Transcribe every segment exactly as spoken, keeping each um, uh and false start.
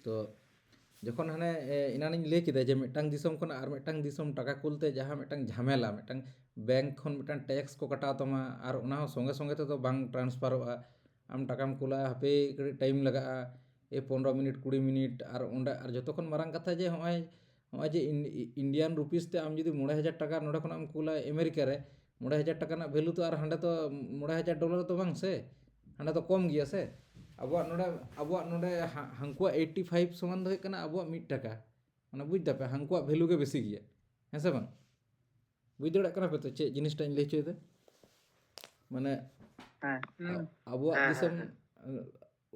ᱛᱚ ᱡᱚᱠᱷᱚᱱ ᱦᱟᱱᱮ ᱮᱱᱟᱱᱤᱧ ᱞᱟᱹᱭ ᱠᱮᱫᱟ ᱡᱮ ᱢᱤᱫᱴᱟᱝ ᱫᱤᱥᱚᱢ ᱠᱷᱚᱱᱟᱜ ᱟᱨ ᱢᱤᱫᱴᱟᱝ ᱫᱤᱥᱚᱢ ᱴᱟᱠᱟ ᱠᱩᱞᱛᱮ ᱡᱟᱦᱟᱸ ᱢᱤᱫᱴᱟᱝ ᱡᱷᱟᱢᱮᱞᱟ, ᱢᱤᱫᱴᱟᱝ ᱵᱮᱝᱠ ᱠᱷᱚᱱ ᱢᱤᱫᱴᱟᱝ ᱴᱮᱠᱥ ᱠᱚ ᱠᱟᱴᱟᱣ ᱛᱟᱢᱟ, ᱟᱨ ᱚᱱᱟ ᱦᱚᱸ ᱥᱚᱸᱜᱮ ᱥᱚᱸᱜᱮ ᱛᱮᱫᱚ ᱵᱟᱝ ᱴᱨᱟᱱᱥᱯᱷᱟᱨᱚᱜᱼᱟ᱾ ᱟᱢ ᱴᱟᱠᱟᱢ ᱠᱩᱞᱟ, ᱦᱟᱯᱮ ᱠᱟᱹᱴᱤᱡ ᱴᱟᱭᱤᱢ ᱞᱟᱜᱟᱜᱼᱟ, ᱮ ᱯᱚᱱᱨᱚ ᱢᱤᱱᱤᱴ, ᱠᱩᱲᱤ ᱢᱤᱱᱤᱴ᱾ ᱟᱨ ᱚᱸᱰᱮ ᱟᱨ ᱡᱚᱛᱚ ᱠᱷᱚᱱ ᱢᱟᱨᱟᱝ ᱠᱟᱛᱷᱟ ᱡᱮ ᱦᱚᱸᱜᱼᱚᱭ ᱱᱚᱜᱼᱚᱭ ᱡᱮ ᱤᱱᱰᱤᱭᱟᱱ ᱨᱩᱯᱤᱥ ᱛᱮ ᱟᱢ ᱡᱩᱫᱤ ᱢᱚᱬᱮ ᱦᱟᱡᱟᱨ ᱴᱟᱠᱟ ᱱᱚᱰᱮ ᱠᱷᱚᱱᱟᱜ ᱮᱢ ᱠᱩᱞᱟ ᱟᱢᱮᱨᱤᱠᱟ ᱨᱮ, ᱢᱚᱬᱮ ᱦᱟᱡᱟᱨ ᱴᱟᱠᱟ ᱨᱮᱱᱟᱜ ᱵᱷᱮᱞᱩ ᱛᱚ ᱟᱨ ᱦᱟᱸᱰᱮ ᱛᱚ ᱢᱚᱬᱮ ᱦᱟᱡᱟᱨ ᱰᱚᱞᱟᱨ ᱫᱚ ᱵᱟᱝ ᱥᱮ, ᱦᱟᱸᱰᱮ ᱫᱚ ᱠᱚᱢ ᱜᱮᱭᱟ ᱥᱮ᱾ ᱟᱵᱚᱣᱟᱜ ᱱᱚᱰᱮ ᱟᱵᱚᱣᱟᱜ ᱱᱚᱰᱮ ᱦᱟᱹᱱᱠᱩᱣᱟᱜ ᱮᱭᱤᱴᱤ ᱯᱷᱟᱭᱤᱵᱷ ᱥᱚᱢᱟᱱ ᱫᱚ ᱦᱩᱭᱩᱜ ᱠᱟᱱᱟ ᱟᱵᱚᱣᱟᱜ ᱢᱤᱫ ᱴᱟᱠᱟ᱾ ᱢᱟᱱᱮ ᱵᱩᱡᱽ ᱫᱟᱯᱮ, ᱦᱟᱹᱱᱠᱩᱣᱟᱜ ᱵᱷᱮᱞᱩ ᱜᱮ ᱵᱮᱥᱤ ᱜᱮᱭᱟ, ᱦᱮᱸ ᱥᱮ ᱵᱟᱝ? ᱵᱩᱡᱽ ᱫᱟᱲᱮᱭᱟᱜ ᱠᱟᱱᱟ ᱯᱮ ᱛᱚ ᱪᱮᱫ ᱡᱤᱱᱤᱥᱴᱟᱧ ᱞᱟᱹᱭ ᱦᱚᱪᱚᱭᱮᱫᱟ? ᱢᱟᱱᱮ ᱟᱵᱚᱣᱟᱜ ᱫᱤᱥᱚᱢ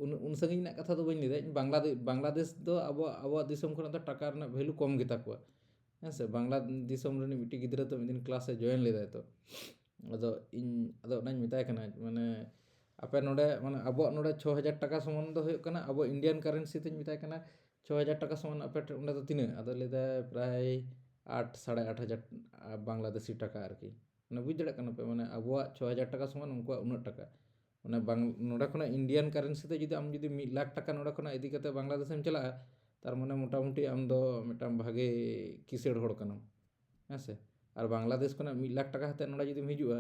ᱩᱱ ᱩᱱ ᱥᱟᱺᱜᱤᱧ ᱨᱮᱱᱟᱜ ᱠᱟᱛᱷᱟ ᱫᱚ ᱵᱟᱹᱧ ᱞᱟᱹᱭᱫᱟ ᱤᱧ᱾ ᱵᱟᱝᱞᱟᱫᱮ ᱵᱟᱝᱞᱟᱫᱮᱥ ᱫᱚ ᱟᱵᱚᱣᱟᱜ ᱟᱵᱚᱣᱟᱜ ᱫᱤᱥᱚᱢ ᱠᱷᱚᱱᱟᱜ ᱫᱚ ᱴᱟᱠᱟ ᱨᱮᱱᱟᱜ ᱵᱷᱮᱞᱩ ᱠᱚᱢ ᱜᱮᱛᱟ ᱠᱚᱣᱟ, ᱦᱮᱸ ᱥᱮ? ᱵᱟᱝᱞᱟ ᱫᱤᱥᱚᱢ ᱨᱤᱱᱤᱡ ᱢᱤᱫᱴᱤᱡ ᱜᱤᱫᱽᱨᱟᱹ ᱛᱚ ᱢᱤᱫ ᱫᱤᱱ ᱠᱞᱟᱥ ᱮ ᱡᱚᱭᱮᱱ ᱞᱮᱫᱟᱭ ᱛᱚ᱾ ᱟᱫᱚ ᱤᱧ ᱟᱫᱚ ᱚᱱᱟᱧ ᱢᱮᱛᱟᱭ ᱠᱟᱱᱟ, ᱢᱟᱱᱮ ᱟᱯᱮ ᱱᱚᱰᱮ, ᱢᱟᱱᱮ ᱟᱵᱚᱣᱟᱜ ᱱᱚᱰᱮ ᱪᱷᱚ ᱦᱟᱡᱟᱨ ᱴᱟᱠᱟ ᱥᱚᱢᱟᱱ ᱫᱚ ᱦᱩᱭᱩᱜ ᱠᱟᱱᱟ, ᱟᱵᱚ ᱤᱱᱰᱤᱭᱟᱱ ᱠᱟᱨᱮᱱᱥᱤ ᱛᱮᱧ ᱢᱮᱛᱟᱭ ᱠᱟᱱᱟ, ᱪᱷᱚ ᱦᱟᱡᱟᱨ ᱴᱟᱠᱟ ᱥᱚᱢᱟᱱ ᱟᱯᱮ ᱴᱷᱮᱱ ᱚᱸᱰᱮ ᱫᱚ ᱛᱤᱱᱟᱹᱜ? ᱟᱫᱚ ᱞᱟᱹᱭᱫᱟᱭ ᱯᱨᱟᱭ ᱟᱴ, ᱥᱟᱲᱮ ᱟᱴ ᱦᱟᱡᱟᱨ ᱵᱟᱝᱞᱟᱫᱮᱥᱤ ᱴᱟᱠᱟ ᱟᱨᱠᱤ᱾ ᱢᱟᱱᱮ ᱵᱩᱡᱽ ᱫᱟᱲᱮᱭᱟᱜ ᱠᱟᱱᱟ ᱯᱮ, ᱢᱟᱱᱮ ᱟᱵᱚᱣᱟᱜ ᱪᱷᱚ ᱦᱟᱡᱟᱨ ᱴᱟᱠᱟ ᱥᱚᱢᱟᱱ ᱩᱱᱠᱩᱣᱟᱜ ᱩᱱᱟᱹᱜ ᱴᱟᱠᱟ᱾ ᱢᱟᱱᱮ ᱵᱟᱝ, ᱱᱚᱰᱮ ᱠᱷᱚᱱᱟᱜ ᱤᱱᱰᱤᱭᱟᱱ ᱠᱟᱨᱮᱱᱥᱤ ᱛᱮ ᱡᱩᱫᱤ ᱟᱢ ᱡᱩᱫᱤ ᱢᱤᱫ ᱞᱟᱠᱷ ᱴᱟᱠᱟ ᱱᱚᱰᱮ ᱠᱷᱚᱱᱟᱜ ᱤᱫᱤ ᱠᱟᱛᱮ ᱵᱟᱝᱞᱟᱫᱮᱥᱮᱢ ᱪᱟᱞᱟᱜᱼᱟ, ᱛᱟᱨ ᱢᱟᱱᱮ ᱢᱚᱴᱟᱢᱩᱴᱤ ᱟᱢ ᱫᱚ ᱢᱤᱫᱴᱟᱝ ᱵᱷᱟᱜᱮ ᱠᱤᱥᱟᱹᱲ ᱦᱚᱲ ᱠᱟᱱᱟᱢ, ᱦᱮᱸ ᱥᱮ? ᱟᱨ ᱵᱟᱝᱞᱟᱫᱮᱥ ᱠᱷᱚᱱᱟᱜ ᱢᱤᱫ ᱞᱟᱠᱷ ᱴᱟᱠᱟ ᱠᱟᱛᱮ ᱱᱚᱰᱮ ᱡᱩᱫᱤᱢ ᱦᱤᱡᱩᱜᱼᱟ,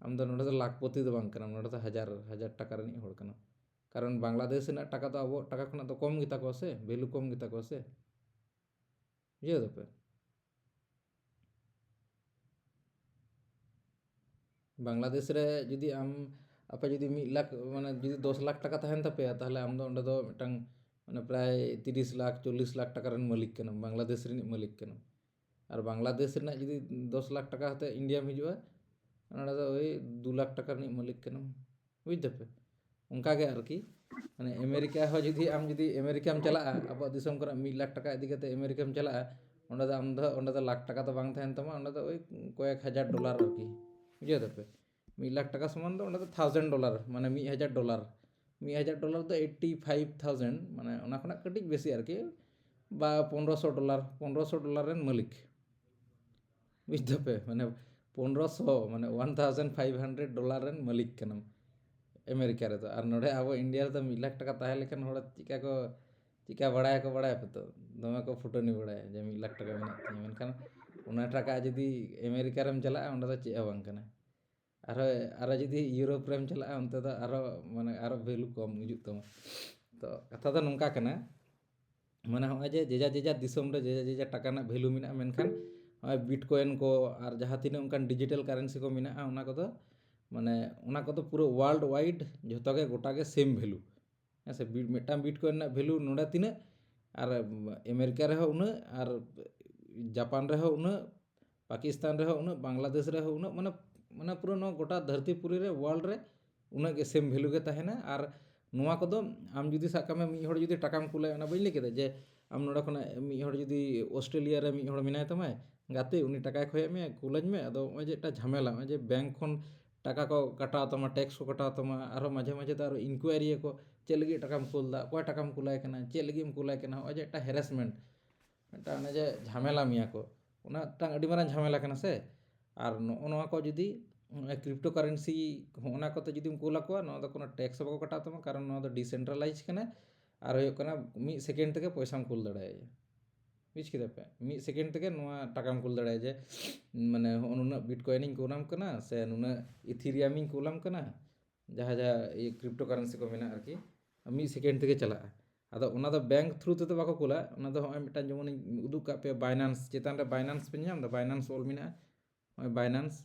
ᱟᱢ ᱫᱚ ᱱᱚᱰᱮ ᱫᱚ ᱞᱟᱠᱷᱯᱚᱛᱤ ᱫᱚ ᱵᱟᱝ ᱠᱟᱱᱟᱢ, ᱱᱚᱰᱮ ᱫᱚ ᱦᱟᱡᱟᱨ ᱦᱟᱡᱟᱨ ᱴᱟᱠᱟ ᱨᱤᱱᱤᱡ ᱦᱚᱲ ᱠᱟᱱᱟᱢ᱾ ᱠᱟᱨᱚᱱ ᱵᱟᱝᱞᱟᱫᱮᱥ ᱨᱮᱱᱟᱜ ᱴᱟᱠᱟ ᱫᱚ ᱟᱵᱚᱣᱟᱜ ᱴᱟᱠᱟ ᱠᱷᱚᱱᱟᱜ ᱫᱚ ᱠᱚᱢ ᱜᱮᱛᱟ ᱠᱚᱣᱟ ᱥᱮ, ᱵᱷᱮᱞᱩ ᱠᱚᱢ ᱜᱮᱛᱟ ᱠᱚᱣᱟ ᱥᱮ᱾ ᱵᱩᱡᱷᱟᱹᱣ ᱫᱟᱯᱮ? ᱵᱟᱝᱞᱟᱫᱮᱥ ᱨᱮ ᱡᱩᱫᱤ ᱟᱢ, ᱟᱯᱮ ᱡᱩᱫᱤ ᱢᱤᱫ ᱞᱟᱠᱷ, ᱢᱟᱱᱮ ᱡᱩᱫᱤ ᱫᱚᱥ ᱞᱟᱠᱷ ᱴᱟᱠᱟ ᱛᱟᱦᱮᱱ ᱛᱟᱯᱮᱭᱟ, ᱛᱟᱦᱚᱞᱮ ᱟᱢ ᱫᱚ ᱚᱸᱰᱮ ᱫᱚ ᱢᱤᱫᱴᱟᱝ, ᱢᱟᱱᱮ ᱯᱨᱟᱭ ᱛᱤᱨᱤᱥ ᱞᱟᱠᱷ, ᱪᱚᱞᱞᱤᱥ ᱞᱟᱠᱷ ᱴᱟᱠᱟ ᱨᱮᱱ ᱢᱟᱹᱞᱤᱠ ᱠᱟᱱᱟᱢ, ᱵᱟᱝᱞᱟᱫᱮᱥ ᱨᱤᱱᱤᱡ ᱢᱟᱹᱞᱤᱠ ᱠᱟᱱᱟᱢ᱾ ᱟᱨ ᱵᱟᱝᱞᱟᱫᱮᱥ ᱨᱮᱱᱟᱜ ᱡᱩᱫᱤ ᱫᱚᱥ ᱞᱟᱠᱷ ᱴᱟᱠᱟ ᱠᱟᱛᱮ ᱤᱱᱰᱤᱭᱟᱢ ᱦᱤᱡᱩᱜᱼᱟ, ᱚᱸᱰᱮ ᱫᱚ ᱳᱭ ᱫᱩ ᱞᱟᱠᱷ ᱴᱟᱠᱟ ᱨᱤᱱᱤᱡ ᱢᱟᱹᱞᱤᱠ ᱠᱟᱱᱟᱢ᱾ ᱵᱩᱡᱽ ᱫᱟᱯᱮ? ᱚᱱᱠᱟ ᱜᱮ ᱟᱨᱠᱤ, ᱢᱟᱱᱮ ᱟᱢᱮᱨᱤᱠᱟ ᱦᱚᱸ ᱡᱩᱫᱤ ᱟᱢ ᱡᱩᱫᱤ ᱟᱢᱮᱨᱤᱠᱟᱢ ᱪᱟᱞᱟᱜᱼᱟ, ᱟᱵᱚᱣᱟᱜ ᱫᱤᱥᱚᱢ ᱠᱷᱚᱱᱟᱜ ᱢᱤᱫ ᱞᱟᱠᱷ ᱴᱟᱠᱟ ᱤᱫᱤ ᱠᱟᱛᱮ ᱟᱢᱮᱨᱤᱠᱟᱢ ᱪᱟᱞᱟᱜᱼᱟ, ᱚᱸᱰᱮ ᱫᱚ ᱟᱢ ᱫᱚ, ᱚᱸᱰᱮ ᱫᱚ ᱞᱟᱠᱷ ᱴᱟᱠᱟ ᱫᱚ ᱵᱟᱝ ᱛᱟᱦᱮᱱ ᱛᱟᱢᱟ, ᱚᱸᱰᱮ ᱫᱚ ᱳᱭ ᱠᱚᱭᱮᱠ ᱦᱟᱡᱟᱨ ᱰᱚᱞᱟᱨ ᱟᱨᱠᱤ᱾ ᱵᱩᱡᱷᱟᱹᱣ ᱫᱟᱯᱮ? ᱢᱤᱫ ᱞᱟᱠᱷ ᱴᱟᱠᱟ ᱥᱚᱢᱟᱱ ᱫᱚ ᱚᱸᱰᱮ ᱫᱚ ᱛᱷᱟᱣᱡᱮᱱᱰ ᱰᱚᱞᱟᱨ, ᱢᱟᱱᱮ ᱢᱤᱫ ᱦᱟᱡᱟᱨ ᱰᱚᱞᱟᱨ᱾ ᱢᱤᱫ ᱦᱟᱡᱟᱨ ᱰᱚᱞᱟᱨ ᱫᱚ ᱮᱭᱤᱴᱤ ᱯᱷᱟᱭᱤᱵᱷ ᱛᱷᱟᱣᱡᱮᱱᱰ, ᱢᱟᱱᱮ ᱚᱱᱟ ᱠᱷᱚᱱᱟᱜ ᱠᱟᱹᱴᱤᱡ ᱵᱮᱥᱤ ᱟᱨᱠᱤ, ᱵᱟ ᱯᱚᱱᱨᱚᱥᱚ ᱰᱚᱞᱟᱨ, ᱯᱚᱱᱨᱚᱥᱚ ᱰᱚᱞᱟᱨ ᱨᱮᱱ ᱢᱟᱹᱞᱤᱠ᱾ ᱵᱩᱡᱽ ᱫᱟᱯᱮ? ᱢᱟᱱᱮ ᱯᱚᱱᱨᱚᱥᱚ, ᱢᱟᱱᱮ one thousand five hundred dollar ᱨᱮᱱ ᱢᱟᱹᱞᱤᱠ ᱠᱟᱱᱟᱢ ᱟᱢᱮᱨᱤᱠᱟ ᱨᱮᱫᱚ᱾ ᱟᱨ ᱱᱚᱰᱮ ᱟᱵᱚ ᱤᱱᱰᱤᱭᱟ ᱨᱮᱫᱚ ᱢᱤᱫ ᱞᱟᱠᱷ ᱴᱟᱠᱟ ᱛᱟᱦᱮᱸ ᱞᱮᱠᱷᱟᱱ ᱦᱚᱲ ᱪᱮᱫᱠᱟ ᱠᱚ, ᱪᱮᱠᱟ ᱵᱟᱲᱟᱭᱟᱠᱚ, ᱵᱟᱲᱟᱭᱟᱯᱮ ᱛᱚ, ᱫᱚᱢᱮ ᱠᱚ ᱯᱷᱩᱴᱟᱹᱱᱤ ᱵᱟᱲᱟᱭᱟ ᱡᱮ ᱢᱤᱫ ᱞᱟᱠᱷ ᱴᱟᱠᱟ ᱢᱮᱱᱟᱜ ᱛᱤᱧᱟ, ᱢᱮᱱᱠᱷᱟᱱ ᱚᱱᱟ ᱴᱟᱠᱟ ᱡᱩᱫᱤ ᱟᱢᱮᱨᱤᱠᱟ ᱨᱮᱢ ᱪᱟᱞᱟᱜᱼᱟ, ᱚᱸᱰᱮ ᱫᱚ ᱪᱮᱫ ᱦᱚᱸ ᱵᱟᱝ ᱠᱟᱱᱟ᱾ ᱟᱨᱦᱚᱸ, ᱟᱨᱦᱚᱸ ᱡᱩᱫᱤ ᱤᱭᱩᱨᱳᱯ ᱨᱮᱢ ᱪᱟᱞᱟᱜᱼᱟ, ᱚᱱᱛᱮ ᱫᱚ ᱟᱨᱦᱚᱸ, ᱢᱟᱱᱮ, ᱟᱨᱦᱚᱸ ᱵᱷᱮᱞᱩ ᱠᱚᱢ ᱦᱤᱡᱩᱜ ᱛᱟᱢᱟ᱾ ᱛᱚ, ᱠᱟᱛᱷᱟ ᱫᱚ ᱱᱚᱝᱠᱟ ᱠᱟᱱᱟ, ᱢᱟᱱᱮ, ᱦᱚᱸᱜᱼᱚᱭ ᱡᱮ ᱡᱮᱡᱟᱨ ᱡᱮᱡᱟᱨ ᱫᱤᱥᱚᱢ ᱨᱮ ᱡᱮᱡᱟᱨ ᱡᱮᱡᱟᱨ ᱴᱟᱠᱟ ᱨᱮᱱᱟᱜ ᱵᱷᱮᱞᱩ ᱢᱮᱱᱟᱜᱼᱟ, ᱢᱮᱱᱠᱷᱟᱱ ᱱᱚᱜᱼᱚᱭ ᱵᱤᱴᱠᱚᱭᱮᱱ ᱠᱚ ᱟᱨ ᱡᱟᱦᱟᱸ ᱛᱤᱱᱟᱹᱜ ᱚᱱᱠᱟᱱ ᱰᱤᱡᱤᱴᱟᱞ ᱠᱟᱨᱮᱱᱥᱤ ᱠᱚ ᱢᱮᱱᱟᱜᱼᱟ, ᱚᱱᱟ ᱠᱚᱫᱚ, ᱢᱟᱱᱮ, ᱚᱱᱟ ᱠᱚᱫᱚ ᱯᱩᱨᱟᱹ ᱳᱣᱟᱨᱞᱰ ᱣᱟᱭᱤᱰ ᱡᱷᱚᱛᱚ ᱜᱮ, ᱜᱚᱴᱟ ᱜᱮ ᱥᱮᱢ ᱵᱷᱮᱞᱩ᱾ ᱦᱮᱸ ᱥᱮ, ᱵᱤ-, ᱢᱤᱫᱴᱟᱝ ᱵᱤᱴᱠᱚᱭᱮᱱ ᱨᱮᱱᱟᱜ ᱵᱷᱮᱞᱩ ᱱᱚᱰᱮ ᱛᱤᱱᱟᱹᱜ, ᱟᱨ ᱟᱢᱮᱨᱤᱠᱟ ᱨᱮᱦᱚᱸ ᱩᱱᱟᱹᱜ, ᱟᱨ ᱡᱟᱯᱟᱱ ᱨᱮᱦᱚᱸ ᱩᱱᱟᱹᱜ, ᱯᱟᱠᱤᱥᱛᱟᱱ ᱨᱮᱦᱚᱸ ᱩᱱᱟᱹᱜ, ᱵᱟᱝᱞᱟᱫᱮᱥ ᱨᱮᱦᱚᱸ ᱩᱱᱟᱹᱜ, ᱢᱟᱱᱮ, ᱢᱟᱱᱮ, ᱯᱩᱨᱟᱹ ᱱᱚᱣᱟ ᱜᱚᱴᱟ ᱫᱷᱟᱹᱨᱛᱤ ᱯᱩᱨᱤ ᱨᱮ, ᱳᱣᱟᱨᱞᱰ ᱨᱮ ᱩᱱᱟᱹᱜ ᱜᱮ ᱥᱮᱢ ᱵᱷᱮᱞᱩ ᱜᱮ ᱛᱟᱦᱮᱱᱟ᱾ ᱟᱨ ᱱᱚᱣᱟ ᱠᱚᱫᱚ ᱟᱢ ᱡᱩᱫᱤ, ᱥᱟᱵ ᱠᱟᱜ ᱢᱮ, ᱢᱤᱫ ᱦᱚᱲ ᱡᱩᱫᱤ ᱴᱟᱠᱟᱢ ᱠᱩᱞᱟᱭᱟ, ᱚᱱᱟ ᱵᱟᱹᱧ ᱞᱟᱹᱭ ᱠᱮᱫᱟ ᱡᱮ ᱟᱢ ᱱᱚᱰᱮ ᱠᱷᱚᱱᱟᱜ ᱢᱤᱫ ᱦᱚᱲ ᱡᱩᱫᱤ ᱚᱥᱴᱨᱮᱞᱤᱭᱟ ᱨᱮ ᱢᱤᱫ ᱦᱚᱲ ᱢᱮᱱᱟᱭ ᱛᱟᱢᱟᱭ, ᱜᱟᱛᱮ, ᱩᱱᱤ ᱴᱟᱠᱟᱭ ᱠᱷᱚᱭᱮᱫ ᱢᱮᱭᱟ, ᱠᱩᱞᱟᱹᱧ ᱢᱮ᱾ ᱟᱫᱚ ᱱᱚᱜᱼᱚᱭ ᱡᱮ ᱮᱴᱟᱜ ᱡᱷᱟᱢᱮᱞᱟ, ᱱᱚᱜᱼᱚᱭ ᱡᱮ ᱵᱮᱝᱠ ᱠᱷᱚᱱ ᱴᱟᱠᱟ ᱠᱚ ᱠᱟᱴᱟᱣ ᱛᱟᱢᱟ, ᱴᱮᱠᱥ ᱠᱚ ᱠᱟᱴᱟᱣ ᱛᱟᱢᱟ, ᱟᱨᱦᱚᱸ ᱢᱟᱡᱷᱮ ᱢᱟᱡᱷᱮ ᱫᱚ ᱟᱨᱚ ᱤᱱᱠᱩᱭᱟᱨᱤ ᱭᱟᱠᱚ, ᱪᱮᱫ ᱞᱟᱹᱜᱤᱫ ᱴᱟᱠᱟᱢ ᱠᱩᱞ ᱮᱫᱟ, ᱚᱠᱚᱭ ᱴᱟᱠᱟᱢ ᱠᱩᱞᱟᱭ ᱠᱟᱱᱟ, ᱪᱮᱫ ᱞᱟᱹᱜᱤᱫ ᱮᱢ ᱠᱩᱞᱟᱭ ᱠᱟᱱᱟ, ᱱᱚᱜᱼᱚᱭ ᱡᱮ ᱮᱴᱟᱜ ᱦᱮᱨᱮᱥᱢᱮᱱᱴ, ᱢᱤᱫᱴᱟᱝ ᱚᱱᱮ ᱡᱮ ᱡᱷᱟᱢᱮᱞᱟ ᱢᱮᱭᱟ ᱠᱚ, ᱚᱱᱟ ᱢᱤᱫᱴᱟᱝ ᱟᱹᱰᱤ ᱢᱟᱨᱟᱝ ᱡᱷᱟᱢᱮᱞᱟ ᱠᱟᱱᱟ ᱥᱮ᱾ ᱟᱨ ᱱᱚᱜᱼᱚ ᱱᱚᱣᱟ ᱠᱚ ᱡᱩᱫᱤ, ᱠᱨᱤᱯᱴᱳ ᱠᱟᱨᱮᱱᱥᱤ, ᱦᱚᱸᱜᱼᱚ ᱱᱟ ᱠᱚᱛᱮ ᱡᱩᱫᱤᱢ ᱠᱩᱞ ᱟᱠᱚᱣᱟ, ᱱᱚᱣᱟ ᱫᱚ ᱠᱳᱱᱳ ᱴᱮᱠᱥ ᱦᱚᱸ ᱵᱟᱠᱚ ᱠᱟᱴᱟᱣ ᱛᱟᱢᱟ, ᱠᱟᱨᱚᱱ ᱱᱚᱣᱟ ᱫᱚ ᱰᱤᱥᱮᱱᱴᱨᱟᱞᱟᱭᱤᱡᱽ ᱠᱟᱱᱟ᱾ ᱟᱨ ᱦᱩᱭᱩᱜ ᱠᱟᱱᱟ, ᱢᱤᱫ ᱥᱮᱠᱮᱱᱰ ᱛᱮᱜᱮ ᱯᱚᱭᱥᱟᱢ ᱠᱩᱞ ᱫᱟᱲᱮᱭᱟᱭᱟ᱾ ᱵᱩᱡᱽ ᱠᱮᱫᱟ ᱯᱮ? ᱢᱤᱫ ᱥᱮᱠᱮᱱᱰ ᱛᱮᱜᱮ ᱱᱚᱣᱟ ᱴᱟᱠᱟᱢ ᱠᱩᱞ ᱫᱟᱲᱮᱭᱟᱜᱼᱟ, ᱡᱮ, ᱢᱟᱱᱮ, ᱦᱚᱸᱜᱼᱚ ᱱᱩᱱᱟᱹᱜ ᱵᱤᱴᱠᱚᱭᱮᱱᱤᱧ ᱠᱩᱞᱟᱢ ᱠᱟᱱᱟ, ᱥᱮ ᱱᱩᱱᱟᱹᱜ ᱤᱛᱷᱤᱨᱤᱭᱟᱢᱤᱧ ᱠᱩᱞᱟᱢ ᱠᱟᱱᱟ, ᱡᱟᱦᱟᱸ ᱡᱟᱦᱟᱸ ᱤᱭᱟᱹ ᱠᱨᱤᱯᱴᱳ ᱠᱟᱨᱮᱱᱥᱤ ᱠᱚ ᱢᱮᱱᱟᱜᱼᱟ ᱟᱨᱠᱤ, ᱢᱤᱫ ᱥᱮᱠᱮᱱᱰ ᱛᱮᱜᱮ ᱪᱟᱞᱟᱜᱼᱟ᱾ ᱟᱫᱚ ᱚᱱᱟ ᱫᱚ ᱵᱮᱝᱠ ᱛᱷᱨᱩ ᱛᱮᱫᱚ ᱵᱟᱠᱚ ᱠᱩᱞᱟ, ᱚᱱᱟ ᱫᱚ ᱦᱚᱸᱜᱼᱚᱭ ᱢᱤᱫᱴᱟᱝ ᱡᱮᱢᱚᱱᱤᱧ ᱩᱫᱩᱜ ᱠᱟᱜ ᱯᱮᱭᱟ, ᱵᱟᱭᱱᱟᱱᱥ ᱪᱮᱛᱟᱱ ᱨᱮ ᱵᱟᱭᱱᱟᱱᱥ ᱯᱮ ᱧᱟᱢ ᱮᱫᱟ, ᱵᱟᱭᱱᱟᱱᱥ ᱚᱞ ᱢᱮᱱᱟᱜᱼᱟ, ᱱᱚᱜᱼᱚᱭ ᱵᱟᱭᱱᱟᱱᱥ,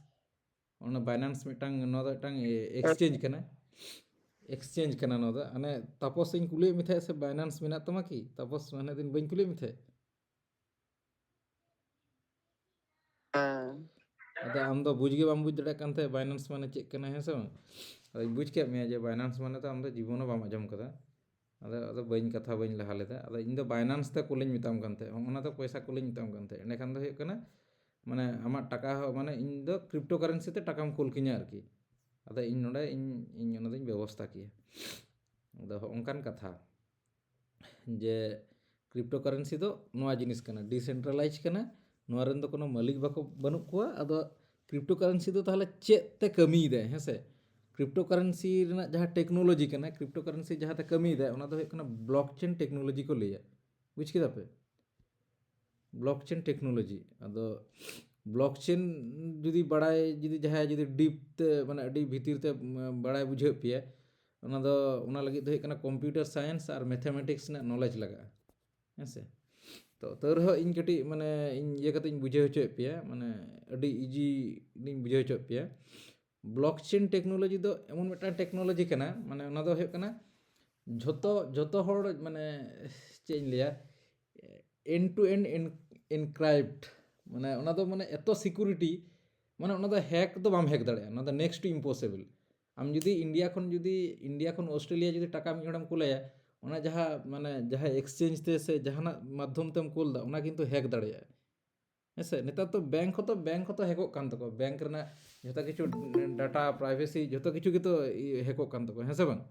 ᱚᱱᱟ ᱵᱟᱭᱱᱟᱱᱥ ᱢᱤᱫᱴᱟᱝ, ᱱᱚᱣᱟ ᱫᱚ ᱢᱤᱫᱴᱟᱝ ᱮᱠᱥᱪᱮᱧᱡᱽ ᱠᱟᱱᱟ, ᱮᱠᱥᱪᱮᱧᱡᱽ ᱠᱟᱱᱟ ᱱᱚᱣᱟ ᱫᱚ᱾ ᱦᱟᱱᱮ ᱛᱟᱯᱚᱥ, ᱤᱧ ᱠᱩᱞᱤᱭᱮᱫ ᱢᱮ ᱛᱟᱦᱮᱸᱫ ᱥᱮ ᱵᱟᱭᱱᱟᱱᱥ ᱢᱮᱱᱟᱜ ᱛᱟᱢᱟ ᱠᱤ? ᱛᱟᱯᱚᱥ, ᱦᱟᱱᱮ ᱫᱤᱱ ᱵᱟᱹᱧ ᱠᱩᱞᱤᱭᱮᱫ ᱢᱮ ᱛᱟᱦᱮᱸᱫ? ᱦᱮᱸ᱾ ᱟᱫᱚ ᱟᱢ ᱫᱚ ᱵᱩᱡᱽ ᱜᱮ ᱵᱟᱢ ᱵᱩᱡᱽ ᱫᱟᱲᱮᱭᱟᱜ ᱠᱟᱱ ᱛᱟᱦᱮᱸᱫ ᱵᱟᱭᱱᱟᱱᱥ ᱢᱟᱱᱮ ᱪᱮᱫ ᱠᱟᱱᱟ, ᱦᱮᱸ ᱥᱮ ᱵᱟᱝ? ᱟᱫᱚᱧ ᱵᱩᱡᱽ ᱠᱮᱫ ᱢᱮᱭᱟ ᱡᱮ ᱵᱟᱭᱱᱟᱱᱥ ᱢᱟᱱᱮ ᱫᱚ ᱟᱢ ᱫᱚ ᱡᱤᱵᱚᱱ ᱦᱚᱸ ᱵᱟᱢ ᱟᱸᱡᱚᱢ ᱠᱟᱫᱟ᱾ ᱟᱫᱚ, ᱟᱫᱚ ᱵᱟᱹᱧ, ᱠᱟᱛᱷᱟ ᱵᱟᱹᱧ ᱞᱟᱦᱟ ᱞᱮᱫᱟ᱾ ᱟᱫᱚ ᱤᱧ ᱫᱚ ᱵᱟᱭᱱᱟᱱᱥ ᱛᱮ ᱠᱩᱞᱤᱧ ᱢᱮᱛᱟᱢ ᱠᱟᱱ ᱛᱟᱦᱮᱸᱫ, ᱚᱱᱟ ᱫᱚ ᱯᱚᱭᱥᱟ ᱠᱩᱞᱤᱧ ᱢᱮᱛᱟᱢ ᱠᱟᱱ ᱛᱟᱦᱮᱸᱫ᱾ ᱮᱸᱰᱮᱠᱷᱟᱱ ᱫᱚ ᱦᱩᱭᱩᱜ ᱠᱟᱱᱟ, ᱢᱟᱱᱮ, ᱟᱢᱟᱜ ᱴᱟᱠᱟ ᱦᱚᱸ, ᱢᱟᱱᱮ, ᱤᱧ ᱫᱚ ᱠᱨᱤᱯᱴᱳ ᱠᱟᱨᱮᱱᱥᱤ ᱛᱮ ᱴᱟᱠᱟᱢ ᱠᱩᱞ ᱠᱤᱧᱟ ᱟᱨᱠᱤ᱾ ᱟᱫᱚ ᱤᱧ ᱱᱚᱰᱮ, ᱤᱧ, ᱤᱧ ᱚᱱᱟ ᱫᱚᱧ ᱵᱮᱵᱚᱥᱛᱷᱟ ᱠᱮᱭᱟ᱾ ᱟᱫᱚ ᱦᱚᱸᱜᱼᱚ ᱱᱚᱝᱠᱟᱱ ᱠᱟᱛᱷᱟ, ᱡᱮ ᱠᱨᱤᱯᱴᱳ ᱠᱟᱨᱮᱱᱥᱤ ᱫᱚ ᱱᱚᱣᱟ ᱡᱤᱱᱤᱥ ᱠᱟᱱᱟ, ᱰᱤᱥᱮᱱᱴᱨᱟᱞᱟᱭᱤᱡᱽ ᱠᱟᱱᱟ, ᱱᱚᱣᱟ ᱨᱮᱱ ᱫᱚ ᱠᱳᱱᱳ ᱢᱟᱹᱞᱤᱠ ᱵᱟᱠᱚ, ᱵᱟᱹᱱᱩᱜ ᱠᱚᱣᱟ᱾ ᱟᱫᱚ ᱠᱨᱤᱯᱴᱳ ᱠᱟᱨᱮᱱᱥᱤ ᱫᱚ ᱛᱟᱦᱚᱞᱮ ᱪᱮᱫ ᱛᱮ ᱠᱟᱹᱢᱤᱭᱮᱫᱟᱭ, ᱦᱮᱸ ᱥᱮ? ᱠᱨᱤᱯᱴᱳ ᱠᱟᱨᱮᱱᱥᱤ ᱨᱮᱱᱟᱜ ᱡᱟᱦᱟᱸ ᱴᱮᱠᱱᱳᱞᱚᱡᱤ ᱠᱟᱱᱟ, ᱠᱨᱤᱯᱴᱳ ᱠᱟᱨᱮᱱᱥᱤ ᱡᱟᱦᱟᱸᱛᱮ ᱠᱟᱹᱢᱤᱭᱮᱫᱟᱭ, ᱚᱱᱟ ᱫᱚ ᱦᱩᱭᱩᱜ ᱠᱟᱱᱟ ᱵᱞᱚᱠ ᱪᱮᱱ ᱴᱮᱠᱱᱳᱞᱚᱡᱤ ᱠᱚ ᱞᱟᱹᱭᱟ᱾ ᱵᱩᱡᱽ ᱠᱮᱫᱟ ᱯᱮ? Blockchain technology. ᱟᱫᱚ ᱵᱞᱚᱠ ᱪᱮᱱ ᱡᱩᱫᱤ ᱵᱟᱲᱟᱭ, ᱡᱩᱫᱤ ᱡᱟᱦᱟᱸᱭ ᱡᱩᱫᱤ ᱰᱤᱯ ᱛᱮ, ᱢᱟᱱᱮ ᱟᱹᱰᱤ ᱵᱷᱤᱛᱤᱨ ᱛᱮ, ᱩᱢ, ᱵᱟᱲᱟᱭ ᱵᱩᱡᱷᱟᱹᱣ ᱯᱮᱭᱟ, ᱚᱱᱟ ᱫᱚ, ᱚᱱᱟ ᱞᱟᱹᱜᱤᱫ ᱫᱚ ᱦᱩᱭᱩᱜ ᱠᱟᱱᱟ ᱠᱚᱢᱯᱤᱭᱩᱴᱟᱨ ᱥᱟᱭᱮᱱᱥ ᱟᱨ ᱢᱮᱛᱷᱟᱢᱮᱴᱤᱠᱥ ᱨᱮᱱᱟᱜ ᱱᱚᱞᱮᱡᱽ ᱞᱟᱜᱟᱜᱼᱟ᱾ ᱦᱮᱸ ᱥᱮ? ᱛᱚ ᱛᱟᱹᱣ ᱨᱮᱦᱚᱸ ᱤᱧ ᱠᱟᱹᱴᱤᱡ, ᱢᱟᱱᱮ, ᱤᱧ ᱤᱭᱟᱹ ᱠᱟᱛᱮ ᱤᱧ ᱵᱩᱡᱷᱟᱹᱣ ᱦᱚᱪᱚᱭᱮᱫ ᱯᱮᱭᱟ, ᱢᱟᱱᱮ ᱟᱹᱰᱤ ᱤᱡᱤ ᱞᱤᱧ ᱵᱩᱡᱷᱟᱹᱣ ᱦᱚᱪᱚᱭᱮᱫ ᱯᱮᱭᱟ᱾ ᱵᱞᱚᱠ ᱪᱮᱱ ᱴᱮᱠᱱᱳᱞᱚᱡᱤ ᱫᱚ ᱮᱢᱚᱱ ᱢᱤᱫᱴᱟᱝ ᱴᱮᱠᱱᱳᱞᱚᱡᱤ ᱠᱟᱱᱟ, ᱢᱟᱱᱮ ᱚᱱᱟ ᱫᱚ ᱦᱩᱭᱩᱜ ᱠᱟᱱᱟ ᱡᱷᱚᱛᱚ, ᱡᱷᱚᱛᱚ ᱦᱚᱲ, ᱢᱟᱱᱮ ᱪᱮᱫ ᱤᱧ ᱞᱟᱹᱭᱟ, ᱮᱱᱰ ᱴᱩ ᱮᱱᱰ ᱮᱱᱠᱨᱟᱭᱤᱯᱴ, ᱢᱟᱱᱮ ᱚᱱᱟ ᱫᱚ, ᱢᱟᱱᱮ ᱮᱛᱚ ᱥᱤᱠᱩᱨᱤᱴᱤ, ᱢᱟᱱᱮ ᱚᱱᱟ ᱫᱚ ᱦᱮᱠ ᱫᱚ ᱵᱟᱢ ᱦᱮᱠ ᱫᱟᱲᱮᱭᱟᱜᱼᱟ, ᱚᱱᱟ ᱫᱚ ᱱᱮᱠᱥᱴ ᱴᱩ ᱤᱢᱯᱚᱥᱤᱵᱚᱞ᱾ ᱟᱢ ᱡᱩᱫᱤ ᱤᱱᱰᱤᱭᱟ ᱠᱷᱚᱱ, ᱡᱩᱫᱤ ᱤᱱᱰᱤᱭᱟ ᱠᱷᱚᱱ ᱚᱥᱴᱨᱮᱞᱤᱭᱟ ᱡᱩᱫᱤ ᱴᱟᱠᱟ ᱢᱤᱫ ᱦᱚᱲᱮᱢ ᱠᱩᱞᱟᱭᱟ, ᱚᱱᱟ ᱡᱟᱦᱟᱸ, ᱢᱟᱱᱮ ᱡᱟᱦᱟᱸ ᱮᱠᱥᱪᱮᱧᱡᱽ ᱛᱮ ᱥᱮ ᱡᱟᱦᱟᱱᱟᱜ ᱢᱟᱫᱽᱫᱷᱚᱢ ᱛᱮᱢ ᱠᱩᱞ ᱮᱫᱟ, ᱚᱱᱟ ᱠᱤᱱᱛᱩ ᱦᱮᱠ ᱫᱟᱲᱮᱭᱟᱜᱼᱟ᱾ ᱦᱮᱸ ᱥᱮ? ᱱᱮᱛᱟᱨ ᱛᱚ ᱵᱮᱝᱠ ᱦᱚᱸᱛᱚ, ᱵᱮᱝᱠ ᱦᱚᱸᱛᱚ ᱦᱮᱠᱚᱜ ᱠᱟᱱ ᱛᱟᱠᱚᱣᱟ, ᱵᱮᱝᱠ ᱨᱮᱱᱟᱜ ᱡᱷᱚᱛᱚ ᱠᱤᱪᱷᱩ ᱰᱟᱴᱟ, ᱯᱨᱟᱭᱵᱷᱮᱥᱤ, ᱡᱷᱚᱛᱚ ᱠᱤᱪᱷᱩ ᱜᱮᱛᱚ ᱤᱭᱟᱹ ᱦᱮᱠᱚᱜ ᱠᱟᱱ ᱛᱟᱠᱚᱣᱟ, ᱦᱮᱸ ᱥᱮ ᱵᱟᱝ?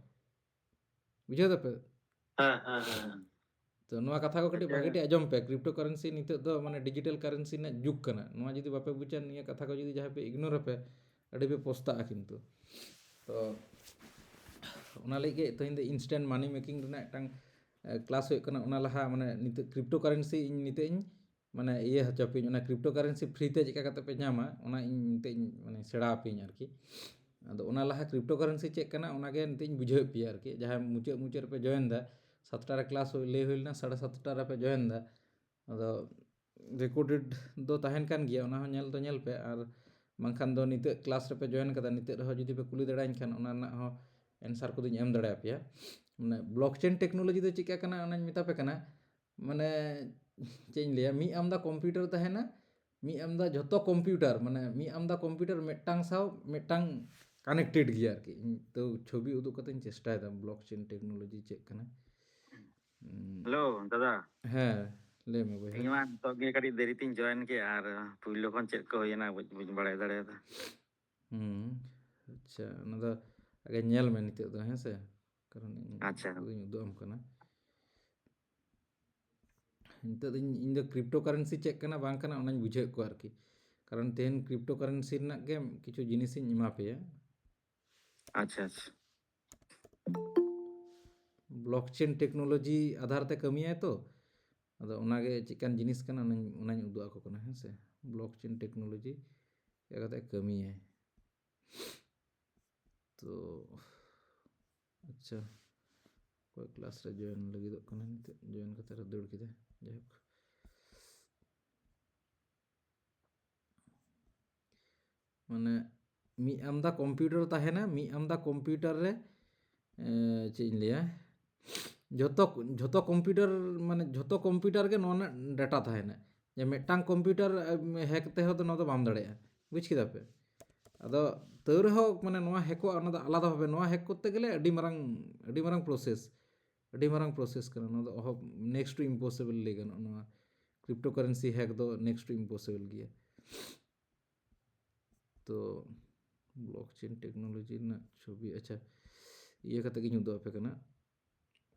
ᱵᱩᱡᱷᱟᱹᱣ ᱫᱟᱯᱮ? ᱦᱮᱸ, ᱦᱮᱸ, ᱦᱮᱸ᱾ ᱛᱚ ᱱᱚᱣᱟ ᱠᱟᱛᱷᱟ ᱠᱚ ᱠᱟᱹᱴᱤᱡ ᱵᱷᱟᱜᱮ ᱴᱷᱤᱠ ᱟᱸᱡᱚᱢ ᱯᱮ, ᱠᱨᱤᱯᱴᱳ ᱠᱟᱨᱮᱱᱥᱤ ᱱᱤᱛᱚᱜ ᱫᱚ, ᱢᱟᱱᱮ ᱰᱤᱡᱤᱴᱟᱞ ᱠᱟᱨᱮᱱᱥᱤ ᱨᱮᱱᱟᱜ ᱡᱩᱜᱽ ᱠᱟᱱᱟ᱾ ᱱᱚᱣᱟ ᱡᱩᱫᱤ ᱵᱟᱯᱮ ᱵᱩᱡᱟ, ᱱᱤᱭᱟᱹ ᱠᱟᱛᱷᱟ ᱠᱚ ᱡᱩᱫᱤ ᱡᱟᱦᱟᱸᱭ ᱯᱮ ᱤᱜᱱᱳᱨ ᱟᱯᱮ, ᱟᱹᱰᱤ ᱯᱮ ᱯᱚᱥᱛᱟᱜᱼᱟ ᱠᱤᱱᱛᱩ᱾ ᱛᱚ ᱚᱱᱟ ᱞᱟᱹᱜᱤᱫ ᱜᱮ ᱛᱮᱦᱮᱧ ᱫᱚ ᱤᱱᱥᱴᱮᱱᱴ ᱢᱟᱱᱤ ᱢᱮᱠᱤᱝ ᱨᱮᱱᱟᱜ ᱢᱤᱫᱴᱟᱝ ᱠᱞᱟᱥ ᱦᱩᱭᱩᱜ ᱠᱟᱱᱟ᱾ ᱚᱱᱟ ᱞᱟᱦᱟ, ᱢᱟᱱᱮ ᱱᱤᱛᱚᱜ ᱠᱨᱤᱯᱴᱳ ᱠᱟᱨᱮᱱᱥᱤ ᱤᱧ ᱱᱤᱛᱚᱜ ᱤᱧ, ᱢᱟᱱᱮ ᱤᱭᱟᱹ ᱦᱚᱪᱚ ᱯᱮᱭᱟᱹᱧ, ᱚᱱᱟ ᱠᱨᱤᱯᱴᱳ ᱠᱟᱨᱮᱱᱥᱤ ᱯᱷᱨᱤ ᱛᱮ ᱪᱮᱫ ᱞᱮᱠᱟ ᱠᱟᱛᱮ ᱯᱮ ᱧᱟᱢᱟ, ᱚᱱᱟ ᱤᱧ ᱱᱤᱛᱚᱜ ᱤᱧ, ᱢᱟᱱᱮ ᱥᱮᱬᱟ ᱟᱯᱮᱭᱟᱹᱧ ᱟᱨᱠᱤ᱾ ᱟᱫᱚ ᱚᱱᱟ ᱞᱟᱦᱟ ᱠᱨᱤᱯᱴᱳ ᱠᱟᱨᱮᱱᱥᱤ ᱪᱮᱫ ᱠᱟᱱᱟ, ᱚᱱᱟᱜᱮ ᱱᱤᱛᱚᱜ ᱤᱧ ᱵᱩᱡᱷᱟᱹᱣᱮᱫ ᱯᱮᱭᱟ ᱟᱨᱠᱤ᱾ ᱡᱟᱦᱟᱸᱭ ᱢᱩᱪᱟᱹᱫ, ᱢᱩᱪᱟᱹᱫ ᱨᱮᱯᱮ ᱡᱚᱭᱮᱱ ᱮᱫᱟ, ᱥᱟᱛᱴᱟ ᱨᱮ ᱠᱞᱟᱥ ᱦᱩᱭ, ᱞᱟᱹᱭ ᱦᱩᱭ ᱞᱮᱱᱟ, ᱥᱟᱲᱮ ᱥᱟᱛᱴᱟ ᱨᱮᱯᱮ ᱡᱚᱭᱮᱱ ᱮᱫᱟ᱾ ᱟᱫᱚ ᱨᱮᱠᱚᱨᱰᱮᱰ ᱫᱚ ᱛᱟᱦᱮᱱ ᱠᱟᱱ ᱜᱮᱭᱟ, ᱚᱱᱟ ᱦᱚᱸ ᱧᱮᱞ ᱫᱚ ᱧᱮᱞ ᱯᱮ᱾ ᱟᱨ ᱵᱟᱝᱠᱷᱟᱱ ᱫᱚ ᱱᱤᱛᱚᱜ ᱠᱞᱟᱥ ᱨᱮᱯᱮ ᱡᱚᱭᱮᱱ ᱠᱟᱫᱟ, ᱱᱤᱛᱚᱜ ᱨᱮᱦᱚᱸ ᱡᱩᱫᱤ ᱯᱮ ᱠᱩᱞᱤ ᱫᱟᱲᱮᱭᱟᱹᱧ ᱠᱷᱟᱱ, ᱚᱱᱟ ᱨᱮᱱᱟᱜ ᱦᱚᱸ ᱮᱱᱥᱟᱨ ᱠᱚᱫᱚᱧ ᱮᱢ ᱫᱟᱲᱮᱭᱟᱯᱮᱭᱟ᱾ ᱢᱟᱱᱮ ᱵᱞᱚᱠ ᱪᱮᱱ ᱴᱮᱠᱱᱳᱞᱚᱡᱤ ᱫᱚ ᱪᱮᱫᱠᱟ ᱠᱟᱱᱟ, ᱚᱱᱟᱧ ᱢᱮᱛᱟ ᱯᱮ ᱠᱟᱱᱟ᱾ ᱢᱟᱱᱮ ᱪᱮᱫ ᱤᱧ ᱞᱟᱹᱭᱟ, ᱢᱤᱫ ᱟᱢᱫᱟ ᱠᱚᱢᱯᱤᱭᱩᱴᱟᱨ ᱛᱟᱦᱮᱱᱟ, ᱢᱤᱫ ᱟᱢᱫᱟ ᱡᱷᱚᱛᱚ ᱠᱚᱢᱯᱤᱭᱩᱴᱟᱨ, ᱢᱟᱱᱮ ᱢᱤᱫ ᱟᱢᱫᱟ ᱠᱚᱢᱯᱤᱭᱩᱴᱟᱨ ᱢᱤᱫᱴᱟᱝ ᱥᱟᱶ ᱢᱤᱫᱴᱟᱝ ᱠᱟᱱᱮᱠᱴᱮᱰ ᱜᱮᱭᱟ ᱟᱨᱠᱤ᱾ ᱤᱧ ᱛᱚ ᱪᱷᱚᱵᱤ ᱩᱫᱩᱜ ᱠᱟᱛᱮᱧ ᱪᱮᱥᱴᱟᱭᱮᱫᱟ ᱵᱞᱚᱠ ᱪᱮᱱ ᱴᱮᱠᱱᱳᱞᱚᱡᱤ ᱪᱮᱫ ᱠᱟᱱᱟ᱾ ᱩᱸ, ᱦᱮᱞᱳ ᱫᱟᱫᱟ, ᱦᱮᱸ, ᱞᱟᱹᱭ ᱢᱮ ᱵᱚᱭᱦᱟ᱾ ᱤᱧ ᱢᱟ ᱱᱤᱛᱚᱜ ᱜᱮ ᱠᱟᱹᱴᱤᱡ ᱫᱮᱨᱤᱛᱤᱧ ᱡᱚᱭᱮᱱ ᱠᱮᱫ ᱟᱨ ᱯᱩᱭᱞᱩ ᱠᱷᱚᱱ ᱪᱮᱫ ᱠᱚ ᱦᱩᱭᱮᱱᱟ ᱵᱟᱹᱧ, ᱵᱟᱹᱧ ᱵᱟᱲᱟᱭ ᱫᱟᱲᱮᱭᱟᱫᱟ᱾ ᱦᱩᱸ, ᱟᱪᱪᱷᱟ, ᱚᱱᱟ ᱫᱚ ᱟᱜᱮ ᱧᱮᱞ ᱢᱮ ᱱᱤᱛᱚᱜ ᱫᱚ, ᱦᱮᱸ ᱥᱮ? ᱠᱟᱨᱚᱱ ᱤᱧ ᱟᱪᱪᱷᱟ᱾ ᱱᱤᱛᱚᱜ ᱫᱚᱧ ᱩᱫᱩᱜ ᱟᱢ ᱠᱟᱱᱟ᱾ ᱱᱤᱛᱚᱜ ᱫᱚ ᱤᱧ, ᱤᱧ ᱫᱚ ᱠᱨᱤᱯᱴᱳ ᱠᱟᱨᱮᱱᱥᱤ ᱪᱮᱫ ᱠᱟᱱᱟ ᱵᱟᱝ ᱠᱟᱱᱟ ᱚᱱᱟᱧ ᱵᱩᱡᱷᱟᱹᱣᱮᱫ ᱠᱚᱣᱟ ᱟᱨᱠᱤ᱾ ᱠᱟᱨᱚᱱ ᱛᱮᱦᱮᱧ ᱠᱨᱤᱯᱴᱳ ᱠᱟᱨᱮᱱᱥᱤ ᱨᱮᱱᱟᱜ ᱜᱮ ᱠᱤᱪᱷᱩ ᱡᱤᱱᱤᱥᱤᱧ ᱮᱢᱟ ᱯᱮᱭᱟ᱾ ᱟᱪᱪᱷᱟ, ᱟᱪᱪᱷᱟ᱾ ᱵᱞᱚᱠ ᱪᱮᱱ ᱴᱮᱠᱱᱳᱞᱚᱡᱤ ᱟᱫᱷᱟᱨ ᱛᱮ ᱠᱟᱹᱢᱤᱭᱟᱭ ᱛᱚ᱾ ᱟᱫᱚ ᱚᱱᱟᱜᱮ ᱪᱮᱫ ᱠᱟᱱ ᱡᱤᱱᱤᱥ ᱠᱟᱱᱟ, ᱚᱱᱟᱧ ᱚᱱᱟᱧ ᱩᱫᱩᱜ ᱟᱠᱚ ᱠᱟᱱᱟ᱾ ᱦᱮᱸ ᱥᱮ, ᱵᱞᱚᱠ ᱪᱮᱱ ᱴᱮᱠᱱᱳᱞᱚᱡᱤ ᱪᱮᱫ ᱠᱟᱛᱮ ᱠᱟᱹᱢᱤᱭᱟᱭ᱾ ᱛᱚ ᱟᱪᱪᱷᱟ, ᱚᱠᱚᱭ ᱠᱞᱟᱥ ᱨᱮ ᱡᱚᱭᱮᱱ ᱞᱟᱹᱜᱤᱫᱚᱜ ᱠᱟᱱᱟ, ᱱᱤᱛᱚᱜ ᱡᱚᱭᱮᱱ ᱠᱟᱛᱮ ᱨᱮ ᱫᱟᱹᱲ ᱠᱮᱫᱟ᱾ ᱡᱟᱭᱦᱳᱠ, ᱢᱟᱱᱮ ᱢᱤᱫ ᱟᱢᱫᱟ ᱠᱚᱢᱯᱤᱭᱩᱴᱟᱨ ᱛᱟᱦᱮᱱᱟ, ᱢᱤᱫ ᱟᱢᱫᱟ ᱠᱚᱢᱯᱤᱭᱩᱴᱟᱨ ᱨᱮ ᱮ, ᱪᱮᱫ ᱤᱧ ᱞᱟᱹᱭᱟ, ᱡᱷᱚᱛᱚ ᱡᱷᱚᱛᱚ ᱠᱚᱢᱯᱤᱭᱩᱴᱟᱨ, ᱢᱟᱱᱮ ᱡᱷᱚᱛᱚ ᱠᱚᱢᱯᱤᱭᱩᱴᱟᱨ ᱜᱮ ᱱᱚᱣᱟ ᱨᱮᱱᱟᱜ ᱰᱟᱴᱟ ᱛᱟᱦᱮᱱᱟ᱾ ᱡᱮ ᱢᱤᱫᱴᱟᱝ ᱠᱚᱢᱯᱤᱭᱩᱴᱟᱨ ᱦᱮᱠ ᱛᱮᱦᱚᱸ ᱫᱚ ᱱᱚᱣᱟ ᱫᱚ ᱵᱟᱢ ᱫᱟᱲᱮᱭᱟᱜᱼᱟ, ᱵᱩᱡᱽ ᱠᱮᱫᱟ ᱯᱮ? ᱟᱫᱚ ᱛᱟᱹᱣ ᱨᱮᱦᱚᱸ ᱢᱟᱱᱮ ᱱᱚᱣᱟ ᱦᱮᱠᱚᱜᱼᱟ, ᱚᱱᱟ ᱫᱚ ᱟᱞᱟᱫᱟ ᱵᱷᱟᱵᱮ᱾ ᱱᱚᱣᱟ ᱦᱮᱠ ᱠᱚᱨᱛᱮ ᱜᱮᱞᱮ ᱟᱹᱰᱤ ᱢᱟᱨᱟᱝ ᱟᱹᱰᱤ ᱢᱟᱨᱟᱝ ᱯᱨᱚᱥᱮᱥ ᱟᱹᱰᱤ ᱢᱟᱨᱟᱝ ᱯᱨᱚᱥᱮᱥ ᱠᱟᱱᱟ᱾ ᱱᱚᱣᱟ ᱫᱚ ᱚᱦᱚ next to impossible ᱞᱟᱹᱭ ᱜᱟᱱᱚᱜᱼᱟ᱾ ᱱᱚᱣᱟ ᱠᱨᱤᱯᱴᱳ ᱠᱟᱨᱮᱱᱥᱤ ᱦᱮᱠ ᱫᱚ next to impossible ᱜᱮᱭᱟ᱾ ᱛᱚ ᱵᱞᱚᱠ ᱪᱮᱱ ᱴᱮᱠᱱᱳᱞᱚᱡᱤ ᱨᱮᱱᱟᱜ ᱪᱷᱚᱵᱤ, ᱟᱪᱪᱷᱟ, ᱤᱭᱟᱹ ᱠᱟᱛᱮ ᱜᱤᱧ ᱩᱫᱩᱜ ᱟᱯᱮ ᱠᱟᱱᱟ᱾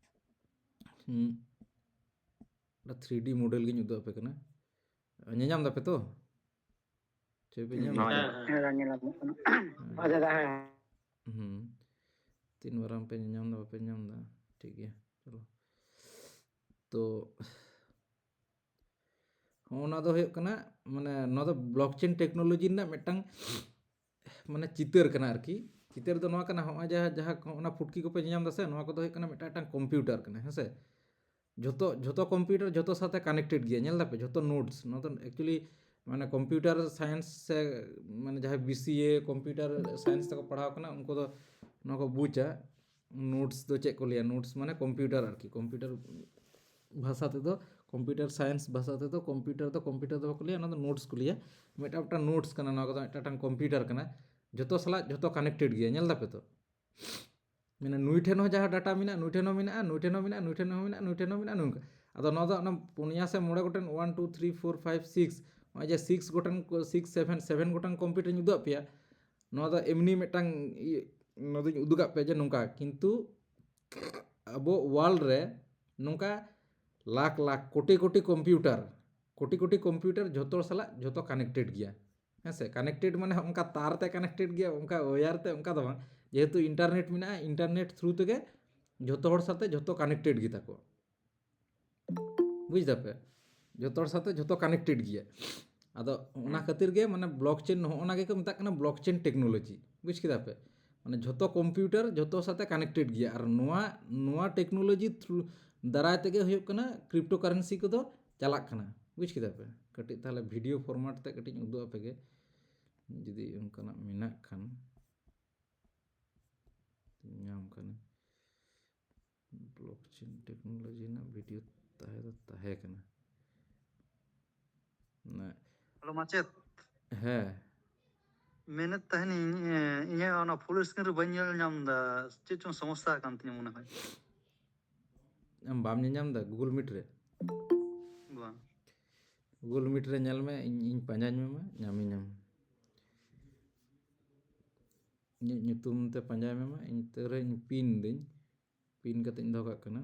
ᱦᱩᱸ, ᱚᱱᱟ ᱛᱷᱨᱤ ᱰᱤ ᱢᱚᱰᱮᱞ ᱜᱤᱧ ᱩᱫᱩᱜ ᱟᱯᱮ ᱠᱟᱱᱟ᱾ ᱧᱮᱧᱟᱢ ᱫᱟᱯᱮ ᱛᱚ? ᱪᱷᱚᱵᱤ ᱯᱮ ᱧᱟᱢ ᱫᱟ? ᱦᱳᱭ᱾ ᱦᱮᱸ, ᱧᱮᱞ ᱧᱟᱢᱚᱜ ᱠᱟᱱᱟ᱾ ᱦᱳᱭ ᱫᱟᱫᱟ, ᱦᱮᱸ᱾ ᱦᱩᱸ, ᱛᱤᱱ ᱢᱟᱨᱟᱝ ᱯᱮ ᱧᱮᱧᱟᱢ ᱫᱟ, ᱵᱟᱯᱮ ᱧᱟᱢ ᱫᱟ? ᱴᱷᱤᱠ ᱜᱮᱭᱟ, ᱪᱚᱞᱚ᱾ ᱛᱚ ᱦᱚᱸᱜᱼᱚ ᱱᱚᱣᱟ ᱫᱚ ᱦᱩᱭᱩᱜ ᱠᱟᱱᱟ, ᱢᱟᱱᱮ ᱱᱚᱣᱟ ᱫᱚ ᱵᱞᱚᱠ ᱪᱮᱱ ᱴᱮᱠᱱᱳᱞᱚᱡᱤ ᱨᱮᱱᱟᱜ ᱢᱤᱫᱴᱟᱝ ᱢᱟᱱᱮ ᱪᱤᱛᱟᱹᱨ ᱠᱟᱱᱟ ᱟᱨᱠᱤ᱾ ᱪᱤᱛᱟᱹᱨ ᱫᱚ ᱱᱚᱣᱟ ᱠᱟᱱᱟ, ᱦᱚᱸᱜᱼᱚᱭ ᱡᱟᱦᱟᱸ ᱡᱟᱦᱟᱸ ᱚᱱᱟ ᱯᱷᱩᱴᱠᱤ ᱠᱚᱯᱮ ᱧᱮᱧᱟᱢ ᱫᱟ ᱥᱮ, ᱱᱚᱣᱟ ᱠᱚᱫᱚ ᱦᱩᱭᱩᱜ ᱠᱟᱱᱟ ᱢᱤᱫᱴᱟᱝ ᱢᱤᱫᱴᱟᱝ ᱠᱚᱢᱯᱤᱭᱩᱴᱟᱨ ᱠᱟᱱᱟ, ᱦᱮᱸ ᱥᱮ? ᱡᱷᱚᱛᱚ ᱡᱷᱚᱛᱚ ᱠᱚᱢᱯᱤᱭᱩᱴᱟᱨ ᱡᱷᱚᱛᱚ ᱥᱟᱶᱛᱮ ᱠᱟᱱᱮᱠᱴᱮᱰ ᱜᱮᱭᱟ᱾ ᱧᱮᱞ ᱫᱟᱯᱮ, ᱡᱷᱚᱛᱚ ᱱᱳᱰᱥ, ᱱᱚᱣᱟ ᱫᱚ ᱮᱠᱪᱩᱭᱮᱞᱤ ᱢᱟᱱᱮ ᱠᱚᱢᱯᱤᱭᱩᱴᱟᱨ ᱥᱟᱭᱮᱱᱥ ᱥᱮ ᱢᱟᱱᱮ ᱡᱟᱦᱟᱸᱭ ᱵᱤ ᱥᱤ ᱮ ᱠᱚᱢᱯᱤᱭᱩᱴᱟᱨ ᱥᱟᱭᱮᱱᱥ ᱛᱮᱠᱚ ᱯᱟᱲᱦᱟᱣ ᱠᱟᱱᱟ, ᱩᱱᱠᱩ ᱫᱚ ᱱᱚᱣᱟ ᱠᱚ ᱵᱩᱡᱟ᱾ ᱱᱳᱰᱥ ᱫᱚ ᱪᱮᱫ ᱠᱚ ᱞᱟᱹᱭᱟ? ᱱᱳᱰᱥ ᱢᱟᱱᱮ ᱠᱚᱢᱯᱤᱭᱩᱴᱟᱨ ᱟᱨᱠᱤ, ᱠᱚᱢᱯᱤᱭᱩᱴᱟᱨ ᱵᱷᱟᱥᱟ ᱛᱮᱫᱚ, ᱠᱚᱢᱯᱤᱭᱩᱴᱟᱨ ᱥᱟᱭᱮᱱᱥ ᱵᱷᱟᱥᱟ ᱛᱮᱫᱚ ᱠᱚᱢᱯᱤᱭᱩᱴᱟᱨ ᱫᱚ ᱠᱚᱢᱯᱤᱭᱩᱴᱟᱨ ᱫᱚ ᱵᱟᱠᱚ ᱞᱟᱹᱭᱟ, ᱚᱱᱟ ᱫᱚ ᱱᱳᱰᱥ ᱠᱚ ᱞᱟᱹᱭᱟ᱾ ᱢᱤᱫᱴᱟᱝ ᱢᱤᱫᱴᱟᱝ ᱱᱳᱰᱥ ᱠᱟᱱᱟ, ᱱᱚᱣᱟ ᱠᱚᱫᱚ ᱢᱤᱫᱴᱟᱝ ᱢᱤᱫᱴᱟᱝ ᱠᱚᱢᱯᱤᱭᱩᱴᱟᱨ ᱠᱟᱱᱟ, ᱡᱷᱚᱛᱚ ᱥᱟᱞᱟᱜ ᱡᱷᱚᱛᱚ ᱠᱟᱱᱮᱠᱴᱮᱰ ᱜᱮᱭᱟ᱾ ᱧᱮᱞ ᱫᱟᱯᱮ ᱛᱚ, ᱢᱟᱱᱮ ᱱᱩᱭ ᱴᱷᱮᱱ ᱦᱚᱸ ᱡᱟᱦᱟᱸ ᱰᱟᱴᱟ ᱢᱮᱱᱟᱜᱼᱟ, ᱱᱩᱭ ᱴᱷᱮᱱ ᱦᱚᱸ ᱢᱮᱱᱟᱜᱼᱟ, ᱱᱩᱭ ᱴᱷᱮᱱ ᱦᱚᱸ ᱢᱮᱱᱟᱜᱼᱟ, ᱱᱩᱭ ᱴᱷᱮᱱ ᱦᱚᱸ ᱢᱮᱱᱟᱜᱼᱟ, ᱱᱩᱭ ᱴᱷᱮᱱ ᱦᱚᱸ ᱢᱮᱱᱟᱜᱼᱟ, ᱱᱩᱭ ᱴᱷᱮᱱ ᱦᱚᱸ ᱢᱮᱱᱟᱜᱼᱟ, ᱱᱚᱝᱠᱟ᱾ ᱟᱫᱚ ᱱᱚᱣᱟ ᱫᱚ ᱚᱱᱟ ᱯᱩᱱᱭᱟ ᱥᱮ ᱢᱚᱬᱮ ᱜᱚᱴᱮᱱ, one two three four five six, ᱱᱚᱜᱼᱚᱭ ᱡᱮ ᱥᱤᱠᱥ ᱜᱚᱴᱮᱱ, ᱥᱤᱠᱥ ᱥᱮᱵᱷᱮᱱ, ᱥᱮᱵᱷᱮᱱ ᱜᱚᱴᱟᱝ ᱠᱚᱢᱯᱤᱭᱩᱴᱟᱨᱤᱧ ᱩᱫᱩᱜ ᱟᱫ ᱯᱮᱭᱟ, ᱱᱚᱣᱟ ᱫᱚ ᱮᱢᱱᱤ ᱢᱤᱫᱴᱟᱝ ᱤᱭᱟᱹ, ᱱᱚᱣᱟ ᱫᱚᱧ ᱩᱫᱩᱜ ᱟᱫ ᱯᱮᱭᱟ ᱡᱮ ᱱᱚᱝᱠᱟ, ᱠᱤᱱᱛᱩ ᱟᱵᱚ ᱣᱟᱨᱞᱰ ᱨᱮ ᱱᱚᱝᱠᱟ ᱞᱟᱠᱷ ᱞᱟᱠᱷ, ᱠᱳᱴᱤ ᱠᱳᱴᱤ ᱠᱚᱢᱯᱤᱭᱩᱴᱟᱨ, ᱠᱳᱴᱤ ᱠᱳᱴᱤ ᱠᱚᱢᱯᱤᱭᱩᱴᱟᱨ ᱡᱷᱚᱛᱚ ᱥᱟᱞᱟᱜ ᱡᱷᱚᱛᱚ ᱠᱟᱱᱮᱠᱴᱮᱰ ᱜᱮᱭᱟ, ᱦᱮᱸ ᱥᱮ? ᱠᱟᱱᱮᱠᱴᱮᱰ ᱢᱟᱱᱮ ᱚᱱᱠᱟ ᱛᱟᱨ ᱛᱮ ᱠᱟᱱᱮᱠᱴᱮᱰ ᱜᱮᱭᱟ, ᱚᱱᱠᱟ ᱣᱟᱭᱟᱨ ᱛᱮ, ᱚᱱᱠᱟ ᱫᱚ ᱵᱟᱝ᱾ ᱡᱮᱦᱮᱛᱩ ᱤᱱᱴᱟᱨᱱᱮᱴ ᱢᱮᱱᱟᱜᱼᱟ, ᱤᱱᱴᱟᱨᱱᱮᱴ ᱛᱷᱨᱩ ᱛᱮᱜᱮ ᱡᱷᱚᱛᱚ ᱦᱚᱲ ᱥᱟᱛᱮ ᱡᱷᱚᱛᱚ ᱠᱟᱱᱮᱠᱴᱮᱰ ᱜᱮᱛᱟ ᱠᱚᱣᱟ᱾ ᱵᱩᱡᱽ ᱫᱟᱯᱮ? ᱡᱷᱚᱛᱚ ᱦᱚᱲ ᱥᱟᱛᱮ ᱡᱷᱚᱛᱚ ᱠᱟᱱᱮᱠᱴᱮᱰ ᱜᱮᱭᱟ᱾ ᱟᱫᱚ ᱚᱱᱟ ᱠᱷᱟᱹᱛᱤᱨ ᱜᱮ ᱢᱟᱱᱮ ᱵᱞᱚᱠ ᱪᱮᱱ, ᱱᱚᱜᱼᱚ ᱚᱱᱟ ᱜᱮᱠᱚ ᱢᱮᱛᱟᱜ ᱠᱟᱱᱟ ᱵᱞᱚᱠ ᱪᱮᱱ ᱴᱮᱠᱱᱳᱞᱚᱡᱤ᱾ ᱵᱩᱡᱽ ᱠᱮᱫᱟ ᱯᱮ? ᱢᱟᱱᱮ ᱡᱷᱚᱛᱚ ᱠᱚᱢᱯᱤᱭᱩᱴᱟᱨ ᱡᱷᱚᱛᱚ ᱥᱟᱛᱮ ᱠᱟᱱᱮᱠᱴᱮᱰ ᱜᱮᱭᱟ, ᱟᱨ ᱱᱚᱣᱟ, ᱱᱚᱣᱟ ᱴᱮᱠᱱᱳᱞᱚᱡᱤ ᱛᱷᱨᱩ, ᱫᱟᱨᱟᱭ ᱛᱮᱜᱮ ᱦᱩᱭᱩᱜ ᱠᱟᱱᱟ ᱠᱨᱤᱯᱴᱳ ᱠᱟᱨᱮᱱᱥᱤ ᱠᱚᱫᱚ ᱪᱟᱞᱟᱜ ᱠᱟᱱᱟ᱾ ᱵᱩᱡᱽ ᱠᱮᱫᱟ ᱯᱮ? ᱠᱟᱹᱴᱤᱡ ᱛᱟᱦᱚᱞᱮ ᱵᱷᱤᱰᱤᱭᱳ ᱯᱷᱚᱨᱢᱟᱴ ᱛᱮ ᱠᱟᱹᱴᱤᱡ ᱤᱧ ᱩᱫᱩᱜ ᱟᱯᱮ ᱜᱮ, ᱡᱩᱫᱤ ᱚᱱᱠᱟᱱᱟᱜ ᱢᱮᱱᱟᱜ ᱠᱷᱟᱱ᱾ ᱧᱟᱢ ᱠᱟᱹᱱᱟᱹᱧ᱾ ᱵᱞᱚᱠ ᱪᱮᱱ ᱴᱮᱠᱱᱳᱞᱚᱡᱤ ᱨᱮᱱᱟᱜ ᱵᱷᱤᱰᱤᱭᱳ ᱛᱟᱦᱮᱸ ᱫᱚ ᱛᱟᱦᱮᱸ ᱠᱟᱱᱟ᱾ ᱱᱟ-, ᱦᱮᱞᱳ ᱢᱟᱪᱮᱫ᱾ ᱦᱮᱸ᱾ ᱢᱮᱱᱮᱫ ᱛᱟᱦᱮᱱᱤᱧ, ᱮ, ᱤᱧᱟᱹᱜ ᱚᱱᱟ ᱯᱷᱩᱞ ᱥᱠᱨᱤᱱ ᱨᱮ ᱵᱟᱹᱧ ᱧᱮᱞ ᱧᱟᱢ ᱮᱫᱟ, ᱪᱮᱫ ᱪᱚᱝ ᱥᱚᱢᱚᱥᱥᱟ ᱟᱠᱟᱱ ᱛᱤᱧᱟᱹ ᱢᱚᱱᱮ ᱦᱚᱭ᱾ ᱟᱢ ᱵᱟᱢ ᱧᱮᱞ ᱧᱟᱢ ᱮᱫᱟ ᱜᱩᱜᱩᱞ ᱢᱤᱴ ᱨᱮ? ᱵᱟᱝ᱾ ᱜᱩᱜᱩᱞ ᱢᱤᱴ ᱨᱮ ᱧᱮᱞ ᱢᱮ, ᱤᱧ, ᱤᱧ ᱯᱟᱸᱡᱟᱧ ᱢᱮ ᱢᱟ, ᱧᱟᱢᱤᱧᱟᱢ᱾ ᱤᱧᱟᱹᱜ ᱧᱩᱛᱩᱢ ᱛᱮ ᱯᱟᱸᱡᱟᱭ ᱢᱮ ᱢᱟ, ᱤᱧ ᱛᱟᱹᱣ ᱨᱮᱦᱚᱸ ᱤᱧ ᱯᱤᱱ ᱫᱟᱹᱧ, ᱯᱤᱱ ᱠᱟᱛᱮ ᱤᱧ ᱫᱚᱦᱚ ᱠᱟᱜ ᱠᱟᱱᱟ᱾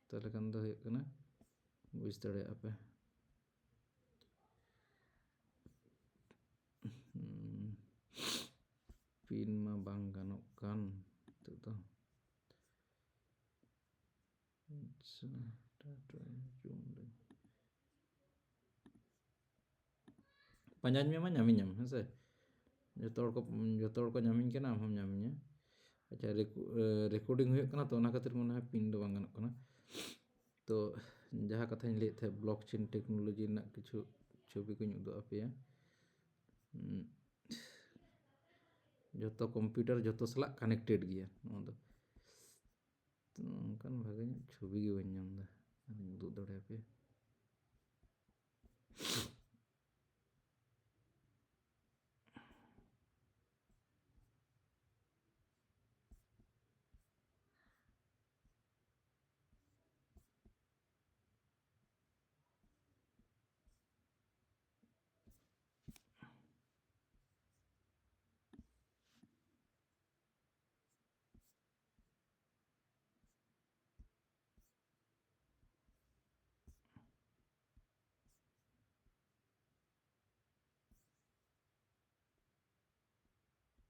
ᱛᱟᱦᱚᱞᱮ ᱠᱷᱟᱱ ᱫᱚ ᱦᱩᱭᱩᱜ ᱠᱟᱱᱟ, ᱵᱩᱡᱽ ᱫᱟᱲᱮᱭᱟᱜᱼᱟ ᱯᱮ᱾ ᱦᱩᱸ᱾ ᱯᱤᱱ ᱢᱟ ᱵᱟᱝ ᱜᱟᱱᱚᱜ ᱠᱟᱱ ᱱᱤᱛᱚᱜ ᱫᱚ᱾ ᱟᱪᱪᱷᱟ, ᱴᱟᱴᱟ ᱡᱩᱢ ᱨᱮ᱾ ᱯᱟᱸᱡᱟᱧ ᱢᱮ ᱢᱟ, ᱧᱟᱢᱤᱧᱟᱢ, ᱦᱮᱸ ᱥᱮ? ᱡᱚᱛᱚ ᱦᱚᱲ ᱠᱚ, ᱡᱚᱛᱚ ᱦᱚᱲ ᱠᱚ ᱧᱟᱢᱤᱧ ᱠᱟᱱᱟ, ᱟᱢ ᱦᱚᱸᱢ ᱧᱟᱢᱤᱧᱟ᱾ ᱟᱪᱪᱷᱟ, ᱨᱮᱠᱚ-, ᱮ, ᱨᱮᱠᱳᱨᱰᱤᱝ ᱦᱩᱭᱩᱜ ᱠᱟᱱᱟ, ᱛᱚ ᱚᱱᱟ ᱠᱷᱟᱹᱛᱤᱨ ᱢᱚᱱᱮ ᱦᱚᱭ ᱯᱤᱱ ᱫᱚ ᱵᱟᱝ ᱜᱟᱱᱚᱜ ᱠᱟᱱᱟ᱾ ᱛᱚ ᱡᱟᱦᱟᱸ ᱠᱟᱛᱷᱟᱧ ᱞᱟᱹᱭᱮᱫ ᱛᱟᱦᱮᱸᱫ, ᱵᱞᱚᱠ ᱪᱮᱱ ᱴᱮᱠᱱᱳᱞᱚᱡᱤ ᱨᱮᱱᱟᱜ ᱠᱤᱪᱷᱩ ᱪᱷᱚᱵᱤ ᱠᱚᱧ ᱩᱫᱩᱜ ᱟᱯᱮᱭᱟ᱾ ᱩᱸ, ᱡᱚᱛᱚ ᱠᱚᱢᱯᱤᱭᱩᱴᱟᱨ ᱡᱚᱛᱚ ᱥᱟᱞᱟᱜ ᱠᱟᱱᱮᱠᱴᱮᱰ ᱜᱮᱭᱟ ᱱᱚᱣᱟ ᱫᱚ᱾ ᱛᱚ ᱚᱱᱠᱟᱱ ᱵᱷᱟᱜᱮ ᱧᱚᱜ ᱪᱷᱚᱵᱤ ᱜᱮ ᱵᱟᱹᱧ ᱧᱟᱢ ᱮᱫᱟ, ᱟᱨᱤᱧ ᱩᱫᱩᱜ ᱫᱟᱲᱮᱭᱟᱯᱮᱭᱟ᱾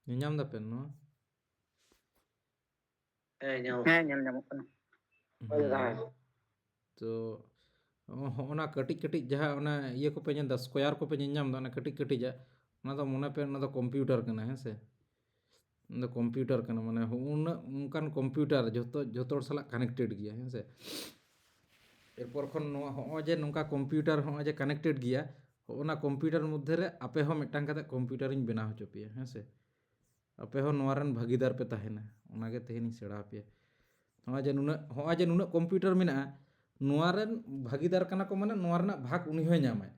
ᱧᱮᱞᱧᱟᱢ ᱫᱟᱯᱮ ᱱᱚᱣᱟ? ᱦᱮᱸ, ᱧᱟᱢᱚᱜ ᱦᱮᱸ, ᱧᱮᱞ ᱧᱟᱢᱚᱜ ᱠᱟᱱᱟ᱾ ᱦᱳᱭ ᱫᱟᱫᱟ, ᱦᱮᱸ᱾ ᱛᱚ ᱦᱚᱸᱜᱼᱚ ᱱᱟ ᱠᱟᱹᱴᱤᱡ ᱠᱟᱹᱴᱤᱡ ᱡᱟᱦᱟᱸ ᱚᱱᱟ ᱤᱭᱟᱹ ᱠᱚᱯᱮ ᱧᱮᱞ ᱮᱫᱟ, ᱥᱠᱚᱭᱟᱨ ᱠᱚᱯᱮ ᱧᱮᱞ ᱧᱟᱢ ᱮᱫᱟ, ᱚᱱᱟ ᱠᱟᱹᱴᱤᱡ ᱠᱟᱹᱴᱤᱡᱟᱜ, ᱚᱱᱟ ᱫᱚ ᱢᱚᱱᱮ ᱯᱮ ᱚᱱᱟ ᱫᱚ ᱠᱚᱢᱯᱤᱭᱩᱴᱟᱨ ᱠᱟᱱᱟ, ᱦᱮᱸ ᱥᱮ? ᱚᱱᱟ ᱫᱚ ᱠᱚᱢᱯᱤᱭᱩᱴᱟᱨ ᱠᱟᱱᱟ, ᱢᱟᱱᱮ ᱩᱱᱟᱹᱜ ᱚᱱᱠᱟᱱ ᱠᱚᱢᱯᱤᱭᱩᱴᱟᱨ ᱡᱷᱚᱛᱚ ᱡᱷᱚᱛᱚ ᱦᱚᱲ ᱥᱟᱞᱟᱜ ᱠᱟᱱᱮᱠᱴᱮᱰ ᱜᱮᱭᱟ, ᱦᱮᱸ ᱥᱮ? ᱮᱨᱯᱚᱨ ᱠᱷᱚᱱ ᱱᱚᱣᱟ ᱦᱚᱸᱜᱼᱚᱭ ᱡᱮ ᱱᱚᱝᱠᱟ ᱠᱚᱢᱯᱤᱭᱩᱴᱟᱨ ᱦᱚᱸᱜᱼᱚᱭ ᱡᱮ ᱠᱟᱱᱮᱠᱴᱮᱰ ᱜᱮᱭᱟ, ᱦᱚᱸᱜᱼᱚ ᱱᱟ ᱠᱚᱢᱯᱤᱭᱩᱴᱟᱨ ᱢᱚᱫᱽᱫᱷᱮ ᱨᱮ ᱟᱯᱮ ᱦᱚᱸ ᱢᱤᱫᱴᱟᱝ ᱠᱟᱛᱮ ᱠᱚᱢᱯᱤᱭᱩᱴᱟᱨᱤᱧ ᱵᱮᱱᱟᱣ ᱦᱚᱪᱚ ᱯᱮᱭᱟ, ᱦᱮᱸ ᱥᱮ? ᱟᱯᱮ ᱦᱚᱸ ᱱᱚᱣᱟ ᱨᱮᱱ ᱵᱷᱟᱹᱜᱤᱫᱟᱨ ᱯᱮ ᱛᱟᱦᱮᱱᱟ, ᱚᱱᱟᱜᱮ ᱛᱮᱦᱮᱧ ᱤᱧ ᱥᱮᱬᱟ ᱟᱯᱮᱭᱟ᱾ ᱱᱚᱜᱼᱚᱭ ᱡᱮ ᱱᱩᱱᱟᱹᱜ ᱦᱚᱸᱜᱼᱚᱭ ᱡᱮ ᱱᱩᱱᱟᱹᱜ ᱠᱚᱢᱯᱤᱭᱩᱴᱟᱨ ᱢᱮᱱᱟᱜᱼᱟ, ᱱᱚᱣᱟ ᱨᱮᱱ ᱵᱷᱟᱹᱜᱤᱫᱟᱨ ᱠᱟᱱᱟ ᱠᱚ, ᱢᱟᱱᱮ ᱱᱚᱣᱟ ᱨᱮᱱᱟᱜ ᱵᱷᱟᱜᱽ ᱩᱱᱤ ᱦᱚᱸᱭ ᱧᱟᱢᱟᱭ᱾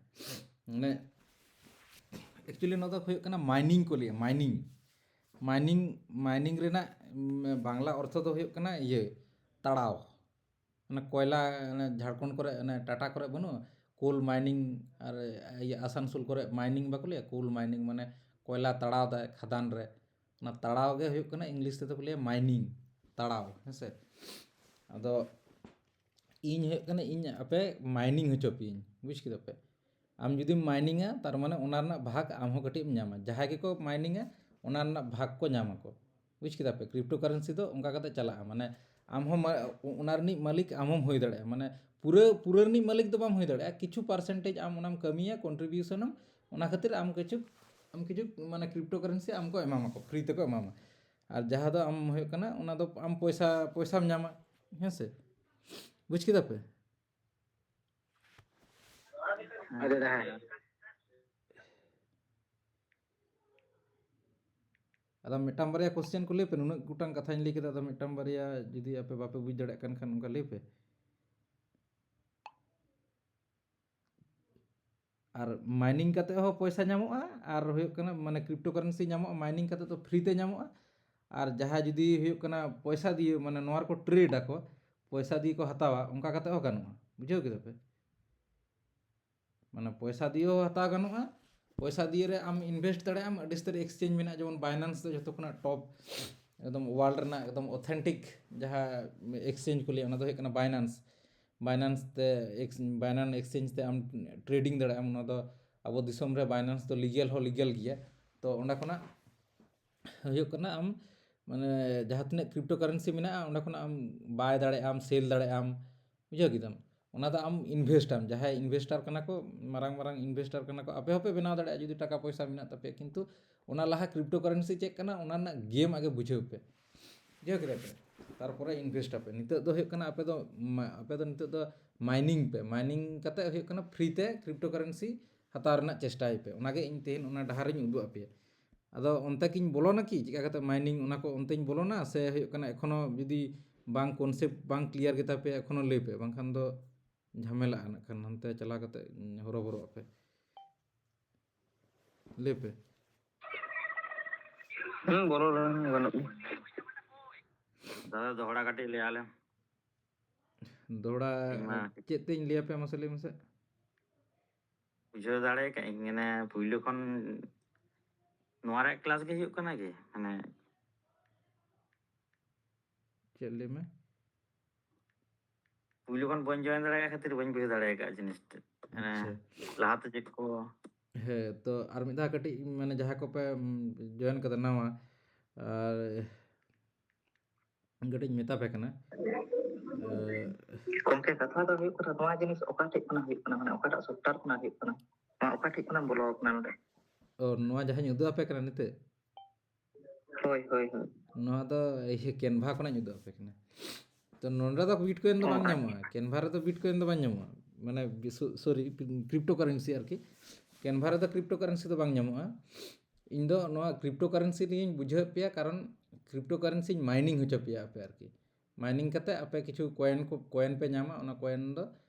ᱢᱟᱱᱮ ᱮᱠᱪᱩᱭᱮᱞᱤ ᱱᱚᱣᱟ ᱫᱚ ᱦᱩᱭᱩᱜ ᱠᱟᱱᱟ ᱢᱟᱭᱱᱤᱝ ᱠᱚ ᱞᱟᱹᱭᱟ, ᱢᱟᱭᱱᱤᱝ᱾ ᱢᱟᱭᱱᱤᱝ ᱢᱟᱭᱱᱤᱝ ᱨᱮᱱᱟᱜ ᱩᱢ, ᱵᱟᱝᱞᱟ ᱚᱨᱛᱷᱚ ᱫᱚ ᱦᱩᱭᱩᱜ ᱠᱟᱱᱟ ᱤᱭᱟᱹ, ᱛᱟᱲᱟᱣ᱾ ᱚᱱᱟ ᱠᱚᱭᱞᱟ, ᱚᱱᱟ ᱡᱷᱟᱲᱠᱷᱚᱸᱰ ᱠᱚᱨᱮ, ᱚᱱᱟ ᱴᱟᱴᱟ ᱠᱚᱨᱮ ᱵᱟᱹᱱᱩᱜᱼᱟ, ᱠᱳᱞ ᱢᱟᱭᱱᱤᱝ? ᱟᱨ ᱤᱭᱟᱹ ᱟᱥᱟᱱᱥᱳᱞ ᱠᱚᱨᱮ ᱢᱟᱭᱱᱤᱝ ᱵᱟᱠᱚ ᱞᱟᱹᱭᱟ, ᱠᱳᱞ ᱢᱟᱭᱱᱤᱝ, ᱢᱟᱱᱮ ᱠᱚᱭᱞᱟ ᱛᱟᱲᱟᱣ ᱫᱟᱭ ᱠᱷᱟᱫᱟᱱ ᱨᱮ᱾ ᱚᱱᱟ ᱛᱟᱲᱟᱣ ᱜᱮ ᱦᱩᱭᱩᱜ ᱠᱟᱱᱟ ᱤᱝᱞᱤᱥ ᱛᱮᱫᱚ ᱠᱚ ᱞᱟᱹᱭᱟ ᱢᱟᱭᱱᱤᱝ, ᱛᱟᱲᱟᱣ, ᱦᱮᱸ ᱥᱮ? ᱟᱫᱚ ᱤᱧ ᱦᱩᱭᱩᱜ ᱠᱟᱱᱟ, ᱤᱧ ᱟᱯᱮ ᱢᱟᱭᱱᱤᱝ ᱦᱚᱪᱚ ᱯᱮᱭᱟᱹᱧ, ᱵᱩᱡᱽ ᱠᱮᱫᱟ ᱯᱮ? ᱟᱢ ᱡᱩᱫᱤᱢ ᱢᱟᱭᱱᱤᱝᱟ, ᱛᱟᱨ ᱢᱟᱱᱮ ᱚᱱᱟ ᱨᱮᱱᱟᱜ ᱵᱷᱟᱜᱽ ᱟᱢ ᱦᱚᱸ ᱠᱟᱹᱴᱤᱡ ᱮᱢ ᱧᱟᱢᱟ᱾ ᱡᱟᱦᱟᱸᱭ ᱜᱮᱠᱚ ᱢᱟᱭᱱᱤᱝᱟ, ᱚᱱᱟ ᱨᱮᱱᱟᱜ ᱵᱷᱟᱜᱽ ᱠᱚ ᱧᱟᱢᱟ ᱠᱚ, ᱵᱩᱡᱽ ᱠᱮᱫᱟ ᱯᱮ? ᱠᱨᱤᱯᱴᱳ ᱠᱟᱨᱮᱱᱥᱤ ᱫᱚ ᱚᱱᱠᱟ ᱠᱟᱛᱮ ᱪᱟᱞᱟᱜᱼᱟ, ᱢᱟᱱᱮ ᱟᱢ ᱦᱚᱸ ᱢᱟ-, ᱚᱱᱟ ᱨᱤᱱᱤᱡ ᱢᱟᱹᱞᱤᱠ ᱟᱢ ᱦᱚᱸᱢ ᱦᱩᱭ ᱫᱟᱲᱮᱭᱟᱜᱼᱟ, ᱢᱟᱱᱮ ᱯᱩᱨᱟᱹ ᱯᱩᱨᱟᱹ ᱨᱤᱱᱤᱡ ᱢᱟᱹᱞᱤᱠ ᱫᱚ ᱵᱟᱢ ᱦᱩᱭ ᱫᱟᱲᱮᱭᱟᱜᱼᱟ, ᱠᱤᱪᱷᱩ ᱯᱟᱨᱥᱮᱱᱴᱮᱡᱽ ᱟᱢ ᱚᱱᱟᱢ ᱠᱟᱹᱢᱤᱭᱟ, ᱠᱚᱱᱴᱨᱤᱵᱤᱭᱩᱥᱚᱱ ᱟᱢ, ᱚᱱᱟ ᱠᱷᱟᱹᱛᱤᱨ ᱟᱢ ᱠᱤᱪᱷᱩ ᱟᱢ ᱠᱤᱪᱷᱩ ᱢᱟᱱᱮ ᱠᱨᱤᱯᱴᱳ ᱠᱟᱨᱮᱱᱥᱤ ᱟᱢ ᱠᱚ ᱮᱢᱟᱢᱟ ᱠᱚ, ᱯᱷᱨᱤ ᱛᱮᱠᱚ ᱮᱢᱟᱢᱟ᱾ ᱟᱨ ᱡᱟᱦᱟᱸ ᱫᱚ ᱟᱢ ᱦᱩᱭᱩᱜ ᱠᱟᱱᱟ, ᱚᱱᱟ ᱫᱚ ᱟᱢ ᱯᱚᱭᱥᱟ, ᱯᱚᱭᱥᱟᱢ ᱧᱟᱢᱟ, ᱦᱮᱸ ᱥᱮ? ᱵᱩᱡᱽ ᱠᱮᱫᱟ ᱯᱮ? ᱦᱳᱭ ᱫᱟᱫᱟ, ᱦᱮᱸ᱾ ᱟᱫᱚ ᱢᱤᱫᱴᱟᱝ ᱵᱟᱨᱭᱟ ᱠᱚᱥᱪᱮᱱ ᱠᱚ ᱞᱟᱹᱭ ᱯᱮ, ᱱᱩᱱᱟᱹᱜ ᱜᱚᱴᱟᱝ ᱠᱟᱛᱷᱟᱧ ᱞᱟᱹᱭ ᱠᱮᱫᱟ, ᱟᱫᱚ ᱢᱤᱫᱴᱟᱝ ᱵᱟᱨᱭᱟ ᱡᱩᱫᱤ ᱟᱯᱮ ᱵᱟᱯᱮ ᱵᱩᱡᱽ ᱫᱟᱲᱮᱭᱟᱜ ᱠᱟᱱ ᱠᱷᱟᱱ ᱚᱱᱠᱟ ᱞᱟᱹᱭ ᱯᱮ᱾ ᱟᱨ ᱢᱟᱭᱱᱤᱝ ᱠᱟᱛᱮ ᱦᱚᱸ ᱯᱚᱭᱥᱟ ᱧᱟᱢᱚᱜᱼᱟ, ᱟᱨ ᱦᱩᱭᱩᱜ ᱠᱟᱱᱟ ᱢᱟᱱᱮ ᱠᱨᱤᱯᱴᱳ ᱠᱟᱨᱮᱱᱥᱤ ᱧᱟᱢᱚᱜᱼᱟ, ᱢᱟᱭᱱᱤᱝ ᱠᱟᱛᱮ ᱫᱚ ᱯᱷᱨᱤ ᱛᱮ ᱧᱟᱢᱚᱜᱼᱟ᱾ ᱟᱨ ᱡᱟᱦᱟᱸ ᱡᱩᱫᱤ ᱦᱩᱭᱩᱜ ᱠᱟᱱᱟ ᱯᱚᱭᱥᱟ ᱫᱤᱭᱮ, ᱢᱟᱱᱮ ᱱᱚᱣᱟ ᱨᱮᱠᱚ ᱴᱨᱮᱰ ᱟᱠᱚ, ᱯᱚᱭᱥᱟ ᱫᱤᱭᱮ ᱠᱚ ᱦᱟᱛᱟᱣᱟ, ᱚᱱᱠᱟ ᱠᱟᱛᱮ ᱦᱚᱸ ᱜᱟᱱᱚᱜᱼᱟ, ᱵᱩᱡᱷᱟᱹᱣ ᱠᱮᱫᱟ ᱯᱮ? ᱢᱟᱱᱮ ᱯᱚᱭᱥᱟ ᱫᱤᱭᱮ ᱦᱚᱸ ᱦᱟᱛᱟᱣ ᱜᱟᱱᱚᱜᱼᱟ, ᱯᱚᱭᱥᱟ ᱫᱤᱭᱮ ᱨᱮ ᱟᱢ ᱤᱱᱵᱷᱮᱥᱴ ᱫᱟᱲᱮᱭᱟᱜ ᱟᱢ᱾ ᱟᱹᱰᱤ ᱩᱥᱛᱟᱹᱨ ᱮᱠᱥᱪᱮᱧᱡᱽ ᱢᱮᱱᱟᱜᱼᱟ, ᱡᱮᱢᱚᱱ ᱵᱟᱭᱱᱟᱱᱥ ᱫᱚ ᱡᱚᱛᱚ ᱠᱷᱚᱱᱟᱜ ᱴᱚᱯ, ᱮᱠᱫᱚᱢ ᱳᱣᱟᱨᱞᱰ ᱨᱮᱱᱟᱜ ᱮᱠᱫᱚᱢ ᱚᱛᱷᱮᱱᱴᱤᱠ ᱡᱟᱦᱟᱸ ᱮᱠᱥᱪᱮᱧᱡᱽ ᱠᱚ ᱞᱟᱹᱭᱟ, ᱚᱱᱟ ᱫᱚ ᱦᱩᱭᱩᱜ ᱠᱟᱱᱟ ᱵᱟᱭᱱᱟᱱᱥ᱾ ᱵᱟᱭᱱᱟᱱᱥ ᱛᱮ ᱮᱠᱥ-, ᱵᱟᱭᱱᱟᱱᱥ ᱮᱠᱥᱪᱮᱧᱡᱽ ᱛᱮ ᱟᱢ ᱴᱨᱮᱰᱤᱝ ᱫᱟᱲᱮᱭᱟᱜ ᱟᱢ᱾ ᱚᱱᱟ ᱫᱚ ᱟᱵᱚ ᱫᱤᱥᱚᱢ ᱨᱮ ᱵᱟᱭᱱᱟᱱᱥ ᱫᱚ ᱞᱤᱜᱮᱞ ᱦᱚᱸ ᱞᱤᱜᱮᱞ ᱜᱮᱭᱟ᱾ ᱛᱚ ᱚᱸᱰᱮ ᱠᱷᱚᱱᱟᱜ ᱦᱩᱭᱩᱜ ᱠᱟᱱᱟ ᱟᱢ ᱢᱟᱱᱮ ᱡᱟᱦᱟᱸ ᱛᱤᱱᱟᱹᱜ ᱠᱨᱤᱯᱴᱳ ᱠᱟᱨᱮᱱᱥᱤ ᱢᱮᱱᱟᱜᱼᱟ, ᱚᱸᱰᱮ ᱠᱷᱚᱱᱟᱜ ᱟᱢ ᱵᱟᱭ ᱫᱟᱲᱮᱭᱟᱜ ᱟᱢ, ᱥᱮᱞ ᱫᱟᱲᱮᱭᱟᱜ ᱟᱢ, ᱵᱩᱡᱷᱟᱹᱣ ᱠᱮᱫᱟᱢ? ᱚᱱᱟ ᱫᱚ ᱟᱢ ᱤᱱᱵᱷᱮᱥᱴ ᱟᱢ, ᱡᱟᱦᱟᱸᱭ ᱤᱱᱵᱷᱮᱥᱴᱟᱨ ᱠᱟᱱᱟ ᱠᱚ, ᱢᱟᱨᱟᱝ ᱢᱟᱨᱟᱝ ᱤᱱᱵᱷᱮᱥᱴᱟᱨ ᱠᱟᱱᱟ ᱠᱚ, ᱟᱯᱮ ᱦᱚᱸᱯᱮ ᱵᱮᱱᱟᱣ ᱫᱟᱲᱮᱭᱟᱜᱼᱟ ᱡᱩᱫᱤ ᱴᱟᱠᱟ ᱯᱚᱭᱥᱟ ᱢᱮᱱᱟᱜ ᱛᱟᱯᱮᱭᱟ᱾ ᱠᱤᱱᱛᱩ ᱚᱱᱟ ᱞᱟᱦᱟ ᱠᱨᱤᱯᱴᱳ ᱠᱟᱨᱮᱱᱥᱤ ᱪᱮᱫ ᱠᱟᱱᱟ, ᱚᱱᱟ ᱨᱮᱱᱟᱜ ᱜᱮᱢ ᱟᱜᱮ ᱵᱩᱡᱷᱟᱹᱣ ᱯᱮ, ᱵᱩᱡᱷᱟᱹᱣ ᱠᱮᱫᱟ ᱯᱮ? ᱛᱟᱨᱯᱚᱨᱮ ᱤᱱᱵᱷᱮᱥᱴ ᱟᱯᱮ᱾ ᱱᱤᱛᱚᱜ ᱫᱚ ᱦᱩᱭᱩᱜ ᱠᱟᱱᱟ, ᱟᱯᱮ ᱫᱚ ᱢᱟ-, ᱟᱯᱮ ᱫᱚ ᱱᱤᱛᱚᱜ ᱫᱚ ᱢᱟᱭᱱᱤᱝ ᱯᱮ, ᱢᱟᱭᱱᱤᱝ ᱠᱟᱛᱮ ᱦᱩᱭᱩᱜ ᱠᱟᱱᱟ ᱯᱷᱨᱤ ᱛᱮ ᱠᱨᱤᱯᱴᱳ ᱠᱟᱨᱮᱱᱥᱤ ᱦᱟᱛᱟᱣ ᱨᱮᱱᱟᱜ ᱪᱮᱥᱴᱟᱭ ᱯᱮ᱾ ᱚᱱᱟᱜᱮ ᱤᱧ ᱛᱮᱦᱮᱧ ᱚᱱᱟ ᱰᱟᱦᱟᱨᱤᱧ ᱩᱫᱩᱜ ᱟᱯᱮᱭᱟ᱾ ᱟᱫᱚ ᱚᱱᱛᱮ ᱠᱤᱧ ᱵᱚᱞᱚᱱᱟ ᱠᱤ, ᱪᱮᱠᱟ ᱠᱟᱛᱮ ᱢᱟᱭᱱᱤᱝ ᱚᱱᱟ ᱠᱚ ᱚᱱᱛᱮᱧ ᱵᱚᱞᱚᱱᱟ, ᱥᱮ ᱦᱩᱭᱩᱜ ᱠᱟᱱᱟ ᱮᱠᱷᱚᱱᱳ ᱡᱩᱫᱤ ᱵᱟᱝ, ᱠᱚᱱᱥᱮᱯᱴ ᱵᱟᱝ ᱠᱞᱤᱭᱟᱨ ᱜᱮᱛᱟ ᱯᱮᱭᱟ, ᱮᱠᱷᱚᱱᱳ ᱞᱟᱹᱭ ᱯᱮ, ᱵᱟᱝᱠᱷᱟᱱ ᱫᱚ ᱡᱷᱟᱢᱮᱞᱟᱜᱼᱟ ᱱᱟᱜ ᱠᱷᱟᱱ, ᱦᱟᱱᱛᱮ ᱪᱟᱞᱟᱣ ᱠᱟᱛᱮ ᱦᱚᱨᱚᱵᱚᱨᱚᱜ ᱟᱯᱮ᱾ ᱞᱟᱹᱭ ᱯᱮ᱾ ᱦᱩᱸ, ᱵᱚᱞᱚ ᱞᱮᱱ ᱜᱟᱱᱚᱜ ᱜᱮᱭᱟ᱾ ᱫᱟᱫᱟ, ᱫᱚᱦᱲᱟ ᱠᱟᱹᱴᱤᱡ ᱞᱟᱹᱭ ᱟᱞᱮᱢ᱾ ᱫᱚᱦᱲᱟ ᱤᱧ ᱢᱟ ᱪᱮᱫ ᱛᱮᱧ ᱞᱟᱹᱭ ᱟᱯᱮᱭᱟ, ᱢᱟᱥᱮ ᱞᱟᱹᱭ ᱢᱮᱥᱮ? ᱵᱩᱡᱷᱟᱹᱣ ᱫᱟᱲᱮ ᱠᱟᱜ ᱟᱹᱧ, ᱢᱟᱱᱮ ᱯᱩᱭᱞᱩ ᱠᱷᱚᱱ ᱱᱚᱣᱟ ᱨᱮᱭᱟᱜ ᱠᱞᱟᱥ ᱜᱮ ᱦᱩᱭᱩᱜ ᱠᱟᱱᱟ ᱠᱤ? ᱢᱟᱱᱮ ᱪᱮᱫ ᱞᱟᱹᱭ ᱢᱮ? ᱯᱩᱭᱞᱩ ᱠᱷᱚᱱ ᱵᱟᱹᱧ ᱡᱚᱭᱮᱱ ᱫᱟᱲᱮ ᱠᱟᱜ ᱠᱷᱟᱹᱛᱤᱨ ᱵᱟᱹᱧ ᱵᱩᱡᱷᱟᱹᱣ ᱫᱟᱲᱮ ᱠᱟᱜ ᱡᱤᱱᱤᱥ ᱴᱟᱜ᱾ ᱢᱟᱱᱮ ᱟᱪᱪᱷᱟ᱾ ᱞᱟᱦᱟᱛᱮ ᱪᱮᱫ ᱠᱚ ᱦᱮᱸ, ᱛᱚ ᱟᱨ ᱢᱤᱫ ᱫᱷᱟᱣ ᱠᱟᱹᱴᱤᱡ, ᱢᱟᱱᱮ ᱡᱟᱦᱟᱸ ᱠᱚᱯᱮ ᱡᱚᱭᱮᱱ ᱠᱟᱫᱟ ᱱᱟᱣᱟ, ᱟᱨ ᱠᱟᱹᱴᱤᱡ ᱤᱧ ᱢᱮᱛᱟ ᱯᱮ ᱠᱟᱱᱟ᱾ ᱮ, ᱜᱚᱢᱠᱮ, ᱠᱟᱛᱷᱟ ᱫᱚ ᱦᱩᱭᱩᱜ ᱠᱟᱱᱟ, ᱱᱚᱣᱟ ᱡᱤᱱᱤᱥ ᱚᱠᱟ ᱴᱷᱮᱡ ᱠᱷᱚᱱᱟᱜ ᱦᱩᱭᱩᱜ ᱠᱟᱱᱟ, ᱢᱟᱱᱮ ᱚᱠᱟᱴᱟᱜ ᱥᱚᱯᱴᱟᱨ ᱠᱷᱚᱱᱟᱜ ᱦᱩᱭᱩᱜ ᱠᱟᱱᱟ, ᱱᱚᱣᱟ ᱚᱠᱟ ᱴᱷᱮᱡ ᱠᱷᱚᱱᱟᱜ ᱵᱚᱞᱚ ᱟᱠᱟᱱᱟ ᱱᱚᱰᱮ? ᱚ, ᱱᱚᱣᱟ ᱡᱟᱦᱟᱸᱧ ᱩᱫᱩᱜ ᱟᱯᱮ ᱠᱟᱱᱟ ᱱᱤᱛᱚᱜ? ᱦᱳᱭ, ᱦᱳᱭ, ᱦᱳᱭ᱾ ᱱᱚᱣᱟ ᱫᱚ ᱤᱭᱟᱹ ᱠᱮᱱᱵᱷᱟ ᱠᱷᱚᱱᱟᱜ ᱤᱧ ᱩᱫᱩᱜ ᱟᱯᱮ ᱠᱟᱱᱟ᱾ ᱛᱚ ᱱᱚᱰᱮ ᱫᱚ ᱵᱤᱴᱠᱚᱭᱮᱱ ᱫᱚ ᱵᱟᱝ ᱧᱟᱢᱚᱜᱼᱟ, ᱠᱮᱱᱵᱷᱟ ᱨᱮᱫᱚ ᱵᱤᱴᱠᱚᱭᱮᱱ ᱫᱚ ᱵᱟᱝ ᱧᱟᱢᱚᱜᱼᱟ, ᱢᱟᱱᱮ ᱥᱚ-, ᱥᱚᱨᱤ, ᱠᱨᱤᱯᱴᱳ ᱠᱟᱨᱮᱱᱥᱤ ᱟᱨᱠᱤ᱾ ᱠᱮᱱᱵᱷᱟ ᱨᱮᱫᱚ ᱠᱨᱤᱯᱴᱳ ᱠᱟᱨᱮᱱᱥᱤ ᱫᱚ ᱵᱟᱝ ᱧᱟᱢᱚᱜᱼᱟ᱾ ᱤᱧ ᱫᱚ ᱱᱚᱣᱟ ᱠᱨᱤᱯᱴᱳ ᱠᱟᱨᱮᱱᱥᱤ ᱱᱤᱭᱮᱧ ᱵᱩᱡᱷᱟᱹᱣᱮᱫ ᱯᱮᱭᱟ, ᱠᱟᱨᱚᱱ ᱠᱨᱤᱯᱴᱳ ᱠᱟᱨᱮᱱᱥᱤᱧ ᱢᱟᱭᱱᱤᱝ ᱦᱚᱪᱚ ᱯᱮᱭᱟ ᱟᱯᱮ ᱟᱨᱠᱤ᱾ ᱢᱟᱭᱱᱤᱝ ᱠᱟᱛᱮ ᱟᱯᱮ ᱠᱤᱪᱷᱩ ᱠᱚᱭᱮᱱ ᱠᱚ, ᱠᱚᱭᱮᱱ ᱯᱮ ᱧᱟᱢᱟ, ᱚᱱᱟ ᱠᱚᱭᱮᱱ ᱫᱚ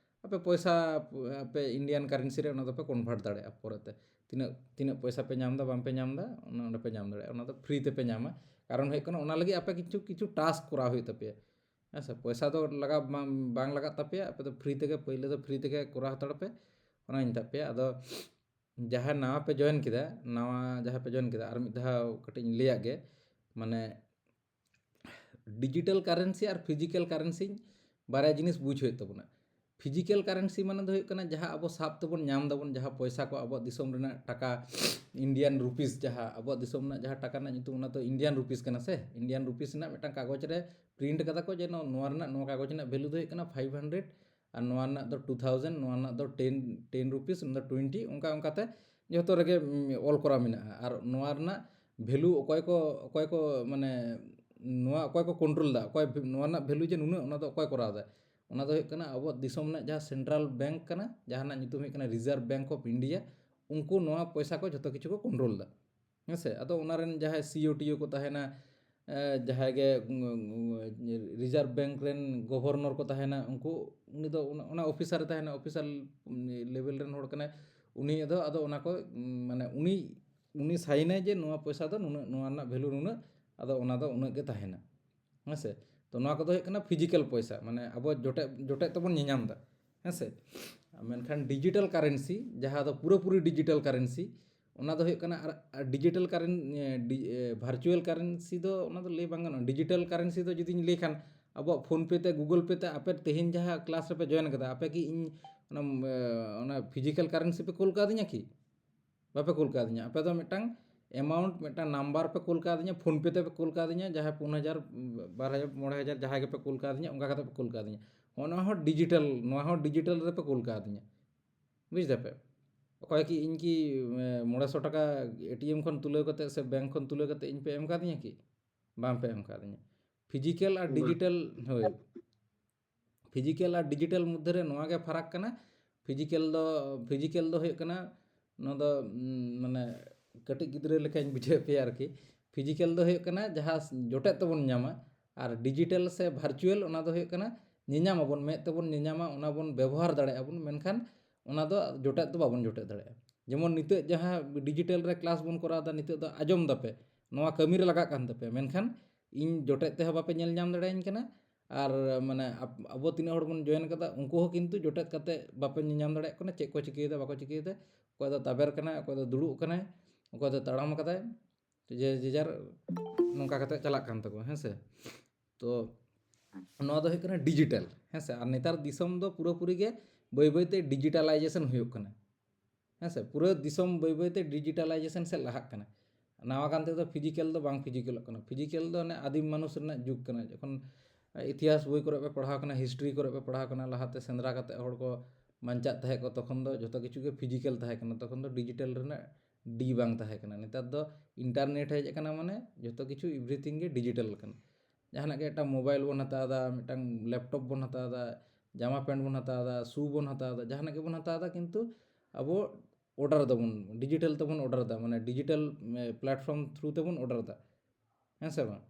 ᱟᱯᱮ ᱯᱚᱭᱥᱟ, ᱟᱯᱮ ᱤᱱᱰᱤᱭᱟᱱ ᱠᱟᱨᱮᱱᱥᱤ ᱨᱮ ᱚᱱᱟ ᱫᱚᱯᱮ ᱠᱚᱱᱵᱷᱟᱨᱴ ᱫᱟᱲᱮᱭᱟᱜᱼᱟ ᱯᱚᱨᱮᱛᱮ᱾ ᱛᱤᱱᱟᱹᱜ, ᱛᱤᱱᱟᱹᱜ ᱯᱚᱭᱥᱟ ᱯᱮ ᱧᱟᱢ ᱮᱫᱟ, ᱵᱟᱝ ᱯᱮ ᱧᱟᱢ ᱮᱫᱟ, ᱚᱱᱟ ᱚᱸᱰᱮ ᱯᱮ ᱧᱟᱢ ᱫᱟᱲᱮᱭᱟᱜᱼᱟ, ᱚᱱᱟ ᱫᱚ ᱯᱷᱨᱤ ᱛᱮᱯᱮ ᱧᱟᱢᱟ᱾ ᱠᱟᱨᱚᱱ ᱦᱩᱭᱩᱜ ᱠᱟᱱᱟ, ᱚᱱᱟ ᱞᱟᱹᱜᱤᱫ ᱟᱯᱮ ᱠᱤᱪᱷᱩ, ᱠᱤᱪᱷᱩ ᱴᱟᱥᱠ ᱠᱚᱨᱟᱣ ᱦᱩᱭᱩᱜ ᱛᱟᱯᱮᱭᱟ᱾ ᱦᱮᱸ ᱥᱮ, ᱯᱚᱭᱥᱟ ᱫᱚ ᱞᱟᱜᱟᱣ ᱵᱟᱝ, ᱵᱟᱝ ᱞᱟᱜᱟᱜ ᱛᱟᱯᱮᱭᱟ, ᱟᱯᱮ ᱫᱚ ᱯᱷᱨᱤ ᱛᱮᱜᱮ, ᱯᱳᱭᱞᱳ ᱫᱚ ᱯᱷᱨᱤ ᱛᱮᱜᱮ ᱠᱚᱨᱟᱣ ᱦᱟᱛᱟᱲ ᱯᱮ, ᱚᱱᱟᱧ ᱢᱮᱛᱟᱫ ᱯᱮᱭᱟ᱾ ᱟᱫᱚ ᱡᱟᱦᱟᱸ ᱱᱟᱣᱟ ᱯᱮ ᱡᱚᱭᱮᱱ ᱠᱮᱫᱟ, ᱱᱟᱣᱟ ᱡᱟᱦᱟᱸ ᱯᱮ ᱡᱚᱭᱮᱱ ᱠᱮᱫᱟ, ᱟᱨ ᱢᱤᱫ ᱫᱷᱟᱣ ᱠᱟᱹᱴᱤᱡ ᱤᱧ ᱞᱟᱹᱭᱟᱜ ᱜᱮ, ᱢᱟᱱᱮ ᱰᱤᱡᱤᱴᱟᱞ ᱠᱟᱨᱮᱱᱥᱤ ᱟᱨ ᱯᱷᱤᱡᱤᱠᱟᱞ ᱠᱟᱨᱮᱱᱥᱤ ᱵᱟᱨᱭᱟ ᱡᱤᱱᱤᱥ ᱵᱩᱡᱽ ᱦᱩᱭᱩᱜ ᱛᱟᱵᱚᱱᱟ᱾ ᱯᱷᱤᱡᱤᱠᱮᱞ ᱠᱟᱨᱮᱱᱥᱤ ᱢᱟᱱᱮ ᱫᱚ ᱦᱩᱭᱩᱜ ᱠᱟᱱᱟ ᱡᱟᱦᱟᱸ ᱟᱵᱚ ᱥᱟᱵ ᱛᱮᱵᱚᱱ ᱧᱟᱢ ᱫᱟᱵᱚᱱ, ᱡᱟᱦᱟᱸ ᱯᱚᱭᱥᱟ ᱠᱚ, ᱟᱵᱚᱣᱟᱜ ᱫᱤᱥᱚᱢ ᱨᱮᱱᱟᱜ ᱴᱟᱠᱟ, ᱤᱱᱰᱤᱭᱟᱱ ᱨᱩᱯᱤᱥ, ᱡᱟᱦᱟᱸ ᱟᱵᱚᱣᱟᱜ ᱫᱤᱥᱚᱢ ᱨᱮᱱᱟᱜ ᱡᱟᱦᱟᱸ ᱴᱟᱠᱟ ᱨᱮᱱᱟᱜ ᱧᱩᱛᱩᱢ, ᱚᱱᱟ ᱫᱚ ᱤᱱᱰᱤᱭᱟᱱ ᱨᱩᱯᱤᱥ ᱠᱟᱱᱟ ᱥᱮ, ᱤᱱᱰᱤᱭᱟᱱ ᱨᱩᱯᱤᱥ ᱨᱮᱱᱟᱜ ᱢᱤᱫᱴᱟᱝ ᱠᱟᱜᱚᱡᱽ ᱨᱮ ᱯᱨᱤᱱᱴ ᱠᱟᱫᱟ ᱠᱚ ᱡᱮ ᱱᱚᱣᱟ, ᱱᱚᱣᱟ ᱨᱮᱱᱟᱜ, ᱱᱚᱣᱟ ᱠᱟᱜᱚᱡᱽ ᱨᱮᱱᱟᱜ ᱵᱷᱮᱞᱩ ᱫᱚ ᱦᱩᱭᱩᱜ ᱠᱟᱱᱟ ᱯᱷᱟᱭᱤᱵᱷ ᱦᱟᱱᱰᱨᱮᱰ, ᱟᱨ ᱱᱚᱣᱟ ᱨᱮᱱᱟᱜ ᱫᱚ ᱴᱩ ᱛᱷᱟᱣᱡᱮᱱᱰ, ᱱᱚᱣᱟ ᱨᱮᱱᱟᱜ ᱫᱚ ᱴᱮᱱ, ᱴᱮᱱ ᱨᱩᱯᱤᱥ, ᱚᱱᱟ ᱫᱚ ᱴᱩᱭᱮᱱᱴᱤ, ᱚᱱᱠᱟ ᱚᱱᱠᱟᱛᱮ ᱡᱚᱛᱚ ᱨᱮᱜᱮ, ᱩᱢ, ᱚᱞ ᱠᱚᱨᱟ ᱢᱮᱱᱟᱜᱼᱟ᱾ ᱟᱨ ᱱᱚᱣᱟ ᱨᱮᱱᱟᱜ ᱵᱷᱮᱞᱩ ᱚᱠᱚᱭ ᱠᱚ, ᱚᱠᱚᱭ ᱠᱚ, ᱢᱟᱱᱮ, ᱱᱚᱣᱟ ᱚᱠᱚᱭ ᱠᱚ ᱠᱚᱱᱴᱨᱳᱞ ᱫᱟ, ᱚᱠᱚᱭ ᱵᱷᱮ-, ᱱᱚᱣᱟ ᱨᱮᱱᱟᱜ ᱵᱷᱮᱞᱩ ᱡᱮ ᱱᱩᱱᱟᱹᱜ, ᱚᱱᱟ ᱫᱚ ᱚᱠᱚᱭ ᱠᱚᱨᱟᱣ ᱫᱟ? ᱚᱱᱟ ᱫᱚ ᱦᱩᱭᱩᱜ ᱠᱟᱱᱟ ᱟᱵᱚᱣᱟᱜ ᱫᱤᱥᱚᱢ ᱨᱮᱱᱟᱜ ᱡᱟᱦᱟᱸ ᱥᱮᱱᱴᱨᱟᱞ ᱵᱮᱝᱠ ᱠᱟᱱᱟ, ᱡᱟᱦᱟᱸ ᱨᱮᱱᱟᱜ ᱧᱩᱛᱩᱢ ᱦᱩᱭᱩᱜ ᱠᱟᱱᱟ ᱨᱤᱡᱟᱨᱵᱷ ᱵᱮᱝᱠ ᱚᱯᱷ ᱤᱱᱰᱤᱭᱟ᱾ ᱩᱱᱠᱩ ᱱᱚᱣᱟ ᱯᱚᱭᱥᱟ ᱠᱚ ᱡᱷᱚᱛᱚ ᱠᱤᱪᱷᱩ ᱠᱚ ᱠᱚᱱᱴᱨᱳᱞ ᱫᱟ, ᱦᱮᱸ ᱥᱮ? ᱟᱫᱚ ᱚᱱᱟ ᱨᱮᱱ ᱡᱟᱦᱟᱸᱭ ᱥᱤ ᱳ ᱴᱤ ᱳ ᱠᱚ ᱛᱟᱦᱮᱱᱟ, ᱮ, ᱡᱟᱦᱟᱸᱭ ᱜᱮ, ᱩᱸ, ᱩᱸ, ᱨᱤᱡᱟᱨᱵᱷ ᱵᱮᱝᱠ ᱨᱮᱱ ᱜᱚᱵᱷᱚᱨᱱᱚᱨ ᱠᱚ ᱛᱟᱦᱮᱱᱟ, ᱩᱱᱠᱩ, ᱩᱱᱤ ᱫᱚ ᱚᱱᱟ, ᱚᱱᱟ ᱚᱯᱷᱤᱥᱟᱨ ᱮ ᱛᱟᱦᱮᱱᱟ, ᱚᱯᱷᱤᱥᱟᱨ ᱞᱮᱵᱮᱞ ᱨᱮᱱ ᱦᱚᱲ ᱠᱟᱱᱟᱭ᱾ ᱩᱱᱤ ᱫᱚ ᱟᱫᱚ ᱚᱱᱟ ᱠᱚ, ᱩᱸ, ᱢᱟᱱᱮ, ᱩᱱᱤ, ᱩᱱᱤ ᱥᱟᱭᱤᱱᱟᱭ ᱡᱮ ᱱᱚᱣᱟ ᱯᱚᱭᱥᱟ ᱫᱚ ᱱᱩᱱᱟᱹᱜ, ᱱᱚᱣᱟ ᱨᱮᱱᱟᱜ ᱵᱷᱮᱞᱩ ᱱᱩᱱᱟᱹᱜ, ᱟᱫᱚ ᱚᱱᱟ ᱫᱚ ᱩᱱᱟᱹᱜ ᱜᱮ ᱛᱟᱦᱮᱱᱟ, ᱦᱮᱸ ᱥᱮ? ᱛᱚ ᱱᱚᱣᱟ ᱠᱚᱫᱚ ᱦᱩᱭᱩᱜ ᱠᱟᱱᱟ ᱯᱷᱤᱡᱤᱠᱮᱞ ᱯᱚᱭᱥᱟ, ᱢᱟᱱᱮ ᱟᱵᱚ ᱡᱚᱴᱮᱫ, ᱡᱚᱴᱮᱫ ᱛᱮᱵᱚᱱ ᱧᱮᱧᱟᱢ ᱮᱫᱟ, ᱦᱮᱸ ᱥᱮ? ᱢᱮᱱᱠᱷᱟᱱ ᱰᱤᱡᱤᱴᱟᱞ ᱠᱟᱨᱮᱱᱥᱤ, ᱡᱟᱦᱟᱸ ᱫᱚ ᱯᱩᱨᱟᱹᱯᱩᱨᱤ ᱰᱤᱡᱤᱴᱟᱞ ᱠᱟᱨᱮᱱᱥᱤ, ᱚᱱᱟ ᱫᱚ ᱦᱩᱭᱩᱜ ᱠᱟᱱᱟ, ᱟᱨ, ᱟᱨ ᱰᱤᱡᱤᱴᱟᱞ ᱠᱟᱨᱮᱱ-, ᱮ, ᱰᱤ-, ᱮ, ᱵᱷᱟᱨᱪᱩᱣᱟᱞ ᱠᱟᱨᱮᱱᱥᱤ ᱫᱚ ᱚᱱᱟ ᱫᱚ ᱞᱟᱹᱭ ᱵᱟᱝ ᱜᱟᱱᱚᱜᱼᱟ᱾ ᱰᱤᱡᱤᱴᱟᱞ ᱠᱟᱨᱮᱱᱥᱤ ᱫᱚ ᱡᱩᱫᱤᱧ ᱞᱟᱹᱭ ᱠᱷᱟᱱ, ᱟᱵᱚᱣᱟᱜ PhonePe ᱛᱮ, Google Pay ᱛᱮ, ᱟᱯᱮ ᱛᱮᱦᱮᱧ ᱡᱟᱦᱟᱸ ᱠᱞᱟᱥ ᱨᱮᱯᱮ ᱡᱚᱭᱮᱱ ᱠᱟᱫᱟ, ᱟᱯᱮ ᱠᱤ ᱤᱧ ᱚᱱᱟ, ᱮ, ᱚᱱᱟ ᱯᱷᱤᱡᱤᱠᱟᱞ ᱠᱟᱨᱮᱱᱥᱤ ᱯᱮ ᱠᱩᱞ ᱠᱟᱣᱫᱤᱧᱟ ᱠᱤ? ᱵᱟᱯᱮ ᱠᱩᱞ ᱠᱟᱣᱫᱤᱧᱟ᱾ ᱟᱯᱮ ᱫᱚ ᱢᱤᱫᱴᱟᱝ ᱮᱢᱟᱣᱩᱱᱴ, ᱢᱤᱫᱴᱟᱝ ᱱᱟᱢᱵᱟᱨ ᱯᱮ ᱠᱩᱞ ᱠᱟᱣᱫᱤᱧᱟ, PhonePe ᱛᱮᱯᱮ ᱠᱩᱞ ᱠᱟᱣᱫᱤᱧᱟ, ᱡᱟᱦᱟᱸᱭ ᱯᱩᱱ ᱦᱟᱡᱟᱨ, ᱵᱟᱨ ᱦᱟᱡᱟᱨ, ᱢᱚᱬᱮ ᱦᱟᱡᱟᱨ, ᱡᱟᱦᱟᱸᱭ ᱜᱮᱯᱮ ᱠᱩᱞ ᱠᱟᱣᱫᱤᱧᱟ, ᱚᱱᱟ ᱦᱚᱸ ᱰᱤᱡᱤᱴᱟᱞ, ᱱᱚᱣᱟ ᱦᱚᱸ ᱰᱤᱡᱤᱴᱟᱞ ᱨᱮᱯᱮ ᱠᱩᱞ ᱠᱟᱣᱫᱤᱧᱟ᱾ ᱵᱩᱡᱽ ᱫᱟᱯᱮ? ᱚᱠᱚᱭ ᱠᱤ ᱤᱧ ᱠᱤ, ᱮ, ᱢᱚᱬᱮ ᱥᱚ ᱴᱟᱠᱟ ᱮ ᱴᱤ ᱮᱢ ᱠᱷᱚᱱ ᱛᱩᱞᱟᱹᱣ ᱠᱟᱛᱮ ᱥᱮ ᱵᱮᱝᱠ ᱠᱷᱚᱱ ᱛᱩᱞᱟᱹᱣ ᱠᱟᱛᱮ ᱤᱧ ᱯᱮ ᱮᱢ ᱠᱟᱣᱫᱤᱧᱟ ᱠᱤ? ᱵᱟᱝ ᱯᱮ ᱮᱢ ᱠᱟᱣᱫᱤᱧᱟ᱾ ᱯᱷᱤᱡᱤᱠᱟᱞ ᱟᱨ ᱵᱟᱝ᱾ ᱰᱤᱡᱤᱴᱟᱞ, ᱦᱳᱭ, ᱯᱷᱤᱡᱤᱠᱟᱞ ᱟᱨ ᱰᱤᱡᱤᱴᱟᱞ ᱢᱚᱫᱽᱫᱷᱮ ᱨᱮ ᱱᱚᱣᱟ ᱜᱮ ᱯᱷᱟᱨᱟᱠ ᱠᱟᱱᱟ᱾ ᱯᱷᱤᱡᱤᱠᱟᱞ ᱫᱚ, ᱯᱷᱤᱡᱤᱠᱟᱞ ᱫᱚ ᱦᱩᱭᱩᱜ ᱠᱟᱱᱟ, ᱱᱚᱣᱟ ᱫᱚ, ᱩᱢ, ᱢᱟᱱᱮ, ᱠᱟᱹᱴᱤᱡ ᱜᱤᱫᱽᱨᱟᱹ ᱞᱮᱠᱟᱧ ᱵᱩᱡᱷᱟᱹᱣ ᱯᱮᱭᱟ ᱟᱨᱠᱤ᱾ ᱯᱷᱤᱡᱤᱠᱟᱞ ᱫᱚ ᱦᱩᱭᱩᱜ ᱠᱟᱱᱟ ᱡᱟᱦᱟᱸ ᱡᱚᱴᱮᱫ ᱛᱮᱵᱚᱱ ᱧᱟᱢᱟ, ᱟᱨ ᱰᱤᱡᱤᱴᱟᱞ ᱥᱮ ᱵᱷᱟᱨᱪᱩᱣᱟᱞ, ᱚᱱᱟ ᱫᱚ ᱦᱩᱭᱩᱜ ᱠᱟᱱᱟ ᱧᱮᱧᱟᱢ ᱟᱵᱚᱱ, ᱢᱮᱫ ᱛᱮᱵᱚᱱ ᱧᱮᱧᱟᱢᱟ, ᱚᱱᱟ ᱵᱚᱱ ᱵᱮᱵᱚᱦᱟᱨ ᱫᱟᱲᱮᱭᱟᱜᱼᱟ ᱵᱚᱱ, ᱢᱮᱱᱠᱷᱟᱱ ᱚᱱᱟ ᱫᱚ ᱡᱚᱴᱮᱫ ᱫᱚ ᱵᱟᱵᱚᱱ ᱡᱚᱴᱮᱫ ᱫᱟᱲᱮᱭᱟᱜᱼᱟ᱾ ᱡᱮᱢᱚᱱ ᱱᱤᱛᱚᱜ ᱡᱟᱦᱟᱸ ᱰᱤᱡᱤᱴᱟᱞ ᱨᱮ ᱠᱞᱟᱥ ᱵᱚᱱ ᱠᱚᱨᱟᱣ ᱮᱫᱟ, ᱱᱤᱛᱚᱜ ᱫᱚ ᱟᱸᱡᱚᱢ ᱫᱟᱯᱮ, ᱱᱚᱣᱟ ᱠᱟᱹᱢᱤ ᱨᱮ ᱞᱟᱜᱟᱜ ᱠᱟᱱ ᱛᱟᱯᱮᱭᱟ, ᱢᱮᱱᱠᱷᱟᱱ ᱤᱧ ᱡᱚᱴᱮᱫ ᱛᱮᱦᱚᱸ ᱵᱟᱯᱮ ᱧᱮᱞ ᱧᱟᱢ ᱫᱟᱲᱮᱭᱟᱹᱧ ᱠᱟᱱᱟ᱾ ᱟᱨ ᱢᱟᱱᱮ ᱟᱵ-, ᱟᱵᱚ ᱛᱤᱱᱟᱹᱜ ᱦᱚᱲ ᱵᱚᱱ ᱡᱚᱭᱮᱱ ᱠᱟᱫᱟ, ᱩᱱᱠᱩ ᱦᱚᱸ ᱠᱤᱱᱛᱩ ᱡᱚᱴᱮᱫ ᱠᱟᱛᱮ ᱵᱟᱯᱮ ᱧᱮᱧᱟᱢ ᱫᱟᱲᱮᱭᱟᱜ ᱠᱟᱱᱟ, ᱪᱮᱫ ᱠᱚ ᱪᱤᱠᱟᱹᱭᱮᱫᱟ, ᱵᱟᱠᱚ ᱪᱤᱠᱟᱹᱭᱮᱫᱟ, ᱚᱠᱚᱭ ᱫᱚ ᱛᱟᱵᱮᱨ ᱠᱟᱱᱟᱭ, ᱚᱠᱚᱭ ᱫᱚ ᱫᱩᱲᱩᱵ ᱠᱟᱱᱟᱭ, ᱚᱠᱚᱭ ᱫᱚ ᱛᱟᱲᱟᱢ ᱠᱟᱫᱟᱭ, ᱡᱮ, ᱡᱮ ᱡᱟᱨ ᱱᱚᱝᱠᱟ ᱠᱟᱛᱮ ᱪᱟᱞᱟᱜ ᱠᱟᱱ ᱛᱟᱠᱚᱣᱟ, ᱦᱮᱸ ᱥᱮ? ᱛᱚ ᱱᱚᱣᱟ ᱫᱚ ᱦᱩᱭᱩᱜ ᱠᱟᱱᱟ ᱰᱤᱡᱤᱴᱟᱞ, ᱦᱮᱸ ᱥᱮ᱾ ᱟᱨ ᱱᱮᱛᱟᱨ ᱫᱤᱥᱚᱢ ᱫᱚ ᱯᱩᱨᱟᱹᱯᱩᱨᱤ ᱜᱮ ᱵᱟᱹᱭ ᱵᱟᱹᱭᱛᱮ ᱰᱤᱡᱤᱴᱟᱞᱟᱭᱡᱮᱥᱚᱱ ᱦᱩᱭᱩᱜ ᱠᱟᱱᱟ, ᱦᱮᱸ ᱥᱮ᱾ ᱯᱩᱨᱟᱹ ᱫᱤᱥᱚᱢ ᱵᱟᱹᱭ ᱵᱟᱹᱭᱛᱮ ᱰᱤᱡᱤᱴᱟᱞᱟᱭᱡᱮᱥᱚᱱ ᱥᱮᱫ ᱞᱟᱦᱟᱜ ᱠᱟᱱᱟ᱾ ᱱᱟᱣᱟ ᱜᱟᱱ ᱛᱮᱫᱚ ᱯᱷᱤᱡᱤᱠᱮᱞ ᱫᱚ ᱵᱟᱝ ᱯᱷᱤᱡᱤᱠᱮᱞᱚᱜ ᱠᱟᱱᱟ᱾ ᱯᱷᱤᱡᱤᱠᱮᱞ ᱫᱚ ᱚᱱᱮ ᱟᱹᱫᱤᱢ ᱢᱟᱱᱩᱥ ᱨᱮᱱᱟᱜ ᱡᱩᱜᱽ ᱠᱟᱱᱟ᱾ ᱡᱚᱠᱷᱚᱱ ᱤᱛᱤᱦᱟᱥ ᱵᱳᱭ ᱠᱚᱨᱮ ᱯᱮ ᱯᱟᱲᱦᱟᱣ ᱠᱟᱱᱟ, ᱦᱤᱥᱴᱨᱤ ᱠᱚᱨᱮ ᱯᱮ ᱯᱟᱲᱦᱟᱣ ᱠᱟᱱᱟ, ᱞᱟᱦᱟᱛᱮ ᱥᱮᱸᱫᱽᱨᱟ ᱠᱟᱛᱮ ᱦᱚᱲ ᱠᱚ ᱵᱟᱧᱪᱟᱜ ᱛᱟᱦᱮᱸ ᱠᱚ, ᱛᱚᱠᱷᱚᱱ ᱫᱚ ᱡᱚᱛᱚ ᱠᱤᱪᱷᱩ ᱜᱮ ᱯᱷᱤᱡᱤᱠᱮᱞ ᱛᱟᱦᱮᱸ ᱠᱟᱱᱟ, ᱛᱚᱠᱷᱚᱱ ᱫᱚ ᱰᱤᱡᱤᱴᱟᱞ ᱨᱮᱱᱟᱜ ᱰᱤ ᱵᱟᱝ ᱛᱟᱦᱮᱸ ᱠᱟᱱᱟ᱾ ᱱᱮᱛᱟᱨ ᱫᱚ ᱤᱱᱴᱟᱨᱱᱮᱴ ᱦᱮᱡ ᱟᱠᱟᱱᱟ, ᱢᱟᱱᱮ ᱡᱚᱛᱚ ᱠᱤᱪᱷᱩ, ᱮᱵᱷᱨᱤᱛᱷᱤᱝ ᱜᱮ ᱰᱤᱡᱤᱴᱟᱞ ᱟᱠᱟᱱᱟ᱾ ᱡᱟᱦᱟᱱᱟᱜ ᱜᱮ, ᱢᱤᱫᱴᱟᱝ ᱢᱳᱵᱟᱭᱤᱞ ᱵᱚᱱ ᱦᱟᱛᱟᱣ ᱮᱫᱟ, ᱢᱤᱫᱴᱟᱝ ᱞᱮᱯᱴᱚᱯ ᱵᱚᱱ ᱦᱟᱛᱟᱣ ᱮᱫᱟ, ᱡᱟᱢᱟ ᱯᱮᱱᱴ ᱵᱚᱱ ᱦᱟᱛᱟᱣ ᱮᱫᱟ, ᱥᱩ ᱵᱚᱱ ᱦᱟᱛᱟᱣ ᱮᱫᱟ, ᱡᱟᱦᱟᱱᱟᱜ ᱜᱮᱵᱚᱱ ᱦᱟᱛᱟᱣ ᱮᱫᱟ, ᱠᱤᱱᱛᱩ ᱟᱵᱚ ᱚᱰᱟᱨ ᱫᱟᱵᱚᱱ, ᱰᱤᱡᱤᱴᱟᱞ ᱛᱮᱵᱚᱱ ᱚᱰᱟᱨ ᱮᱫᱟ, ᱢᱟᱱᱮ ᱰᱤᱡᱤᱴᱟᱞ ᱯᱞᱟᱴᱯᱷᱚᱨᱢ ᱛᱷᱨᱩ ᱛᱮᱵᱚᱱ ᱚᱰᱟᱨ ᱮᱫᱟ, ᱦᱮᱸ ᱥᱮ ᱵᱟᱝ?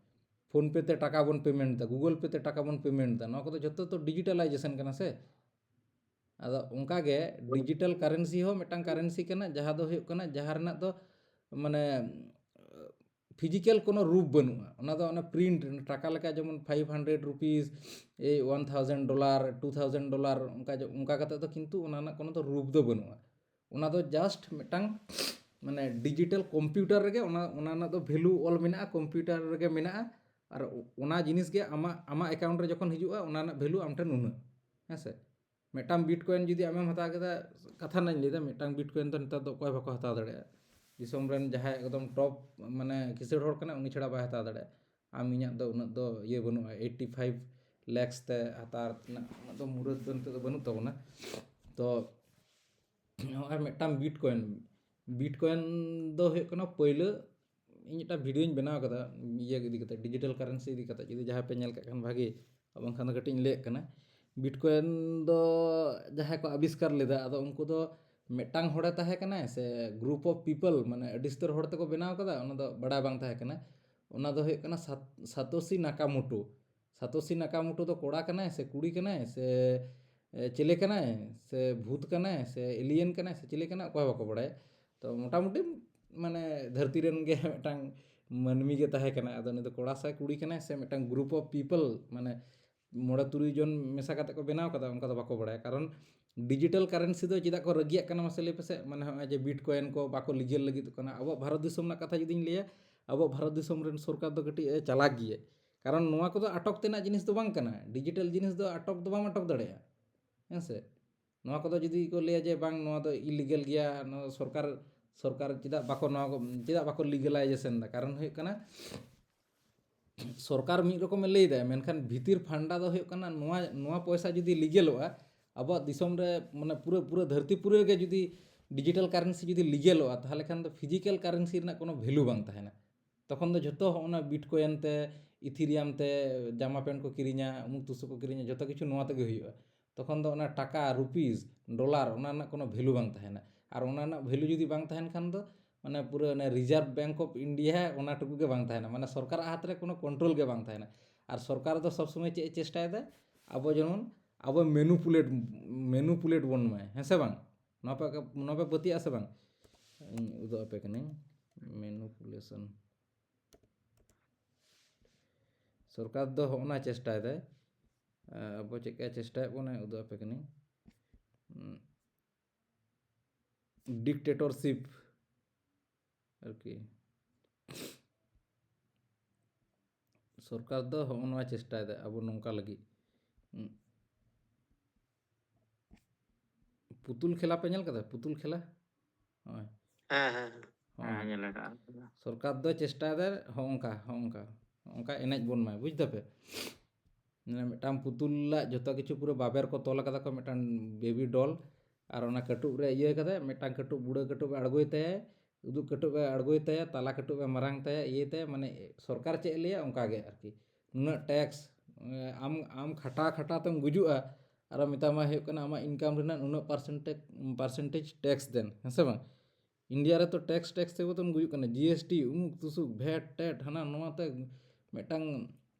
ᱯᱷᱳᱱ ᱯᱮ ᱛᱮ ᱴᱟᱠᱟ ᱵᱚᱱ ᱯᱮᱢᱮᱱᱴ ᱮᱫᱟ, ᱜᱩᱜᱚᱞ ᱯᱮ ᱛᱮ ᱴᱟᱠᱟ ᱵᱚᱱ ᱯᱮᱢᱮᱱᱴ ᱮᱫᱟ, ᱱᱚᱣᱟ ᱠᱚᱫᱚ ᱡᱷᱚᱛᱚ ᱛᱚ ᱰᱤᱡᱤᱴᱟᱞᱟᱭᱡᱮᱥᱚᱱ ᱠᱟᱱᱟ ᱥᱮ᱾ ᱟᱫᱚ ᱚᱱᱠᱟ ᱜᱮ ᱰᱤᱡᱤᱴᱟᱞ ᱠᱟᱨᱮᱱᱥᱤ ᱦᱚᱸ ᱢᱤᱫᱴᱟᱝ ᱠᱟᱨᱮᱱᱥᱤ ᱠᱟᱱᱟ, ᱡᱟᱦᱟᱸ ᱫᱚ ᱦᱩᱭᱩᱜ ᱠᱟᱱᱟ, ᱡᱟᱦᱟᱸ ᱨᱮᱱᱟᱜ ᱫᱚ ᱢᱟᱱᱮ ᱯᱷᱤᱡᱤᱠᱮᱞ ᱠᱳᱱᱳ ᱨᱩᱯ ᱵᱟᱹᱱᱩᱜᱼᱟ᱾ ᱚᱱᱟ ᱫᱚ ᱚᱱᱟ ᱯᱨᱤᱱᱴ, ᱴᱟᱠᱟ ᱞᱮᱠᱟ ᱡᱮᱢᱚᱱ ᱯᱷᱟᱭᱤᱵᱷ ᱦᱟᱱᱰᱨᱮᱰ ᱨᱩᱯᱤᱥ, ᱮᱭ one thousand dollar, two thousand dollar, ᱚᱱᱠᱟ ᱡᱚ-, ᱚᱱᱠᱟ ᱠᱟᱛᱮ ᱫᱚ ᱠᱤᱱᱛᱩ ᱚᱱᱟ ᱨᱮᱱᱟᱜ ᱠᱳᱱᱳ ᱫᱚ ᱨᱩᱯ ᱫᱚ ᱵᱟᱹᱱᱩᱜᱼᱟ᱾ ᱚᱱᱟ ᱫᱚ ᱡᱟᱥᱴ ᱢᱤᱫᱴᱟᱝ ᱢᱟᱱᱮ ᱰᱤᱡᱤᱴᱟᱞ ᱠᱚᱢᱯᱤᱭᱩᱴᱟᱨ ᱨᱮᱜᱮ ᱚᱱᱟ, ᱚᱱᱟ ᱨᱮᱱᱟᱜ ᱫᱚ ᱵᱷᱮᱞᱩ ᱚᱞ ᱢᱮᱱᱟᱜᱼᱟ, ᱠᱚᱢᱯᱤᱭᱩᱴᱟᱨ ᱨᱮᱜᱮ ᱢᱮᱱᱟᱜᱼᱟ᱾ ᱟᱨ ᱚᱱᱟ ᱡᱤᱱᱤᱥ ᱜᱮ ᱟᱢᱟᱜ, ᱟᱢᱟᱜ ᱮᱠᱟᱣᱩᱱᱴ ᱨᱮ ᱡᱚᱠᱷᱚᱱ ᱦᱤᱡᱩᱜᱼᱟ, ᱚᱱᱟ ᱨᱮᱱᱟᱜ ᱵᱷᱮᱞᱩ ᱟᱢ ᱴᱷᱮᱱ ᱩᱱᱟᱹᱜ, ᱦᱮᱸ ᱥᱮ᱾ ᱢᱤᱫᱴᱟᱝ ᱵᱤᱴᱠᱚᱭᱮᱱ ᱡᱩᱫᱤ ᱟᱢᱮᱢ ᱦᱟᱛᱟᱣ ᱠᱮᱫᱟ, ᱠᱟᱛᱷᱟ ᱨᱮᱱᱟᱜ ᱤᱧ ᱞᱟᱹᱭᱫᱟ, ᱢᱤᱫᱴᱟᱝ ᱵᱤᱴᱠᱚᱭᱮᱱ ᱫᱚ ᱱᱮᱛᱟᱨ ᱫᱚ ᱚᱠᱚᱭ ᱵᱟᱠᱚ ᱦᱟᱛᱟᱣ ᱫᱟᱲᱮᱭᱟᱜᱼᱟ᱾ ᱫᱤᱥᱚᱢ ᱨᱮᱱ ᱡᱟᱦᱟᱸᱭ ᱮᱠᱫᱚᱢ ᱴᱚᱯ ᱢᱟᱱᱮ ᱠᱤᱥᱟᱹᱬ ᱦᱚᱲ ᱠᱟᱱᱟᱭ, ᱩᱱᱤ ᱪᱷᱟᱲᱟ ᱵᱟᱭ ᱦᱟᱛᱟᱣ ᱫᱟᱲᱮᱭᱟᱜᱼᱟ᱾ ᱟᱢ, ᱤᱧᱟᱹᱜ ᱫᱚ ᱩᱱᱟᱹᱜ ᱫᱚ ᱤᱭᱟᱹ ᱵᱟᱹᱱᱩᱜᱼᱟ, ᱮᱭᱤᱴᱤ ᱯᱷᱟᱭᱤᱵᱷ ᱞᱮᱠᱥ ᱛᱮ ᱦᱟᱛᱟᱣ ᱨᱮᱱᱟᱜ ᱩᱱᱟᱹᱜ ᱫᱚ ᱢᱩᱨᱟᱹᱫ ᱫᱚ ᱱᱤᱛᱚᱜ ᱫᱚ ᱵᱟᱹᱱᱩᱜ ᱛᱟᱵᱚᱱᱟ᱾ ᱛᱚ ᱱᱚᱜᱼᱚᱭ ᱢᱤᱫᱴᱟᱝ ᱵᱤᱴᱠᱚᱭᱮᱱ, ᱵᱤᱴᱠᱚᱭᱮᱱ ᱫᱚ ᱦᱩᱭᱩᱜ ᱠᱟᱱᱟ ᱯᱳᱭᱞᱳ ᱤᱧ ᱢᱤᱫᱴᱟᱝ ᱵᱷᱤᱰᱤᱭᱳᱧ ᱵᱮᱱᱟᱣ ᱠᱟᱫᱟ ᱤᱭᱟᱹ ᱤᱫᱤ ᱠᱟᱛᱮ, ᱰᱤᱡᱤᱴᱟᱞ ᱠᱟᱨᱮᱱᱥᱤ ᱤᱫᱤ ᱠᱟᱛᱮ᱾ ᱡᱩᱫᱤ ᱡᱟᱦᱟᱸᱭ ᱯᱮ ᱧᱮᱞ ᱠᱟᱜ ᱠᱷᱟᱱ ᱵᱷᱟᱜᱮ, ᱟᱨ ᱵᱟᱝᱠᱷᱟᱱ ᱫᱚ ᱠᱟᱹᱴᱤᱡ ᱤᱧ ᱞᱟᱹᱭᱮᱫ ᱠᱟᱱᱟ᱾ ᱵᱤᱴᱠᱚᱭᱮᱱ ᱫᱚ ᱡᱟᱦᱟᱸᱭ ᱠᱚ ᱟᱵᱤᱥᱠᱟᱨ ᱞᱮᱫᱟ, ᱟᱫᱚ ᱩᱱᱠᱩ ᱫᱚ ᱢᱤᱫᱴᱟᱝ ᱦᱚᱲᱮ ᱛᱟᱦᱮᱸ ᱠᱟᱱᱟᱭ ᱥᱮ ᱜᱨᱩᱯ ᱚᱯᱷ ᱯᱤᱯᱚᱞ, ᱢᱟᱱᱮ ᱟᱹᱰᱤ ᱩᱥᱛᱟᱹᱨ ᱦᱚᱲ ᱛᱮᱠᱚ ᱵᱮᱱᱟᱣ ᱠᱟᱫᱟ, ᱚᱱᱟ ᱫᱚ ᱵᱟᱲᱟᱭ ᱵᱟᱝ ᱛᱟᱦᱮᱸ ᱠᱟᱱᱟ᱾ ᱚᱱᱟ ᱫᱚ ᱦᱩᱭᱩᱜ ᱠᱟᱱᱟ ᱥᱟᱛ-, ᱥᱟᱛᱳᱥᱤ ᱱᱟᱠᱟᱢᱳᱴᱳ᱾ ᱥᱟᱛᱳᱥᱤ ᱱᱟᱠᱟᱢᱳᱴᱳ ᱫᱚ ᱠᱚᱲᱟ ᱠᱟᱱᱟᱭ ᱥᱮ ᱠᱩᱲᱤ ᱠᱟᱱᱟᱭ ᱥᱮ, ᱮ, ᱪᱮᱞᱮ ᱠᱟᱱᱟᱭ ᱥᱮ ᱵᱷᱩᱛ ᱠᱟᱱᱟᱭ ᱥᱮ ᱮᱞᱤᱭᱮᱱ ᱠᱟᱱᱟᱭ ᱥᱮ ᱪᱮᱞᱮ ᱠᱟᱱᱟᱭ, ᱚᱠᱚᱭ ᱦᱚᱸ ᱵᱟᱠᱚ ᱵᱟᱲᱟᱭᱟ᱾ ᱛᱚ ᱢᱚᱴᱟᱢᱩᱴᱤ ᱢᱟᱱᱮ ᱫᱷᱟᱹᱨᱛᱤ ᱨᱮᱱ ᱜᱮ ᱢᱤᱫᱴᱟᱝ ᱢᱟᱹᱱᱢᱤ ᱜᱮ ᱛᱟᱦᱮᱸ ᱠᱟᱱᱟᱭ᱾ ᱟᱫᱚ ᱩᱱᱤ ᱫᱚ ᱠᱚᱲᱟ ᱥᱮ ᱠᱩᱲᱤ ᱠᱟᱱᱟᱭ ᱥᱮ ᱢᱤᱫᱴᱟᱝ ᱜᱨᱩᱯ ᱚᱯᱷ ᱯᱤᱯᱚᱞ, ᱢᱟᱱᱮ ᱢᱚᱬᱮ ᱛᱩᱨᱩᱭ ᱡᱚᱱ ᱢᱮᱥᱟ ᱠᱟᱛᱮ ᱠᱚ ᱵᱮᱱᱟᱣ ᱠᱟᱫᱟ, ᱚᱱᱠᱟ ᱫᱚ ᱵᱟᱠᱚ ᱵᱟᱲᱟᱭᱟ᱾ ᱠᱟᱨᱚᱱ ᱰᱤᱡᱤᱴᱟᱞ ᱠᱟᱨᱮᱱᱥᱤ ᱫᱚ ᱪᱮᱫᱟᱜ ᱠᱚ ᱨᱟᱹᱜᱤᱭᱟᱜ ᱠᱟᱱᱟ ᱢᱟᱥᱮ ᱞᱟᱹᱭ ᱯᱮᱥᱮ? ᱢᱟᱱᱮ ᱱᱚᱜᱼᱚᱭ ᱡᱮ ᱵᱤᱴᱠᱚᱭᱮᱱ ᱠᱚ ᱵᱟᱠᱚ ᱞᱤᱜᱟᱞ ᱞᱟᱹᱜᱤᱫᱚᱜ ᱠᱟᱱᱟ᱾ ᱟᱵᱚᱣᱟᱜ ᱵᱷᱟᱨᱚᱛ ᱫᱤᱥᱚᱢ ᱨᱮᱱᱟᱜ ᱠᱟᱛᱷᱟ ᱡᱩᱫᱤᱧ ᱞᱟᱹᱭᱟ, ᱟᱵᱚᱣᱟᱜ ᱵᱷᱟᱨᱚᱛ ᱫᱤᱥᱚᱢ ᱨᱮᱱ ᱥᱚᱨᱠᱟᱨ ᱫᱚ ᱠᱟᱹᱴᱤᱡ ᱮ ᱪᱟᱞᱟᱠ ᱜᱮᱭᱟ᱾ ᱠᱟᱨᱚᱱ ᱱᱚᱣᱟ ᱠᱚᱫᱚ ᱟᱴᱚᱠ ᱛᱮᱱᱟᱜ ᱡᱤᱱᱤᱥ ᱫᱚ ᱵᱟᱝ ᱠᱟᱱᱟ, ᱰᱤᱡᱤᱴᱟᱞ ᱡᱤᱱᱤᱥ ᱫᱚ ᱟᱴᱚᱠ ᱫᱚ ᱵᱟᱢ ᱟᱴᱚᱠ ᱫᱟᱲᱮᱭᱟᱜᱼᱟ᱾ ᱦᱮᱸ ᱥᱮ? ᱱᱚᱣᱟ ᱠᱚᱫᱚ ᱡᱩᱫᱤ ᱠᱚ ᱞᱟᱹᱭᱟ ᱡᱮ ᱵᱟᱝ, ᱱᱚᱣᱟ ᱫᱚ ᱤᱞᱤᱜᱮᱞ ᱜᱮᱭᱟ, ᱱᱚᱣᱟ ᱥᱚᱨᱠᱟᱨ, ᱥᱚᱨᱠᱟᱨ ᱪᱮᱫᱟᱜ ᱵᱟᱠᱚ, ᱱᱚᱣᱟ ᱠᱚ ᱪᱮᱫᱟᱜ ᱵᱟᱠᱚ ᱞᱤᱜᱮᱞᱟᱭᱡᱮᱥᱚᱱ ᱮᱫᱟ? ᱠᱟᱨᱚᱱ ᱦᱩᱭᱩᱜ ᱠᱟᱱᱟ, ᱥᱚᱨᱠᱟᱨ ᱢᱤᱫ ᱨᱚᱠᱚᱢᱮ ᱞᱟᱹᱭ ᱮᱫᱟ, ᱢᱮᱱᱠᱷᱟᱱ ᱵᱷᱤᱛᱤᱨ ᱯᱷᱟᱱᱰᱟ ᱫᱚ ᱦᱩᱭᱩᱜ ᱠᱟᱱᱟ ᱱᱚᱣᱟ, ᱱᱚᱣᱟ ᱯᱚᱭᱥᱟ ᱡᱩᱫᱤ ᱞᱤᱜᱮᱞᱚᱜᱼᱟ, ᱟᱵᱚᱣᱟᱜ ᱫᱤᱥᱚᱢ ᱨᱮ, ᱢᱟᱱᱮ, ᱯᱩᱨᱟᱹ, ᱯᱩᱨᱟᱹ ᱫᱷᱟᱹᱨᱛᱤ ᱯᱩᱨᱤ ᱨᱮᱜᱮ ᱡᱩᱫᱤ ᱰᱤᱡᱤᱴᱟᱞ ᱠᱟᱨᱮᱱᱥᱤ ᱡᱩᱫᱤ ᱞᱤᱜᱮᱞᱚᱜᱼᱟ, ᱛᱟᱦᱚᱞᱮ ᱠᱷᱟᱱ ᱫᱚ ᱯᱷᱤᱡᱤᱠᱮᱞ ᱠᱟᱨᱮᱱᱥᱤ ᱨᱮᱱᱟᱜ ᱠᱳᱱᱳ ᱵᱷᱮᱞᱩ ᱵᱟᱝ ᱛᱟᱦᱮᱱᱟ᱾ ᱛᱚᱠᱷᱚᱱ ᱫᱚ ᱡᱷᱚᱛᱚ ᱦᱚᱸ ᱚᱱᱟ ᱵᱤᱴᱠᱚᱭᱮᱱ ᱛᱮ, ᱤᱛᱷᱤᱨᱤᱭᱟᱢ ᱛᱮ ᱡᱟᱢᱟ ᱯᱮᱱᱴ ᱠᱚ ᱠᱤᱨᱤᱧᱟ, ᱩᱢᱩᱠ ᱛᱩᱥᱩᱠ ᱠᱚ ᱠᱤᱨᱤᱧᱟ, ᱡᱷᱚᱛᱚ ᱠᱤᱪᱷᱩ ᱱᱚᱣᱟ ᱛᱮᱜᱮ ᱦᱩᱭᱩᱜᱼᱟ᱾ ᱛᱚᱠᱷᱚᱱ ᱫᱚ ᱚᱱᱟ ᱴᱟᱠᱟ, ᱨᱩᱯᱤᱥ, ᱰᱚᱞᱟᱨ, ᱚᱱᱟ ᱨᱮᱱᱟᱜ ᱠᱳᱱᱳ ᱵᱷᱮᱞᱩ ᱵᱟᱝ ᱛᱟᱦᱮᱱᱟ᱾ ᱟᱨ ᱚᱱᱟ ᱨᱮᱱᱟᱜ ᱵᱷᱮᱞᱩ ᱡᱩᱫᱤ ᱵᱟᱝ ᱛᱟᱦᱮᱱ ᱠᱷᱟᱱ ᱫᱚ, ᱢᱟᱱᱮ, ᱯᱩᱨᱟᱹ ᱚᱱᱮ ᱨᱤᱡᱟᱨᱵᱷ ᱵᱮᱝᱠ ᱚᱯᱷ ᱤᱱᱰᱤᱭᱟ, ᱚᱱᱟ ᱴᱩᱠᱩ ᱜᱮ ᱵᱟᱝ ᱛᱟᱦᱮᱱᱟ᱾ ᱢᱟᱱᱮ, ᱥᱚᱨᱠᱟᱨᱟᱜ ᱦᱟᱛ ᱨᱮ ᱠᱳᱱᱳ ᱠᱚᱱᱴᱨᱳᱞ ᱜᱮ ᱵᱟᱝ ᱛᱟᱦᱮᱱᱟ᱾ ᱟᱨ ᱥᱚᱨᱠᱟᱨ ᱫᱚ ᱥᱚᱵᱽ ᱥᱚᱢᱚᱭ ᱪᱮᱫ ᱮ ᱪᱮᱥᱴᱟᱭᱮᱫᱟ? ᱟᱵᱚ ᱡᱮᱢᱚᱱ, ᱟᱵᱚ ᱢᱮᱱᱩᱯᱩᱞᱮᱴ, ᱢᱮᱱᱩᱯᱩᱞᱮᱴ ᱵᱚᱱ ᱢᱟᱭ, ᱦᱮᱸ ᱥᱮ ᱵᱟᱝ? ᱱᱚᱣᱟ ᱯᱮ, ᱱᱚᱣᱟ ᱯᱮ ᱯᱟᱹᱛᱭᱟᱹᱜᱼᱟ ᱥᱮ ᱵᱟᱝ? ᱤᱧ ᱩᱫᱩᱜ ᱟᱯᱮ ᱠᱟᱹᱱᱟᱹᱧ, ᱢᱮᱱᱩᱯᱩᱞᱮᱥᱚᱱ᱾ ᱥᱚᱨᱠᱟᱨ ᱫᱚ ᱦᱚᱸᱜᱼᱚ ᱱᱟ ᱪᱮᱥᱴᱟᱭᱮᱫᱟᱭ᱾ ᱟᱵᱚ ᱪᱮᱫ ᱠᱟ ᱪᱮᱥᱴᱟᱭᱮᱫ ᱵᱚᱱᱟ, ᱩᱫᱩᱜ ᱟᱯᱮ ᱠᱟᱹᱱᱟᱹᱧ᱾ ᱰᱤᱠᱴᱮᱴᱚᱨᱥᱤᱯ ᱟᱨᱠᱤ᱾ ᱥᱚᱨᱠᱟᱨ ᱫᱚ ᱦᱚᱸᱜᱼᱚ ᱱᱚᱣᱟ ᱪᱮᱥᱴᱟᱭᱮᱫᱟ ᱟᱵᱚ ᱱᱚᱝᱠᱟ ᱞᱟᱹᱜᱤᱫ᱾ ᱯᱩᱛᱩᱞ ᱠᱷᱮᱞᱟ ᱯᱮ ᱧᱮᱞ ᱠᱟᱫᱟ? ᱯᱩᱛᱩᱞ ᱠᱷᱮᱞᱟ? ᱦᱳᱭ᱾ ᱦᱮᱸ, ᱦᱮᱸ, ᱦᱮᱸ᱾ ᱦᱳᱭ᱾ ᱦᱮᱸ, ᱧᱮᱞ ᱟᱠᱟᱫᱼᱟ᱾ ᱥᱚᱨᱠᱟᱨ ᱫᱚ ᱪᱮᱥᱴᱟᱭᱮᱫᱟ ᱦᱚᱸᱜᱼᱚ ᱱᱚᱝᱠᱟ, ᱦᱚᱸᱜᱼᱚ ᱱᱚᱝᱠᱟ, ᱦᱚᱸᱜᱼᱚ ᱱᱚᱝᱠᱟ ᱮᱱᱮᱡ ᱵᱚᱱ ᱢᱟᱭ, ᱵᱩᱡᱽ ᱫᱟᱯᱮ? ᱢᱟᱱᱮ, ᱢᱤᱫᱴᱟᱝ ᱯᱩᱛᱩᱞᱟᱜ ᱡᱷᱚᱛᱚ ᱠᱤᱪᱷᱩ ᱯᱩᱨᱟᱹ ᱵᱟᱵᱮᱨ ᱠᱚ ᱛᱚᱞ ᱠᱟᱫᱟ ᱠᱚ, ᱢᱤᱫᱴᱟᱝ ᱵᱮᱵᱤ ᱰᱚᱞ, ᱟᱨ ᱚᱱᱟ ᱠᱟᱹᱴᱩᱵ ᱨᱮ ᱤᱭᱟᱹ ᱠᱟᱫᱟᱭ, ᱢᱤᱫᱴᱟᱝ ᱠᱟᱹᱴᱩᱵ, ᱵᱩᱲᱟᱹ ᱠᱟᱹᱴᱩᱵ ᱮ ᱟᱬᱜᱚᱭ ᱛᱟᱭᱟ, ᱩᱫᱩᱜ ᱠᱟᱹᱴᱩᱵ ᱮ ᱟᱬᱜᱚᱭ ᱛᱟᱭᱟ, ᱛᱟᱞᱟ ᱠᱟᱹᱴᱩᱵ ᱮ ᱢᱟᱨᱟᱝ ᱛᱟᱭᱟ, ᱤᱭᱟᱹᱭ ᱛᱟᱭᱟ, ᱢᱟᱱᱮ, ᱥᱚᱨᱠᱟᱨ ᱪᱮᱫ ᱮ ᱞᱟᱹᱭᱟ ᱚᱱᱠᱟ ᱜᱮ ᱟᱨᱠᱤ᱾ ᱱᱩᱱᱟᱹᱜ ᱴᱮᱠᱥ, ᱟᱢ, ᱟᱢ ᱠᱷᱟᱴᱟ ᱠᱷᱟᱴᱟ ᱛᱮᱢ ᱜᱩᱡᱩᱜᱼᱟ, ᱟᱨᱚ ᱢᱮᱛᱟᱢᱟ ᱦᱩᱭᱩᱜ ᱠᱟᱱᱟ ᱟᱢᱟᱜ ᱤᱱᱠᱟᱢ ᱨᱮᱱᱟᱜ ᱱᱩᱱᱟᱹᱜ ᱯᱟᱨᱥᱮᱱᱴᱮᱡᱽ, ᱯᱟᱨᱥᱮᱱᱴᱮᱡᱽ ᱴᱮᱠᱥ ᱫᱮᱱ, ᱦᱮᱸ ᱥᱮ ᱵᱟᱝ? ᱤᱱᱰᱤᱭᱟ ᱨᱮ ᱛᱚ ᱴᱮᱠᱥ, ᱴᱮᱠᱥ ᱛᱮᱜᱮ ᱛᱚᱢ ᱜᱩᱡᱩᱜ ᱠᱟᱱᱟ, ᱡᱤ ᱮᱥ ᱴᱤ, ᱩᱢᱩᱠ ᱛᱩᱥᱩᱠ, ᱵᱷᱮᱴ, ᱴᱮᱴ, ᱦᱟᱱᱟ ᱱᱚᱣᱟ ᱛᱮ ᱢᱤᱫᱴᱟᱝ,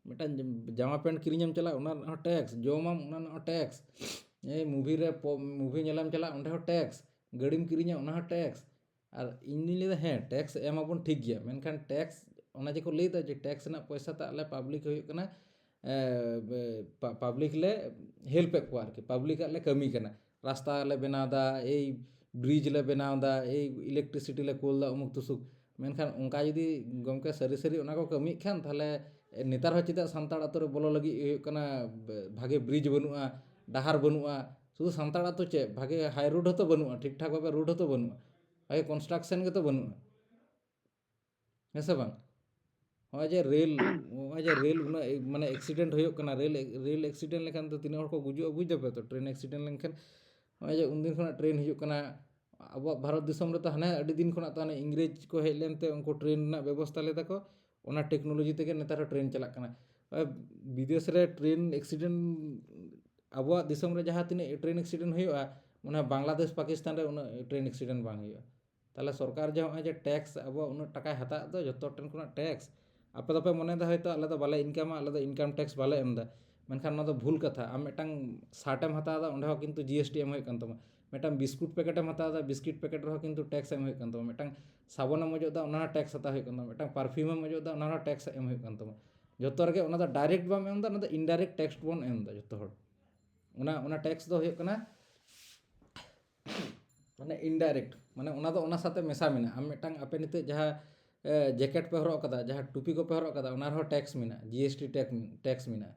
ᱢᱤᱫᱴᱟᱝ ᱡᱟᱢᱟ ᱯᱮᱱᱴ ᱠᱤᱨᱤᱧᱮᱢ ᱪᱟᱞᱟᱜ, ᱚᱱᱟ ᱨᱮᱱᱟᱜ ᱦᱚᱸ ᱴᱮᱠᱥ, ᱡᱚᱢᱟᱢ, ᱚᱱᱟ ᱨᱮᱱᱟᱜ ᱦᱚᱸ ᱴᱮᱠᱥ, ᱮᱭ ᱢᱩᱵᱷᱤ ᱨᱮ, ᱯᱚ-, ᱢᱩᱵᱷᱤ ᱧᱮᱞᱮᱢ ᱪᱟᱞᱟᱜ, ᱚᱸᱰᱮ ᱦᱚᱸ ᱴᱮᱠᱥ, ᱜᱟᱹᱰᱤᱢ ᱠᱤᱨᱤᱧᱟ, ᱚᱱᱟ ᱦᱚᱸ ᱴᱮᱠᱥ᱾ ᱟᱨ ᱤᱧ ᱫᱩᱧ ᱞᱟᱹᱭᱫᱟ, ᱦᱮᱸ, ᱴᱮᱠᱥ ᱮᱢ ᱟᱵᱚᱱ ᱴᱷᱤᱠ ᱜᱮᱭᱟ, ᱢᱮᱱᱠᱷᱟᱱ ᱴᱮᱠᱥ, ᱚᱱᱟ ᱡᱮᱠᱚ ᱞᱟᱹᱭᱫᱟ ᱡᱮ ᱴᱮᱠᱥ ᱨᱮᱱᱟᱜ ᱯᱚᱭᱥᱟ ᱛᱮ ᱟᱞᱮ ᱯᱟᱵᱽᱞᱤᱠ ᱦᱩᱭᱩᱜ ᱠᱟᱱᱟ, ᱮ, ᱵᱮ-, ᱯᱟ-, ᱯᱟᱵᱽᱞᱤᱠ ᱞᱮ ᱦᱮᱞᱯ ᱮᱫ ᱠᱚᱣᱟ ᱟᱨᱠᱤ, ᱯᱟᱵᱽᱞᱤᱠᱟᱜ ᱞᱮ ᱠᱟᱹᱢᱤ ᱠᱟᱱᱟ, ᱨᱟᱥᱛᱟ ᱞᱮ ᱵᱮᱱᱟᱣ ᱮᱫᱟ, ᱮᱭ ᱵᱨᱤᱡᱽ ᱞᱮ ᱵᱮᱱᱟᱣ ᱮᱫᱟ, ᱮᱭ ᱤᱞᱮᱠᱴᱨᱤᱥᱤᱴᱤ ᱞᱮ ᱠᱳᱞ ᱮᱫᱟ, ᱩᱢᱩᱠ ᱛᱩᱥᱩᱠ᱾ ᱢᱮᱱᱠᱷᱟᱱ ᱚᱱᱠᱟ ᱡᱩᱫᱤ ᱜᱚᱢᱠᱮ ᱥᱟᱹᱨᱤ ᱥᱟᱹᱨᱤ ᱚᱱᱟ ᱠᱚ ᱠᱟᱹᱢᱤᱭᱮᱫ ᱠᱷᱟᱱ, ᱛᱟᱦᱚᱞᱮ ᱱᱮᱛᱟᱨ ᱦᱚᱸ ᱪᱮᱫᱟᱜ ᱥᱟᱱᱛᱟᱲ ᱟᱛᱳ ᱨᱮ ᱵᱚᱞᱚ ᱞᱟᱹᱜᱤᱫ ᱦᱩᱭᱩᱜ ᱠᱟᱱᱟ, ᱵᱷᱟᱜᱮ ᱵᱨᱤᱡᱽ ᱵᱟᱹᱱᱩᱜᱼᱟ, ᱰᱟᱦᱟᱨ ᱵᱟᱹᱱᱩᱜᱼᱟ? ᱥᱩᱫᱷᱩ ᱥᱟᱱᱛᱟᱲ ᱟᱛᱳ ᱪᱮᱫ, ᱵᱷᱟᱜᱮ ᱦᱟᱭ ᱨᱳᱰ ᱦᱚᱸᱛᱚ ᱵᱟᱹᱱᱩᱜᱼᱟ, ᱴᱷᱤᱠ ᱴᱷᱟᱠ ᱵᱷᱟᱵᱮ ᱨᱳᱰ ᱦᱚᱸᱛᱚ ᱵᱟᱹᱱᱩᱜᱼᱟ, ᱵᱷᱟᱜᱮ ᱠᱚᱱᱥᱴᱨᱟᱠᱥᱚᱱ ᱜᱮᱛᱚ ᱵᱟᱹᱱᱩᱜᱼᱟ᱾ ᱦᱮᱸ ᱥᱮ ᱵᱟᱝ? ᱱᱚᱜᱼᱚᱭ ᱡᱮ ᱨᱮᱞ, ᱱᱚᱜᱼᱚᱭ ᱡᱮ ᱨᱮᱞ ᱩᱱᱟᱹᱜ ᱢᱟᱱᱮ ᱮᱠᱥᱤᱰᱮᱱᱴ ᱦᱩᱭᱩᱜ ᱠᱟᱱᱟ, ᱨᱮᱞ, ᱨᱮᱞ ᱮᱠᱥᱤᱰᱮᱱᱴ ᱞᱮᱠᱷᱟᱱ ᱫᱚ ᱛᱤᱱᱟᱹᱜ ᱦᱚᱲ ᱠᱚ ᱜᱩᱡᱩᱜᱼᱟ, ᱵᱩᱡᱽ ᱫᱟᱯᱮ ᱛᱚ? ᱴᱨᱮᱱ ᱮᱠᱥᱤᱰᱮᱱᱴ ᱞᱮᱱᱠᱷᱟᱱ ᱱᱚᱜᱼᱚᱭ ᱡᱮ ᱩᱱᱫᱤᱱ ᱠᱷᱚᱱᱟᱜ ᱴᱨᱮᱱ ᱦᱤᱡᱩᱜ ᱠᱟᱱᱟ ᱟᱵᱚᱣᱟᱜ ᱵᱷᱟᱨᱚᱛ ᱫᱤᱥᱚᱢ ᱨᱮ, ᱛᱚ ᱦᱟᱱᱮ ᱟᱹᱰᱤ ᱫᱤᱱ ᱠᱷᱚᱱᱟᱜ ᱛᱚ ᱦᱟᱱᱮ ᱤᱝᱨᱮᱡᱽ ᱠᱚ ᱦᱮᱡ ᱞᱮᱱᱛᱮ ᱩᱱᱠᱩ ᱴᱨᱮᱱ ᱨᱮᱱᱟᱜ ᱵᱮᱵᱚᱥᱛᱟ ᱞᱮᱫᱟ ᱠᱚ, ᱚᱱᱟ ᱴᱮᱠᱱᱳᱞᱚᱡᱤ ᱛᱮᱜᱮ ᱱᱮᱛᱟᱨ ᱦᱚᱸ ᱴᱨᱮᱱ ᱪᱟᱞᱟᱜ ᱠᱟᱱᱟ᱾ ᱵᱤᱫᱮᱥ ᱨᱮ ᱴᱨᱮᱱ ᱮᱠᱥᱤᱰᱮᱱᱴ, ᱟᱵᱚᱣᱟᱜ ᱫᱤᱥᱚᱢ ᱨᱮ ᱡᱟᱦᱟᱸ ᱛᱤᱱᱟᱹᱜ ᱴᱨᱮᱱ ᱮᱠᱥᱤᱰᱮᱱᱴ ᱦᱩᱭᱩᱜᱼᱟ, ᱢᱟᱱᱮ ᱵᱟᱝᱞᱟᱫᱮᱥ ᱯᱟᱠᱤᱥᱛᱟᱱ ᱨᱮ ᱩᱱᱟᱹᱜ ᱴᱨᱮᱱ ᱮᱠᱥᱤᱰᱮᱱᱴ ᱵᱟᱝ ᱦᱩᱭᱩᱜᱼᱟ᱾ ᱛᱟᱦᱚᱞᱮ ᱥᱚᱨᱠᱟᱨ ᱡᱮ ᱱᱚᱜᱼᱚᱭ ᱡᱮ ᱴᱮᱠᱥ ᱟᱵᱚᱣᱟᱜ ᱩᱱᱟᱹᱜ ᱴᱟᱠᱟᱭ ᱦᱟᱛᱟᱣ ᱮᱫ ᱫᱚ, ᱡᱚᱛᱚ ᱴᱷᱮᱱ ᱠᱷᱚᱱᱟᱜ ᱴᱮᱠᱥ, ᱟᱯᱮ ᱫᱚᱯᱮ ᱢᱚᱱᱮᱭᱮᱫᱟ ᱦᱚᱭᱛᱳ ᱟᱞᱮ ᱫᱚ ᱵᱟᱞᱮ ᱤᱱᱠᱟᱢᱟ, ᱟᱞᱮ ᱫᱚ ᱤᱱᱠᱟᱢ ᱴᱮᱠᱥ ᱵᱟᱞᱮ ᱮᱢ ᱮᱫᱟ, ᱢᱮᱱᱠᱷᱟᱱ ᱱᱚᱣᱟ ᱫᱚ ᱵᱷᱩᱞ ᱠᱟᱛᱷᱟ᱾ ᱟᱢ ᱢᱤᱫᱴᱟᱝ ᱥᱟᱨᱴ ᱮᱢ ᱦᱟᱛᱟᱣ ᱮᱫᱟ, ᱚᱸᱰᱮ ᱦᱚᱸ ᱠᱤᱱᱛᱩ ᱡᱤ ᱮᱥ ᱴᱤ ᱮᱢ ᱦᱩᱭᱩᱜ ᱠᱟᱱ ᱛᱟᱢᱟ᱾ ᱢᱤᱫᱴᱟᱝ ᱵᱤᱥᱠᱩᱴ ᱯᱮᱠᱮᱴ ᱮᱢ ᱦᱟᱛᱟᱣ ᱮᱫᱟ, ᱵᱤᱥᱠᱩᱴ ᱯᱮᱠᱮᱴ ᱨᱮᱦᱚᱸ ᱠᱤᱱᱛᱩ ᱴᱮᱠᱥ ᱮᱢ ᱦᱩᱭᱩᱜ ᱠᱟᱱ ᱛᱟᱢᱟ᱾ ᱢᱤᱫᱴᱟᱝ ᱥᱟᱵᱚᱱ ᱮᱢ ᱚᱡᱚᱜ ᱮᱫᱟ, ᱚᱱᱟ ᱦᱚᱸ ᱴᱮᱠᱥ ᱦᱟᱛᱟᱣ ᱦᱩᱭᱩᱜ ᱠᱟᱱ ᱛᱟᱢᱟ᱾ ᱢᱤᱫᱴᱟᱝ ᱯᱟᱨᱯᱷᱤᱭᱩᱢ ᱮᱢ ᱚᱡᱚᱜ ᱮᱫᱟ, ᱚᱱᱟ ᱦᱚᱸ ᱴᱮᱠᱥ ᱮᱢ ᱦᱩᱭᱩᱜ ᱠᱟᱱ ᱛᱟᱢᱟ᱾ ᱡᱚᱛᱚ ᱨᱮᱜᱮ ᱚᱱᱟ ᱫᱚ ᱰᱟᱭᱨᱮᱠᱴ ᱵᱟᱢ ᱮᱢ ᱮᱫᱟ, ᱚᱱᱟ ᱫᱚ ᱤᱱᱰᱟᱭᱨᱮᱠᱴ ᱴᱮᱠᱥ ᱵᱚᱱ ᱮᱢ ᱮᱫᱟ ᱡᱚᱛᱚ ᱦᱚᱲ᱾ ᱚᱱᱟ, ᱚᱱᱟ ᱴᱮᱠᱥ ᱫᱚ ᱦᱩᱭᱩᱜ ᱠᱟᱱᱟ ᱢᱟᱱᱮ ᱤᱱᱰᱟᱭᱨᱮᱠᱴ, ᱢᱟᱱᱮ ᱚᱱᱟ ᱫᱚ ᱚᱱᱟ ᱥᱟᱛᱮ ᱢᱮᱥᱟ ᱢᱮᱱᱟᱜᱼᱟ᱾ ᱟᱢ ᱢᱤᱫᱴᱟᱝ ᱟᱯᱮ ᱱᱤᱛᱚᱜ ᱡᱟᱦᱟᱸ ᱡᱮᱠᱮᱴ ᱯᱮ ᱦᱚᱨᱚᱜ ᱠᱟᱫᱟ, ᱡᱟᱦᱟᱸ ᱴᱩᱯᱤ ᱠᱚᱯᱮ ᱦᱚᱨᱚᱜ ᱠᱟᱫᱟ, ᱚᱱᱟ ᱨᱮᱦᱚᱸ ᱴᱮᱠᱥ ᱢᱮᱱᱟᱜᱼᱟ, ᱡᱤ ᱮᱥ ᱴᱤ ᱴᱮᱠᱥ ᱢᱮᱱᱟᱜᱼᱟ᱾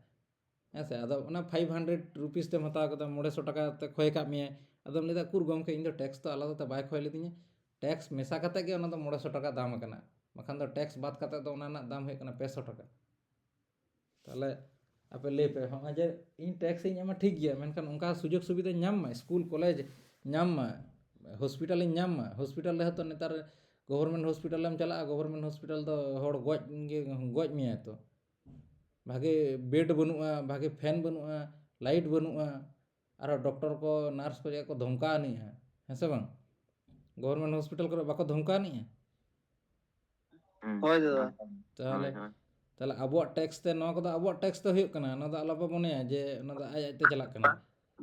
ᱦᱮᱸ ᱥᱮ? ᱟᱫᱚ ᱚᱱᱟ ᱯᱷᱟᱭᱤᱵᱷ ᱦᱟᱱᱰᱨᱮᱰ ᱨᱩᱯᱤᱥ ᱛᱮᱢ ᱦᱟᱛᱟᱣ ᱠᱟᱫᱟ, ᱢᱚᱬᱮ ᱥᱚ ᱴᱟᱠᱟ ᱛᱮ ᱠᱷᱚᱭ ᱠᱟᱜ ᱢᱮᱭᱟᱭ, ᱟᱫᱚᱢ ᱞᱟᱹᱭᱫᱟ, "ᱩᱠᱩᱨ ᱜᱚᱢᱠᱮ, ᱤᱧ ᱫᱚ ᱴᱮᱠᱥ ᱛᱚ ᱟᱞᱟᱫᱟ ᱛᱮ ᱵᱟᱭ ᱠᱷᱚᱭ ᱞᱤᱫᱤᱧᱟ, ᱴᱮᱠᱥ ᱢᱮᱥᱟ ᱠᱟᱛᱮ ᱜᱮ ᱚᱱᱟ ᱫᱚ ᱢᱚᱬᱮ ᱥᱚ ᱴᱟᱠᱟ ᱫᱟᱢ ᱟᱠᱟᱱᱟ, ᱵᱟᱠᱷᱟᱱ ᱫᱚ ᱴᱮᱠᱥ ᱵᱟᱫ ᱠᱟᱛᱮ ᱫᱚ ᱚᱱᱟ ᱨᱮᱱᱟᱜ ᱫᱟᱢ ᱦᱩᱭᱩᱜ ᱠᱟᱱᱟ ᱯᱮ ᱥᱚ ᱴᱟᱠᱟ᱾" ᱛᱟᱦᱚᱞᱮ ᱟᱯᱮ ᱞᱟᱹᱭ ᱯᱮ, ᱦᱚᱸᱜᱼᱚᱭ ᱡᱮ ᱤᱧ ᱴᱮᱠᱥ ᱤᱧ ᱮᱢᱟ ᱴᱷᱤᱠ ᱜᱮᱭᱟ, ᱢᱮᱱᱠᱷᱟᱱ ᱚᱱᱠᱟ ᱥᱩᱡᱳᱜᱽ ᱥᱩᱵᱤᱫᱷᱟᱧ ᱧᱟᱢ ᱢᱟ, ᱥᱠᱩᱞ ᱠᱚᱞᱮᱡᱽ ᱧᱟᱢ ᱢᱟ, ᱦᱚᱥᱯᱤᱴᱟᱞᱤᱧ ᱧᱟᱢ ᱢᱟ, ᱦᱚᱥᱯᱤᱴᱟᱞ ᱨᱮ ᱦᱚᱸᱛᱚ ᱱᱮᱛᱟᱨ ᱜᱚᱵᱷᱚᱨᱢᱮᱱᱴ ᱦᱚᱥᱯᱤᱴᱟᱞᱮᱢ ᱪᱟᱞᱟᱜᱼᱟ, ᱜᱚᱵᱷᱚᱨᱢᱮᱱᱴ ᱦᱚᱥᱯᱤᱴᱟᱞ ᱫᱚ ᱦᱚᱲ ᱜᱚᱡ ᱜᱮ, ᱜᱚᱡ ᱢᱮᱭᱟᱭ ᱛᱚ᱾ ᱵᱷᱟᱜᱮ ᱵᱮᱰ ᱵᱟᱹᱱᱩᱜᱼᱟ, ᱵᱷᱟᱜᱮ ᱯᱷᱮᱱ ᱵᱟᱹᱱᱩᱜᱼᱟ, ᱞᱟᱭᱤᱴ ᱵᱟᱹᱱᱩᱜᱼᱟ, ᱟᱨᱚ ᱰᱚᱠᱴᱚᱨ ᱠᱚ, ᱱᱟᱨᱥ ᱠᱚ ᱪᱮᱫ ᱠᱚ ᱫᱷᱚᱢᱠᱟᱣ ᱟᱹᱱᱤᱡᱼᱟ, ᱦᱮᱸ ᱥᱮ ᱵᱟᱝ? ᱜᱚᱵᱷᱚᱨᱢᱮᱱᱴ ᱦᱚᱥᱯᱤᱴᱟᱞ ᱠᱚᱨᱮ ᱵᱟᱠᱚ ᱫᱷᱚᱢᱠᱟᱣ ᱟᱹᱱᱤᱡᱼᱟ? ᱦᱳᱭ ᱫᱟᱫᱟ᱾ ᱛᱟᱦᱚᱞᱮ, ᱦᱳᱭ, ᱦᱳᱭ᱾ ᱛᱟᱦᱚᱞᱮ ᱟᱵᱚᱣᱟᱜ ᱴᱮᱠᱥ ᱛᱮ, ᱱᱚᱣᱟ ᱠᱚᱫᱚ ᱟᱵᱚᱣᱟᱜ ᱴᱮᱠᱥ ᱛᱮ ᱦᱩᱭᱩᱜ ᱠᱟᱱᱟ, ᱱᱚᱣᱟ ᱫᱚ ᱟᱞᱚᱯᱮ ᱢᱚᱱᱮᱭᱟ ᱡᱮ ᱱᱚᱣᱟ ᱫᱚ ᱟᱡ ᱟᱡ ᱛᱮ ᱪᱟᱞᱟᱜ ᱠᱟᱱᱟ᱾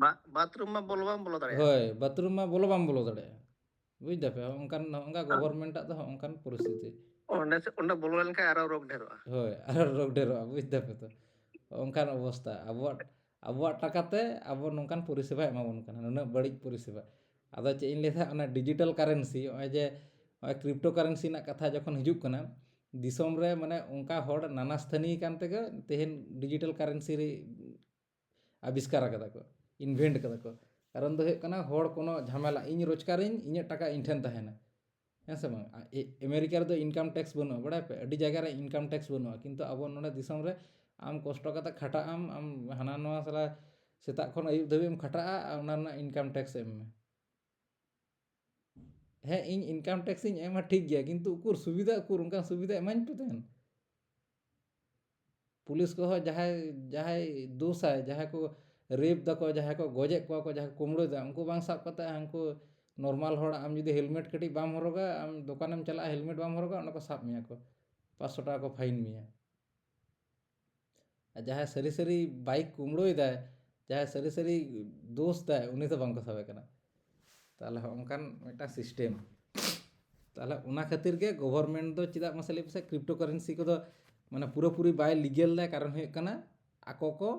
ᱵᱟ-, ᱵᱟᱛᱷᱨᱩᱢ ᱢᱟ ᱵᱚᱞᱚ ᱵᱟᱢ ᱵᱚᱞᱚ ᱫᱟᱲᱮᱭᱟᱜᱼᱟ᱾ ᱦᱳᱭ, ᱵᱟᱛᱷᱨᱩᱢ ᱢᱟ ᱵᱚᱞᱚ ᱵᱟᱢ ᱵᱚᱞᱚ ᱫᱟᱲᱮᱭᱟᱜᱼᱟ, ᱵᱩᱡᱽ ᱫᱟᱯᱮ? ᱚᱱᱠᱟᱱ, ᱱᱚᱜᱼᱚ ᱱᱚᱝᱠᱟ ᱜᱚᱵᱷᱚᱨᱢᱮᱱᱴᱟᱜ ᱫᱚ ᱦᱚᱸᱜᱼᱚ ᱱᱚᱝᱠᱟᱱ ᱯᱚᱨᱤᱥᱛᱷᱤᱛᱤ᱾ ᱚᱸᱰᱮ ᱥᱮ, ᱚᱸᱰᱮ ᱵᱚᱞᱚ ᱞᱮᱱᱠᱷᱟᱱ ᱟᱨᱚ ᱨᱳᱜᱽ ᱰᱷᱮᱨᱚᱜᱼᱟ᱾ ᱦᱳᱭ, ᱟᱨᱚ ᱨᱳᱜᱽ ᱰᱷᱮᱨᱚᱜᱼᱟ, ᱵᱩᱡᱽ ᱫᱟᱯᱮ ᱛᱚ? ᱚᱱᱠᱟᱱ ᱚᱵᱚᱥᱛᱟ, ᱟᱵᱚᱣᱟᱜ, ᱟᱵᱚᱣᱟᱜ ᱴᱟᱠᱟᱛᱮ ᱟᱵᱚ ᱱᱚᱝᱠᱟᱱ ᱯᱚᱨᱤᱥᱮᱵᱟ ᱮᱢᱟᱵᱚᱱ ᱠᱟᱱᱟ, ᱱᱩᱱᱟᱹᱜ ᱵᱟᱹᱲᱤᱡ ᱯᱚᱨᱤᱥᱮᱵᱟ᱾ ᱟᱫᱚ ᱪᱮᱫ ᱤᱧ ᱞᱟᱹᱭᱫᱟ, ᱚᱱᱟ ᱰᱤᱡᱤᱴᱟᱞ ᱠᱟᱨᱮᱱᱥᱤ, ᱱᱚᱜᱼᱚᱭ ᱡᱮ, ᱱᱚᱜᱼᱚᱭ ᱠᱨᱤᱯᱴᱳ ᱠᱟᱨᱮᱱᱥᱤ ᱨᱮᱱᱟᱜ ᱠᱟᱛᱷᱟ ᱡᱚᱠᱷᱚᱱ ᱦᱤᱡᱩᱜ ᱠᱟᱱᱟ, ᱫᱤᱥᱚᱢ ᱨᱮ ᱢᱟᱱᱮ ᱚᱱᱠᱟ ᱦᱚᱲ ᱱᱟᱱᱟ ᱥᱛᱷᱟᱱᱤᱭ ᱠᱟᱱ ᱛᱮᱜᱮ ᱛᱮᱦᱮᱧ ᱰᱤᱡᱤᱴᱟᱞ ᱠᱟᱨᱮᱱᱥᱤ ᱨᱮ ᱟᱵᱤᱥᱠᱟᱨ ᱟᱠᱟᱫᱟ ᱠᱚ, ᱤᱱᱵᱷᱮᱱᱴ ᱟᱠᱟᱫᱟ ᱠᱚ᱾ ᱠᱟᱨᱚᱱ ᱫᱚ ᱦᱩᱭᱩᱜ ᱠᱟᱱᱟ ᱦᱚᱲ ᱠᱳᱱᱳ ᱡᱷᱟᱢᱮᱞᱟ, ᱤᱧ ᱨᱳᱡᱽᱜᱟᱨᱤᱧ, ᱤᱧᱟᱹᱜ ᱴᱟᱠᱟ ᱤᱧ ᱴᱷᱮᱱ ᱛᱟᱦᱮᱱᱟ, ᱦᱮᱸ ᱥᱮ ᱵᱟᱝ? ᱟ-, ᱮ-, ᱟᱢᱮᱨᱤᱠᱟ ᱨᱮᱫᱚ ᱤᱱᱠᱟᱢ ᱴᱮᱠᱥ ᱵᱟᱹᱱᱩᱜᱼᱟ, ᱵᱟᱲᱟᱭ ᱯᱮ, ᱟᱹᱰᱤ ᱡᱟᱭᱜᱟ ᱨᱮ ᱤᱱᱠᱟᱢ ᱴᱮᱠᱥ ᱵᱟᱹᱱᱩᱜᱼᱟ, ᱠᱤᱱᱛᱩ ᱟᱵᱚ ᱱᱚᱰᱮ ᱫᱤᱥᱚᱢ ᱨᱮ ᱟᱢ ᱠᱚᱥᱴᱚ ᱠᱟᱛᱮ ᱠᱷᱟᱴᱟᱜ ᱟᱢ, ᱟᱢ ᱦᱟᱱᱟ ᱱᱚᱣᱟ ᱥᱟᱞᱟ ᱥᱮᱛᱟᱜ ᱠᱷᱚᱱ ᱟᱹᱭᱩᱵ ᱫᱷᱟᱹᱵᱤᱡ ᱮᱢ ᱠᱷᱟᱴᱟᱜᱼᱟ, ᱟᱨ ᱚᱱᱟ ᱨᱮᱱᱟᱜ ᱤᱱᱠᱟᱢ ᱴᱮᱠᱥ ᱮᱢ ᱢᱮ᱾ ᱦᱮᱸ, ᱤᱧ ᱤᱱᱠᱟᱢ ᱴᱮᱠᱥ ᱤᱧ ᱮᱢᱟ, ᱴᱷᱤᱠ ᱜᱮᱭᱟ, ᱠᱤᱱᱛᱩ ᱩᱠᱩᱨ ᱥᱩᱵᱤᱫᱷᱟ, ᱩᱠᱩᱨ ᱚᱱᱠᱟᱱ ᱥᱩᱵᱤᱫᱷᱟ ᱮᱢᱟᱹᱧ ᱯᱮ ᱛᱟᱦᱮᱱ᱾ ᱯᱩᱞᱤᱥ ᱠᱚᱦᱚᱸ ᱡᱟᱦᱟᱸᱭ, ᱡᱟᱦᱟᱸᱭ ᱫᱳᱥᱟᱭ, ᱡᱟᱦᱟᱸᱭ ᱠᱚ ᱨᱮᱯ ᱫᱟᱠᱚ, ᱡᱟᱦᱟᱸᱭ ᱠᱚ ᱜᱚᱡᱮᱫ ᱠᱚᱣᱟ ᱠᱚ, ᱡᱟᱦᱟᱸᱭ ᱠᱚ ᱠᱩᱢᱵᱽᱲᱩᱭᱮᱫᱟ, ᱩᱱᱠᱩ ᱵᱟᱝ ᱥᱟᱵ ᱠᱟᱛᱮ ᱦᱟᱱᱠᱩ ᱱᱚᱨᱢᱟᱞ ᱦᱚᱲ, ᱟᱢ ᱡᱩᱫᱤ ᱦᱮᱞᱢᱮᱴ ᱠᱟᱹᱴᱤᱡ ᱵᱟᱢ ᱦᱚᱨᱚᱜᱟ, ᱟᱢ ᱫᱚᱠᱟᱱᱮᱢ ᱪᱟᱞᱟᱜᱼᱟ, ᱦᱮᱞᱢᱮᱴ ᱵᱟᱢ ᱦᱚᱨᱚᱜᱟ, ᱚᱸᱰᱮ ᱠᱚ ᱥᱟᱵ ᱢᱮᱭᱟ ᱠᱚ, ᱯᱟᱸᱪᱥᱚ ᱴᱟᱠᱟ ᱠᱚ ᱯᱷᱟᱭᱤᱱ ᱢᱮᱭᱟ᱾ ᱟᱨ ᱡᱟᱦᱟᱸᱭ ᱥᱟᱹᱨᱤ ᱥᱟᱹᱨᱤ ᱵᱟᱭᱤᱠ ᱠᱩᱢᱵᱽᱲᱩᱭᱮᱫᱟᱭ, ᱡᱟᱦᱟᱸᱭ ᱥᱟᱹᱨᱤ ᱥᱟᱹᱨᱤ ᱫᱳᱥ ᱫᱟᱭ, ᱩᱱᱤ ᱫᱚ ᱵᱟᱝ ᱠᱚ ᱥᱟᱵᱮ ᱠᱟᱱᱟ᱾ ᱛᱟᱦᱚᱞᱮ ᱦᱚᱸᱜᱼᱚ ᱱᱚᱝᱠᱟᱱ ᱢᱤᱫᱴᱟᱝ ᱥᱤᱥᱴᱮᱢ᱾ ᱛᱟᱦᱚᱞᱮ ᱚᱱᱟ ᱠᱷᱟᱹᱛᱤᱨ ᱜᱮ ᱜᱚᱵᱷᱚᱨᱱᱢᱮᱱᱴ ᱫᱚ ᱪᱮᱫᱟᱜ ᱢᱟᱥᱮ ᱞᱟᱹᱭ ᱯᱮᱥᱮ ᱠᱨᱤᱯᱴᱳ ᱠᱟᱨᱮᱱᱥᱤ ᱠᱚᱫᱚ ᱢᱟᱱᱮ ᱯᱩᱨᱟᱹᱯᱩᱨᱤ ᱵᱟᱭ ᱞᱤᱜᱮᱞ ᱫᱟᱭ? ᱠᱟᱨᱚᱱ ᱦᱩᱭᱩᱜ ᱠᱟᱱᱟ ᱟᱠᱚ ᱠᱚ,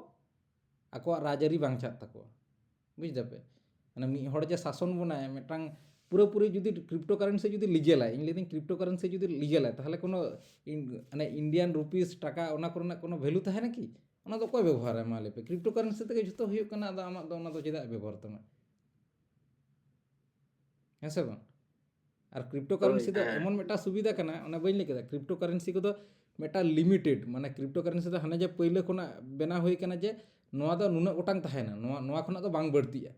ᱟᱠᱚᱣᱟᱜ ᱨᱟᱡᱽᱟᱹᱨᱤ ᱵᱟᱧᱪᱟᱜ ᱛᱟᱠᱚᱣᱟ᱾ ᱵᱩᱡᱽ ᱫᱟᱯᱮ? ᱢᱟᱱᱮ ᱢᱤᱫ ᱦᱚᱲ ᱡᱮ ᱥᱟᱥᱚᱱ ᱵᱚᱱᱟᱭ ᱢᱤᱫᱴᱟᱝ ᱯᱩᱨᱟᱹᱯᱩᱨᱤ ᱡᱩᱫᱤ ᱠᱨᱤᱯᱴᱳ ᱠᱟᱨᱮᱱᱥᱤ ᱡᱩᱫᱤ ᱞᱤᱜᱮᱞᱟᱭ, ᱤᱧ ᱞᱟᱹᱭᱫᱟᱹᱧ ᱠᱨᱤᱯᱴᱳ ᱠᱟᱨᱮᱱᱥᱤ ᱡᱩᱫᱤ ᱞᱤᱜᱮᱞᱟᱭ, ᱛᱟᱦᱚᱞᱮ ᱠᱳᱱᱳ ᱤᱱ-, ᱢᱟᱱᱮ ᱤᱱᱰᱤᱭᱟᱱ ᱨᱩᱯᱤᱥ ᱴᱟᱠᱟ ᱚᱱᱟ ᱠᱚᱨᱮᱱᱟᱜ ᱠᱳᱱᱳ ᱵᱷᱮᱞᱩ ᱛᱟᱦᱮᱱᱟ ᱠᱤ? ᱚᱱᱟ ᱫᱚ ᱚᱠᱚᱭ ᱵᱮᱵᱚᱦᱟᱨᱟ ᱢᱟ ᱞᱟᱹᱭ ᱯᱮ? ᱠᱨᱤᱯᱴᱳ ᱠᱟᱨᱮᱱᱥᱤ ᱛᱮᱜᱮ ᱡᱷᱚᱛᱚ ᱦᱩᱭᱩᱜ ᱠᱟᱱᱟ, ᱟᱫᱚ ᱟᱢᱟᱜ ᱫᱚ ᱚᱱᱟ ᱫᱚ ᱪᱮᱫᱟᱜ ᱵᱮᱵᱚᱦᱟᱨ ᱛᱟᱢᱟ? ᱦᱮᱸ ᱥᱮ ᱵᱟᱝ? ᱟᱨ ᱠᱨᱤᱯᱴᱳ ᱠᱟᱨᱮᱱᱥᱤ ᱫᱚ ᱦᱮᱸ᱾ ᱮᱢᱚᱱ ᱢᱤᱫᱴᱟᱝ ᱥᱩᱵᱤᱫᱷᱟ ᱠᱟᱱᱟ, ᱚᱱᱟ ᱵᱟᱹᱧ ᱞᱟᱹᱭ ᱠᱮᱫᱟ, ᱠᱨᱤᱯᱴᱳ ᱠᱟᱨᱮᱱᱥᱤ ᱠᱚᱫᱚ ᱢᱤᱫᱴᱟᱝ ᱞᱤᱢᱤᱴᱮᱰ, ᱢᱟᱱᱮ ᱠᱨᱤᱯᱴᱳ ᱠᱟᱨᱮᱱᱥᱤ ᱫᱚ ᱦᱟᱱᱮ ᱡᱮ ᱯᱳᱭᱞᱳ ᱠᱷᱚᱱᱟᱜ ᱵᱮᱱᱟᱣ ᱦᱩᱭ ᱠᱟᱱᱟ ᱡᱮ ᱱᱚᱣᱟ ᱫᱚ ᱱᱩᱱᱟᱹᱜ ᱜᱚᱴᱟᱝ ᱛᱟᱦᱮᱱᱟ, ᱱᱚᱣᱟ, ᱱᱚᱣᱟ ᱠᱷᱚᱱᱟᱜ ᱫᱚ ᱵᱟᱝ ᱵᱟᱹᱲᱛᱤᱜᱼᱟ᱾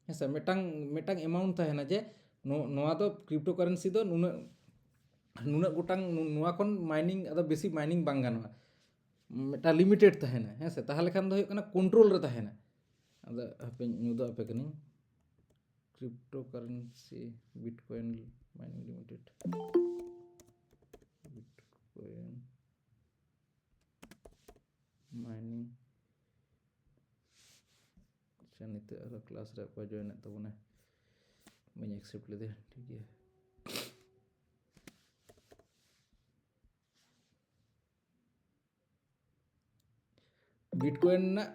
ᱦᱮᱸ ᱥᱮ, ᱢᱤᱫᱴᱟᱝ, ᱢᱤᱫᱴᱟᱝ ᱮᱢᱟᱣᱩᱱᱴ ᱛᱟᱦᱮᱱᱟ ᱡᱮ ᱱᱚ-, ᱱᱚᱣᱟ ᱫᱚ ᱠᱨᱤᱯᱴᱳ ᱠᱟᱨᱮᱱᱥᱤ ᱫᱚ ᱱᱩᱱᱟᱹᱜ, ᱱᱩᱱᱟᱹᱜ ᱜᱚᱴᱟᱝ ᱱᱩ-, ᱱᱚᱣᱟ ᱠᱷᱚᱱ ᱢᱟᱭᱱᱤᱝ, ᱟᱫᱚ ᱵᱮᱥᱤ ᱢᱟᱭᱱᱤᱝ ᱵᱟᱝ ᱜᱟᱱᱚᱜᱼᱟ, ᱢᱤᱫᱴᱟᱝ ᱞᱤᱢᱤᱴᱮᱰ ᱛᱟᱦᱮᱱᱟ᱾ ᱦᱮᱸ ᱥᱮ, ᱛᱟᱦᱚᱞᱮ ᱠᱷᱟᱱ ᱫᱚ ᱦᱩᱭᱩᱜ ᱠᱟᱱᱟ ᱠᱚᱱᱴᱨᱳᱞ ᱨᱮ ᱛᱟᱦᱮᱱᱟ᱾ ᱟᱫᱚ ᱦᱟᱯᱮᱧ ᱩᱫᱩᱜ ᱟᱯᱮ ᱠᱟᱹᱱᱟᱹᱧ, ᱠᱨᱤᱯᱴᱳ ᱠᱟᱨᱮᱱᱥᱤ ᱵᱤᱴᱠᱚᱭᱮᱱ ᱢᱟᱭᱱᱤᱝ ᱞᱤᱢᱤᱴᱮᱰ, ᱵᱤᱴᱠᱚᱭᱮᱱ ᱢᱟᱭᱱᱤᱝ᱾ ᱟᱪᱪᱷᱟ, ᱱᱤᱛᱚᱜ ᱟᱨᱚ ᱠᱞᱟᱥ ᱨᱮ ᱚᱠᱚᱭ ᱡᱚᱭᱮᱱᱮᱫ ᱛᱟᱵᱚᱱᱟᱭ? ᱵᱟᱹᱧ ᱮᱠᱥᱮᱯᱴ ᱞᱮᱫᱮᱭᱟ, ᱴᱷᱤᱠ ᱜᱮᱭᱟ᱾ ᱵᱤᱴᱠᱚᱭᱮᱱ ᱨᱮᱱᱟᱜ,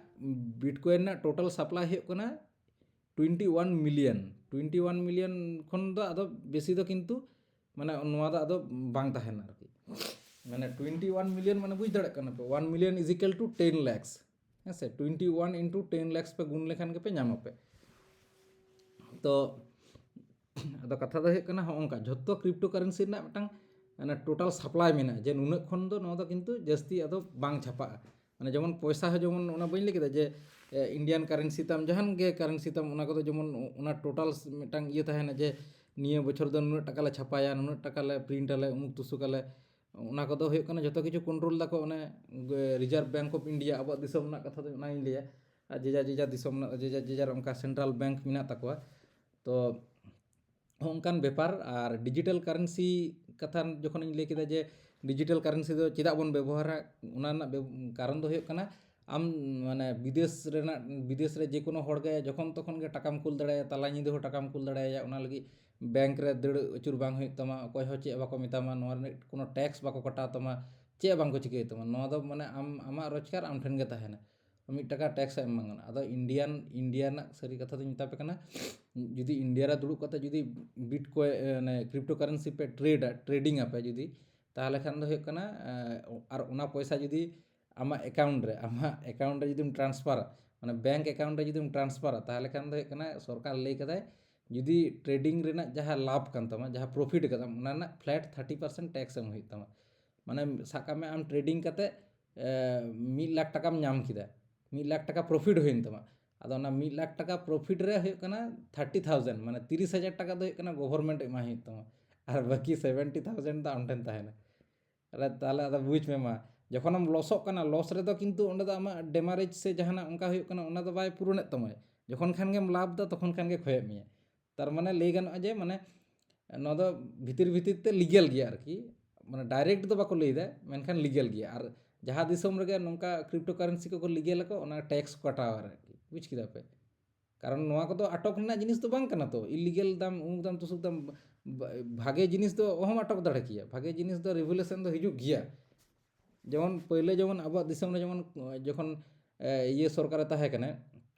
ᱵᱤᱴᱠᱚᱭᱮᱱ ᱨᱮᱱᱟᱜ ᱴᱳᱴᱟᱞ ᱥᱟᱯᱞᱟᱭ ᱦᱩᱭᱩᱜ ᱠᱟᱱᱟ twenty one million. Twenty one million ᱠᱷᱚᱱ ᱫᱚ ᱟᱫᱚ ᱵᱮᱥᱤ ᱫᱚ ᱠᱤᱱᱛᱩ ᱢᱟᱱᱮ ᱱᱚᱣᱟ ᱫᱚ ᱟᱫᱚ ᱵᱟᱝ ᱛᱟᱦᱮᱱᱟ ᱟᱨᱠᱤ᱾ ᱢᱟᱱᱮ ᱴᱩᱭᱮᱱᱴᱤ ᱳᱣᱟᱱ ᱢᱤᱞᱤᱭᱚᱱ, ᱢᱟᱱᱮ ᱵᱩᱡᱽ ᱫᱟᱲᱮᱭᱟᱜ ᱠᱟᱱᱟ ᱯᱮ, one million is equal to ten lakhs, ᱦᱮᱸ ᱥᱮ? Twenty one into ten lakhs ᱯᱮ ᱜᱩᱱ ᱞᱮᱠᱷᱟᱱ ᱜᱮᱯᱮ ᱧᱟᱢ ᱟᱯᱮ᱾ ᱛᱚ ᱟᱫᱚ ᱠᱟᱛᱷᱟ ᱫᱚ ᱦᱩᱭᱩᱜ ᱠᱟᱱᱟ, ᱦᱚᱸᱜᱼᱚ ᱱᱚᱝᱠᱟ ᱡᱷᱚᱛᱚ ᱠᱨᱤᱯᱴᱳ ᱠᱟᱨᱮᱱᱥᱤ ᱨᱮᱱᱟᱜ ᱢᱤᱫᱴᱟᱝ ᱢᱟᱱᱮ ᱴᱳᱴᱟᱞ ᱥᱟᱯᱞᱟᱭ ᱢᱮᱱᱟᱜᱼᱟ, ᱡᱮ ᱱᱩᱱᱟᱹᱜ ᱠᱷᱚᱱ ᱫᱚ ᱱᱚᱣᱟ ᱫᱚ ᱠᱤᱱᱛᱩ ᱡᱟᱹᱥᱛᱤ ᱟᱫᱚ ᱵᱟᱝ ᱪᱷᱟᱯᱟᱜᱼᱟ᱾ ᱢᱟᱱᱮ ᱡᱮᱢᱚᱱ ᱯᱚᱭᱥᱟ ᱦᱚᱸ ᱡᱮᱢᱚᱱ ᱚᱱᱟ ᱵᱟᱹᱧ ᱞᱟᱹᱭ ᱠᱮᱫᱟ ᱡᱮ ᱤᱱᱰᱤᱭᱟᱱ ᱠᱟᱨᱮᱱᱥᱤ ᱛᱟᱢ, ᱡᱟᱦᱟᱱ ᱜᱮ ᱠᱟᱨᱮᱱᱥᱤ ᱛᱟᱢ, ᱚᱱᱟ ᱠᱚᱫᱚ ᱡᱮᱢᱚᱱ ᱚᱱᱟ ᱴᱳᱴᱟᱞ ᱢᱤᱫᱴᱟᱝ ᱤᱭᱟᱹ ᱛᱟᱦᱮᱱᱟ ᱡᱮ ᱱᱤᱭᱟᱹ ᱵᱚᱪᱷᱚᱨ ᱫᱚ ᱱᱩᱱᱟᱹᱜ ᱴᱟᱠᱟ ᱞᱮ ᱪᱷᱟᱯᱟᱭᱟ, ᱱᱩᱱᱟᱹᱜ ᱴᱟᱠᱟ ᱞᱮ ᱯᱨᱤᱱᱴ ᱟᱞᱮ, ᱩᱢᱩᱠ ᱛᱩᱥᱩᱠ ᱟᱞᱮ, ᱚᱱᱟ ᱠᱚᱫᱚ ᱦᱩᱭᱩᱜ ᱠᱟᱱᱟ ᱡᱷᱚᱛᱚ ᱠᱤᱪᱷᱩ ᱠᱚᱱᱴᱨᱳᱞ ᱫᱟᱠᱚ ᱚᱱᱮ ᱨᱤᱡᱟᱨᱵᱷ ᱵᱮᱝᱠ ᱚᱯᱷ ᱤᱱᱰᱤᱭᱟ᱾ ᱟᱵᱚᱣᱟᱜ ᱫᱤᱥᱚᱢ ᱨᱮᱱᱟᱜ ᱠᱟᱛᱷᱟ ᱫᱚ ᱚᱱᱟᱧ ᱞᱟᱹᱭᱟ, ᱟᱨ ᱡᱮᱡᱟᱨ ᱡᱮᱡᱟᱨ ᱫᱤᱥᱚᱢ ᱨᱮᱱᱟᱜ ᱡᱮᱡᱟᱨ ᱡᱮᱡᱟᱨ ᱚᱱᱠᱟ ᱥᱮᱱᱴᱨᱟᱞ ᱵᱮᱝᱠ ᱢᱮᱱᱟᱜ ᱛᱟᱠᱚᱣᱟ᱾ ᱛᱚ ᱦᱚᱸᱜᱼᱚ ᱱᱚᱝᱠᱟᱱ ᱵᱮᱯᱟᱨ᱾ ᱟᱨ ᱰᱤᱡᱤᱴᱟᱞ ᱠᱟᱨᱮᱱᱥᱤ ᱠᱟᱛᱷᱟ ᱡᱚᱠᱷᱚᱱᱤᱧ ᱞᱟᱹᱭ ᱠᱮᱫᱟ ᱡᱮ ᱰᱤᱡᱤᱴᱟᱞ ᱠᱟᱨᱮᱱᱥᱤ ᱫᱚ ᱪᱮᱫᱟᱜ ᱵᱚᱱ ᱵᱮᱵᱚᱦᱟᱨᱟ, ᱚᱱᱟ ᱨᱮᱱᱟᱜ ᱵᱮᱵ- ᱠᱟᱨᱚᱱ ᱫᱚ ᱦᱩᱭᱩᱜ ᱠᱟᱱᱟ ᱟᱢ ᱢᱟᱱᱮ ᱵᱤᱫᱮᱥ ᱨᱮᱱᱟᱜ, ᱵᱤᱫᱮᱥ ᱨᱮ ᱡᱮᱠᱳᱱᱳ ᱦᱚᱲ ᱜᱮ ᱡᱚᱠᱷᱚᱱ ᱛᱚᱠᱷᱚᱱ ᱜᱮ ᱴᱟᱠᱟᱢ ᱠᱩᱞ ᱫᱟᱲᱮᱭᱟᱭᱟ, ᱛᱟᱞᱟ ᱧᱤᱫᱟᱹ ᱦᱚᱸ ᱴᱟᱠᱟᱢ ᱠᱩᱞ ᱫᱟᱲᱮᱭᱟᱭᱟ᱾ ᱚᱱᱟ ᱞᱟᱹᱜᱤᱫ ᱵᱮᱝᱠ ᱨᱮ ᱫᱟᱹᱲ ᱟᱹᱪᱩᱨ ᱵᱟᱝ ᱦᱩᱭᱩᱜ ᱛᱟᱢᱟ, ᱚᱠᱚᱭ ᱦᱚᱸ ᱪᱮᱫ ᱦᱚᱸ ᱵᱟᱠᱚ ᱢᱮᱛᱟᱢᱟ, ᱱᱚᱣᱟ ᱨᱮᱱᱟᱜ ᱠᱳᱱᱳ ᱴᱮᱠᱥ ᱵᱟᱠᱚ ᱠᱟᱴᱟᱣ ᱛᱟᱢᱟ, ᱪᱮᱫ ᱦᱚᱸ ᱵᱟᱝ ᱠᱚ ᱪᱤᱠᱟᱹᱭ ᱛᱟᱢᱟ᱾ ᱱᱚᱣᱟ ᱫᱚ ᱢᱟᱱᱮ ᱟᱢ, ᱟᱢᱟᱜ ᱨᱳᱡᱽᱜᱟᱨ ᱟᱢ ᱴᱷᱮᱱ ᱜᱮ ᱛᱟᱦᱮᱱᱟ, ᱢᱤᱫ ᱴᱟᱠᱟ ᱴᱮᱠᱥ ᱮᱢ ᱵᱟᱝ ᱜᱟᱱᱚᱜᱼᱟ᱾ ᱟᱫᱚ ᱤᱱᱰᱤᱭᱟᱱ, ᱤᱱᱰᱤᱭᱟ ᱨᱮᱱᱟᱜ ᱥᱟᱹᱨᱤ ᱠᱟᱛᱷᱟ ᱫᱚᱧ ᱢᱮᱛᱟ ᱯᱮ ᱠᱟᱱᱟ, ᱡᱩᱫᱤ ᱤᱱᱰᱤᱭᱟ ᱨᱮ ᱫᱩᱲᱩᱵ ᱠᱟᱛᱮ ᱡᱩᱫᱤ ᱵᱤᱴᱠᱚᱭ ᱢᱟᱱᱮ ᱠᱨᱤᱯᱴᱳ ᱠᱟᱨᱮᱱᱥᱤ ᱯᱮ ᱴᱨᱮᱰᱟ, ᱴᱨᱮᱰᱤᱝ ᱟᱯᱮ ᱡᱩᱫᱤ, ᱛᱟᱦᱚᱞᱮ ᱠᱷᱟᱱ ᱫᱚ ᱦᱩᱭᱩᱜ ᱠᱟᱱᱟ ᱟᱨ ᱚᱱᱟ ᱯᱚᱭᱥᱟ ᱡᱩᱫᱤ ᱟᱢᱟᱜ ᱮᱠᱟᱣᱩᱱᱴ ᱨᱮ, ᱟᱢᱟᱜ ᱮᱠᱟᱣᱩᱱᱴ ᱨᱮ ᱡᱩᱫᱤᱢ ᱴᱨᱟᱱᱥᱯᱷᱟᱨᱟ, ᱢᱟᱱᱮ ᱵᱮᱝᱠ ᱮᱠᱟᱣᱩᱱᱴ ᱨᱮ ᱡᱩᱫᱤᱢ ᱴᱨᱟᱱᱥᱯᱷᱟᱨᱟ, ᱛᱟᱦᱚᱞᱮ ᱠᱷᱟᱱ ᱫᱚ ᱦᱩᱭᱩᱜ ᱠᱟᱱᱟ ᱥᱚᱨᱠᱟᱨ ᱞᱟᱹᱭ ᱠᱟᱫᱟᱭ ᱡᱩᱫᱤ ᱴᱨᱮᱰᱤᱝ ᱨᱮᱱᱟᱜ ᱡᱟᱦᱟᱸ ᱞᱟᱵᱷ ᱠᱟᱱ ᱛᱟᱢᱟ, ᱡᱟᱦᱟᱸ ᱯᱨᱚᱯᱷᱤᱴ ᱠᱟᱫᱟᱢ, ᱚᱱᱟ ᱨᱮᱱᱟᱜ ᱯᱷᱞᱮᱴ ᱛᱷᱟᱨᱴᱤ ᱯᱟᱨᱥᱮᱱᱴ ᱴᱮᱠᱥ ᱮᱢ ᱦᱩᱭᱩᱜ ᱛᱟᱢᱟ᱾ ᱢᱟᱱᱮ ᱥᱟᱵ ᱠᱟᱜ ᱢᱮ ᱟᱢ ᱴᱨᱮᱰᱤᱝ ᱠᱟᱛᱮ ᱢᱤᱫ ᱞᱟᱠᱷ ᱴᱟᱠᱟᱢ ᱧᱟᱢ ᱠᱮᱫᱟ, ᱢᱤᱫ ᱞᱟᱠᱷ ᱴᱟᱠᱟ ᱯᱨᱚᱯᱷᱤᱴ ᱦᱩᱭᱮᱱ ᱛᱟᱢᱟ᱾ ᱟᱫᱚ ᱚᱱᱟ ᱢᱤᱫ ᱞᱟᱠᱷ ᱴᱟᱠᱟ ᱯᱨᱚᱯᱷᱤᱴ ᱨᱮ ᱦᱩᱭᱩᱜ ᱠᱟᱱᱟ ᱛᱷᱟᱨᱴᱤ ᱛᱷᱟᱣᱡᱮᱱᱰ, ᱢᱟᱱᱮ ᱛᱤᱨᱤᱥ ᱦᱟᱡᱟᱨ ᱴᱟᱠᱟ ᱫᱚ ᱦᱩᱭᱩᱜ ᱠᱟᱱᱟ ᱜᱚᱵᱷᱚᱨᱢᱮᱱᱴ ᱮᱢᱟᱭ ᱦᱩᱭᱩᱜ ᱛᱟᱢᱟ, ᱟᱨ ᱵᱟᱹᱠᱤ ᱥᱮᱵᱷᱮᱱᱴᱤ ᱛᱷᱟᱣᱡᱮᱱᱰ ᱫᱚ ᱟᱢ ᱴᱷᱮᱱ ᱛᱟᱦᱮᱱᱟ᱾ ᱟᱨ ᱛᱟᱦᱚᱞᱮ ᱟᱫᱚ ᱵᱩᱡᱽ ᱢᱮ ᱢᱟ, ᱡᱚᱠᱷᱚᱱᱮᱢ ᱞᱚᱥᱚᱜ ᱠᱟᱱᱟ, ᱞᱚᱥ ᱨᱮᱫᱚ ᱠᱤᱱᱛᱩ ᱚᱸᱰᱮ ᱫᱚ ᱟᱢᱟᱜ ᱰᱮᱢᱟᱨᱮᱡᱽ ᱥᱮ ᱡᱟᱦᱟᱱᱟᱜ ᱚᱱᱠᱟ ᱦᱩᱭᱩᱜ ᱠᱟᱱᱟ, ᱚᱱᱟ ᱫᱚ ᱵᱟᱭ ᱯᱩᱨᱚᱱᱮᱫ ᱛᱟᱢᱟᱭ᱾ ᱡᱚᱠᱷᱚᱱ ᱠᱷᱟᱱ ᱜᱮᱢ ᱞᱟᱵᱷ ᱫᱟ, ᱛᱚᱠᱷᱚᱱ ᱠᱷᱟᱱ ᱜᱮ ᱠᱷᱚᱭᱮᱫ ᱢᱮᱭᱟ᱾ ᱛᱟᱨ ᱢᱟᱱᱮ ᱞᱟᱹᱭ ᱜᱟᱱᱚᱜᱼᱟ ᱡᱮ ᱢᱟᱱᱮ ᱱᱚᱣᱟ ᱫᱚ ᱵᱷᱤᱛᱤᱨ ᱵᱷᱤᱛᱤᱨ ᱛᱮ ᱞᱤᱜᱮᱞ ᱜᱮᱭᱟ ᱟᱨᱠᱤ, ᱢᱟᱱᱮ ᱰᱟᱭᱨᱮᱠᱴ ᱫᱚ ᱵᱟᱠᱚ ᱞᱟᱹᱭᱫᱟ, ᱢᱮᱱᱠᱷᱟᱱ ᱞᱤᱜᱮᱞ ᱜᱮᱭᱟ᱾ ᱟᱨ ᱡᱟᱦᱟᱸ ᱫᱤᱥᱚᱢ ᱨᱮᱜᱮ ᱱᱚᱝᱠᱟ ᱠᱨᱤᱯᱴᱳ ᱠᱟᱨᱮᱱᱥᱤ ᱠᱚᱠᱚ ᱞᱤᱜᱮᱞ ᱟᱠᱚ, ᱚᱱᱟ ᱴᱮᱠᱥ ᱠᱚ ᱠᱟᱴᱟᱣᱟ ᱟᱨᱠᱤ, ᱵᱩᱡᱽ ᱠᱮᱫᱟ ᱯᱮ? ᱠᱟᱨᱚᱱ ᱱᱚᱣᱟ ᱠᱚᱫᱚ ᱟᱴᱚᱠ ᱨᱮᱱᱟᱜ ᱡᱤᱱᱤᱥ ᱫᱚ ᱵᱟᱝ ᱠᱟᱱᱟ ᱛᱚ, ᱤᱞᱤᱜᱮᱞ ᱫᱟᱢ, ᱩᱢᱩᱠ ᱫᱟᱢ, ᱛᱩᱥᱩᱠ ᱫᱟᱢ, ᱵᱷᱟ- ᱵᱷᱟᱜᱮ ᱡᱤᱱᱤᱥ ᱫᱚ ᱚᱦᱚᱢ ᱟᱴᱚᱠ ᱫᱟᱲᱮ ᱠᱮᱭᱟ, ᱵᱷᱟᱜᱮ ᱡᱤᱱᱤᱥ ᱫᱚ ᱨᱮᱜᱩᱞᱮᱥᱚᱱ ᱫᱚ ᱦᱤᱡᱩᱜ ᱜᱮᱭᱟ᱾ ᱡᱮᱢᱚᱱ ᱯᱳᱭᱞᱳ ᱡᱮᱢᱚᱱ ᱟᱵᱚᱣᱟᱜ ᱫᱤᱥᱚᱢ ᱨᱮ ᱡᱮᱢᱚᱱ ᱡᱚᱠᱷᱚᱱ ᱮ, ᱤᱭᱟᱹ ᱥᱚᱨᱠᱟᱨᱮ ᱛᱟᱦᱮᱸ ᱠᱟᱱᱟ,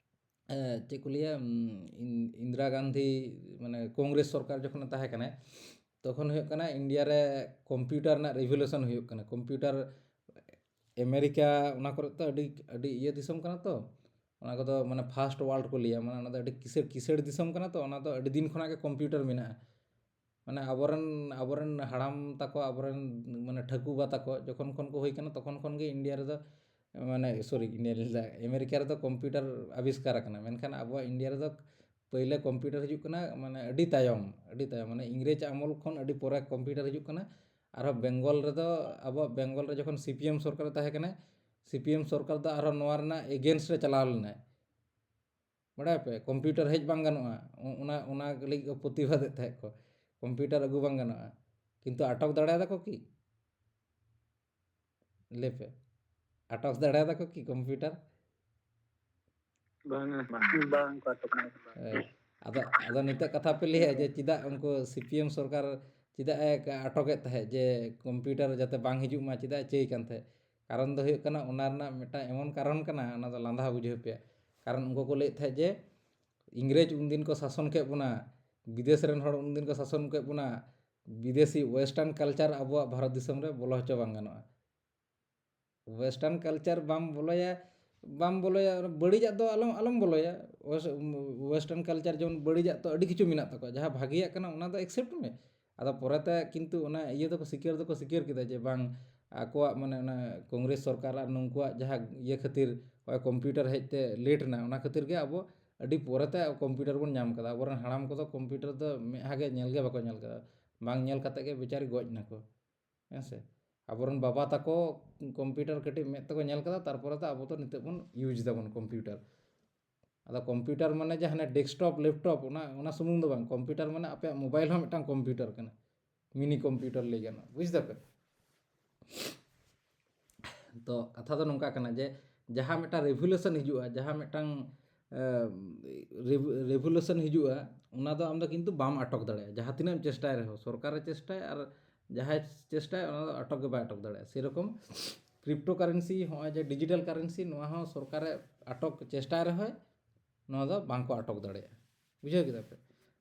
ᱮ, ᱪᱮᱫ ᱠᱚ ᱞᱟᱹᱭᱟ, ᱩᱢ, ᱤᱱ- ᱤᱱᱫᱤᱨᱟ ᱜᱟᱱᱫᱷᱤ, ᱢᱟᱱᱮ ᱠᱚᱝᱜᱨᱮᱥ ᱥᱚᱨᱠᱟᱨ ᱡᱚᱠᱷᱚᱱᱮ ᱛᱟᱦᱮᱸ ᱠᱟᱱᱟ, ᱛᱚᱠᱷᱚᱱ ᱦᱩᱭᱩᱜ ᱠᱟᱱᱟ ᱤᱱᱰᱤᱭᱟ ᱨᱮ ᱠᱚᱢᱯᱤᱭᱩᱴᱟᱨ ᱨᱮᱱᱟᱜ ᱨᱤᱵᱷᱚᱞᱩᱥᱚᱱ ᱦᱩᱭᱩᱜ ᱠᱟᱱᱟ᱾ ᱠᱚᱢᱯᱤᱭᱩᱴᱟᱨ, ᱟᱢᱮᱨᱤᱠᱟ, ᱚᱱᱟ ᱠᱚᱨᱮ ᱛᱚ ᱟᱹᱰᱤ ᱟᱹᱰᱤ ᱤᱭᱟᱹ ᱫᱤᱥᱚᱢ ᱠᱟᱱᱟ ᱛᱚ, ᱚᱱᱟ ᱠᱚᱫᱚ ᱢᱟᱱᱮ ᱯᱷᱟᱥᱴ ᱣᱟᱨᱞᱰ ᱠᱚ ᱞᱟᱹᱭᱟ, ᱢᱟᱱᱮ ᱚᱱᱟ ᱫᱚ ᱟᱹᱰᱤ ᱠᱤᱥᱟᱹᱲ ᱠᱤᱥᱟᱹᱲ ᱫᱤᱥᱚᱢ ᱠᱟᱱᱟ ᱛᱚ, ᱚᱱᱟ ᱫᱚ ᱟᱹᱰᱤ ᱫᱤᱱ ᱠᱷᱚᱱᱟᱜ ᱜᱮ ᱠᱚᱢᱯᱤᱭᱩᱴᱟᱨ ᱢᱮᱱᱟᱜᱼᱟ᱾ ᱢᱟᱱᱮ ᱟᱵᱚᱨᱮᱱ ᱟᱵᱚᱨᱮᱱ ᱦᱟᱲᱟᱢ ᱛᱟᱠᱚ, ᱟᱵᱚᱨᱮᱱ ᱢᱟᱱᱮ ᱴᱷᱟᱹᱠᱩᱵᱟ ᱛᱟᱠᱚ ᱡᱚᱠᱷᱚᱱ ᱠᱷᱚᱱ ᱠᱚ ᱦᱩᱭ ᱠᱟᱱᱟ, ᱛᱚᱠᱷᱚᱱ ᱠᱷᱚᱱ ᱜᱮ ᱤᱱᱰᱤᱭᱟ ᱨᱮᱫᱚ, ᱢᱟᱱᱮ ᱥᱚᱨᱤ, ᱤᱱᱰᱤᱭᱟ ᱞᱟᱹᱭᱫᱟ, ᱟᱢᱮᱨᱤᱠᱟ ᱨᱮᱫᱚ ᱠᱚᱢᱯᱤᱭᱩᱴᱟᱨ ᱟᱵᱤᱥᱠᱟᱨ ᱟᱠᱟᱱᱟ᱾ ᱢᱮᱱᱠᱷᱟᱱ ᱟᱵᱚᱣᱟᱜ ᱤᱱᱰᱤᱭᱟ ᱨᱮᱫᱚ ᱯᱟᱹᱭᱞᱟᱹ ᱠᱚᱢᱯᱤᱭᱩᱴᱟᱨ ᱦᱤᱡᱩᱜ ᱠᱟᱱᱟ, ᱢᱟᱱᱮ ᱟᱹᱰᱤ ᱛᱟᱭᱚᱢ, ᱟᱹᱰᱤ ᱛᱟᱭᱚᱢ, ᱢᱟᱱᱮ ᱤᱝᱨᱮᱡᱽ ᱟᱢᱚᱞ ᱠᱷᱚᱱ ᱟᱹᱰᱤ ᱯᱚᱨᱮ ᱠᱚᱢᱯᱤᱭᱩᱴᱟᱨ ᱦᱤᱡᱩᱜ ᱠᱟᱱᱟ᱾ ᱟᱨᱦᱚᱸ ᱵᱮᱝᱜᱚᱞ ᱨᱮᱫᱚ, ᱟᱵᱚᱣᱟᱜ ᱵᱮᱝᱜᱚᱞ ᱨᱮ ᱡᱚᱠᱷᱚᱱ ᱥᱤ ᱯᱤ ᱮᱢ ᱥᱚᱨᱠᱟᱨ ᱛᱟᱦᱮᱸ ᱠᱟᱱᱟ, ᱥᱤ ᱯᱤ ᱮᱢ ᱥᱚᱨᱠᱟᱨ ᱫᱚ ᱟᱨᱦᱚᱸ ᱱᱚᱣᱟ ᱨᱮᱱᱟᱜ ᱮᱜᱮᱱᱥᱴ ᱨᱮ ᱪᱟᱞᱟᱣ ᱞᱮᱱᱟᱭ᱾ ᱵᱟᱲᱟᱭ ᱯᱮ, ᱠᱚᱢᱯᱤᱭᱩᱴᱟᱨ ᱦᱮᱡ ᱵᱟᱝ ᱜᱟᱱᱚᱜᱼᱟ, ᱚ-, ᱚᱱᱟ ᱚᱱᱟ ᱞᱟᱹᱜᱤᱫ ᱠᱚ ᱯᱨᱚᱛᱤᱵᱟᱫᱮᱫ ᱛᱟᱦᱮᱸᱫ ᱠᱚ, ᱠᱚᱢᱯᱤᱭᱩᱴᱟᱨ ᱟᱹᱜᱩ ᱵᱟᱝ ᱜᱟᱱᱚᱜᱼᱟ᱾ ᱠᱤᱱᱛᱩ ᱟᱴᱚᱠ ᱫᱟᱲᱮᱭᱟᱫᱟ ᱠᱚ ᱠᱤ? ᱞᱟᱹᱭ ᱯᱮ, ᱟᱴᱚᱠ ᱫᱟᱲᱮᱭᱟᱫᱟ ᱠᱚ ᱠᱤ ᱠᱚᱢᱯᱤᱭᱩᱴᱟᱨ? ᱵᱟᱝ ᱵᱟᱝ ᱠᱚ ᱟᱴᱚᱠ᱾ ᱦᱳᱭ᱾ ᱟᱫᱚ ᱟᱫᱚ ᱱᱤᱛᱚᱜ ᱠᱟᱛᱷᱟ ᱯᱮ ᱞᱟᱹᱭᱟ ᱡᱮ ᱪᱮᱫᱟᱜ ᱩᱱᱠᱩ ᱥᱤ ᱯᱤ ᱮᱢ ᱥᱚᱨᱠᱟᱨ ᱪᱮᱫᱟᱜ ᱮ ᱟᱴᱚᱠᱮᱫ ᱛᱟᱦᱮᱸᱫ, ᱡᱮ ᱠᱚᱢᱯᱤᱭᱩᱴᱟᱨ ᱡᱟᱛᱮ ᱵᱟᱝ ᱦᱤᱡᱩᱜ ᱢᱟ, ᱪᱮᱫᱟᱜ ᱮ ᱪᱟᱹᱭ ᱠᱟᱱ ᱛᱟᱦᱮᱸᱫ? ᱠᱟᱨᱚᱱ ᱫᱚ ᱦᱩᱭᱩᱜ ᱠᱟᱱᱟ, ᱚᱱᱟ ᱨᱮᱱᱟᱜ ᱢᱤᱫᱴᱟᱝ ᱮᱢᱚᱱ ᱠᱟᱨᱚᱱ ᱠᱟᱱᱟ, ᱚᱱᱟ ᱫᱚ ᱞᱟᱸᱫᱟ ᱵᱩᱡᱷᱟᱹᱣ ᱯᱮᱭᱟ᱾ ᱠᱟᱨᱚᱱ ᱩᱱᱠᱩ ᱠᱚ ᱞᱟᱹᱭᱮᱫ ᱛᱟᱦᱮᱸᱫ ᱡᱮ ᱤᱝᱨᱮᱡᱽ ᱩᱱᱫᱤᱱ ᱠᱚ ᱥᱟᱥᱚᱱ ᱠᱮᱫ ᱵᱚᱱᱟ, ᱵᱤᱫᱮᱥ ᱨᱮᱱ ᱦᱚᱲ ᱩᱱᱫᱤᱱ ᱠᱚ ᱥᱟᱥᱚᱱ ᱠᱮᱫ ᱵᱚᱱᱟ, ᱵᱤᱫᱮᱥᱤ ᱳᱭᱮᱥᱴᱟᱨᱱ ᱠᱟᱞᱪᱟᱨ ᱟᱵᱚᱣᱟᱜ ᱵᱷᱟᱨᱚᱛ ᱫᱤᱥᱚᱢ ᱨᱮ ᱵᱚᱞᱚ ᱦᱚᱪᱚ ᱵᱟᱝ ᱜᱟᱱᱚᱜᱼᱟ᱾ ᱳᱭᱮᱥᱴᱟᱨᱱ ᱠᱟᱞᱪᱟᱨ ᱵᱟᱢ ᱵᱚᱞᱚᱭᱟ, ᱵᱟᱢ ᱵᱚᱞᱚᱭᱟ, ᱵᱟᱹᱲᱤᱡᱟᱜ ᱫᱚ ᱟᱞᱚᱢ ᱟᱞᱚᱢ ᱵᱚᱞᱚᱭᱟ᱾ ᱳᱭᱮᱥᱴᱟᱨᱱ ᱠᱟᱞᱪᱟᱨ ᱡᱮᱢᱚᱱ ᱵᱟᱹᱲᱤᱡᱟᱜ ᱫᱚ ᱟᱹᱰᱤ ᱠᱤᱪᱷᱩ ᱢᱮᱱᱟᱜ ᱛᱟᱠᱚᱣᱟ, ᱡᱟᱦᱟᱸ ᱵᱷᱟᱜᱤᱭᱟᱜ ᱠᱟᱱᱟ ᱚᱱᱟ ᱫᱚ ᱮᱠᱥᱮᱯᱴ ᱢᱮ᱾ ᱟᱫᱚ ᱯᱚᱨᱮᱛᱮ ᱠᱤᱱᱛᱩ ᱚᱱᱟ ᱤᱭᱟᱹ ᱫᱚᱠᱚ ᱥᱤᱠᱟᱹᱨ ᱫᱚᱠᱚ ᱥᱤᱠᱟᱹᱨ ᱠᱮᱫᱟ ᱡᱮ ᱵᱟᱝ, ᱟᱠᱚᱣᱟᱜ ᱢᱟᱱᱮ ᱚᱱᱟ ᱠᱚᱝᱜᱨᱮᱥ ᱥᱚᱨᱠᱟᱨ ᱟᱨ ᱱᱩᱠᱩᱣᱟᱜ ᱡᱟᱦᱟᱸ ᱤᱭᱟᱹ ᱠᱷᱟᱹᱛᱤᱨ ᱱᱚᱜᱼᱚᱭ ᱠᱚᱢᱯᱤᱭᱩᱴᱟᱨ ᱦᱮᱡ ᱛᱮ ᱞᱮᱴ ᱮᱱᱟ, ᱚᱱᱟ ᱠᱷᱟᱹᱛᱤᱨ ᱜᱮ ᱟᱵᱚ ᱟᱹᱰᱤ ᱯᱚᱨᱮᱛᱮ ᱠᱚᱢᱯᱤᱭᱩᱴᱟᱨ ᱵᱚᱱ ᱧᱟᱢ ᱠᱟᱫᱟ᱾ ᱟᱵᱚᱨᱮᱱ ᱦᱟᱲᱟᱢ ᱠᱚᱫᱚ ᱠᱚᱢᱯᱤᱭᱩᱴᱟᱨ ᱫᱚ ᱢᱮᱫᱦᱟ ᱜᱮ ᱧᱮᱞ ᱜᱮ ᱵᱟᱠᱚ ᱧᱮᱞ ᱠᱟᱫᱟ, ᱵᱟᱝ ᱧᱮᱞ ᱠᱟᱛᱮ ᱜᱮ ᱵᱮᱪᱟᱨᱤ ᱜᱚᱡ ᱱᱟᱠᱚ, ᱦᱮᱸ ᱥᱮ? ᱟᱵᱚᱨᱮᱱ ᱵᱟᱵᱟ ᱛᱟᱠᱚ ᱠᱚᱢᱯᱤᱭᱩᱴᱟᱨ ᱠᱟᱹᱴᱤᱡ ᱢᱮᱫ ᱛᱮᱠᱚ ᱧᱮᱞ ᱠᱟᱫᱟ, ᱛᱟᱨᱯᱚᱨᱮ ᱛᱚ ᱟᱵᱚ ᱫᱚ ᱱᱤᱛᱚᱜ ᱵᱚᱱ ᱤᱭᱩᱡᱽ ᱫᱟᱵᱚᱱ ᱠᱚᱢᱯᱤᱭᱩᱴᱟᱨ᱾ ᱟᱫᱚ ᱠᱚᱢᱯᱤᱭᱩᱴᱟᱨ ᱢᱟᱱᱮ ᱡᱟᱦᱟᱸ ᱰᱮᱥᱠᱴᱚᱯ, ᱞᱮᱯᱴᱚᱯ, ᱚᱱᱟ ᱚᱱᱟ ᱥᱩᱢᱩᱝ ᱫᱚ ᱵᱟᱝ, ᱠᱚᱢᱯᱤᱭᱩᱴᱟᱨ ᱢᱟᱱᱮ ᱟᱯᱮᱭᱟᱜ ᱢᱳᱵᱟᱭᱤᱞ ᱦᱚᱸ ᱢᱤᱫᱴᱟᱝ ᱠᱚᱢᱯᱤᱭᱩᱴᱟᱨ ᱠᱟᱱᱟ, ᱢᱤᱱᱤ ᱠᱚᱢᱯᱤᱭᱩᱴᱟᱨ ᱞᱟᱹᱭ ᱜᱟᱱᱚᱜᱼᱟ, ᱵᱩᱡᱽ ᱫᱟᱯᱮ? ᱛᱚ ᱠᱟᱛᱷᱟ ᱫᱚ ᱱᱚᱝᱠᱟ ᱠᱟᱱᱟ ᱡᱮ ᱡᱟᱦᱟᱸ ᱢᱤᱫᱴᱟᱝ ᱨᱮᱵᱷᱩᱞᱩᱥᱚᱱ ᱦᱤᱡᱩᱜᱼᱟ, ᱡᱟᱦᱟᱸ ᱢᱤᱫᱴᱟᱝ ᱨᱮᱵᱷᱩᱞᱩᱥᱚᱱ ᱦᱤᱡᱩᱜᱼᱟ, ᱚᱱᱟ ᱫᱚ ᱟᱢ ᱫᱚ ᱠᱤᱱᱛᱩ ᱵᱟᱢ ᱟᱴᱚᱠ ᱫᱟᱲᱮᱭᱟᱜᱼᱟ᱾ ᱡᱟᱦᱟᱸ ᱛᱤᱱᱟᱹᱜ ᱮᱢ ᱪᱮᱥᱴᱟᱭ ᱨᱮᱦᱚᱸ, ᱥᱚᱨᱠᱟᱨᱮ ᱪᱮᱥᱴᱟᱭ ᱟᱨ ᱡᱟᱦᱟᱸᱭ ᱪᱮᱥᱴᱟᱭ, ᱚᱱᱟ ᱫᱚ ᱟᱴᱚᱠ ᱜᱮ ᱵᱟᱭ ᱟᱴᱚᱠ ᱫᱟᱲᱮᱭᱟᱜᱼᱟ᱾ ᱥᱮᱨᱚᱠᱚᱢ ᱠᱨᱤᱯᱴᱳ ᱠᱟᱨᱮᱱᱥᱤ, ᱦᱚᱸᱜᱼᱚᱭ ᱡᱮ ᱰᱤᱡᱤᱴᱟᱞ ᱠᱟᱨᱮᱱᱥᱤ, ᱱᱚᱣᱟ ᱦᱚᱸ ᱥᱚᱨᱠᱟᱨᱮ ᱟᱴᱚᱠ ᱪᱮᱥᱴᱟᱭ ᱨᱮᱦᱚᱸᱭ ᱱᱚᱣᱟ ᱫᱚ ᱵᱟᱝ ᱠᱚ ᱟᱴᱚᱠ ᱫᱟᱲᱮᱭᱟᱜᱼᱟ᱾ ᱵᱩᱡᱷᱟᱹᱣ ᱠᱮᱫᱟ ᱯᱮ?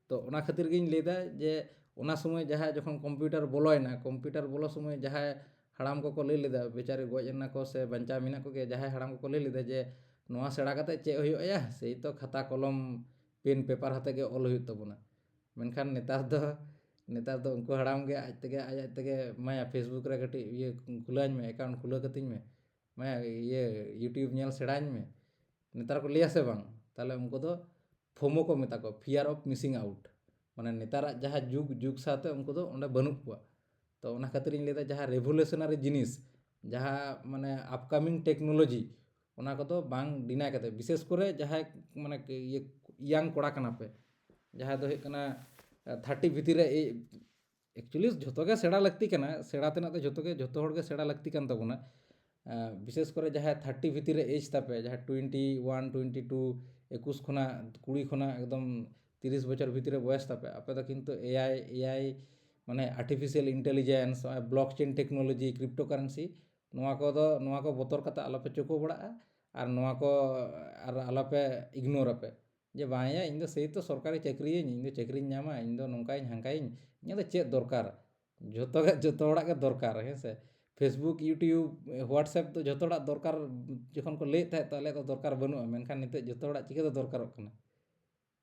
ᱛᱚ ᱚᱱᱟ ᱠᱷᱟᱹᱛᱤᱨ ᱜᱤᱧ ᱞᱟᱹᱭᱫᱟ ᱡᱮ ᱚᱱᱟ ᱥᱚᱢᱚᱭ ᱡᱟᱦᱟᱸᱭ ᱡᱚᱠᱷᱚᱱ ᱠᱚᱢᱯᱤᱭᱩᱴᱟᱨ ᱵᱚᱞᱚᱭᱮᱱᱟ, ᱠᱚᱢᱯᱤᱭᱩᱴᱟᱨ ᱵᱚᱞᱚ ᱥᱚᱢᱚᱭ ᱡᱟᱦᱟᱸᱭ ᱦᱟᱲᱟᱢ ᱠᱚᱠᱚ ᱞᱟᱹᱭ ᱞᱮᱫᱟ, ᱵᱮᱪᱟᱨᱤ ᱜᱚᱡ ᱮᱱᱟ ᱠᱚ ᱥᱮ ᱵᱟᱧᱪᱟᱣ ᱢᱮᱱᱟᱜ ᱠᱚᱜᱮᱭᱟ, ᱡᱟᱦᱟᱸᱭ ᱦᱟᱲᱟᱢ ᱠᱚᱠᱚ ᱞᱟᱹᱭ ᱞᱮᱫᱟ ᱡᱮ ᱱᱚᱣᱟ ᱥᱮᱬᱟ ᱠᱟᱛᱮ ᱪᱮᱫ ᱦᱩᱭᱩᱜᱼᱟ ᱭᱟ, ᱥᱮᱭ ᱛᱚ ᱠᱷᱟᱛᱟ ᱠᱚᱞᱚᱢ ᱯᱮᱱ ᱯᱮᱯᱟᱨ ᱦᱟᱛᱮ ᱜᱮ ᱚᱞ ᱦᱩᱭᱩᱜ ᱛᱟᱵᱚᱱᱟ᱾ ᱢᱮᱱᱠᱷᱟᱱ ᱱᱮᱛᱟᱨ ᱫᱚ, ᱱᱮᱛᱟᱨ ᱫᱚ ᱩᱱᱠᱩ ᱦᱟᱲᱟᱢ ᱜᱮ ᱟᱡ ᱛᱮᱜᱮ, ᱟᱡ ᱟᱡ ᱛᱮᱜᱮ, "ᱢᱟᱭᱟ, Facebook ᱨᱮ ᱠᱟᱹᱴᱤᱡ ᱤᱭᱟᱹ ᱠᱷᱩᱞᱟᱹᱧ ᱢᱮ, ᱮᱠᱟᱣᱩᱱᱴ ᱠᱷᱩᱞᱟᱹᱣ ᱠᱟᱹᱛᱤᱧ ᱢᱮ, ᱢᱟᱭᱟ, ᱤᱭᱟᱹ YouTube ᱧᱮᱞ ᱥᱮᱬᱟᱧ ᱢᱮ", ᱱᱮᱛᱟᱨ ᱠᱚ ᱞᱟᱹᱭᱟ ᱥᱮ ᱵᱟᱝ? ᱛᱟᱦᱚᱞᱮ ᱩᱱᱠᱩ ᱫᱚ ᱯᱷᱳᱢᱳ ᱠᱚ ᱢᱮᱛᱟ ᱠᱚᱣᱟ, fear of missing out᱾ ᱢᱟᱱᱮ ᱱᱮᱛᱟᱨᱟᱜ ᱡᱟᱦᱟᱸ ᱡᱩᱜᱽ, ᱡᱩᱜᱽ ᱥᱟᱶᱛᱮ ᱩᱱᱠᱩ ᱫᱚ ᱚᱸᱰᱮ ᱵᱟᱹᱱᱩᱜ ᱠᱚᱣᱟ᱾ ᱛᱚ ᱚᱱᱟ ᱠᱷᱟᱹᱛᱤᱨᱤᱧ ᱞᱟᱹᱭᱫᱟ, ᱡᱟᱦᱟᱸ ᱨᱮᱵᱷᱳᱞᱩᱥᱚᱱᱟᱨᱤ ᱡᱤᱱᱤᱥ, ᱡᱟᱦᱟᱸ ᱢᱟᱱᱮ ᱟᱯᱠᱟᱢᱤᱝ ᱴᱮᱠᱱᱳᱞᱚᱡᱤ, ᱚᱱᱟ ᱠᱚᱫᱚ ᱵᱟᱝ ᱰᱤᱱᱟᱭ ᱠᱟᱛᱮ, ᱵᱤᱥᱮᱥ ᱠᱚᱨᱮ ᱡᱟᱦᱟᱸᱭ ᱢᱟᱱᱮ ᱤᱭᱟᱹ, ᱤᱭᱟᱝ ᱠᱚᱲᱟ ᱠᱟᱱᱟ ᱯᱮ, ᱡᱟᱦᱟᱸᱭ ᱫᱚ ᱦᱩᱭᱩᱜ ᱠᱟᱱᱟ ᱛᱷᱟᱨᱴᱤ ᱵᱷᱤᱛᱤᱨ ᱨᱮ, ᱮᱠᱪᱩᱭᱮᱞᱤ ᱡᱷᱚᱛᱚ ᱜᱮ ᱥᱮᱬᱟ ᱞᱟᱹᱠᱛᱤ ᱠᱟᱱᱟ, ᱥᱮᱬᱟ ᱛᱮᱱᱟᱜ ᱫᱚ ᱡᱷᱚᱛᱚ ᱜᱮ, ᱡᱷᱚᱛᱚ ᱦᱚᱲ ᱜᱮ ᱥᱮᱬᱟ ᱞᱟᱹᱠᱛᱤ ᱠᱟᱱ ᱛᱟᱵᱚᱱᱟ᱾ ᱟᱸ, ᱵᱤᱥᱮᱥ ᱠᱚᱨᱮ ᱡᱟᱦᱟᱸᱭ ᱛᱷᱟᱨᱴᱤ ᱵᱷᱤᱛᱤᱨ ᱨᱮ ᱮᱡᱽ ᱛᱟᱯᱮ, ᱡᱟᱦᱟᱸᱭ ᱴᱩᱭᱮᱱᱴᱤ ᱳᱣᱟᱱ, ᱴᱩᱭᱮᱱᱴᱤ ᱴᱩ, ᱮᱠᱩᱥ ᱠᱷᱚᱱᱟᱜ, ᱠᱩᱲᱤ ᱠᱷᱚᱱᱟᱜ ᱮᱠᱫᱚᱢ ᱛᱤᱨᱤᱥ ᱵᱚᱪᱷᱚᱨ ᱵᱷᱤᱛᱤᱨ ᱨᱮ ᱵᱚᱭᱮᱥ ᱛᱟᱯᱮ, ᱟᱯᱮ ᱫᱚ ᱠᱤᱱᱛᱩ ᱮ ᱟᱭ, ᱮ ᱟᱭ, ᱢᱟᱱᱮ artificial intelligence, blockchain technology, cryptocurrency, ᱱᱚᱣᱟ ᱠᱚᱫᱚ, ᱱᱚᱣᱟ ᱠᱚ ᱵᱚᱛᱚᱨ ᱠᱟᱛᱮ ᱟᱞᱚᱯᱮ ᱪᱚᱠᱚ ᱵᱟᱲᱟᱜᱼᱟ, ᱟᱨ ᱱᱚᱣᱟ ᱠᱚ, ᱟᱨ ᱟᱞᱚᱯᱮ ᱤᱜᱱᱳᱨ ᱟᱯᱮ᱾ ᱡᱮ ᱵᱟᱝ ᱭᱟ, ᱤᱧ ᱫᱚ ᱥᱮᱭ ᱛᱚ ᱥᱚᱨᱠᱟᱨᱤ ᱪᱟᱹᱠᱨᱤᱭᱟᱹᱧ, ᱤᱧ ᱫᱚ ᱪᱟᱹᱠᱨᱤᱧ ᱧᱟᱢᱟ, ᱤᱧ ᱫᱚ ᱱᱚᱝᱠᱟᱭᱟᱹᱧ ᱦᱟᱝᱠᱟᱭᱟᱹᱧ, ᱤᱧᱟᱹᱜ ᱫᱚ ᱪᱮᱫ ᱫᱚᱨᱠᱟᱨ? ᱡᱷᱚᱛᱚ ᱜᱮ, ᱡᱷᱚᱛᱚ ᱦᱚᱲᱟᱜ ᱜᱮ ᱫᱚᱨᱠᱟᱨ, ᱦᱮᱸ ᱥᱮ? Facebook, YouTube, WhatsApp ᱫᱚ ᱡᱷᱚᱛᱚ ᱦᱚᱲᱟᱜ ᱫᱚᱨᱠᱟᱨ᱾ ᱡᱚᱠᱷᱚᱱ ᱠᱚ ᱞᱟᱹᱭᱮᱫ ᱛᱟᱦᱮᱸᱫ ᱛᱚ ᱟᱞᱮᱭᱟᱜ ᱫᱚ ᱫᱚᱨᱠᱟᱨ ᱵᱟᱹᱱᱩᱜᱼᱟ, ᱢᱮᱱᱠᱷᱟᱱ ᱱᱤᱛᱚᱜ ᱡᱷᱚᱛᱚ ᱦᱚᱲᱟᱜ ᱪᱤᱠᱟᱹᱛᱮ ᱫᱚᱨᱠᱟᱨᱚᱜ ᱠᱟᱱᱟ?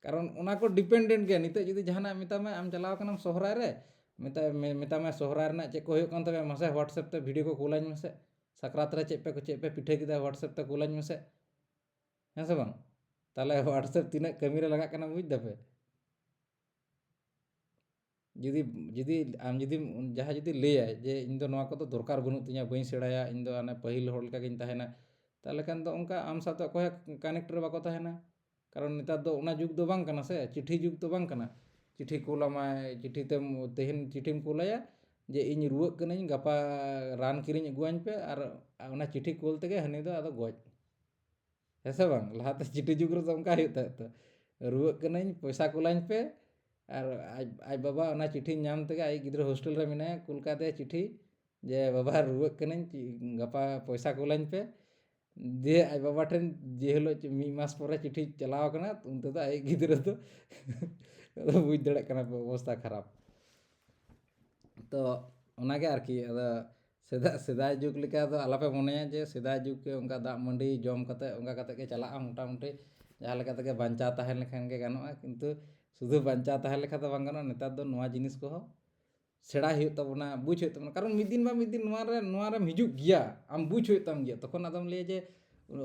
ᱠᱟᱨᱚᱱ ᱚᱱᱟ ᱠᱚ ᱰᱤᱯᱮᱱᱰᱮᱱᱴ ᱜᱮᱭᱟ᱾ ᱱᱤᱛᱚᱜ ᱡᱩᱫᱤ ᱡᱟᱦᱟᱱᱟᱜ ᱢᱮᱛᱟᱢᱟᱭ, ᱟᱢ ᱪᱟᱞᱟᱣ ᱠᱟᱱᱟᱢ ᱥᱚᱦᱨᱟᱭ ᱨᱮ, ᱢᱮᱛᱟ-, ᱢᱮ-, ᱢᱮᱛᱟᱢᱟᱭ, "ᱥᱚᱦᱨᱟᱭ ᱨᱮᱱᱟᱜ ᱪᱮᱫ ᱠᱚ ᱦᱩᱭᱩᱜ ᱠᱟᱱ ᱛᱟᱯᱮᱭᱟ? ᱢᱟᱥᱮ WhatsApp ᱛᱮ ᱵᱷᱤᱰᱤᱭᱳ ᱠᱚ ᱠᱩᱞᱟᱹᱧ ᱢᱮᱥᱮ, ᱥᱟᱠᱨᱟᱛ ᱨᱮ ᱪᱮᱫ ᱯᱮ, ᱪᱮᱫ ᱯᱮ ᱯᱤᱴᱷᱟᱹ ᱠᱮᱫᱟ, WhatsApp ᱛᱮ ᱠᱩᱞᱟᱹᱧ ᱢᱮᱥᱮ", ᱦᱮᱸ ᱥᱮ ᱵᱟᱝ? ᱛᱟᱦᱚᱞᱮ WhatsApp ᱛᱤᱱᱟᱹᱜ ᱠᱟᱹᱢᱤ ᱨᱮ ᱞᱟᱜᱟᱜ ᱠᱟᱱᱟ, ᱵᱩᱡᱽ ᱫᱟᱯᱮ? ᱡᱩᱫᱤ, ᱡᱩᱫᱤ ᱟᱢ ᱡᱩᱫᱤᱢ, ᱡᱟᱦᱟᱸᱭ ᱡᱩᱫᱤ ᱞᱟᱹᱭᱟᱭ ᱡᱮ, "ᱤᱧ ᱫᱚ ᱱᱚᱣᱟ ᱠᱚᱫᱚ ᱫᱚᱨᱠᱟᱨ ᱵᱟᱹᱱᱩᱜ ᱛᱤᱧᱟᱹ, ᱵᱟᱹᱧ ᱥᱮᱬᱟᱭᱟ, ᱤᱧ ᱫᱚ ᱦᱟᱱᱮ ᱯᱟᱹᱦᱤᱞ ᱦᱚᱲ ᱞᱮᱠᱟᱜᱤᱧ ᱛᱟᱦᱮᱱᱟ", ᱛᱟᱦᱚᱞᱮ ᱠᱷᱟᱱ ᱫᱚ ᱚᱱᱠᱟ ᱟᱢ ᱥᱟᱶᱛᱮ ᱚᱠᱚᱭ ᱦᱚᱸ ᱠᱟᱱᱮᱠᱴ ᱨᱮ ᱵᱟᱠᱚ ᱛᱟᱦᱮᱱᱟ᱾ ᱠᱟᱨᱚᱱ ᱱᱮᱛᱟᱨ ᱫᱚ ᱚᱱᱟ ᱡᱩᱜᱽ ᱫᱚ ᱵᱟᱝ ᱠᱟᱱᱟ ᱥᱮ, ᱪᱤᱴᱷᱤ ᱡᱩᱜᱽ ᱫᱚ ᱵᱟᱝ ᱠᱟᱱᱟ᱾ ᱪᱤᱴᱷᱤ ᱠᱩᱞ ᱟᱢᱟᱭ, ᱪᱤᱴᱷᱤ ᱛᱮᱢ, ᱛᱮᱦᱮᱧ ᱪᱤᱴᱷᱤᱢ ᱠᱩᱞ ᱟᱭᱟ ᱡᱮ, "ᱤᱧ ᱨᱩᱣᱟᱹᱜ ᱠᱟᱹᱱᱟᱹᱧ, ᱜᱟᱯᱟ ᱨᱟᱱ ᱠᱤᱨᱤᱧ ᱟᱹᱜᱩᱣᱟᱹᱧ ᱯᱮ", ᱟᱨ ᱚᱱᱟ ᱪᱤᱴᱷᱤ ᱠᱩᱞ ᱛᱮᱜᱮ ᱦᱟᱹᱱᱤ ᱫᱚ ᱟᱫᱚ ᱜᱚᱡ᱾ ᱦᱮᱸ ᱥᱮ ᱵᱟᱝ? ᱞᱟᱦᱟᱛᱮ ᱪᱤᱴᱷᱤ ᱡᱩᱜᱽ ᱨᱮᱫᱚ ᱚᱱᱠᱟ ᱦᱩᱭᱩᱜ ᱛᱟᱦᱮᱸᱫ ᱛᱚ, "ᱨᱩᱣᱟᱹᱜ ᱠᱟᱹᱱᱟᱹᱧ, ᱯᱚᱭᱥᱟ ᱠᱩᱞᱟᱹᱧ ᱯᱮ", ᱟᱨ ᱟᱡ, ᱟᱡ ᱵᱟᱵᱟ ᱚᱱᱟ ᱪᱤᱴᱷᱤ ᱧᱟᱢ ᱛᱮᱜᱮ, ᱟᱡ ᱜᱤᱫᱽᱨᱟᱹ ᱦᱳᱥᱴᱮᱞ ᱨᱮ ᱢᱮᱱᱟᱭᱟ, ᱠᱩᱞ ᱠᱟᱫᱮᱭᱟ ᱪᱤᱴᱷᱤ ᱡᱮ, "ᱵᱟᱵᱟ, ᱨᱩᱣᱟᱹᱜ ᱠᱟᱹᱱᱟᱹᱧ, ᱪᱤ-, ᱜᱟᱯᱟ ᱯᱚᱭᱥᱟ ᱠᱩᱞᱟᱹᱧ ᱯᱮ᱾" ᱫᱤᱭᱮ ᱟᱡ ᱵᱟᱵᱟ ᱴᱷᱮᱱ ᱡᱮ ᱦᱤᱞᱳᱜ ᱪᱤ-, ᱢᱤᱫ ᱢᱟᱥ ᱯᱚᱨᱮ ᱪᱤᱴᱷᱤ ᱪᱟᱞᱟᱣ ᱠᱟᱱᱟ, ᱩᱱ ᱛᱮᱫᱚ ᱟᱡ ᱜᱤᱫᱽᱨᱟᱹ ᱫᱚ ᱵᱩᱡᱽ ᱫᱟᱲᱮᱭᱟᱜ ᱠᱟᱱᱟ ᱯᱮ ᱚᱵᱚᱥᱛᱟ ᱠᱷᱟᱨᱟᱯ᱾ ᱛᱚ ᱚᱱᱟᱜᱮ ᱟᱨᱠᱤ, ᱟᱫᱚ ᱥᱮᱫᱟᱭ, ᱥᱮᱫᱟᱭ ᱡᱩᱜᱽ ᱞᱮᱠᱟ ᱫᱚ ᱟᱞᱚᱯᱮ ᱢᱚᱱᱮᱭᱟ ᱡᱮ ᱥᱮᱫᱟᱭ ᱡᱩᱜᱽ ᱜᱮ ᱚᱱᱠᱟ ᱫᱟᱜ ᱢᱟᱹᱰᱤ ᱡᱚᱢ ᱠᱟᱛᱮ ᱚᱱᱠᱟ ᱠᱟᱛᱮ ᱜᱮ ᱪᱟᱞᱟᱜᱼᱟ, ᱢᱚᱴᱟᱢᱩᱴᱤ ᱡᱟᱦᱟᱸ ᱞᱮᱠᱟ ᱛᱮᱜᱮ ᱵᱟᱧᱪᱟᱣ ᱛᱟᱦᱮᱸ ᱞᱮᱠᱷᱟᱱ ᱜᱮ ᱜᱟᱱᱚᱜᱼᱟ᱾ ᱠᱤᱱᱛᱩ ᱥᱩᱫᱷᱩ ᱵᱟᱧᱪᱟᱣ ᱛᱟᱦᱮᱸ ᱞᱮᱠᱷᱟᱱ ᱫᱚ ᱵᱟᱝ ᱜᱟᱱᱚᱜᱼᱟ, ᱱᱮᱛᱟᱨ ᱫᱚ ᱱᱚᱣᱟ ᱡᱤᱱᱤᱥ ᱠᱚᱦᱚᱸ ᱥᱮᱬᱟᱭ ᱦᱩᱭᱩᱜ ᱛᱟᱵᱚᱱᱟ, ᱵᱩᱡᱽ ᱦᱩᱭᱩᱜ ᱛᱟᱵᱚᱱᱟ᱾ ᱠᱟᱨᱚᱱ ᱢᱤᱫ ᱫᱤᱱ ᱵᱟᱝ ᱢᱤᱫ ᱫᱤᱱ ᱱᱚᱣᱟ ᱨᱮ, ᱱᱚᱣᱟ ᱨᱮᱢ ᱦᱤᱡᱩᱜ ᱜᱮᱭᱟ, ᱟᱢ ᱵᱩᱡᱽ ᱦᱩᱭᱩᱜ ᱛᱟᱢ ᱜᱮᱭᱟ᱾ ᱛᱚᱠᱷᱚᱱ ᱟᱫᱚᱢ ᱞᱟᱹᱭᱟ ᱡᱮ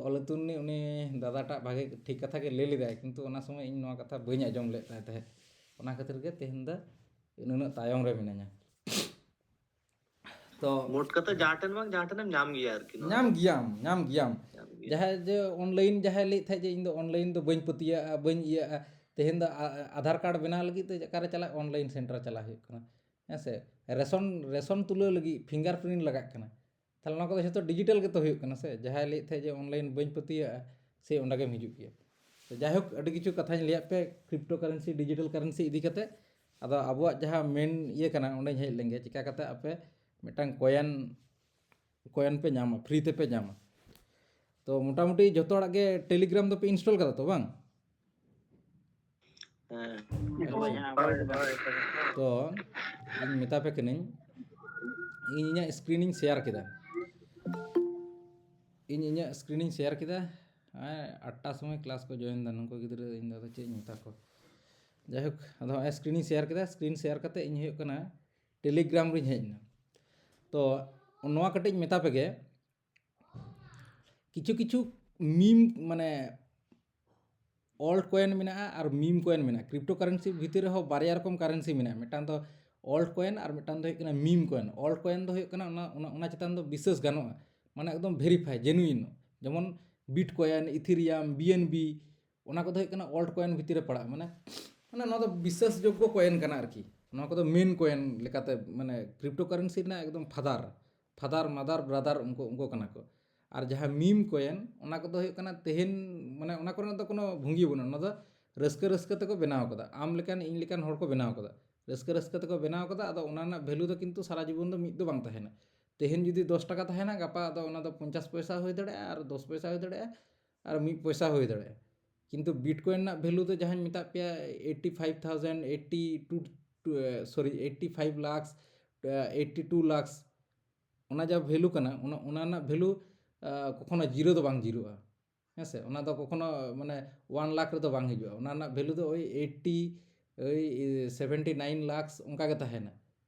ᱚᱞᱮᱛᱩ ᱩᱱᱤ, ᱩᱱᱤ ᱫᱟᱫᱟᱴᱟᱜ ᱵᱷᱟᱜᱮ ᱴᱷᱤᱠ ᱠᱟᱛᱷᱟ ᱜᱮ ᱞᱟᱹᱭ ᱞᱮᱫᱟᱭ, ᱠᱤᱱᱛᱩ ᱚᱱᱟ ᱥᱚᱢᱚᱭ ᱤᱧ ᱱᱚᱣᱟ ᱠᱟᱛᱷᱟ ᱵᱟᱹᱧ ᱟᱸᱡᱚᱢ ᱞᱮᱫ ᱛᱟᱦᱮᱸ ᱛᱟᱦᱮᱸᱫ, ᱚᱱᱟ ᱠᱷᱟᱹᱛᱤᱨ ᱜᱮ ᱛᱮᱦᱮᱧ ᱫᱚ ᱱᱩᱱᱟᱹᱜ ᱛᱟᱭᱚᱢ ᱨᱮ ᱢᱤᱱᱟᱹᱧᱟ᱾ ᱛᱚ ᱢᱳᱴ ᱠᱟᱛᱮ ᱡᱟᱦᱟᱸ ᱴᱷᱮᱱ ᱵᱟᱝ ᱡᱟᱦᱟᱸ ᱴᱷᱮᱱᱮᱢ ᱧᱟᱢ ᱜᱮᱭᱟ ᱟᱨᱠᱤ, ᱱᱚᱣᱟ ᱧᱟᱢ ᱫᱚ᱾ ᱜᱮᱭᱟᱢ, ᱧᱟᱢ ᱜᱮᱭᱟᱢ᱾ ᱧᱟᱢ ᱜᱮᱭᱟ᱾ ᱡᱟᱦᱟᱸᱭ ᱡᱮ ᱚᱱᱞᱟᱭᱤᱱ ᱡᱟᱦᱟᱸᱭ ᱞᱟᱹᱭᱮᱫ ᱛᱟᱦᱮᱸᱫ ᱡᱮ ᱤᱧ ᱫᱚ ᱚᱱᱞᱟᱭᱤᱱ ᱫᱚ ᱵᱟᱹᱧ ᱯᱟᱹᱛᱭᱟᱹᱜᱼᱟ, ᱵᱟᱹᱧ ᱤᱭᱟᱹᱜᱼᱟ, ᱛᱮᱦᱮᱧ ᱫᱚ ᱟ-, ᱟᱫᱷᱟᱨ ᱠᱟᱨᱰ ᱵᱮᱱᱟᱣ ᱞᱟᱹᱜᱤᱫ ᱛᱮ ᱚᱠᱟᱨᱮ ᱪᱟᱞᱟᱜ, ᱚᱱᱞᱟᱭᱤᱱ ᱥᱮᱱᱴᱟᱨ ᱪᱟᱞᱟᱜ ᱦᱩᱭᱩᱜ ᱠᱟᱱᱟ, ᱦᱮᱸ ᱥᱮ? ᱨᱮᱥᱚᱱ, ᱨᱮᱥᱚᱱ ᱛᱩᱞᱟᱹᱣ ᱞᱟᱹᱜᱤᱫ ᱯᱷᱤᱝᱜᱟᱨ ᱯᱨᱤᱱᱴ ᱞᱟᱜᱟᱜ ᱠᱟᱱᱟ᱾ ᱛᱟᱦᱚᱞᱮ ᱱᱚᱣᱟ ᱠᱚᱫᱚ ᱡᱷᱚᱛᱚ ᱰᱤᱡᱤᱴᱟᱞ ᱜᱮᱛᱚ ᱦᱩᱭᱩᱜ ᱠᱟᱱᱟ ᱥᱮ? ᱡᱟᱦᱟᱸᱭ ᱞᱟᱹᱭᱮᱫ ᱛᱟᱦᱮᱸᱫ ᱡᱮ ᱚᱱᱞᱟᱭᱤᱱ ᱵᱟᱹᱧ ᱯᱟᱹᱛᱭᱟᱹᱜᱼᱟ, ᱥᱮ ᱚᱸᱰᱮ ᱜᱮᱢ ᱦᱤᱡᱩᱜ ᱜᱮᱭᱟ᱾ ᱛᱚ ᱡᱟᱭᱦᱳᱠ, ᱟᱹᱰᱤ ᱠᱤᱪᱷᱩ ᱠᱟᱛᱷᱟᱧ ᱞᱟᱹᱭᱟᱫ ᱯᱮ ᱠᱨᱤᱯᱴᱳ ᱠᱟᱨᱮᱱᱥᱤ, ᱰᱤᱡᱤᱴᱟᱞ ᱠᱟᱨᱮᱱᱥᱤ ᱤᱫᱤ ᱠᱟᱛᱮ᱾ ᱟᱫᱚ ᱟᱵᱚᱣᱟᱜ ᱡᱟᱦᱟᱸ ᱢᱮᱱ ᱤᱭᱟᱹ ᱠᱟᱱᱟ, ᱚᱸᱰᱮᱧ ᱦᱮᱡ ᱞᱮᱱ ᱜᱮ, ᱪᱤᱠᱟ ᱠᱟᱛᱮ ᱟᱯᱮ ᱢᱤᱫᱴᱟᱝ ᱠᱚᱭᱮᱱ, ᱠᱚᱭᱮᱱ ᱯᱮ ᱧᱟᱢᱟ, ᱯᱷᱨᱤ ᱛᱮᱯᱮ ᱧᱟᱢᱟ᱾ ᱛᱚ ᱢᱚᱴᱟᱢᱩᱴᱤ ᱡᱚᱛᱚ ᱦᱚᱲᱟᱜ ᱜᱮ ᱴᱮᱞᱤᱜᱨᱟᱢ ᱫᱚᱯᱮ ᱤᱱᱥᱴᱚᱞ ᱠᱟᱫᱟ ᱛᱚ, ᱵᱟᱝ? ᱦᱮᱸ᱾ ᱟᱪᱪᱷᱟ᱾ ᱛᱚ ᱤᱧ ᱢᱮᱛᱟ ᱯᱮ ᱠᱟᱹᱱᱟᱹᱧ, ᱤᱧ ᱤᱧᱟᱹᱜ ᱥᱠᱨᱤᱱᱤᱧ ᱥᱮᱭᱟᱨ ᱠᱮᱫᱟ, ᱤᱧ ᱤᱧᱟᱹᱜ ᱥᱠᱨᱤᱱᱤᱧ ᱥᱮᱭᱟᱨ ᱠᱮᱫᱟ᱾ ᱦᱮᱸ, ᱟᱴᱴᱟ ᱥᱚᱢᱚᱭ ᱠᱞᱟᱥ ᱠᱚ ᱡᱚᱭᱮᱱ ᱮᱫᱟ ᱱᱩᱠᱩ ᱜᱤᱫᱽᱨᱟᱹ, ᱤᱧ ᱫᱚ ᱟᱫᱚ ᱪᱮᱫ ᱤᱧ ᱢᱮᱛᱟ ᱠᱚᱣᱟ᱾ ᱡᱟᱭᱦᱳᱠ, ᱟᱫᱚ ᱦᱚᱸᱜᱼᱚᱭ ᱥᱠᱨᱤᱱᱤᱧ ᱥᱮᱭᱟᱨ ᱠᱮᱫᱟ, ᱥᱠᱨᱤᱱ ᱥᱮᱭᱟᱨ ᱠᱟᱛᱮ ᱤᱧ ᱦᱩᱭᱩᱜ ᱠᱟᱱᱟ ᱴᱮᱞᱤᱜᱨᱟᱢ ᱨᱤᱧ ᱦᱮᱡ ᱮᱱᱟ᱾ ᱛᱚ ᱱᱚᱣᱟ ᱠᱟᱹᱴᱤᱡ ᱤᱧ ᱢᱮᱛᱟ ᱯᱮᱜᱮ, ᱠᱤᱪᱷᱩ ᱠᱤᱪᱷᱩ ᱢᱤᱢ, ᱢᱟᱱᱮ ᱚᱞᱴ ᱠᱚᱭᱮᱱ ᱢᱮᱱᱟᱜᱼᱟ ᱟᱨ ᱢᱤᱢ ᱠᱚᱭᱮᱱ ᱢᱮᱱᱟᱜᱼᱟ᱾ ᱠᱨᱤᱯᱴᱳ ᱠᱟᱨᱮᱱᱥᱤ ᱵᱷᱤᱛᱤᱨ ᱨᱮᱦᱚᱸ ᱵᱟᱨᱭᱟ ᱨᱚᱠᱚᱢ ᱠᱟᱨᱮᱱᱥᱤ ᱢᱮᱱᱟᱜᱼᱟ, ᱢᱤᱫᱴᱟᱝ ᱫᱚ ᱚᱞᱴ ᱠᱚᱭᱮᱱ ᱟᱨ ᱢᱤᱫᱴᱟᱝ ᱫᱚ ᱦᱩᱭᱩᱜ ᱠᱟᱱᱟ ᱢᱤᱢ ᱠᱚᱭᱮᱱ᱾ ᱚᱞᱴ ᱠᱚᱭᱮᱱ ᱫᱚ ᱦᱩᱭᱩᱜ ᱠᱟᱱᱟ ᱚᱱᱟ, ᱚᱱᱟ, ᱚᱱᱟ ᱪᱮᱛᱟᱱ ᱫᱚ ᱵᱤᱥᱥᱟᱹᱥ ᱜᱟᱱᱚᱜᱼᱟ, ᱢᱟᱱᱮ ᱮᱠᱫᱚᱢ ᱵᱷᱮᱨᱤᱯᱷᱟᱭ, ᱡᱮᱱᱩᱭᱤᱱ᱾ ᱡᱮᱢᱚᱱ ᱵᱤᱴᱠᱚᱭᱮᱱ, ᱤᱛᱷᱤᱨᱤᱭᱟᱢ, ᱵᱤ ᱮᱱ ᱵᱤ, ᱚᱱᱟ ᱠᱚᱫᱚ ᱦᱩᱭᱩᱜ ᱠᱟᱱᱟ ᱚᱞᱴ ᱠᱚᱭᱮᱱ ᱵᱷᱤᱛᱤᱨ ᱨᱮ ᱯᱟᱲᱟᱜᱼᱟ, ᱢᱟᱱᱮ, ᱢᱟᱱᱮ ᱱᱚᱣᱟ ᱫᱚ ᱵᱤᱥᱥᱟᱥ ᱡᱳᱜᱽᱜᱚ ᱠᱚᱭᱮᱱ ᱠᱟᱱᱟ ᱟᱨᱠᱤ᱾ ᱱᱚᱣᱟ ᱠᱚᱫᱚ ᱢᱮᱱ ᱠᱚᱭᱮᱱ ᱞᱮᱠᱟᱛᱮ, ᱢᱟᱱᱮ ᱠᱨᱤᱯᱴᱳ ᱠᱟᱨᱮᱱᱥᱤ ᱨᱮᱱᱟᱜ ᱮᱠᱫᱚᱢ ᱯᱷᱟᱫᱟᱨ, ᱯᱷᱟᱫᱟᱨ, ᱢᱟᱫᱟᱨ, ᱵᱨᱟᱫᱟᱨ, ᱩᱱᱠᱩ, ᱩᱱᱠᱩ ᱠᱟᱱᱟ ᱠᱚ᱾ ᱟᱨ ᱡᱟᱦᱟᱸ ᱢᱤᱢ ᱠᱚᱭᱮᱱ, ᱚᱱᱟ ᱠᱚᱫᱚ ᱦᱩᱭᱩᱜ ᱠᱟᱱᱟ ᱛᱮᱦᱮᱧ, ᱢᱟᱱᱮ ᱚᱱᱟ ᱠᱚᱨᱮᱱᱟᱜ ᱫᱚ ᱠᱳᱱᱳ ᱵᱷᱩᱝᱜᱤ ᱵᱟᱹᱱᱩᱜᱼᱟ, ᱚᱱᱟ ᱫᱚ ᱨᱟᱹᱥᱠᱟᱹ ᱨᱟᱹᱥᱠᱟᱹ ᱛᱮᱠᱚ ᱵᱮᱱᱟᱣ ᱠᱟᱫᱟ, ᱟᱢ ᱞᱮᱠᱟᱱ ᱤᱧ ᱞᱮᱠᱟᱱ ᱦᱚᱲ ᱠᱚ ᱵᱮᱱᱟᱣ ᱠᱟᱫᱟ, ᱨᱟᱹᱥᱠᱟᱹ ᱨᱟᱹᱥᱠᱟᱹ ᱛᱮᱠᱚ ᱵᱮᱱᱟᱣ ᱠᱟᱫᱟ᱾ ᱟᱫᱚ ᱚᱱᱟ ᱨᱮᱱᱟᱜ ᱵᱷᱮᱞᱩ ᱫᱚ ᱠᱤᱱᱛᱩ ᱥᱟᱨᱟ ᱡᱤᱵᱚᱱ ᱫᱚ ᱢᱤᱫ ᱫᱚ ᱵᱟᱝ ᱛᱟᱦᱮᱱᱟ᱾ ᱛᱮᱦᱮᱧ ᱡᱩᱫᱤ ᱫᱚᱥ ᱴᱟᱠᱟ ᱛᱟᱦᱮᱱᱟ, ᱜᱟᱯᱟ ᱟᱫᱚ ᱚᱱᱟ ᱫᱚ ᱯᱚᱧᱪᱟᱥ ᱯᱚᱭᱥᱟ ᱦᱩᱭ ᱫᱟᱲᱮᱭᱟᱜᱼᱟ, ᱟᱨ ᱫᱚᱥ ᱯᱚᱭᱥᱟ ᱦᱩᱭ ᱫᱟᱲᱮᱭᱟᱜᱼᱟ, ᱟᱨ ᱢᱤᱫ ᱯᱚᱭᱥᱟ ᱦᱩᱭ ᱫᱟᱲᱮᱭᱟᱜᱼᱟ᱾ ᱠᱤᱱᱛᱩ ᱵᱤᱴᱠᱚᱭᱮᱱ ᱨᱮᱱᱟᱜ ᱵᱷᱮᱞᱩ ᱫᱚ ᱡᱟᱦᱟᱸᱧ ᱢᱮᱛᱟᱫ ᱯᱮᱭᱟ, eighty five thousand, eighty two, sorry, eighty five lakh, eighty two lakhs, ᱚᱱᱟ ᱡᱟ ᱵᱷᱮᱞᱩ ᱠᱟᱱᱟ, ᱚᱱᱟ ᱚᱱᱟ ᱨᱮᱱᱟᱜ ᱵᱷᱮᱞᱩ ᱠᱚᱠᱷᱚᱱᱳ ᱡᱤᱨᱳ ᱫᱚ ᱵᱟᱝ ᱡᱤᱨᱳᱜᱼᱟ᱾ ᱦᱮᱸ ᱥᱮ? ᱚᱱᱟ ᱫᱚ ᱠᱚᱠᱷᱚᱱᱳ ᱢᱟᱱᱮ ᱳᱣᱟᱱ ᱞᱟᱠᱷ ᱨᱮᱫᱚ ᱵᱟᱝ ᱦᱤᱡᱩᱜᱼᱟ᱾ ᱚᱱᱟ ᱨᱮᱱᱟᱜ ᱵᱷᱮᱞᱩ ᱫᱚ ᱳᱭ ᱮᱭᱤᱴᱤ, ᱳᱭ ᱥᱮᱵᱷᱮᱱᱴᱤ ᱱᱟᱭᱤᱱ ᱞᱟᱠᱷᱥ ᱚᱱᱠᱟ ᱜᱮ ᱛᱟᱦᱮᱱᱟ᱾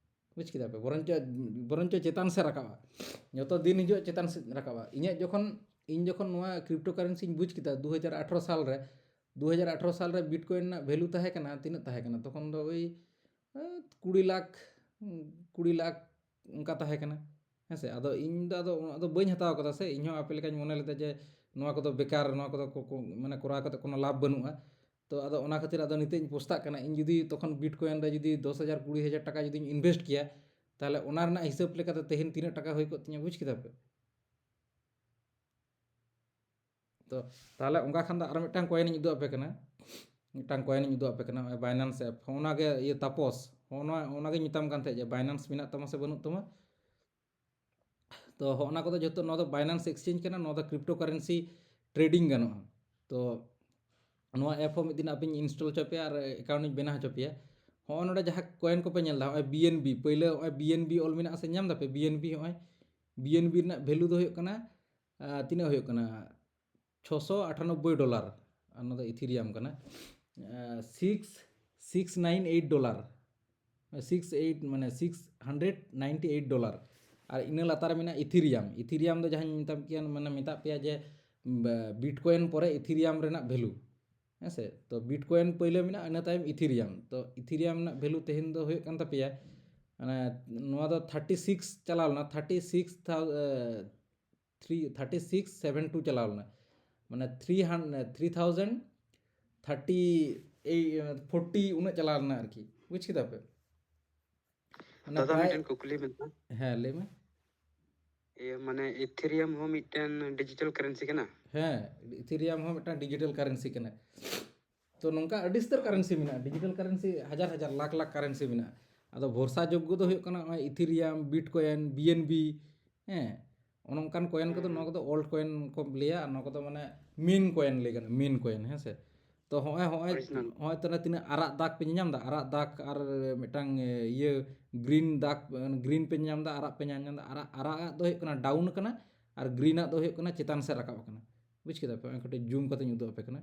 ᱵᱩᱡᱽ ᱠᱮᱫᱟ ᱯᱮ? ᱵᱚᱨᱚᱱᱪᱚ ᱵᱚᱨᱚᱱᱪᱚ ᱪᱮᱛᱟᱱ ᱥᱮᱫ ᱨᱟᱠᱟᱵᱼᱟ᱾ ᱡᱚᱛᱚ ᱫᱤᱱ ᱦᱤᱡᱩᱜᱼᱟ, ᱪᱮᱛᱟᱱ ᱥᱮᱫ ᱨᱟᱠᱟᱵᱼᱟ᱾ ᱤᱧᱟᱹᱜ ᱡᱚᱠᱷᱚᱱ ᱤᱧ ᱡᱚᱠᱷᱚᱱ ᱱᱚᱣᱟ ᱠᱨᱤᱯᱴᱳ ᱠᱟᱨᱮᱱᱥᱤᱧ ᱵᱩᱡᱽ ᱠᱮᱫᱟ ᱫᱩ ᱦᱟᱡᱟᱨ ᱟᱴᱷᱨᱚ ᱥᱟᱞ ᱨᱮ, ᱫᱩ ᱦᱟᱡᱟᱨ ᱟᱴᱷᱨᱚ ᱥᱟᱞ ᱨᱮ ᱵᱤᱴᱠᱚᱭᱮᱱ ᱨᱮᱱᱟᱜ ᱵᱷᱮᱞᱩ ᱛᱟᱦᱮᱸ ᱠᱟᱱᱟ, ᱛᱤᱱᱟᱹᱜ ᱛᱟᱦᱮᱸ ᱠᱟᱱᱟ ᱛᱚᱠᱷᱚᱱ ᱫᱚ? ᱳᱭ ᱠᱩᱲᱤ ᱞᱟᱠᱷ, ᱠᱩᱲᱤ ᱞᱟᱠᱷ ᱚᱱᱠᱟ ᱛᱟᱦᱮᱸ ᱠᱟᱱᱟ᱾ ᱦᱮᱸ ᱥᱮ? ᱟᱫᱚ ᱤᱧ ᱫᱚ ᱟᱫᱚ ᱩᱱᱟᱹᱜ ᱫᱚ ᱵᱟᱹᱧ ᱦᱟᱛᱟᱣ ᱠᱟᱫᱟ ᱥᱮ, ᱤᱧ ᱦᱚᱸ ᱟᱯᱮ ᱞᱮᱠᱟᱧ ᱢᱚᱱᱮ ᱞᱮᱫᱟ ᱡᱮ ᱱᱚᱣᱟ ᱠᱚᱫᱚ ᱵᱮᱠᱟᱨ, ᱱᱚᱣᱟ ᱠᱚᱫᱚ ᱠᱚ- ᱠᱚ- ᱢᱟᱱᱮ ᱠᱚᱨᱟᱣ ᱠᱟᱛᱮ ᱠᱳᱱᱳ ᱞᱟᱵᱷ ᱵᱟᱹᱱᱩᱜᱼᱟ᱾ ᱛᱚ ᱟᱫᱚ ᱚᱱᱟ ᱠᱷᱟᱹᱛᱤᱨ ᱟᱫᱚ ᱱᱤᱛᱚᱜ ᱤᱧ ᱯᱚᱥᱛᱟᱜ ᱠᱟᱱᱟ᱾ ᱤᱧ ᱡᱩᱫᱤ ᱛᱚᱠᱷᱚᱱ ᱵᱤᱴᱠᱚᱭᱮᱱ ᱨᱮ ᱡᱩᱫᱤ ᱫᱚᱥ ᱦᱟᱡᱟᱨ, ᱠᱩᱲᱤ ᱦᱟᱡᱟᱨ ᱴᱟᱠᱟ ᱡᱩᱫᱤᱧ ᱤᱱᱵᱷᱮᱥᱴ ᱠᱮᱭᱟ, ᱛᱟᱦᱚᱞᱮ ᱚᱱᱟ ᱨᱮᱱᱟᱜ ᱦᱤᱥᱟᱹᱵ ᱞᱮᱠᱟᱛᱮ ᱛᱮᱦᱮᱧ ᱛᱤᱱᱟᱹᱜ ᱴᱟᱠᱟ ᱦᱩᱭ ᱠᱚᱜ ᱛᱤᱧᱟ, ᱵᱩᱡᱽ ᱠᱮᱫᱟ ᱯᱮ? ᱛᱚ ᱛᱟᱦᱚᱞᱮ ᱚᱱᱠᱟ ᱠᱷᱟᱱ ᱫᱚ ᱟᱨ ᱢᱤᱫᱴᱟᱝ ᱠᱚᱭᱮᱱᱤᱧ ᱩᱫᱩᱜ ᱟᱯᱮ ᱠᱟᱱᱟ, ᱢᱤᱫᱴᱟᱝ ᱠᱚᱭᱮᱱᱤᱧ ᱩᱫᱩᱜ ᱟᱯᱮ ᱠᱟᱱᱟ, ᱱᱚᱜᱼᱚᱭ ᱵᱟᱭᱱᱟᱱᱥ ᱮᱯ᱾ ᱚᱱᱟᱜᱮ ᱤᱭᱟᱹ ᱛᱟᱯᱚᱥ, ᱚᱱᱟ ᱚᱱᱟᱜᱮᱧ ᱢᱮᱛᱟᱢ ᱠᱟᱱ ᱛᱟᱦᱮᱸᱫ ᱡᱮ ᱵᱟᱭᱱᱟᱱᱥ ᱢᱮᱱᱟᱜ ᱛᱟᱢᱟ ᱥᱮ ᱵᱟᱹᱱᱩᱜ ᱛᱟᱢᱟ᱾ ᱛᱚ ᱦᱚᱸᱜᱼᱚ ᱱᱟ ᱠᱚᱫᱚ ᱡᱚᱛᱚ, ᱱᱚᱣᱟ ᱫᱚ ᱵᱟᱭᱱᱟᱱᱥ ᱮᱠᱥᱪᱮᱧᱡᱽ ᱠᱟᱱᱟ, ᱱᱚᱣᱟ ᱫᱚ ᱠᱨᱤᱯᱴᱳ ᱠᱟᱨᱮᱱᱥᱤ ᱴᱨᱮᱰᱤᱝ ᱜᱟᱱᱚᱜᱼᱟ᱾ ᱛᱚ ᱱᱚᱣᱟ ᱮᱯ ᱦᱚᱸ ᱢᱤᱫ ᱫᱤᱱ ᱟᱯᱮᱧ ᱤᱱᱥᱴᱚᱞ ᱦᱚᱪᱚ ᱯᱮᱭᱟ ᱟᱨ ᱮᱠᱟᱣᱩᱱᱴ ᱤᱧ ᱵᱮᱱᱟᱣ ᱦᱚᱪᱚ ᱯᱮᱭᱟ᱾ ᱦᱚᱸᱜᱼᱚ ᱱᱚᱰᱮ ᱡᱟᱦᱟᱸ ᱠᱚᱭᱮᱱ ᱠᱚᱯᱮ ᱧᱮᱞ ᱮᱫᱟ, ᱦᱚᱸᱜᱼᱚᱭ ᱵᱤ ᱮᱱ ᱵᱤ, ᱯᱟᱹᱭᱞᱟᱹ ᱦᱚᱸᱜᱼᱚᱭ ᱵᱤ ᱮᱱ ᱵᱤ ᱚᱞ ᱢᱮᱱᱟᱜᱼᱟ ᱥᱮ, ᱧᱟᱢ ᱫᱟᱯᱮ? ᱵᱤ ᱮᱱ ᱵᱤ ᱦᱚᱸᱜᱼᱚᱭ, ᱵᱤ ᱮᱱ ᱵᱤ ᱨᱮᱱᱟᱜ ᱵᱷᱮᱞᱩ ᱫᱚ ᱦᱩᱭᱩᱜ ᱠᱟᱱᱟ, ᱟᱸ, ᱛᱤᱱᱟᱹᱜ ᱦᱩᱭᱩᱜ ᱠᱟᱱᱟ? ᱪᱷᱚᱥᱚ ᱟᱴᱷᱟᱱᱚᱵᱵᱳᱭ ᱰᱚᱞᱟᱨ, ᱟᱨ ᱱᱚᱣᱟ ᱫᱚ ᱤᱛᱷᱤᱨᱤᱭᱟᱢ ᱠᱟᱱᱟ᱾ Six six nine eight dollar, six eight ᱢᱟᱱᱮ six hundred ninety eight dollar. ᱟᱨ ᱤᱱᱟᱹ ᱞᱟᱛᱟᱨ ᱨᱮ ᱢᱮᱱᱟᱜᱼᱟ ᱤᱛᱷᱤᱨᱤᱭᱟᱢ᱾ ᱤᱛᱷᱤᱨᱤᱭᱟᱢ ᱫᱚ ᱡᱟᱦᱟᱸᱧ ᱢᱮᱛᱟᱢ ᱠᱮᱭᱟ, ᱢᱟᱱᱮ ᱢᱮᱛᱟᱜ ᱯᱮᱭᱟ ᱡᱮ ᱵᱤᱴᱠᱚᱭᱮᱱ ᱯᱚᱨᱮ ᱤᱛᱷᱤᱨᱤᱭᱟᱢ ᱨᱮᱱᱟᱜ ᱵᱷᱮᱞᱩ, ᱦᱮᱸ ᱥᱮ? ᱛᱚ ᱵᱤᱴᱠᱚᱭᱮᱱ ᱯᱳᱭᱞᱳ ᱢᱮᱱᱟᱜᱼᱟ, ᱤᱱᱟᱹ ᱛᱟᱭᱚᱢ ᱤᱛᱷᱤᱨᱤᱭᱟᱢ᱾ ᱛᱚ ᱤᱛᱷᱤᱨᱤᱭᱟᱢ ᱨᱮᱱᱟᱜ ᱵᱷᱮᱞᱩ ᱛᱮᱦᱮᱧ ᱫᱚ ᱦᱩᱭᱩᱜ ᱠᱟᱱ ᱛᱟᱯᱮᱭᱟ, ᱢᱟᱱᱮ ᱱᱚᱣᱟ ᱫᱚ ᱛᱷᱟᱨᱴᱤ ᱥᱤᱠᱥ ᱪᱟᱞᱟᱣ ᱞᱮᱱᱟ, ᱛᱷᱟᱨᱴᱤ ᱥᱤᱠᱥ ᱛᱷᱟᱣ- three thirty six seven two ᱪᱟᱞᱟᱣ ᱞᱮᱱᱟ, ᱢᱟᱱᱮ ᱛᱷᱨᱤ ᱦᱟᱱ three thousand thirty eight forty ᱩᱱᱟᱹᱜ ᱪᱟᱞᱟᱣ ᱞᱮᱱᱟ ᱟᱨᱠᱤ, ᱵᱩᱡᱽ ᱠᱮᱫᱟ ᱯᱮ? ᱢᱟᱱᱮ ᱫᱟᱫᱟ, ᱯᱨᱟᱭ ᱢᱤᱫᱴᱮᱱ ᱠᱩᱠᱞᱤ ᱢᱮᱱᱟᱜᱼᱟ᱾ ᱦᱮᱸ, ᱞᱟᱹᱭ ᱢᱮ᱾ ᱤᱭᱟᱹ, ᱢᱟᱱᱮ ᱤᱛᱷᱮᱨᱤᱭᱟᱢ ᱦᱚᱸ ᱢᱤᱫᱴᱮᱱ ᱰᱤᱡᱤᱴᱟᱞ ᱠᱟᱨᱮᱱᱥᱤ ᱠᱟᱱᱟ? ᱦᱮᱸ, ᱤᱛᱷᱮᱨᱤᱭᱟᱢ ᱦᱚᱸ ᱢᱤᱫᱴᱟᱝ ᱰᱤᱡᱤᱴᱟᱞ ᱠᱟᱨᱮᱱᱥᱤ ᱠᱟᱱᱟ᱾ ᱛᱚ ᱱᱚᱝᱠᱟ ᱟᱹᱰᱤ ᱩᱥᱛᱟᱹᱨ ᱠᱟᱨᱮᱱᱥᱤ ᱢᱮᱱᱟᱜᱼᱟ, ᱰᱤᱡᱤᱴᱟᱞ ᱠᱟᱨᱮᱱᱥᱤ ᱦᱟᱡᱟᱨ ᱦᱟᱡᱟᱨ ᱞᱟᱠᱷ ᱞᱟᱠᱷ ᱠᱟᱨᱮᱱᱥᱤ ᱢᱮᱱᱟᱜᱼᱟ᱾ ᱟᱫᱚ ᱵᱷᱚᱨᱥᱟ ᱡᱳᱜᱽᱜᱚ ᱫᱚ ᱦᱩᱭᱩᱜ ᱠᱟᱱᱟ ᱱᱚᱜᱼᱚᱭ ᱤᱛᱷᱮᱨᱤᱭᱟᱢ, ᱵᱤᱴᱠᱚᱭᱮᱱ, ᱵᱤ ᱮᱱ ᱵᱤ, ᱦᱮᱸ, ᱚᱱᱮ ᱚᱱᱠᱟᱱ ᱠᱚᱭᱮᱱ ᱠᱚᱫᱚ, ᱱᱚᱣᱟ ᱠᱚᱫᱚ ᱚᱞᱰ ᱠᱚᱭᱮᱱ ᱠᱚ ᱞᱟᱹᱭᱟ, ᱟᱨ ᱱᱚᱣᱟ ᱠᱚᱫᱚ ᱢᱟᱱᱮ ᱢᱮᱱ ᱠᱚᱭᱮᱱ ᱞᱟᱹᱭ ᱜᱟᱱᱚᱜᱼᱟ, ᱢᱮᱱ ᱠᱚᱭᱮᱱ, ᱦᱮᱸ ᱥᱮ᱾ ᱛᱚ ᱦᱚᱸᱜᱼᱚᱭ ᱦᱚᱸᱜᱼᱚᱭ ᱦᱚᱸᱜᱼᱚᱭ ᱛᱚ ᱚᱱᱟ ᱛᱤᱱᱟᱹᱜ ᱟᱨᱟᱜ ᱫᱟᱜᱽ ᱯᱮ ᱧᱮᱧᱟᱢ ᱮᱫᱟ, ᱟᱨᱟᱜ ᱫᱟᱜᱽ ᱟᱨ ᱢᱤᱫᱴᱟᱝ ᱤᱭᱟᱹ ᱜᱨᱤᱱ ᱫᱟᱜᱽ, ᱜᱨᱤᱱ ᱯᱮ ᱧᱮᱧᱟᱢ ᱮᱫᱟ, ᱟᱨᱟᱜ ᱯᱮ ᱧᱮᱧᱟᱢ ᱮᱫᱟ᱾ ᱟᱨᱟᱜ ᱟᱨᱟᱜᱟᱜ ᱫᱚ ᱦᱩᱭᱩᱜ ᱠᱟᱱᱟ ᱰᱟᱣᱩᱱ ᱟᱠᱟᱱᱟ, ᱟᱨ ᱜᱨᱤᱱᱟᱜ ᱫᱚ ᱦᱩᱭᱩᱜ ᱠᱟᱱᱟ ᱪᱮᱛᱟᱱ ᱥᱮᱫ ᱨᱟᱠᱟᱵ ᱟᱠᱟᱱᱟ᱾ ᱵᱩᱡᱽ ᱠᱮᱫᱟ ᱯᱮ? ᱠᱟᱹᱴᱤᱡ ᱡᱩᱢ ᱠᱟᱛᱮᱧ ᱩᱫᱩᱜ ᱟᱯᱮ ᱠᱟᱱᱟ᱾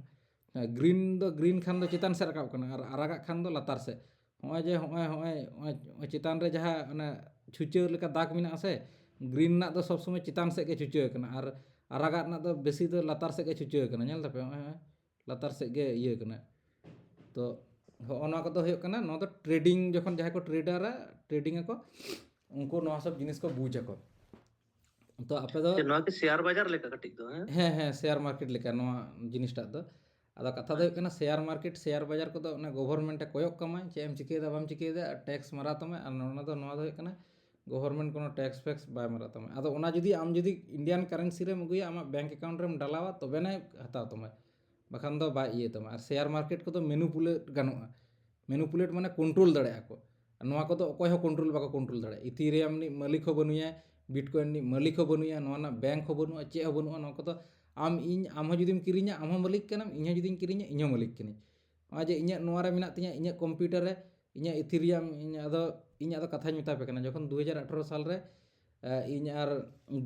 ᱜᱨᱤᱱ ᱫᱚ ᱜᱨᱤᱱ ᱠᱷᱟᱱ ᱫᱚ ᱪᱮᱛᱟᱱ ᱥᱮᱫ ᱨᱟᱠᱟᱵ ᱠᱟᱱᱟ, ᱟᱨ ᱟᱨᱟᱜᱟᱜ ᱠᱷᱟᱱ ᱫᱚ ᱞᱟᱛᱟᱨ ᱥᱮᱫ᱾ ᱦᱚᱸᱜᱼᱚᱭ ᱡᱮ ᱦᱚᱸᱜᱼᱚᱭ ᱦᱚᱸᱜᱼᱚᱭ ᱦᱚᱸᱜᱼᱚᱭ ᱪᱮᱛᱟᱱ ᱨᱮ ᱡᱟᱦᱟᱸ ᱚᱱᱟ ᱪᱷᱩᱪᱟᱹ ᱞᱮᱠᱟ ᱫᱟᱜᱽ ᱢᱮᱱᱟᱜᱼᱟ ᱥᱮ, ᱜᱨᱤᱱ ᱨᱮᱱᱟᱜ ᱫᱚ ᱥᱚᱵᱽ ᱥᱚᱢᱚᱭ ᱪᱮᱛᱟᱱ ᱥᱮᱫ ᱜᱮ ᱪᱷᱩᱪᱟᱹ ᱟᱠᱟᱱᱟ, ᱟᱨ ᱟᱨᱟᱜᱟᱜ ᱨᱮᱱᱟᱜ ᱫᱚ ᱵᱮᱥᱤ ᱫᱚ ᱞᱟᱛᱟᱨ ᱥᱮᱫ ᱜᱮ ᱪᱷᱩᱪᱟᱹ ᱟᱠᱟᱱᱟ᱾ ᱧᱮᱞ ᱫᱟᱯᱮ, ᱦᱚᱸᱜᱼᱚᱭ ᱦᱚᱸᱜᱼᱚᱭ ᱞᱟᱛᱟᱨ ᱥᱮᱫ ᱜᱮ ᱤᱭᱟᱹ ᱠᱟᱱᱟ᱾ ᱛᱚ ᱦᱚᱸᱜᱼᱚ ᱱᱚᱣᱟ ᱠᱚᱫᱚ ᱦᱩᱭᱩᱜ ᱠᱟᱱᱟ, ᱱᱚᱣᱟ ᱫᱚ ᱴᱨᱮᱰᱤᱝ, ᱡᱚᱠᱷᱚᱱ ᱡᱟᱦᱟᱸᱭ ᱠᱚ ᱴᱨᱮᱰᱟᱨᱟ, ᱴᱨᱮᱰᱤᱝ ᱟᱠᱚ, ᱩᱱᱠᱩ ᱱᱚᱣᱟ ᱥᱚᱵ ᱡᱤᱱᱤᱥ ᱠᱚ ᱵᱩᱡᱽ ᱟᱠᱚ᱾ ᱛᱚ ᱟᱯᱮ ᱫᱚ ᱱᱚᱣᱟ ᱠᱤ ᱥᱮᱭᱟᱨ ᱵᱟᱡᱟᱨ ᱞᱮᱠᱟ ᱠᱟᱹᱴᱤᱡ ᱫᱚ? ᱦᱮᱸ, ᱦᱮᱸ, ᱦᱮᱸ, ᱥᱮᱭᱟᱨ ᱢᱟᱨᱠᱮᱴ ᱞᱮᱠᱟ ᱱᱚᱣᱟ ᱡᱤᱱᱤᱥᱴᱟᱜ ᱫᱚ᱾ ᱟᱫᱚ ᱠᱟᱛᱷᱟ ᱫᱚ ᱦᱩᱭᱩᱜ ᱠᱟᱱᱟ, ᱥᱮᱭᱟᱨ ᱢᱟᱨᱠᱮᱴ, ᱥᱮᱭᱟᱨ ᱵᱟᱡᱟᱨ ᱠᱚᱫᱚ ᱚᱱᱟ ᱜᱚᱵᱷᱚᱨᱱᱢᱮᱱᱴ ᱮ ᱠᱚᱭᱚᱜ ᱠᱟᱢᱟᱭ, ᱪᱮᱫ ᱮᱢ ᱪᱤᱠᱟᱹᱭᱮᱫᱟ, ᱵᱟᱢ ᱪᱤᱠᱟᱹᱭᱮᱫᱟ, ᱴᱮᱠᱥ ᱢᱟᱨᱟᱣ ᱛᱟᱢᱟᱭ᱾ ᱟᱨ ᱱᱚᱣᱟ ᱫᱚ, ᱱᱚᱣᱟ ᱫᱚ ᱦᱩᱭᱩᱜ ᱠᱟᱱᱟ ᱜᱚᱵᱷᱚᱨᱱᱢᱮᱱᱴ ᱠᱳᱱᱳ ᱴᱮᱠᱥ ᱯᱷᱮᱠᱥ ᱵᱟᱭ ᱢᱟᱨᱟᱣ ᱛᱟᱢᱟᱭ᱾ ᱟᱫᱚ ᱚᱱᱟ ᱡᱩᱫᱤ ᱟᱢ ᱡᱩᱫᱤ ᱤᱱᱰᱤᱭᱟᱱ ᱠᱟᱨᱮᱱᱥᱤ ᱨᱮᱢ ᱟᱹᱜᱩᱭᱟ, ᱟᱢᱟᱜ ᱵᱮᱝᱠ ᱮᱠᱟᱣᱩᱱᱴ ᱨᱮᱢ ᱰᱟᱞᱟᱣᱟ, ᱛᱚᱵᱮᱱᱟᱭ ᱦᱟᱛᱟᱣ ᱛᱟᱢᱟᱭ, ᱵᱟᱠᱷᱟᱱ ᱫᱚ ᱵᱟᱭ ᱤᱭᱟᱹ ᱛᱟᱢᱟ᱾ ᱟᱨ ᱥᱮᱭᱟᱨ ᱢᱟᱨᱠᱮᱴ ᱠᱚᱫᱚ ᱢᱮᱱᱩᱯᱩᱞᱮᱴ ᱜᱟᱱᱚᱜᱼᱟ, ᱢᱮᱱᱩᱯᱩᱞᱮᱴ ᱢᱟᱱᱮ ᱠᱚᱱᱴᱨᱳᱞ ᱫᱟᱲᱮᱭᱟᱜᱼᱟ ᱠᱚ᱾ ᱟᱨ ᱱᱚᱣᱟ ᱠᱚᱫᱚ ᱚᱠᱚᱭ ᱦᱚᱸ ᱠᱚᱱᱴᱨᱳᱞ ᱵᱟᱠᱚ ᱠᱚᱱᱴᱨᱳᱞ ᱫᱟᱲᱮᱭᱟᱜᱼᱟ᱾ ᱤᱛᱷᱤᱨᱤᱭᱟᱢ ᱨᱤᱱᱤᱡ ᱢᱟᱹᱞᱤᱠ ᱦᱚᱸ ᱵᱟᱹᱱᱩᱭᱟ, ᱵᱤᱴᱠᱚᱭᱮᱱ ᱨᱤᱱᱤᱡ ᱢᱟᱹᱞᱤᱠ ᱦᱚᱸ ᱵᱟᱹᱱᱩᱭᱟ, ᱱᱚᱣᱟ ᱨᱮᱱᱟᱜ ᱵᱮᱝᱠ ᱦᱚᱸ ᱵᱟᱹᱱᱩᱜᱼᱟ, ᱪᱮᱫ ᱦᱚᱸ ᱵᱟᱹᱱᱩᱜᱼᱟ᱾ ᱱᱚᱣᱟ ᱠᱚᱫᱚ ᱟᱢ, ᱤᱧ, ᱟᱢ ᱦᱚᱸ ᱡᱩᱫᱤᱢ ᱠᱤᱨᱤᱧᱟ, ᱟᱢ ᱦᱚᱸ ᱢᱟᱹᱞᱤᱠ ᱠᱟᱱᱟᱢ, ᱤᱧ ᱦᱚᱸ ᱡᱩᱫᱤᱧ ᱠᱤᱨᱤᱧᱟ, ᱤᱧ ᱦᱚᱸ ᱢᱟᱹᱞᱤᱠ ᱠᱟᱹᱱᱟᱹᱧ᱾ ᱱᱚᱜᱼᱚᱭ ᱡᱮ ᱤᱧᱟᱹᱜ ᱱᱚᱣᱟ ᱨᱮ ᱢᱮᱱᱟᱜ ᱛᱤᱧᱟᱹ, ᱤᱧᱟᱹᱜ ᱠᱚᱢᱯᱤᱭᱩᱴᱟᱨ ᱨᱮ ᱤᱧᱟᱹᱜ ᱤᱛᱷᱤᱨᱤᱭᱟᱢ, ᱤᱧ ᱟᱫᱚ, ᱤᱧ ᱟᱫᱚ ᱠᱟᱛᱷᱟᱧ ᱢᱮᱛᱟ ᱯᱮ ᱠᱟᱱᱟ, ᱡᱚᱠᱷᱚᱱ ᱫᱩ ᱦᱟᱡᱟᱨ ᱟᱴᱷᱟᱨᱚ ᱥᱟᱞ ᱨᱮ, ᱮ, ᱤᱧ ᱟᱨ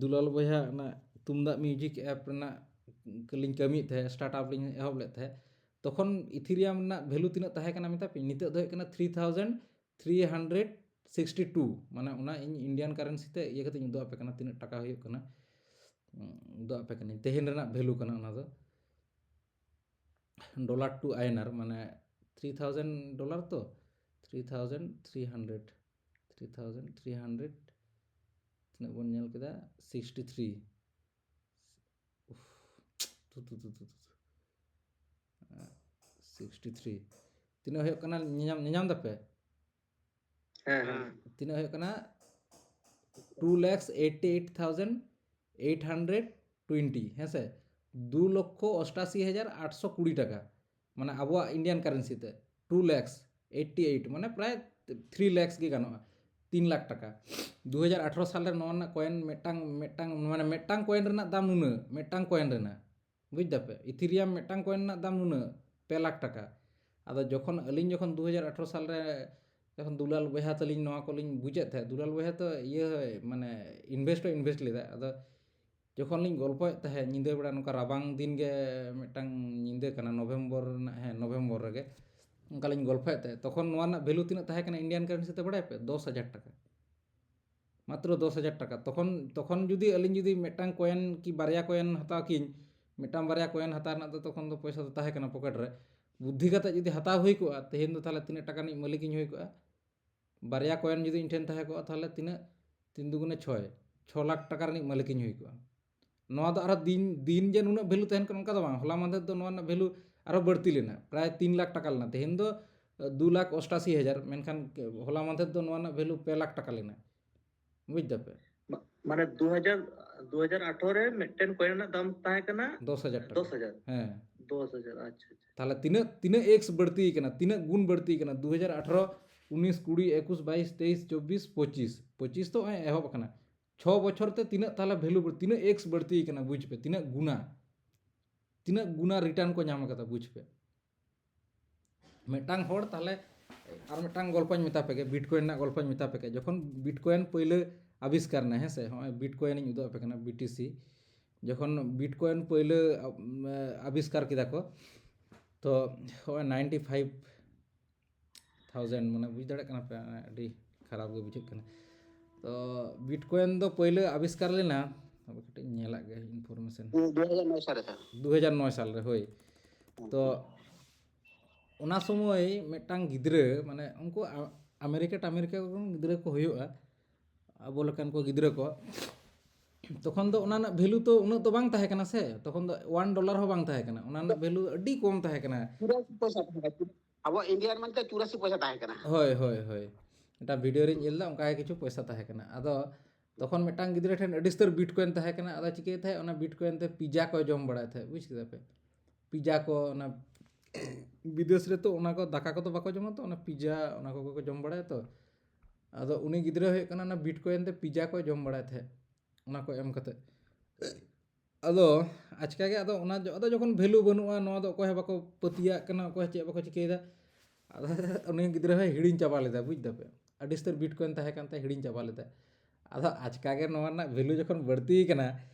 ᱫᱩᱞᱟᱞ ᱵᱚᱭᱦᱟ ᱚᱱᱟ ᱛᱩᱢᱫᱟᱜ ᱢᱤᱣᱡᱤᱠ ᱮᱯ ᱨᱮᱱᱟᱜ ᱞᱤᱧ ᱠᱟᱹᱢᱤᱭᱮᱫ ᱛᱟᱦᱮᱸᱫ, ᱥᱴᱟᱨᱴ ᱟᱯ ᱞᱤᱧ ᱮᱦᱚᱵ ᱞᱮᱫ ᱛᱟᱦᱮᱸᱫ, ᱛᱚᱠᱷᱚᱱ ᱤᱛᱷᱤᱨᱤᱭᱟᱢ ᱨᱮᱱᱟᱜ ᱵᱷᱮᱞᱩ ᱛᱤᱱᱟᱹᱜ ᱛᱟᱦᱮᱸ ᱠᱟᱱᱟ ᱢᱮᱛᱟ ᱯᱮ, ᱱᱤᱛᱚᱜ ᱫᱚ ᱦᱩᱭᱩᱜ ᱠᱟᱱᱟ three thousand three hundred sixty two. ᱢᱟᱱᱮ ᱚᱱᱟ ᱤᱧ ᱤᱱᱰᱤᱭᱟᱱ ᱠᱟᱨᱮᱱᱥᱤ ᱛᱮ ᱤᱭᱟᱹ ᱠᱟᱛᱮᱧ ᱩᱫᱩᱜ ᱟᱯᱮ ᱠᱟᱱᱟ, ᱛᱤᱱᱟᱹᱜ ᱴᱟᱠᱟ ᱦᱩᱭᱩᱜ ᱠᱟᱱᱟ, ᱩᱫᱩᱜ ᱟᱯᱮ ᱠᱟᱹᱱᱟᱹᱧ, ᱛᱮᱦᱮᱧ ᱨᱮᱱᱟᱜ ᱵᱷᱮᱞᱩ ᱠᱟᱱᱟ ᱚᱱᱟ ᱫᱚ᱾ ᱰᱚᱞᱟᱨ ᱴᱩ ᱟᱭᱮᱱᱟᱨ, ᱢᱟᱱᱮ ᱛᱷᱨᱤ ᱛᱷᱟᱣᱡᱮᱱᱰ ᱰᱚᱞᱟᱨ ᱛᱚ, three thousand three hundred, three thousand three hundred, ᱛᱤᱱᱟᱹᱜ ᱵᱚᱱ ᱧᱮᱞ ᱠᱮᱫᱟ? Sixty three. ᱩᱯᱷ, ᱛᱩ, ᱛᱩ, ᱛᱩ, ᱛᱩ, ᱛᱩ᱾ Sixty three. ᱛᱤᱱᱟᱹᱜ ᱦᱩᱭᱩᱜ ᱠᱟᱱᱟ, ᱧᱮᱧᱟᱢ, ᱧᱮᱧᱟᱢ ᱫᱟᱯᱮ? ᱦᱮᱸ, ᱦᱮᱸ᱾ ᱛᱤᱱᱟᱹᱜ ᱦᱩᱭᱩᱜ ᱠᱟᱱᱟ? Two lakh eighty eight thousand eight hundred twenty, ᱦᱮᱸ ᱥᱮ? ᱫᱩ ᱞᱚᱠᱠᱷᱚ ᱚᱥᱴᱟᱥᱤ ᱦᱟᱡᱟᱨ ᱟᱴᱥᱚ ᱠᱩᱲᱤ ᱴᱟᱠᱟ, ᱢᱟᱱᱮ ᱟᱵᱚᱣᱟᱜ ᱤᱱᱰᱤᱭᱟᱱ ᱠᱟᱨᱮᱱᱥᱤ ᱛᱮ, ᱴᱩ ᱞᱟᱠᱷ ᱮᱭᱤᱴᱤ ᱮᱭᱤᱴ, ᱢᱟᱱᱮ ᱯᱨᱟᱭ ᱛᱷᱨᱤ ᱞᱟᱠᱷ ᱜᱮ ᱜᱟᱱᱚᱜᱼᱟ, ᱛᱤᱱ ᱞᱟᱠᱷ ᱴᱟᱠᱟ᱾ ᱫᱩ ᱦᱟᱡᱟᱨ ᱟᱴᱷᱟᱨᱚ ᱥᱟᱞ ᱨᱮ ᱱᱚᱣᱟ ᱨᱮᱱᱟᱜ ᱠᱚᱭᱮᱱ ᱢᱤᱫᱴᱟᱝ, ᱢᱤᱫᱴᱟᱝ, ᱢᱟᱱᱮ ᱢᱤᱫᱴᱟᱝ ᱠᱚᱭᱮᱱ ᱨᱮᱱᱟᱜ ᱫᱟᱢ ᱱᱩᱱᱟᱹᱜ, ᱢᱤᱫᱴᱟᱝ ᱠᱚᱭᱮᱱ ᱨᱮᱱᱟᱜ, ᱵᱩᱡᱽ ᱫᱟᱯᱮ? ᱤᱛᱷᱤᱨᱤᱭᱟᱢ ᱢᱤᱫᱴᱟᱝ ᱠᱚᱭᱮᱱ ᱨᱮᱱᱟᱜ ᱫᱟᱢ ᱱᱩᱱᱟᱹᱜ, ᱯᱮ ᱞᱟᱠᱷ ᱴᱟᱠᱟ᱾ ᱟᱫᱚ ᱡᱚᱠᱷᱚᱱ ᱟᱹᱞᱤᱧ ᱡᱚᱠᱷᱚᱱ ᱫᱩ ᱦᱟᱡᱟᱨ ᱟᱴᱷᱨᱚ ᱥᱟᱞ ᱨᱮ ᱡᱚᱠᱷᱚᱱ ᱫᱩᱞᱟᱞ ᱵᱚᱭᱦᱟ ᱛᱟᱹᱞᱤᱧ ᱱᱚᱣᱟ ᱠᱚᱞᱤᱧ ᱵᱩᱡᱮᱫ ᱛᱟᱦᱮᱸᱫ, ᱫᱩᱞᱟᱞ ᱵᱚᱭᱦᱟ ᱛᱚ ᱤᱭᱟᱹ ᱢᱟᱱᱮ ᱤᱱᱵᱷᱮᱥᱴ ᱦᱚᱸ ᱤᱱᱵᱷᱮᱥᱴ ᱞᱮᱫᱟ᱾ ᱟᱫᱚ ᱡᱚᱠᱷᱚᱱ ᱞᱤᱧ ᱜᱚᱞᱯᱚᱭᱮᱫ ᱛᱟᱦᱮᱸᱫ ᱧᱤᱫᱟᱹ ᱵᱮᱲᱟ, ᱱᱚᱝᱠᱟ ᱨᱟᱵᱟᱝ ᱫᱤᱱ ᱜᱮ ᱢᱤᱫᱴᱟᱝ ᱧᱤᱫᱟᱹ ᱠᱟᱱᱟ, ᱱᱚᱵᱷᱮᱢᱵᱚᱨ ᱨᱮᱱᱟᱜ, ᱦᱮᱸ, ᱱᱚᱵᱷᱮᱢᱵᱚᱨ ᱨᱮᱜᱮ ᱚᱱᱠᱟ ᱞᱤᱧ ᱜᱚᱞᱯᱷᱚᱭᱮᱫ ᱛᱟᱦᱮᱸᱫ, ᱛᱚᱠᱷᱚᱱ ᱱᱚᱣᱟ ᱨᱮᱱᱟᱜ ᱵᱷᱮᱞᱩ ᱛᱤᱱᱟᱹᱜ ᱛᱟᱦᱮᱸ ᱠᱟᱱᱟ ᱤᱱᱰᱤᱭᱟᱱ ᱠᱟᱨᱮᱱᱥᱤ ᱛᱮ, ᱵᱟᱲᱟᱭ ᱯᱮ, ᱫᱚᱥ ᱦᱟᱡᱟᱨ ᱴᱟᱠᱟ᱾ ᱢᱟᱛᱨᱚ ᱫᱚᱥ ᱦᱟᱡᱟᱨ ᱴᱟᱠᱟ᱾ ᱛᱚᱠᱷᱚᱱ, ᱛᱚᱠᱷᱚᱱ ᱡᱩᱫᱤ ᱟᱹᱞᱤᱧ ᱡᱩᱫᱤ ᱢᱤᱫᱴᱟᱝ ᱠᱚᱭᱮᱱ ᱠᱤ ᱵᱟᱨᱭᱟ ᱠᱚᱭᱮᱱ ᱦᱟᱛᱟᱣ ᱠᱤᱧ, ᱢᱤᱫᱴᱟᱝ ᱵᱟᱨᱭᱟ ᱠᱚᱭᱮᱱ ᱦᱟᱛᱟᱣ ᱨᱮᱱᱟᱜ ᱫᱚ ᱛᱚᱠᱷᱚᱱ ᱫᱚ ᱯᱚᱭᱥᱟ ᱫᱚ ᱛᱟᱦᱮᱸ ᱠᱟᱱᱟ ᱯᱚᱠᱮᱴ ᱨᱮ, ᱵᱩᱫᱽᱫᱷᱤ ᱠᱟᱛᱮ ᱡᱩᱫᱤ ᱦᱟᱛᱟᱣ ᱦᱩᱭ ᱠᱚᱜᱼᱟ, ᱛᱮᱦᱮᱧ ᱫᱚ ᱛᱟᱦᱚᱞᱮ ᱛᱤᱱᱟᱹᱜ ᱴᱟᱠᱟ ᱨᱤᱱᱤᱡ ᱢᱟᱹᱞᱤᱠ ᱤᱧ ᱦᱩᱭ ᱠᱚᱜᱼᱟ? ᱵᱟᱨᱭᱟ ᱠᱚᱭᱮᱱ ᱡᱩᱫᱤ ᱤᱧ ᱴᱷᱮᱱ ᱛᱟᱦᱮᱸ ᱠᱚᱜᱼᱟ, ᱛᱟᱦᱚᱞᱮ ᱛᱤᱱᱟᱹᱜ? ᱛᱤᱱ ᱫᱩᱜᱩᱱᱮ ᱪᱷᱚᱭ, ᱪᱷᱚ ᱞᱟᱠᱷ ᱴᱟᱠᱟ ᱨᱤᱱᱤᱡ ᱢᱟᱹᱞᱤᱠ ᱤᱧ ᱦᱩᱭ ᱠᱚᱜᱼᱟ᱾ ᱱᱚᱣᱟ ᱫᱚ ᱟᱨᱦᱚᱸ ᱫᱤᱱ, ᱫᱤᱱ ᱡᱮ ᱱᱩᱱᱟᱹᱜ ᱵᱷᱮᱞᱩ ᱛᱟᱦᱮᱱ ᱠᱟᱱᱟ, ᱚᱱᱠᱟ ᱫᱚ ᱵᱟᱝ᱾ ᱦᱚᱞᱟ ᱢᱟᱫᱷᱮᱨ ᱫᱚ ᱱᱚᱣᱟ ᱨᱮᱱᱟᱜ ᱵᱷᱮᱞᱩ ᱟᱨᱦᱚᱸ ᱵᱟᱹᱲᱛᱤ ᱞᱮᱱᱟ, ᱯᱨᱟᱭ ᱛᱤᱱ ᱞᱟᱠᱷ ᱴᱟᱠᱟ ᱞᱮᱱᱟ᱾ ᱛᱮᱦᱮᱧ ᱫᱚ, ᱟᱸ, ᱫᱩ ᱞᱟᱠᱷ ᱚᱥᱴᱟᱥᱤ ᱦᱟᱡᱟᱨ, ᱢᱮᱱᱠᱷᱟᱱ ᱦᱚᱞᱟ ᱢᱟᱫᱷᱮᱨ ᱫᱚ ᱱᱚᱣᱟ ᱨᱮᱱᱟᱜ ᱵᱷᱮᱞᱩ ᱯᱮ ᱞᱟᱠᱷ ᱴᱟᱠᱟ ᱞᱮᱱᱟ᱾ ᱵᱩᱡᱽ ᱫᱟᱯᱮ? ᱢᱟ-, ᱢᱟᱱᱮ ᱫᱩ ᱦᱟᱡᱟᱨ, ᱫᱩ ᱦᱟᱡᱟᱨ ᱟᱴᱷᱨᱚ ᱨᱮ ᱢᱤᱫᱴᱮᱱ ᱠᱚᱭᱮᱱ ᱨᱮᱱᱟᱜ ᱫᱟᱢ ᱛᱟᱦᱮᱸ ᱠᱟᱱᱟ ᱫᱚᱥ ᱦᱟᱡᱟᱨ ᱴᱟᱠᱟ᱾ ᱫᱚᱥ ᱦᱟᱡᱟᱨ? ᱦᱮᱸ᱾ ᱫᱚᱥ ᱦᱟᱡᱟᱨ, ᱟᱪᱪᱷᱟ, ᱟᱪᱪᱷᱟ᱾ ᱛᱟᱦᱚᱞᱮ ᱛᱤᱱᱟᱹᱜ, ᱛᱤᱱᱟᱹᱜ ᱮᱠᱥ ᱵᱟᱹᱲᱛᱤ ᱠᱟᱱᱟ, ᱛᱤᱱᱟᱹᱜ ᱜᱩᱱ ᱵᱟᱹᱲᱛᱤ ᱠᱟᱱᱟ? ᱫᱩ ᱦᱟᱡᱟᱨ ᱟᱴᱷᱨᱚ, ᱩᱱᱤᱥ, ᱠᱩᱲᱤ, ᱮᱠᱩᱥ, ᱵᱟᱭᱤᱥ, ᱛᱮᱭᱤᱥ, ᱪᱚᱵᱵᱤᱥ, ᱯᱚᱸᱪᱤᱥ᱾ ᱯᱚᱸᱪᱤᱥ ᱛᱚ ᱱᱚᱜᱼᱚᱭ ᱮᱦᱚᱵ ᱟᱠᱟᱱᱟ᱾ ᱪᱷᱚ ᱵᱚᱪᱷᱚᱨ ᱛᱮ ᱛᱤᱱᱟᱹᱜ ᱛᱟᱦᱚᱞᱮ ᱵᱷᱮᱞᱩ, ᱛᱤᱱᱟᱹᱜ ᱮᱠᱥ ᱵᱟᱹᱲᱛᱤ ᱠᱟᱱᱟ, ᱵᱩᱡᱽ ᱯᱮ, ᱛᱤᱱᱟᱹᱜ ᱜᱩᱱᱟ, ᱛᱤᱱᱟᱹᱜ ᱜᱩᱱᱟ ᱨᱤᱴᱟᱨᱱ ᱠᱚ ᱧᱟᱢ ᱠᱟᱫᱟ, ᱵᱩᱡᱽ ᱯᱮ᱾ ᱢᱤᱫᱴᱟᱝ ᱦᱚᱲ ᱛᱟᱦᱚᱞᱮ, ᱟᱨ ᱢᱤᱫᱴᱟᱝ ᱜᱚᱞᱯᱚᱧ ᱢᱮᱛᱟ ᱯᱮᱜᱮ, ᱵᱤᱴᱠᱚᱭᱮᱱ ᱨᱮᱱᱟᱜ ᱜᱚᱞᱯᱚᱧ ᱢᱮᱛᱟ ᱯᱮᱜᱮ᱾ ᱡᱚᱠᱷᱚᱱ ᱵᱤᱴᱠᱚᱭᱮᱱ ᱯᱳᱭᱞᱳ ᱟᱵᱤᱥᱠᱟᱨ ᱮᱱᱟ, ᱦᱮᱸ ᱥᱮ, ᱦᱚᱸᱜᱼᱚᱭ ᱵᱤᱴᱠᱚᱭᱮᱱ ᱤᱧ ᱩᱫᱩᱜ ᱟᱯᱮ ᱠᱟᱱᱟ, ᱵᱤ ᱴᱤ ᱥᱤ, ᱡᱚᱠᱷᱚᱱ ᱵᱤᱴᱠᱚᱭᱮᱱ ᱯᱳᱭᱞᱳ, ᱟᱵ-, ᱟᱵᱤᱥᱠᱟᱨ ᱠᱮᱫᱟ ᱠᱚ, ᱛᱚ ᱦᱚᱸᱜᱼᱚᱭ ᱱᱟᱭᱤᱱᱴᱤ ᱯᱷᱟᱭᱤᱵᱷ ᱛᱷᱟᱣᱡᱮᱱᱰ, ᱢᱟᱱᱮ, ᱵᱩᱡᱽ ᱫᱟᱲᱮᱭᱟᱜ ᱠᱟᱱᱟ ᱯᱮ, ᱟᱹᱰᱤ ᱠᱷᱟᱨᱟᱯ ᱜᱮ ᱵᱩᱡᱷᱟᱹᱜ ᱠᱟᱱᱟ᱾ ᱛᱚ ᱵᱤᱴᱠᱚᱭᱮᱱ ᱫᱚ ᱯᱳᱭᱞᱳ ᱟᱵᱤᱥᱠᱟᱨ ᱞᱮᱱᱟ, ᱟᱵᱚ ᱠᱟᱹᱴᱤᱡ ᱧᱮᱞᱟᱜ ᱜᱮ ᱤᱱᱯᱷᱚᱨᱢᱮᱥᱚᱱ᱾ ᱫᱩ ᱦᱟᱡᱟᱨ ᱱᱚᱭ ᱥᱟᱞ ᱨᱮ, ᱥᱮᱨ᱾ ᱫᱩ ᱦᱟᱡᱟᱨ ᱱᱚᱭ ᱥᱟᱞ ᱨᱮ, ᱦᱳᱭ᱾ ᱛᱚ ᱚᱱᱟ ᱥᱚᱢᱚᱭ ᱢᱤᱫᱴᱟᱝ ᱜᱤᱫᱽᱨᱟᱹ, ᱢᱟᱱᱮ, ᱩᱱᱠᱩ ᱟ-, ᱟᱢᱮᱨᱤᱠᱟ ᱴᱟᱢᱮᱨᱤᱠᱟ ᱠᱚᱨᱮᱱ ᱜᱤᱫᱽᱨᱟᱹ ᱠᱚ ᱦᱩᱭᱩᱜᱼᱟ, ᱟᱵᱚ ᱞᱮᱠᱟᱱ ᱠᱚ ᱜᱤᱫᱽᱨᱟᱹ ᱠᱚ, ᱛᱚᱠᱷᱚᱱ ᱫᱚ ᱚᱱᱟ ᱨᱮᱱᱟᱜ ᱵᱷᱮᱞᱩ ᱛᱚ ᱩᱱᱟᱹᱜ ᱫᱚ ᱵᱟᱝ ᱛᱟᱦᱮᱸ ᱠᱟᱱᱟ ᱥᱮ, ᱛᱚᱠᱷᱚᱱ ᱫᱚ ᱚᱣᱟᱱ ᱰᱚᱞᱟᱨ ᱦᱚᱸ ᱵᱟᱝ ᱛᱟᱦᱮᱸ ᱠᱟᱱᱟ, ᱚᱱᱟ ᱨᱮᱱᱟᱜ ᱵᱷᱮᱞᱩ ᱟᱹᱰᱤ ᱠᱚᱢ ᱛᱟᱦᱮᱸ ᱠᱟᱱᱟ᱾ ᱪᱩᱨᱟᱥᱤ ᱯᱚᱭᱥᱟ ᱛᱟᱦᱮᱸ ᱠᱟᱱᱟ᱾ ᱟᱵᱚ ᱤᱱᱰᱤᱭᱟᱱ ᱢᱟᱱᱮ ᱪᱩᱨᱟᱥᱤ ᱯᱚᱭᱥᱟ ᱛᱟᱦᱮᱸ ᱠᱟᱱᱟ᱾ ᱦᱳᱭ, ᱦᱳᱭ, ᱦᱳᱭ᱾ ᱢᱤᱫᱴᱟᱝ ᱵᱷᱤᱰᱤᱭᱳ ᱨᱤᱧ ᱧᱮᱞ ᱮᱫᱟ, ᱚᱱᱠᱟ ᱜᱮ ᱠᱤᱪᱷᱩ ᱯᱚᱭᱥᱟ ᱛᱟᱦᱮᱸ ᱠᱟᱱᱟ᱾ ᱟᱫᱚ ᱛᱚᱠᱷᱚᱱ ᱢᱤᱫᱴᱟᱝ ᱜᱤᱫᱽᱨᱟᱹ ᱴᱷᱮᱱ ᱟᱹᱰᱤ ᱩᱥᱛᱟᱹᱨ ᱵᱤᱴᱠᱚᱭᱮᱱ ᱛᱟᱦᱮᱸ ᱠᱟᱱᱟ᱾ ᱟᱫᱚ ᱪᱤᱠᱟᱹᱭ ᱛᱟᱦᱮᱸᱫ, ᱚᱱᱟ ᱵᱤᱴᱠᱚᱭᱮᱱ ᱛᱮ ᱯᱤᱡᱟ ᱠᱚᱭ ᱡᱚᱢ ᱵᱟᱲᱟᱭ ᱛᱟᱦᱮᱸᱫ, ᱵᱩᱡᱽ ᱠᱮᱫᱟ ᱯᱮ? ᱯᱤᱡᱟ ᱠᱚ, ᱚᱱᱟ ᱵᱤᱫᱮᱥ ᱨᱮ ᱛᱚ ᱚᱱᱟ ᱠᱚ ᱫᱟᱠᱟ ᱠᱚᱫᱚ ᱵᱟᱠᱚ ᱡᱚᱢᱟ ᱛᱚ, ᱚᱱᱟ ᱯᱤᱡᱟ, ᱚᱱᱟ ᱠᱚᱜᱮ ᱠᱚ ᱡᱚᱢ ᱵᱟᱲᱟᱭᱟ ᱛᱚ᱾ ᱟᱫᱚ ᱩᱱᱤ ᱜᱤᱫᱽᱨᱟᱹ ᱦᱩᱭᱩᱜ ᱠᱟᱱᱟ, ᱚᱱᱟ ᱵᱤᱴᱠᱚᱭᱮᱱ ᱛᱮ ᱯᱤᱡᱟ ᱠᱚᱭ ᱡᱚᱢ ᱵᱟᱲᱟᱭ ᱛᱟᱦᱮᱸᱫ, ᱚᱱᱟ ᱠᱚ ᱮᱢ ᱠᱟᱛᱮ᱾ ᱟᱫᱚ ᱟᱪᱠᱟ ᱜᱮ ᱟᱫᱚ ᱚᱱᱟ ᱡᱚ-, ᱟᱫᱚ ᱡᱚᱠᱷᱚᱱ ᱵᱷᱮᱞᱩ ᱵᱟᱹᱱᱩᱜᱼᱟ, ᱱᱚᱣᱟ ᱫᱚ ᱚᱠᱚᱭ ᱦᱚᱸ ᱵᱟᱠᱚ ᱯᱟᱹᱛᱭᱟᱹᱜ ᱠᱟᱱᱟ, ᱚᱠᱚᱭ ᱦᱚᱸ ᱪᱮᱫ ᱵᱟᱠᱚ ᱪᱤᱠᱟᱹᱭᱮᱫᱟ, ᱟᱫᱚ ᱩᱱᱤ ᱜᱤᱫᱽᱨᱟᱹ ᱦᱚᱸᱭ ᱦᱤᱲᱤᱧ ᱪᱟᱵᱟ ᱞᱮᱫᱟ, ᱵᱩᱡᱽ ᱫᱟᱯᱮ᱾ ᱟᱹᱰᱤ ᱩᱥᱛᱟᱹᱨ ᱵᱤᱴᱠᱚᱭᱮᱱ ᱛᱟᱦᱮᱸ ᱠᱟᱱ ᱛᱟᱭᱟ, ᱦᱤᱲᱤᱧ ᱪᱟᱵᱟ ᱞᱮᱫᱟ᱾ ᱟᱫᱚ ᱟᱪᱠᱟ ᱜᱮ ᱱᱚᱣᱟ ᱨᱮᱱᱟᱜ ᱵᱷᱮᱞᱩ ᱡᱚᱠᱷᱚᱱ ᱵᱟᱹᱲᱛᱤ ᱠᱟᱱᱟ,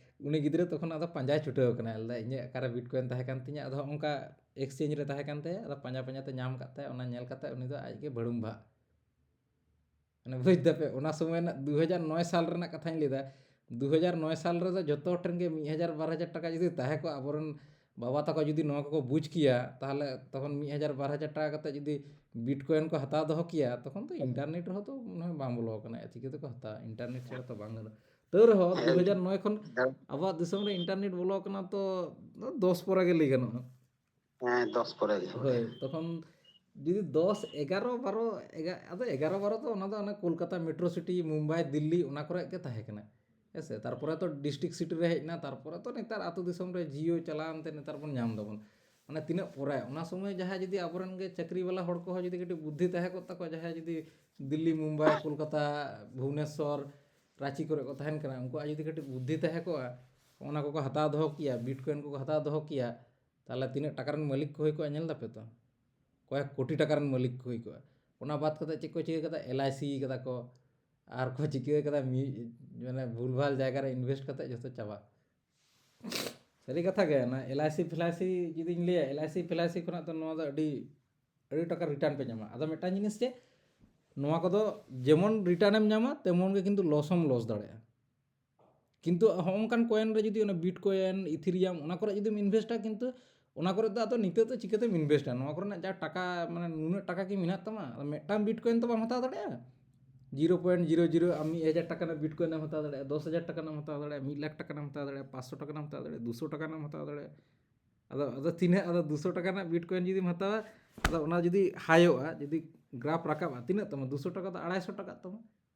ᱩᱱᱤ ᱜᱤᱫᱽᱨᱟᱹ ᱛᱚᱠᱷᱚᱱ ᱟᱫᱚ ᱯᱟᱸᱡᱟᱭ ᱪᱷᱩᱴᱟᱹᱣ ᱠᱟᱱᱟ, ᱞᱟᱹᱭᱫᱟ, "ᱤᱧᱟᱹᱜ ᱚᱠᱟᱨᱮ ᱵᱤᱴᱠᱚᱭᱮᱱ ᱛᱟᱦᱮᱸ ᱠᱟᱱ ᱛᱤᱧᱟᱹ?" ᱟᱫᱚ ᱦᱚᱸᱜᱼᱚ ᱱᱚᱝᱠᱟ ᱮᱠᱥᱪᱮᱧᱡᱽ ᱨᱮ ᱛᱟᱦᱮᱸ ᱠᱟᱱ ᱛᱟᱭᱟ, ᱟᱫᱚ ᱯᱟᱸᱡᱟ ᱯᱟᱸᱡᱟ ᱛᱮ ᱧᱟᱢ ᱠᱟᱫ ᱛᱟᱭᱟ, ᱚᱱᱟ ᱧᱮᱞ ᱠᱟᱛᱮ ᱩᱱᱤ ᱫᱚ ᱟᱡ ᱜᱮ ᱵᱷᱟᱹᱲᱩᱢ ᱵᱷᱟᱜ᱾ ᱢᱟᱱᱮ, ᱵᱩᱡᱽ ᱫᱟᱯᱮ, ᱚᱱᱟ ᱥᱚᱢᱚᱭ ᱨᱮᱱᱟᱜ ᱫᱩ ᱦᱟᱡᱟᱨ ᱱᱚᱭ ᱥᱟᱞ ᱨᱮᱱᱟᱜ ᱠᱟᱛᱷᱟᱧ ᱞᱟᱹᱭᱫᱟ᱾ ᱫᱩ ᱦᱟᱡᱟᱨ ᱱᱚᱭ ᱥᱟᱞ ᱨᱮᱫᱚ ᱡᱚᱛᱚ ᱦᱚᱲ ᱴᱷᱮᱱ ᱜᱮ ᱢᱤᱫ ᱦᱟᱡᱟᱨ ᱵᱟᱨ ᱦᱟᱡᱟᱨ ᱴᱟᱠᱟ ᱡᱩᱫᱤ ᱛᱟᱦᱮᱸ ᱠᱚᱜᱼᱟ, ᱟᱵᱚᱨᱮᱱ ᱵᱟᱵᱟ ᱛᱟᱠᱚ ᱡᱩᱫᱤ ᱱᱚᱣᱟ ᱠᱚᱠᱚ ᱵᱩᱡᱽ ᱠᱮᱭᱟ, ᱛᱟᱦᱚᱞᱮ ᱛᱚᱠᱷᱚᱱ ᱢᱤᱫ ᱦᱟᱡᱟᱨ ᱵᱟᱨ ᱦᱟᱡᱟᱨ ᱴᱟᱠᱟ ᱠᱟᱛᱮ ᱡᱩᱫᱤ ᱵᱤᱴᱠᱚᱭᱮᱱ ᱠᱚ ᱦᱟᱛᱟᱣ ᱫᱚᱦᱚ ᱠᱮᱭᱟ, ᱛᱚᱠᱷᱚᱱ ᱫᱚ ᱤᱱᱴᱟᱨᱱᱮᱴ ᱨᱮᱦᱚᱸ ᱛᱚ ᱢᱚᱱᱮ ᱦᱚᱭ ᱵᱟᱝ ᱵᱚᱞᱚ ᱟᱠᱟᱱᱟ, ᱪᱤᱠᱟᱹ ᱛᱮᱠᱚ ᱦᱟᱛᱟᱣᱟ? ᱤᱱᱴᱟᱨᱱᱮᱴ ᱪᱷᱟᱲᱟ ᱛᱚ ᱵᱟᱝ ᱜᱟᱱᱚᱜᱼᱟ᱾ ᱛᱟᱹᱣ ᱨᱮᱦᱚᱸ ᱦᱮᱸ᱾ ᱫᱩ ᱦᱟᱡᱟᱨ ᱱᱚᱭ ᱠᱷᱚᱱ ᱟᱵᱚᱣᱟᱜ ᱫᱤᱥᱚᱢ ᱨᱮ ᱤᱱᱴᱟᱨᱱᱮᱴ ᱵᱚᱞᱚ ᱟᱠᱟᱱᱟ ᱛᱚ ᱫᱚᱥ ᱯᱚᱨᱮ ᱜᱮ ᱞᱟᱹᱭ ᱜᱟᱱᱚᱜᱼᱟ᱾ ᱦᱮᱸ, ᱫᱚᱥ ᱯᱚᱨᱮ ᱜᱮ᱾ ᱦᱳᱭ, ᱛᱚᱠᱷᱚᱱ ᱡᱩᱫᱤ ᱫᱚᱥ, ᱮᱜᱟᱨᱚ, ᱵᱟᱨᱚ, ᱮᱜᱟ-, ᱟᱫᱚ ᱮᱜᱟᱨᱚ, ᱵᱟᱨᱚ ᱫᱚ ᱚᱱᱟ ᱫᱚ ᱚᱱᱟ ᱠᱳᱞᱠᱟᱛᱟ ᱢᱮᱴᱨᱳ ᱥᱤᱴᱤ, ᱢᱩᱢᱵᱟᱭ, ᱫᱤᱞᱞᱤ, ᱚᱱᱟ ᱠᱚᱨᱮ ᱜᱮ ᱛᱟᱦᱮᱸ ᱠᱟᱱᱟ, ᱦᱮᱸ ᱥᱮ? ᱛᱟᱨᱯᱚᱨᱮ ᱛᱚ ᱰᱤᱥᱴᱨᱤᱠᱴ ᱥᱤᱴᱤ ᱨᱮ ᱦᱮᱡ ᱮᱱᱟ, ᱛᱟᱨᱯᱚᱨᱮ ᱛᱚ ᱱᱮᱛᱟᱨ ᱟᱹᱛᱩ ᱫᱤᱥᱚᱢ ᱨᱮ ᱡᱤᱭᱳ ᱪᱟᱞᱟᱣᱮᱱ ᱛᱮ ᱱᱮᱛᱟᱨ ᱵᱚᱱ ᱧᱟᱢ ᱫᱟᱵᱚᱱ᱾ ᱢᱟᱱᱮ ᱛᱤᱱᱟᱹᱜ ᱯᱚᱨᱮ, ᱚᱱᱟ ᱥᱚᱢᱚᱭ ᱡᱟᱦᱟᱸᱭ ᱡᱩᱫᱤ ᱟᱵᱚᱨᱮᱱ ᱜᱮ ᱪᱟᱹᱠᱨᱤ ᱵᱟᱞᱟ ᱦᱚᱲ ᱠᱚᱦᱚᱸ ᱡᱩᱫᱤ ᱠᱟᱹᱴᱤᱡ ᱵᱩᱫᱽᱫᱷᱤ ᱛᱟᱦᱮᱸ ᱠᱚᱜ ᱛᱟᱠᱚᱣᱟ, ᱡᱟᱦᱟᱸᱭ ᱡᱩᱫᱤ ᱫᱤᱞᱞᱤ, ᱢᱩᱢᱵᱟᱭ, ᱠᱳᱞᱠᱟᱛᱟ, ᱵᱷᱩᱵᱽᱱᱮᱥᱥᱚᱨ, ᱨᱟᱸᱪᱤ ᱠᱚᱨᱮ ᱠᱚ ᱛᱟᱦᱮᱱ ᱠᱟᱱᱟ, ᱩᱱᱠᱩᱣᱟᱜ ᱡᱩᱫᱤ ᱠᱟᱹᱴᱤᱡ ᱵᱩᱫᱽᱫᱷᱤ ᱛᱟᱦᱮᱸ ᱠᱚᱜᱼᱟ, ᱚᱱᱟ ᱠᱚᱠᱚ ᱦᱟᱛᱟᱣ ᱫᱚᱦᱚ ᱠᱮᱭᱟ, ᱵᱤᱴᱠᱚᱭᱮᱱ ᱠᱚᱠᱚ ᱦᱟᱛᱟᱣ ᱫᱚᱦᱚ ᱠᱮᱭᱟ, ᱛᱟᱦᱚᱞᱮ ᱛᱤᱱᱟᱹᱜ ᱴᱟᱠᱟ ᱨᱮᱱ ᱢᱟᱹᱞᱤᱠ ᱠᱚ ᱦᱩᱭ ᱠᱚᱜᱼᱟ, ᱧᱮᱞ ᱫᱟᱯᱮ ᱛᱚ? ᱠᱚᱭᱮᱠ ᱠᱳᱴᱤ ᱴᱟᱠᱟ ᱨᱮᱱ ᱢᱟᱹᱞᱤᱠ ᱠᱚ ᱦᱩᱭ ᱠᱚᱜᱼᱟ᱾ ᱚᱱᱟ ᱵᱟᱫ ᱠᱟᱛᱮ ᱪᱮᱫ ᱠᱚ ᱪᱤᱠᱟᱹ ᱠᱟᱫᱟ? ᱮᱞ ᱟᱭ ᱥᱤ ᱠᱟᱫᱟ ᱠᱚ, ᱟᱨ ᱠᱚ ᱪᱤᱠᱟᱹ ᱠᱟᱫᱟ ᱢᱤ-, ᱢᱟᱱᱮ ᱵᱷᱩᱞᱵᱷᱟᱞ ᱡᱟᱭᱜᱟ ᱨᱮ ᱤᱱᱵᱷᱮᱥᱴ ᱠᱟᱛᱮ ᱡᱚᱛᱚ ᱪᱟᱵᱟ᱾ ᱥᱟᱹᱨᱤ ᱠᱟᱛᱷᱟ ᱜᱮ, ᱚᱱᱟ ᱮᱞ ᱟᱭ ᱥᱤ ᱯᱷᱮᱞᱟᱭᱥᱤ ᱡᱩᱫᱤᱧ ᱞᱟᱹᱭᱟ, ᱮᱞ ᱟᱭ ᱥᱤ ᱯᱷᱮᱞᱟᱭᱥᱤ ᱠᱷᱚᱱᱟᱜ ᱫᱚ ᱱᱚᱣᱟ ᱫᱚ ᱟᱹᱰᱤ, ᱟᱹᱰᱤ ᱴᱟᱠᱟ ᱨᱤᱴᱟᱨᱱ ᱯᱮ ᱧᱟᱢᱟ᱾ ᱟᱫᱚ ᱢᱤᱫᱴᱟᱝ ᱡᱤᱱᱤᱥ ᱪᱮᱫ, ᱱᱚᱣᱟ ᱠᱚᱫᱚ ᱡᱮᱢᱚᱱ ᱨᱤᱴᱟᱨᱱ ᱮᱢ ᱧᱟᱢᱟ, ᱛᱮᱢᱚᱱ ᱜᱮ ᱠᱤᱱᱛᱩ ᱞᱚᱥ ᱦᱚᱸᱢ ᱞᱚᱥ ᱫᱟᱲᱮᱭᱟᱜᱼᱟ᱾ ᱠᱤᱱᱛᱩ ᱦᱚᱸᱜᱼᱚ ᱱᱚᱝᱠᱟᱱ ᱠᱚᱭᱮᱱ ᱨᱮ ᱡᱩᱫᱤ ᱚᱱᱟ ᱵᱤᱴᱠᱚᱭᱮᱱ, ᱤᱛᱷᱤᱨᱤᱭᱟᱢ, ᱚᱱᱟ ᱠᱚᱨᱮ ᱡᱩᱫᱤᱢ ᱤᱱᱵᱷᱮᱥᱴᱟ, ᱠᱤᱱᱛᱩ ᱚᱱᱟ ᱠᱚᱨᱮ ᱫᱚ ᱟᱫᱚ ᱱᱤᱛᱚᱜ ᱫᱚ ᱪᱤᱠᱟᱹᱛᱮᱢ ᱤᱱᱵᱷᱮᱥᱴᱟ? ᱱᱚᱣᱟ ᱠᱚᱨᱮᱱᱟᱜ ᱡᱟ ᱴᱟᱠᱟ, ᱢᱟᱱᱮ ᱱᱩᱱᱟᱹᱜ ᱴᱟᱠᱟ ᱠᱤ ᱢᱮᱱᱟᱜ ᱛᱟᱢᱟ? ᱟᱫᱚ ᱢᱤᱫᱴᱟᱝ ᱵᱤᱴᱠᱚᱭᱮᱱ ᱛᱚ ᱵᱟᱢ ᱦᱟᱛᱟᱣ ᱫᱟᱲᱮᱭᱟᱜᱼᱟ᱾ ᱡᱤᱨᱳ ᱯᱚᱭᱮᱱᱴ ᱡᱤᱨᱳ ᱡᱤᱨᱳ, ᱟᱢ ᱢᱤᱫ ᱦᱟᱡᱟᱨ ᱴᱟᱠᱟ ᱨᱮᱱᱟᱜ ᱵᱤᱴᱠᱚᱭᱮᱱ ᱮᱢ ᱦᱟᱛᱟᱣ ᱫᱟᱲᱮᱭᱟᱜᱼᱟ, ᱫᱚᱥ ᱦᱟᱡᱟᱨ ᱴᱟᱠᱟ ᱨᱮᱱᱟᱜ ᱮᱢ ᱦᱟᱛᱟᱣ ᱫᱟᱲᱮᱭᱟᱜᱼᱟ, ᱢᱤᱫ ᱞᱟᱠᱷ ᱴᱟᱠᱟ ᱨᱮᱱᱟᱜ ᱮᱢ ᱦᱟᱛᱟᱣ ᱫᱟᱲᱮᱭᱟᱜᱼᱟ, ᱯᱟᱸᱪᱥᱚ ᱴᱟᱠᱟ ᱨᱮᱱᱟᱜ ᱮᱢ ᱦᱟᱛᱟᱣ ᱫᱟᱲᱮᱭᱟᱜᱼᱟ, ᱫᱩᱥᱚ ᱴᱟᱠᱟ ᱨᱮᱱᱟᱜ ᱮᱢ ᱦᱟᱛᱟᱣ ᱫᱟᱲᱮᱭᱟᱜᱼᱟ᱾ ᱟᱫᱚ, ᱟᱫᱚ ᱛᱤᱱᱟᱹᱜ, ᱟᱫᱚ ᱫᱩᱥᱚ ᱴᱟᱠᱟ ᱨᱮᱱᱟᱜ ᱵᱤᱴᱠᱚᱭᱮᱱ ᱡᱩᱫᱤᱢ ᱦᱟᱛᱟᱣᱟ, ᱟᱫᱚ ᱚᱱᱟ ᱡᱩᱫᱤ ᱦᱟᱭᱚᱜᱼᱟ, ᱡᱩᱫᱤ ᱜᱨᱟᱯᱷ ᱨᱟᱠᱟᱵᱼᱟ, ᱛᱤᱱᱟᱹᱜ ᱛᱟᱢᱟ? ᱫᱩᱥᱚ ᱴᱟᱠᱟ ᱫᱚ ᱟᱲᱟᱭᱥᱚ ᱴᱟᱠᱟᱜ ᱛᱟᱢᱟ᱾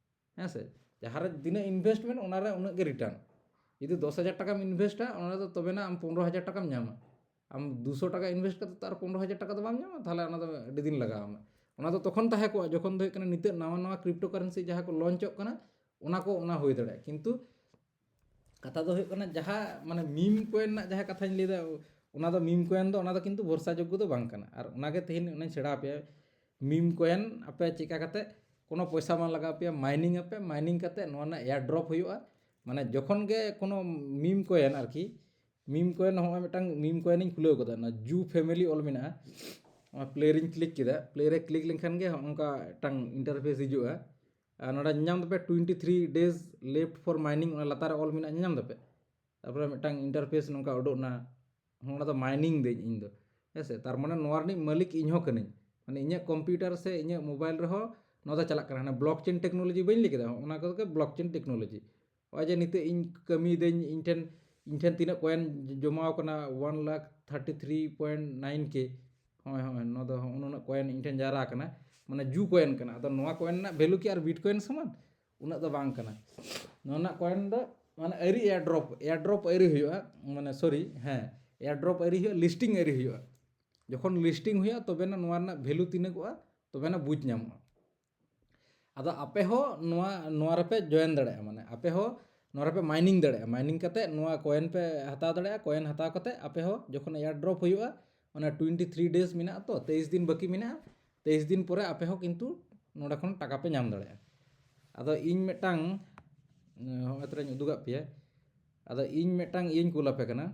ᱦᱮᱸ ᱥᱮ? ᱡᱟᱦᱟᱸ ᱨᱮ ᱛᱤᱱᱟᱹᱜ ᱤᱱᱵᱷᱮᱥᱴᱢᱮᱱᱴ, ᱚᱱᱟ ᱨᱮ ᱩᱱᱟᱹᱜ ᱜᱮ ᱨᱤᱴᱟᱨᱱ᱾ ᱡᱩᱫᱤ ᱫᱚᱥ ᱦᱟᱡᱟᱨ ᱴᱟᱠᱟᱢ ᱤᱱᱵᱷᱮᱥᱴᱟ, ᱚᱱᱟ ᱨᱮᱫᱚ ᱛᱚᱵᱮᱱᱟ ᱟᱢ ᱯᱚᱱᱨᱚ ᱦᱟᱡᱟᱨ ᱴᱟᱠᱟᱢ ᱧᱟᱢᱟ᱾ ᱟᱢ ᱫᱩᱥᱚ ᱴᱟᱠᱟ ᱤᱱᱵᱷᱮᱥᱴ ᱠᱟᱛᱮ ᱛᱚ ᱟᱨ ᱯᱚᱱᱨᱚ ᱦᱟᱡᱟᱨ ᱴᱟᱠᱟ ᱫᱚ ᱵᱟᱢ ᱧᱟᱢᱟ, ᱛᱟᱦᱚᱞᱮ ᱚᱱᱟ ᱫᱚ ᱟᱹᱰᱤ ᱫᱤᱱ ᱞᱟᱜᱟᱣ ᱟᱢᱟ᱾ ᱚᱱᱟ ᱫᱚ ᱛᱚᱠᱷᱚᱱ ᱛᱟᱦᱮᱸ ᱠᱚᱜᱼᱟ, ᱡᱚᱠᱷᱚᱱ ᱫᱚ ᱦᱩᱭᱩᱜ ᱠᱟᱱᱟ ᱱᱤᱛᱚᱜ ᱱᱟᱣᱟ ᱱᱟᱣᱟ ᱠᱨᱤᱯᱴᱳ ᱠᱟᱨᱮᱱᱥᱤ ᱡᱟᱦᱟᱸ ᱠᱚ ᱞᱚᱧᱪᱚᱜ ᱠᱟᱱᱟ, ᱚᱱᱟ ᱠᱚ, ᱚᱱᱟ ᱦᱩᱭ ᱫᱟᱲᱮᱭᱟᱜᱼᱟ᱾ ᱠᱤᱱᱛᱩ ᱠᱟᱛᱷᱟ ᱫᱚ ᱦᱩᱭᱩᱜ ᱠᱟᱱᱟ, ᱡᱟᱦᱟᱸ ᱢᱟᱱᱮ ᱢᱤᱢ ᱠᱚᱭᱮᱱ ᱨᱮᱱᱟᱜ ᱡᱟᱦᱟᱸ ᱠᱟᱛᱷᱟᱧ ᱞᱟᱹᱭᱫᱟ, ᱚᱱᱟ ᱫᱚ ᱢᱤᱢ ᱠᱚᱭᱮᱱ ᱫᱚ, ᱚᱱᱟ ᱫᱚ ᱠᱤᱱᱛᱩ ᱵᱷᱚᱨᱥᱟ ᱡᱳᱜᱽᱜᱚ ᱫᱚ ᱵᱟᱝ ᱠᱟᱱᱟ᱾ ᱟᱨ ᱚᱱᱟᱜᱮ ᱛᱮᱦᱮᱧ ᱚᱱᱟᱧ ᱥᱮᱬᱟ ᱟᱯᱮᱭᱟ, ᱢᱤᱢ ᱠᱚᱭᱮᱱ ᱟᱯᱮ ᱪᱮᱠᱟ ᱠᱟᱛᱮ ᱠᱳᱱᱳ ᱯᱚᱭᱥᱟ ᱵᱟᱝ ᱞᱟᱜᱟᱣ ᱯᱮᱭᱟ, ᱢᱟᱭᱱᱤᱝ ᱟᱯᱮ, ᱢᱟᱭᱱᱤᱝ ᱠᱟᱛᱮ ᱱᱚᱣᱟ ᱨᱮᱱᱟᱜ ᱮᱭᱟᱨ ᱰᱨᱚᱯ ᱦᱩᱭᱩᱜᱼᱟ᱾ ᱢᱟᱱᱮ ᱡᱚᱠᱷᱚᱱ ᱜᱮ ᱠᱳᱱᱳ ᱢᱤᱢ ᱠᱚᱭᱮᱱ ᱟᱨᱠᱤ, ᱢᱤᱢ ᱠᱚᱭᱮᱱ, ᱱᱚᱜᱼᱚᱭ ᱢᱤᱫᱴᱟᱝ ᱢᱤᱢ ᱠᱚᱭᱮᱱᱤᱧ ᱠᱷᱩᱞᱟᱹᱣ ᱠᱟᱫᱟ, ᱚᱱᱟ ᱡᱩ ᱯᱷᱮᱢᱮᱞᱤ ᱚᱞ ᱢᱮᱱᱟᱜᱼᱟ᱾ ᱚᱱᱟ ᱯᱞᱮ ᱨᱤᱧ ᱠᱞᱤᱠ ᱠᱮᱫᱟ, ᱯᱞᱮ ᱨᱮ ᱠᱞᱤᱠ ᱞᱮᱱᱠᱷᱟᱱ ᱜᱮ ᱦᱚᱸᱜᱼᱚ ᱱᱚᱝᱠᱟ ᱢᱤᱫᱴᱟᱝ ᱤᱱᱴᱟᱨᱯᱷᱮᱥ ᱦᱤᱡᱩᱜᱼᱟ᱾ ᱟᱨ ᱱᱚᱰᱮ ᱧᱮᱞ ᱧᱟᱢ ᱫᱟᱯᱮ, "twenty three days left for mining", ᱚᱱᱟ ᱞᱟᱛᱟᱨ ᱨᱮ ᱚᱞ ᱢᱮᱱᱟᱜᱼᱟ, ᱧᱮᱞ ᱧᱟᱢ ᱫᱟᱯᱮ? ᱛᱟᱨᱯᱚᱨᱮ ᱢᱤᱫᱴᱟᱝ ᱤᱱᱴᱟᱨᱯᱷᱮᱥ ᱱᱚᱝᱠᱟ ᱩᱰᱩᱠ ᱮᱱᱟ, ᱦᱚᱸ, ᱚᱱᱟ ᱫᱚ ᱢᱟᱭᱱᱤᱝ ᱫᱟᱹᱧ ᱤᱧ ᱫᱚ, ᱦᱮᱸ ᱥᱮ? ᱛᱟᱨ ᱢᱟᱱᱮ ᱱᱚᱣᱟ ᱨᱤᱱᱤᱡ ᱢᱟᱹᱞᱤᱠ ᱤᱧ ᱦᱚᱸ ᱠᱟᱹᱱᱟᱹᱧ, ᱢᱟᱱᱮ ᱤᱧᱟᱹᱜ ᱠᱚᱢᱯᱤᱭᱩᱴᱟᱨ ᱥᱮ ᱤᱧᱟᱹᱜ ᱢᱳᱵᱟᱭᱤᱞ ᱨᱮᱦᱚᱸ ᱱᱚᱣᱟ ᱫᱚ ᱪᱟᱞᱟᱜ ᱠᱟᱱᱟ᱾ ᱦᱟᱱᱮ ᱵᱞᱚᱠ ᱪᱮᱱ ᱴᱮᱠᱱᱳᱞᱚᱡᱤ ᱵᱟᱹᱧ ᱞᱟᱹᱭ ᱠᱮᱫᱟ, ᱚᱱᱟ ᱠᱚᱫᱚ ᱵᱞᱚᱠ ᱪᱮᱱ ᱴᱮᱠᱱᱳᱞᱚᱡᱤ᱾ ᱱᱚᱜᱼᱚᱭ ᱡᱮ ᱱᱤᱛᱚᱜ ᱤᱧ ᱠᱟᱹᱢᱤᱭᱮᱫᱟᱹᱧ, ᱤᱧ ᱴᱷᱮᱱ, ᱤᱧ ᱴᱷᱮᱱ ᱛᱤᱱᱟᱹᱜ ᱠᱚᱭᱮᱱ ᱡᱚᱢᱟᱣ ᱠᱟᱱᱟ, one lakh thirty three point nine ᱠᱮ᱾ ᱦᱳᱭ, ᱦᱳᱭ, ᱱᱚᱣᱟ ᱫᱚ ᱦᱚᱸᱜᱼᱚ ᱱᱩᱱᱟᱹᱜ ᱠᱚᱭᱮᱱ ᱤᱧ ᱴᱷᱮᱱ ᱡᱟᱣᱨᱟ ᱟᱠᱟᱱᱟ, ᱢᱟᱱᱮ ᱡᱩ ᱠᱚᱭᱮᱱ ᱠᱟᱱᱟ᱾ ᱟᱫᱚ ᱱᱚᱣᱟ ᱠᱚᱭᱮᱱ ᱨᱮᱱᱟᱜ ᱵᱷᱮᱞᱩ ᱠᱤ ᱟᱨ ᱵᱤᱴᱠᱚᱭᱮᱱ ᱥᱚᱢᱟᱱ? ᱩᱱᱟᱹᱜ ᱫᱚ ᱵᱟᱝ ᱠᱟᱱᱟ᱾ ᱱᱚᱣᱟ ᱨᱮᱱᱟᱜ ᱠᱚᱭᱮᱱ ᱫᱚ ᱢᱟᱱᱮ ᱟᱹᱣᱨᱤ ᱮᱭᱟᱨ ᱰᱨᱚᱯ, ᱮᱭᱟᱨ ᱰᱨᱚᱯ ᱟᱹᱣᱨᱤ ᱦᱩᱭᱩᱜᱼᱟ, ᱢᱟᱱᱮ ᱥᱚᱨᱤ, ᱦᱮᱸ, ᱮᱭᱟᱨ ᱰᱨᱚᱯ ᱟᱹᱣᱨᱤ ᱦᱩᱭᱩᱜᱼᱟ, ᱞᱤᱥᱴᱤᱝ ᱟᱹᱣᱨᱤ ᱦᱩᱭᱩᱜᱼᱟ᱾ ᱡᱚᱠᱷᱚᱱ ᱞᱤᱥᱴᱤᱝ ᱦᱩᱭᱩᱜᱼᱟ, ᱛᱚᱵᱮᱱᱟ ᱱᱚᱣᱟ ᱨᱮᱱᱟᱜ ᱵᱷᱮᱞᱩ ᱛᱤᱱᱟᱹᱜᱚᱜᱼᱟ, ᱛᱚᱵᱮᱱᱟ ᱵᱩᱡᱽ ᱧᱟᱢᱚᱜᱼᱟ᱾ ᱟᱫᱚ ᱟᱯᱮ ᱦᱚᱸ ᱱᱚᱣᱟ, ᱱᱚᱣᱟ ᱨᱮᱯᱮ ᱡᱚᱭᱮᱱ ᱫᱟᱲᱮᱭᱟᱜᱼᱟ, ᱢᱟᱱᱮ ᱟᱯᱮ ᱦᱚᱸ ᱱᱚᱣᱟ ᱨᱮᱯᱮ ᱢᱟᱭᱱᱤᱝ ᱫᱟᱲᱮᱭᱟᱜᱼᱟ᱾ ᱢᱟᱭᱱᱤᱝ ᱠᱟᱛᱮ ᱱᱚᱣᱟ ᱠᱚᱭᱮᱱ ᱯᱮ ᱦᱟᱛᱟᱣ ᱫᱟᱲᱮᱭᱟᱜᱼᱟ᱾ ᱠᱚᱭᱮᱱ ᱦᱟᱛᱟᱣ ᱠᱟᱛᱮ ᱟᱯᱮ ᱦᱚᱸ ᱡᱚᱠᱷᱚᱱ ᱮᱭᱟᱨ ᱰᱨᱚᱯ ᱦᱩᱭᱩᱜᱼᱟ, ᱚᱱᱟ ᱴᱩᱭᱮᱱᱴᱤ ᱛᱷᱨᱤ ᱰᱮᱡᱽ ᱢᱮᱱᱟᱜᱼᱟ ᱛᱚ, ᱛᱮᱭᱤᱥ ᱫᱤᱱ ᱵᱟᱹᱠᱤ ᱢᱮᱱᱟᱜᱼᱟ, ᱛᱮᱭᱤᱥ ᱫᱤᱱ ᱯᱚᱨᱮ ᱟᱯᱮ ᱦᱚᱸ ᱠᱤᱱᱛᱩ ᱱᱚᱸᱰᱮ ᱠᱷᱚᱱ ᱴᱟᱠᱟ ᱯᱮ ᱧᱟᱢ ᱫᱟᱲᱮᱭᱟᱜᱼᱟ᱾ ᱟᱫᱚ ᱤᱧ ᱢᱤᱫᱴᱟᱝ, ᱦᱚᱸᱜᱼᱚᱭ ᱛᱚᱨᱟᱧ ᱩᱫᱩᱜᱟᱜ ᱯᱮᱭᱟ, ᱟᱫᱚ ᱤᱧ ᱢᱤᱫᱴᱟᱝ ᱤᱭᱟᱹᱧ ᱠᱩᱞ ᱟᱯᱮ ᱠᱟᱱᱟ,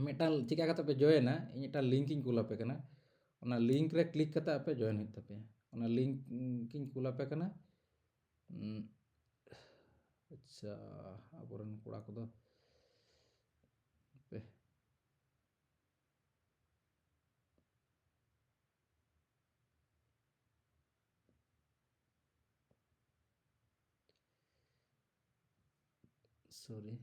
ᱢᱤᱫᱴᱟᱝ ᱪᱤᱠᱟ ᱠᱟᱛᱮ ᱯᱮ ᱡᱚᱭᱮᱱᱟ, ᱤᱧ ᱢᱤᱫᱴᱟᱝ ᱞᱤᱝᱠ ᱤᱧ ᱠᱩᱞ ᱟᱯᱮ ᱠᱟᱱᱟ᱾ ᱚᱱᱟ ᱞᱤᱝᱠ ᱨᱮ ᱠᱞᱤᱠ ᱠᱟᱛᱮ ᱟᱯᱮ ᱡᱚᱭᱮᱱ ᱦᱩᱭᱩᱜ ᱛᱟᱯᱮᱭᱟ᱾ ᱚᱱᱟ ᱞᱤᱝᱠ ᱤᱧ ᱠᱩᱞ ᱟᱯᱮ ᱠᱟᱱᱟ᱾ ᱩᱸ, ᱟᱪᱪᱷᱟ, ᱟᱵᱚᱨᱮᱱ ᱠᱚᱲᱟ ᱠᱚᱫᱚ ᱯᱮ ᱥᱚᱨᱤ᱾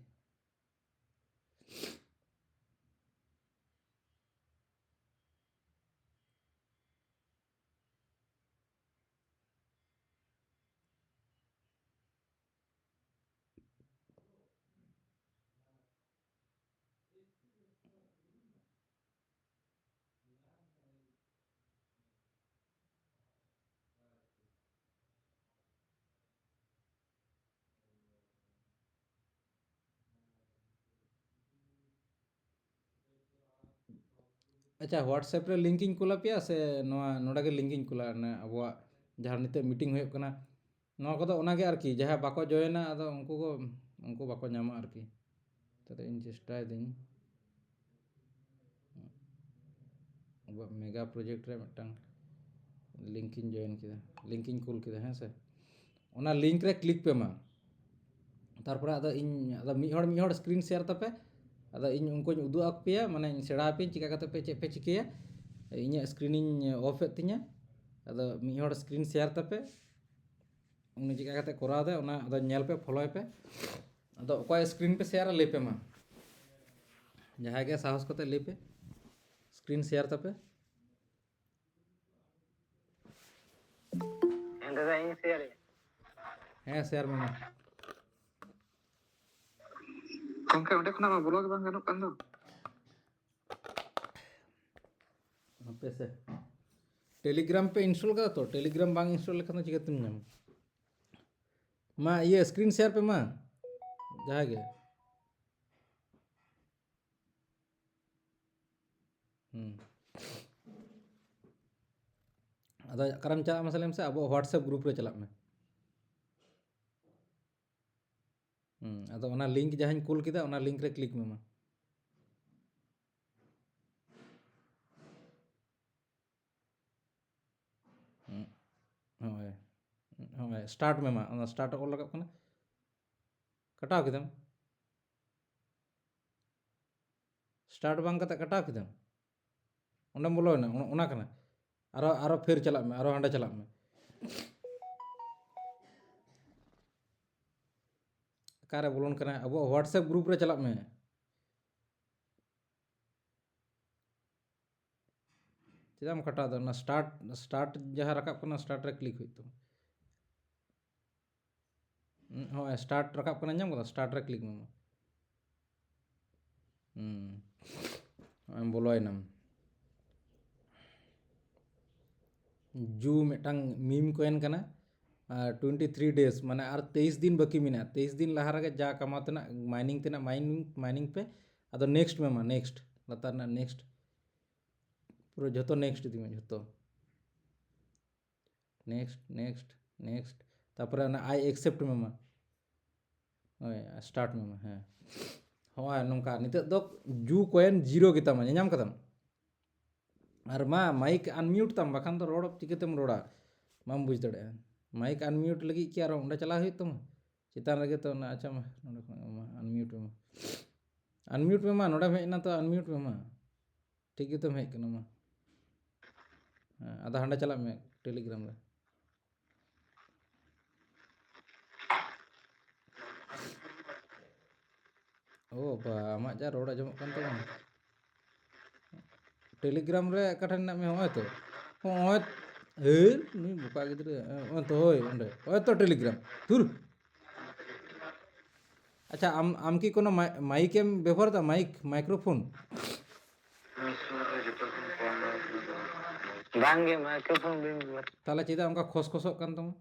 ᱟᱪᱪᱷᱟ, WhatsApp ᱨᱮ ᱞᱤᱝᱠ ᱤᱧ ᱠᱩᱞ ᱟᱯᱮᱭᱟ ᱥᱮ ᱱᱚᱣᱟ ᱱᱚᱰᱮ ᱜᱮ ᱞᱤᱝᱠ ᱤᱧ ᱠᱩᱞᱟ? ᱚᱱᱮ ᱟᱵᱚᱣᱟᱜ ᱡᱟᱦᱟᱸ ᱱᱤᱛᱚᱜ ᱢᱤᱴᱤᱝ ᱦᱩᱭᱩᱜ ᱠᱟᱱᱟ, ᱱᱚᱣᱟ ᱠᱚᱫᱚ ᱚᱱᱟᱜᱮ ᱟᱨᱠᱤ, ᱡᱟᱦᱟᱸᱭ ᱵᱟᱠᱚ ᱡᱚᱭᱮᱱᱟ ᱟᱫᱚ ᱩᱱᱠᱩ ᱠᱚ, ᱩᱱᱠᱩ ᱵᱟᱠᱚ ᱧᱟᱢᱟ ᱟᱨᱠᱤ᱾ ᱛᱟᱦᱞᱮ ᱤᱧ ᱪᱮᱥᱴᱟᱭᱮᱫᱟᱹᱧ ᱟᱵᱚᱣᱟᱜ ᱢᱮᱜᱟ ᱯᱨᱚᱡᱮᱠᱴ ᱨᱮ ᱢᱤᱫᱴᱟᱝ ᱞᱤᱝᱠ ᱤᱧ ᱡᱚᱭᱮᱱ ᱠᱮᱫᱟ, ᱞᱤᱝᱠ ᱤᱧ ᱠᱩᱞ ᱠᱮᱫᱟ, ᱦᱮᱸ ᱥᱮ? ᱚᱱᱟ ᱞᱤᱝᱠ ᱨᱮ ᱠᱞᱤᱠ ᱯᱮ ᱢᱟ᱾ ᱛᱟᱨᱯᱚᱨᱮ ᱟᱫᱚ ᱤᱧ, ᱟᱫᱚ ᱢᱤᱫ ᱦᱚᱲ ᱢᱤᱫ ᱦᱚᱲ ᱥᱠᱨᱤᱱ ᱥᱮᱭᱟᱨ ᱛᱟᱯᱮ᱾ ᱟᱫᱚ ᱤᱧ ᱩᱱᱠᱩᱧ ᱩᱫᱩᱜ ᱟᱯᱮᱭᱟ, ᱢᱟᱱᱮ ᱤᱧ ᱥᱮᱬᱟ ᱟᱯᱮᱭᱟᱹᱧ ᱪᱤᱠᱟ ᱠᱟᱛᱮ ᱯᱮ, ᱪᱮᱫ ᱯᱮ ᱪᱤᱠᱟᱹᱭᱟ᱾ ᱤᱧᱟᱹᱜ ᱥᱠᱨᱤᱱᱤᱧ ᱚᱯᱷ ᱮᱫ ᱛᱤᱧᱟᱹ᱾ ᱟᱫᱚ ᱢᱤᱫ ᱦᱚᱲ ᱥᱠᱨᱤᱱ ᱥᱮᱭᱟᱨ ᱛᱟᱯᱮ, ᱩᱱᱤ ᱪᱤᱠᱟ ᱠᱟᱛᱮ ᱠᱚᱨᱟᱣ ᱫᱟᱭ ᱚᱱᱟ ᱟᱫᱚ ᱧᱮᱞ ᱯᱮ, ᱯᱷᱚᱞᱳᱭ ᱯᱮ᱾ ᱟᱫᱚ ᱚᱠᱚᱭ ᱥᱠᱨᱤᱱ ᱯᱮ ᱥᱮᱭᱟᱨᱟ ᱞᱟᱹᱭ ᱯᱮ ᱢᱟ, ᱡᱟᱦᱟᱸᱭ ᱜᱮ ᱥᱟᱦᱚᱥ ᱠᱟᱛᱮ ᱞᱟᱹᱭ ᱯᱮ, ᱥᱠᱨᱤᱱ ᱥᱮᱭᱟᱨ ᱛᱟᱯᱮ᱾ ᱦᱮᱸ ᱫᱟᱫᱟ, ᱤᱧ ᱥᱮᱭᱟᱨᱤᱧ᱾ ᱦᱮᱸ, ᱥᱮᱭᱟᱨ ᱢᱮ ᱢᱟ᱾ ᱜᱚᱝᱠᱮ, ᱚᱸᱰᱮ ᱠᱷᱚᱱᱟᱜ ᱢᱟ ᱵᱚᱞᱚ ᱜᱮ ᱵᱟᱝ ᱜᱟᱱᱚᱜ ᱠᱟᱱ ᱫᱚ᱾ ᱦᱟᱯᱮ ᱥᱮ, ᱴᱮᱞᱤᱜᱨᱟᱢ ᱯᱮ ᱤᱱᱥᱴᱚᱞ ᱠᱟᱫᱟ ᱛᱚ? ᱴᱮᱞᱤᱜᱨᱟᱢ ᱵᱟᱝ ᱤᱱᱥᱴᱚᱞ ᱞᱮᱠᱷᱟᱱ ᱫᱚ ᱪᱤᱠᱟᱹᱛᱮᱢ ᱧᱟᱢᱟ? ᱢᱟ ᱤᱭᱟᱹ ᱥᱠᱨᱤᱱ ᱥᱮᱭᱟᱨ ᱯᱮ ᱢᱟ, ᱡᱟᱦᱟᱸᱭ ᱜᱮ᱾ ᱦᱩᱸ᱾ ᱟᱫᱚ ᱚᱠᱟᱨᱮᱢ ᱪᱟᱞᱟᱜᱼᱟ ᱢᱟᱥᱮ ᱞᱟᱹᱭ ᱢᱮᱥᱮ? ᱟᱵᱚᱣᱟᱜ WhatsApp ᱜᱨᱩᱯ ᱨᱮ ᱪᱟᱞᱟᱜ ᱢᱮ᱾ ᱦᱩᱸ, ᱟᱫᱚ ᱚᱱᱟ ᱞᱤᱝᱠ ᱡᱟᱦᱟᱸᱧ ᱠᱩᱞ ᱠᱮᱫᱟ, ᱚᱱᱟ ᱞᱤᱝᱠ ᱨᱮ ᱠᱞᱤᱠ ᱢᱮ ᱢᱟ᱾ ᱦᱩᱸ, ᱦᱳᱭ, ᱦᱳᱭ, ᱥᱴᱟᱨᱴ ᱢᱮ ᱢᱟ᱾ ᱚᱱᱟ ᱥᱴᱟᱨᱴ ᱚᱞ ᱨᱟᱠᱟᱵ ᱠᱟᱱᱟ, ᱠᱟᱴᱟᱣ ᱠᱮᱫᱟᱢ᱾ ᱥᱴᱟᱨᱴ ᱵᱟᱝ ᱠᱟᱛᱮ ᱠᱟᱴᱟᱣ ᱠᱮᱫᱟᱢ, ᱚᱸᱰᱮᱢ ᱵᱚᱞᱚᱭᱮᱱᱟ, ᱚᱱᱟ, ᱚᱱᱟ ᱠᱟᱱᱟ᱾ ᱟᱨᱚ, ᱟᱨᱚ ᱯᱷᱮᱨ ᱪᱟᱞᱟᱜ ᱢᱮ, ᱟᱨᱚ ᱦᱟᱸᱰᱮ ᱪᱟᱞᱟᱜ ᱢᱮ᱾ ᱚᱠᱟᱨᱮ ᱵᱚᱞᱚᱱ ᱠᱟᱱᱟ? ᱟᱵᱚᱣᱟᱜ WhatsApp ᱜᱨᱩᱯ ᱨᱮ ᱪᱟᱞᱟᱜ ᱢᱮ᱾ ᱪᱮᱫᱟᱜ ᱮᱢ ᱠᱟᱴᱟᱣ ᱫᱟ? ᱚᱱᱟ ᱥᱴᱟᱨᱴ, ᱥᱴᱟᱨᱴ ᱡᱟᱦᱟᱸ ᱨᱟᱠᱟᱵ ᱠᱟᱱᱟ, ᱥᱴᱟᱨᱴ ᱨᱮ ᱠᱞᱤᱠ ᱦᱩᱭᱩᱜ ᱛᱟᱢᱟ᱾ ᱦᱩᱸ, ᱦᱚᱸᱜᱼᱚᱭ ᱥᱴᱟᱨᱴ ᱨᱟᱠᱟᱵ ᱠᱟᱱᱟ, ᱧᱟᱢ ᱠᱟᱫᱟ? ᱥᱴᱟᱨᱴ ᱨᱮ ᱠᱞᱤᱠ ᱢᱮ ᱢᱟ᱾ ᱦᱩᱸ, ᱱᱚᱜᱼᱚᱭ ᱵᱚᱞᱚᱭᱮᱱᱟᱢ᱾ ᱡᱩ ᱢᱤᱫᱴᱟᱝ ᱢᱤᱢ ᱠᱚᱭᱮᱱ ᱠᱟᱱᱟ᱾ ᱟᱨ twenty three days, ᱢᱟᱱᱮ ᱟᱨ ᱛᱮᱭᱤᱥ ᱫᱤᱱ ᱵᱟᱹᱠᱤ ᱢᱮᱱᱟᱜᱼᱟ᱾ ᱛᱮᱭᱤᱥ ᱫᱤᱱ ᱞᱟᱦᱟ ᱨᱮᱜᱮ ᱡᱟ ᱠᱟᱢᱟᱣ ᱛᱮᱱᱟᱜ ᱢᱟᱭᱱᱤᱝ ᱛᱮᱱᱟᱜ ᱢᱟᱭᱱᱤᱝ, ᱢᱟᱭᱱᱤᱝ ᱯᱮ᱾ ᱟᱫᱚ ᱱᱮᱠᱥᱴ ᱢᱮ ᱢᱟ, ᱱᱮᱠᱥᱴ, ᱞᱟᱛᱟᱨ ᱨᱮᱱᱟᱜ ᱱᱮᱠᱥᱴ᱾ ᱯᱩᱨᱟᱹ ᱡᱷᱚᱛᱚ next ᱤᱫᱤ ᱢᱮ, ᱡᱷᱚᱛᱚ next, next, next. ᱛᱟᱨᱯᱚᱨᱮ ᱚᱱᱟ I accept ᱢᱮ ᱢᱟ᱾ ᱦᱳᱭ, start ᱢᱮ ᱢᱟ᱾ ᱦᱮᱸ, ᱦᱳᱭ, ᱱᱚᱝᱠᱟ ᱱᱤᱛᱚᱜ ᱫᱚ ᱡᱩ coin zero ᱜᱮᱛᱟᱢᱟ, ᱧᱮᱧᱟᱢ ᱠᱟᱫᱟᱢ? ᱟᱨ ᱢᱟ mic unmute ᱛᱟᱢ, ᱵᱟᱠᱷᱟᱱ ᱫᱚ ᱨᱚᱲ ᱪᱤᱠᱟᱹᱛᱮᱢ ᱨᱚᱲᱟ? ᱵᱟᱢ ᱵᱩᱡᱽ ᱫᱟᱲᱮᱭᱟᱜᱼᱟ᱾ Mic unmute ᱞᱟᱹᱜᱤᱫ ᱠᱤ ᱟᱨᱚ ᱚᱸᱰᱮ ᱪᱟᱞᱟᱜ ᱦᱩᱭᱩᱜ ᱛᱟᱢᱟ? ᱪᱮᱛᱟᱱ ᱨᱮᱜᱮ ᱛᱚ ᱚᱱᱟ, ᱟᱪᱪᱷᱟ, ᱢᱟ ᱱᱚᱸᱰᱮ ᱠᱷᱚᱱᱟᱜ ᱢᱟ unmute ᱢᱮ ᱢᱟ᱾ Unmute ᱢᱮ ᱢᱟ, ᱱᱚᱸᱰᱮᱢ ᱦᱮᱡ ᱮᱱᱟ ᱛᱚ unmute ᱢᱮ ᱢᱟ᱾ ᱴᱷᱤᱠ ᱜᱮᱛᱚᱢ ᱦᱮᱡ ᱠᱟᱱᱟ ᱢᱟ᱾ ᱦᱮᱸ, ᱟᱫᱚ ᱦᱟᱸᱰᱮ ᱪᱟᱞᱟᱜ ᱢᱮ Telegram ᱨᱮ᱾ ᱳ ᱵᱟ, ᱟᱢᱟᱜ ᱡᱟ ᱨᱚᱲ ᱟᱸᱡᱚᱢᱚᱜ ᱠᱟᱱ ᱛᱟᱢᱟ᱾ Telegram ᱨᱮ ᱚᱠᱟ ᱴᱷᱮᱱ ᱢᱮᱱᱟᱜ ᱢᱮᱭᱟ? ᱦᱚᱸᱜᱼᱚᱭ ᱛᱚ, ᱦᱚᱸᱜᱼᱚᱭ᱾ ᱦᱮᱭ, ᱱᱩᱭ ᱵᱚᱠᱟ ᱜᱤᱫᱽᱨᱟᱹ, ᱦᱚᱸᱜᱼᱚᱭ ᱛᱚ, ᱦᱳᱭ ᱚᱸᱰᱮ, ᱦᱚᱸᱜᱼᱚᱭ ᱛᱚ Telegram᱾ ᱫᱷᱩᱨ᱾ ᱟᱪᱪᱷᱟ, ᱟᱢ, ᱟᱢ ᱠᱤ ᱠᱳᱱᱳ ᱢᱟᱭ-, mic ᱮᱢ ᱵᱮᱵᱚᱦᱟᱨ ᱮᱫᱟ? Mic, microphone? ᱵᱟᱝᱜᱮ, microphone ᱵᱟᱹᱧ ᱵᱮᱵᱚᱦᱟᱨ᱾ ᱛᱟᱦᱚᱞᱮ ᱪᱮᱫᱟᱜ ᱚᱱᱠᱟ ᱠᱷᱚᱥ ᱠᱷᱚᱥᱚᱜ ᱠᱟᱱ ᱛᱟᱢᱟ?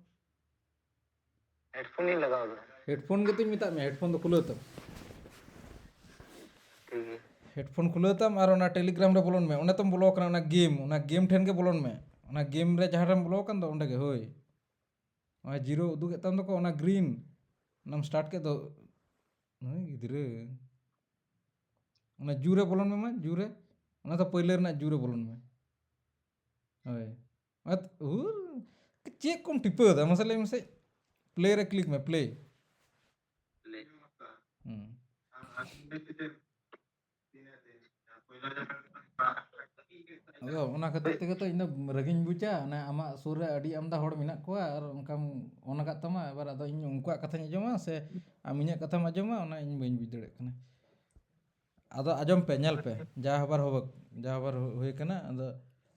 Headphone ᱤᱧ ᱞᱟᱜᱟᱣ ᱫᱟ᱾ Headphone ᱜᱮᱛᱚᱧ ᱢᱮᱛᱟᱫ ᱢᱮᱭᱟ, headphone ᱫᱚ ᱠᱷᱩᱞᱟᱹᱣ ᱛᱟᱢ᱾ ᱴᱷᱤᱠ ᱜᱮᱭᱟ᱾ Headphone ᱠᱷᱩᱞᱟᱹᱣ ᱛᱟᱢ ᱟᱨ ᱚᱱᱟ Telegram ᱨᱮ ᱵᱚᱞᱚᱱ ᱢᱮ᱾ ᱚᱸᱰᱮ ᱛᱚᱢ ᱵᱚᱞᱚ ᱟᱠᱟᱱᱟ, ᱚᱱᱟ game, ᱚᱱᱟ game ᱴᱷᱮᱱ ᱜᱮ ᱵᱚᱞᱚᱱ ᱢᱮ᱾ ᱚᱱᱟ game ᱨᱮ ᱡᱟᱦᱟᱸ ᱨᱮᱢ ᱵᱚᱞᱚ ᱟᱠᱟᱱ ᱫᱚ, ᱚᱸᱰᱮ ᱜᱮ, ᱦᱳᱭ᱾ ᱚᱱᱟ zero ᱩᱫᱩᱜᱮᱫ ᱛᱟᱢ ᱫᱚᱠᱚ, ᱚᱱᱟ green, ᱚᱱᱟᱢ start ᱠᱮᱫ ᱫᱚ᱾ ᱱᱩᱭ ᱜᱤᱫᱽᱨᱟᱹ᱾ ᱚᱱᱟ ᱡᱩ ᱨᱮ ᱵᱚᱞᱚᱱ ᱢᱮ ᱢᱟ, ᱡᱩ ᱨᱮ᱾ ᱚᱱᱟ ᱫᱚ ᱯᱟᱹᱭᱞᱟᱹ ᱨᱮᱱᱟᱜ ᱡᱩ ᱨᱮ ᱵᱚᱞᱚᱱ ᱢᱮ᱾ ᱦᱳᱭ᱾ ᱟᱫ-, ᱦᱩᱨ, ᱪᱮᱫ ᱠᱚᱢ ᱴᱤᱯᱟᱹᱣ ᱫᱟ? ᱢᱟᱥᱮ ᱞᱟᱹᱭ ᱢᱮᱥᱮ᱾ Play ᱨᱮ click ᱢᱮ, play᱾ Play᱾ ᱦᱩᱸ᱾ ᱟᱫᱚ ᱚᱱᱟ ᱠᱷᱟᱹᱛᱤᱨ ᱛᱮᱜᱮ ᱛᱚ ᱤᱧ ᱫᱚ ᱨᱟᱹᱜᱤᱧ ᱵᱩᱡᱟ, ᱚᱱᱮ ᱟᱢᱟᱜ ᱥᱩᱨ ᱨᱮ ᱟᱹᱰᱤ ᱟᱢᱫᱟ ᱦᱚᱲ ᱢᱮᱱᱟᱜ ᱠᱚᱣᱟ, ᱟᱨ ᱚᱱᱠᱟᱢ on ᱟᱠᱟᱫ ᱛᱟᱢᱟ, ᱮᱵᱟᱨ ᱟᱫᱚ ᱤᱧ ᱩᱱᱠᱩᱣᱟᱜ ᱠᱟᱛᱷᱟᱧ ᱟᱸᱡᱚᱢᱟ ᱥᱮ ᱟᱢ ᱤᱧᱟᱹᱜ ᱠᱟᱛᱷᱟᱢ ᱟᱸᱡᱚᱢᱟ, ᱚᱱᱟ ᱤᱧ ᱵᱟᱹᱧ ᱵᱩᱡᱽ ᱫᱟᱲᱮᱭᱟᱜ ᱠᱟᱱᱟ᱾ ᱟᱫᱚ ᱟᱸᱡᱚᱢ ᱯᱮ, ᱧᱮᱞ ᱯᱮ, ᱡᱟ ᱦᱚᱵᱟᱨ ᱦᱚᱵᱚᱠ, ᱡᱟ ᱦᱚᱵᱟᱨ ᱦᱩ-, ᱦᱩᱭ ᱠᱟᱱᱟ᱾ ᱟᱫᱚ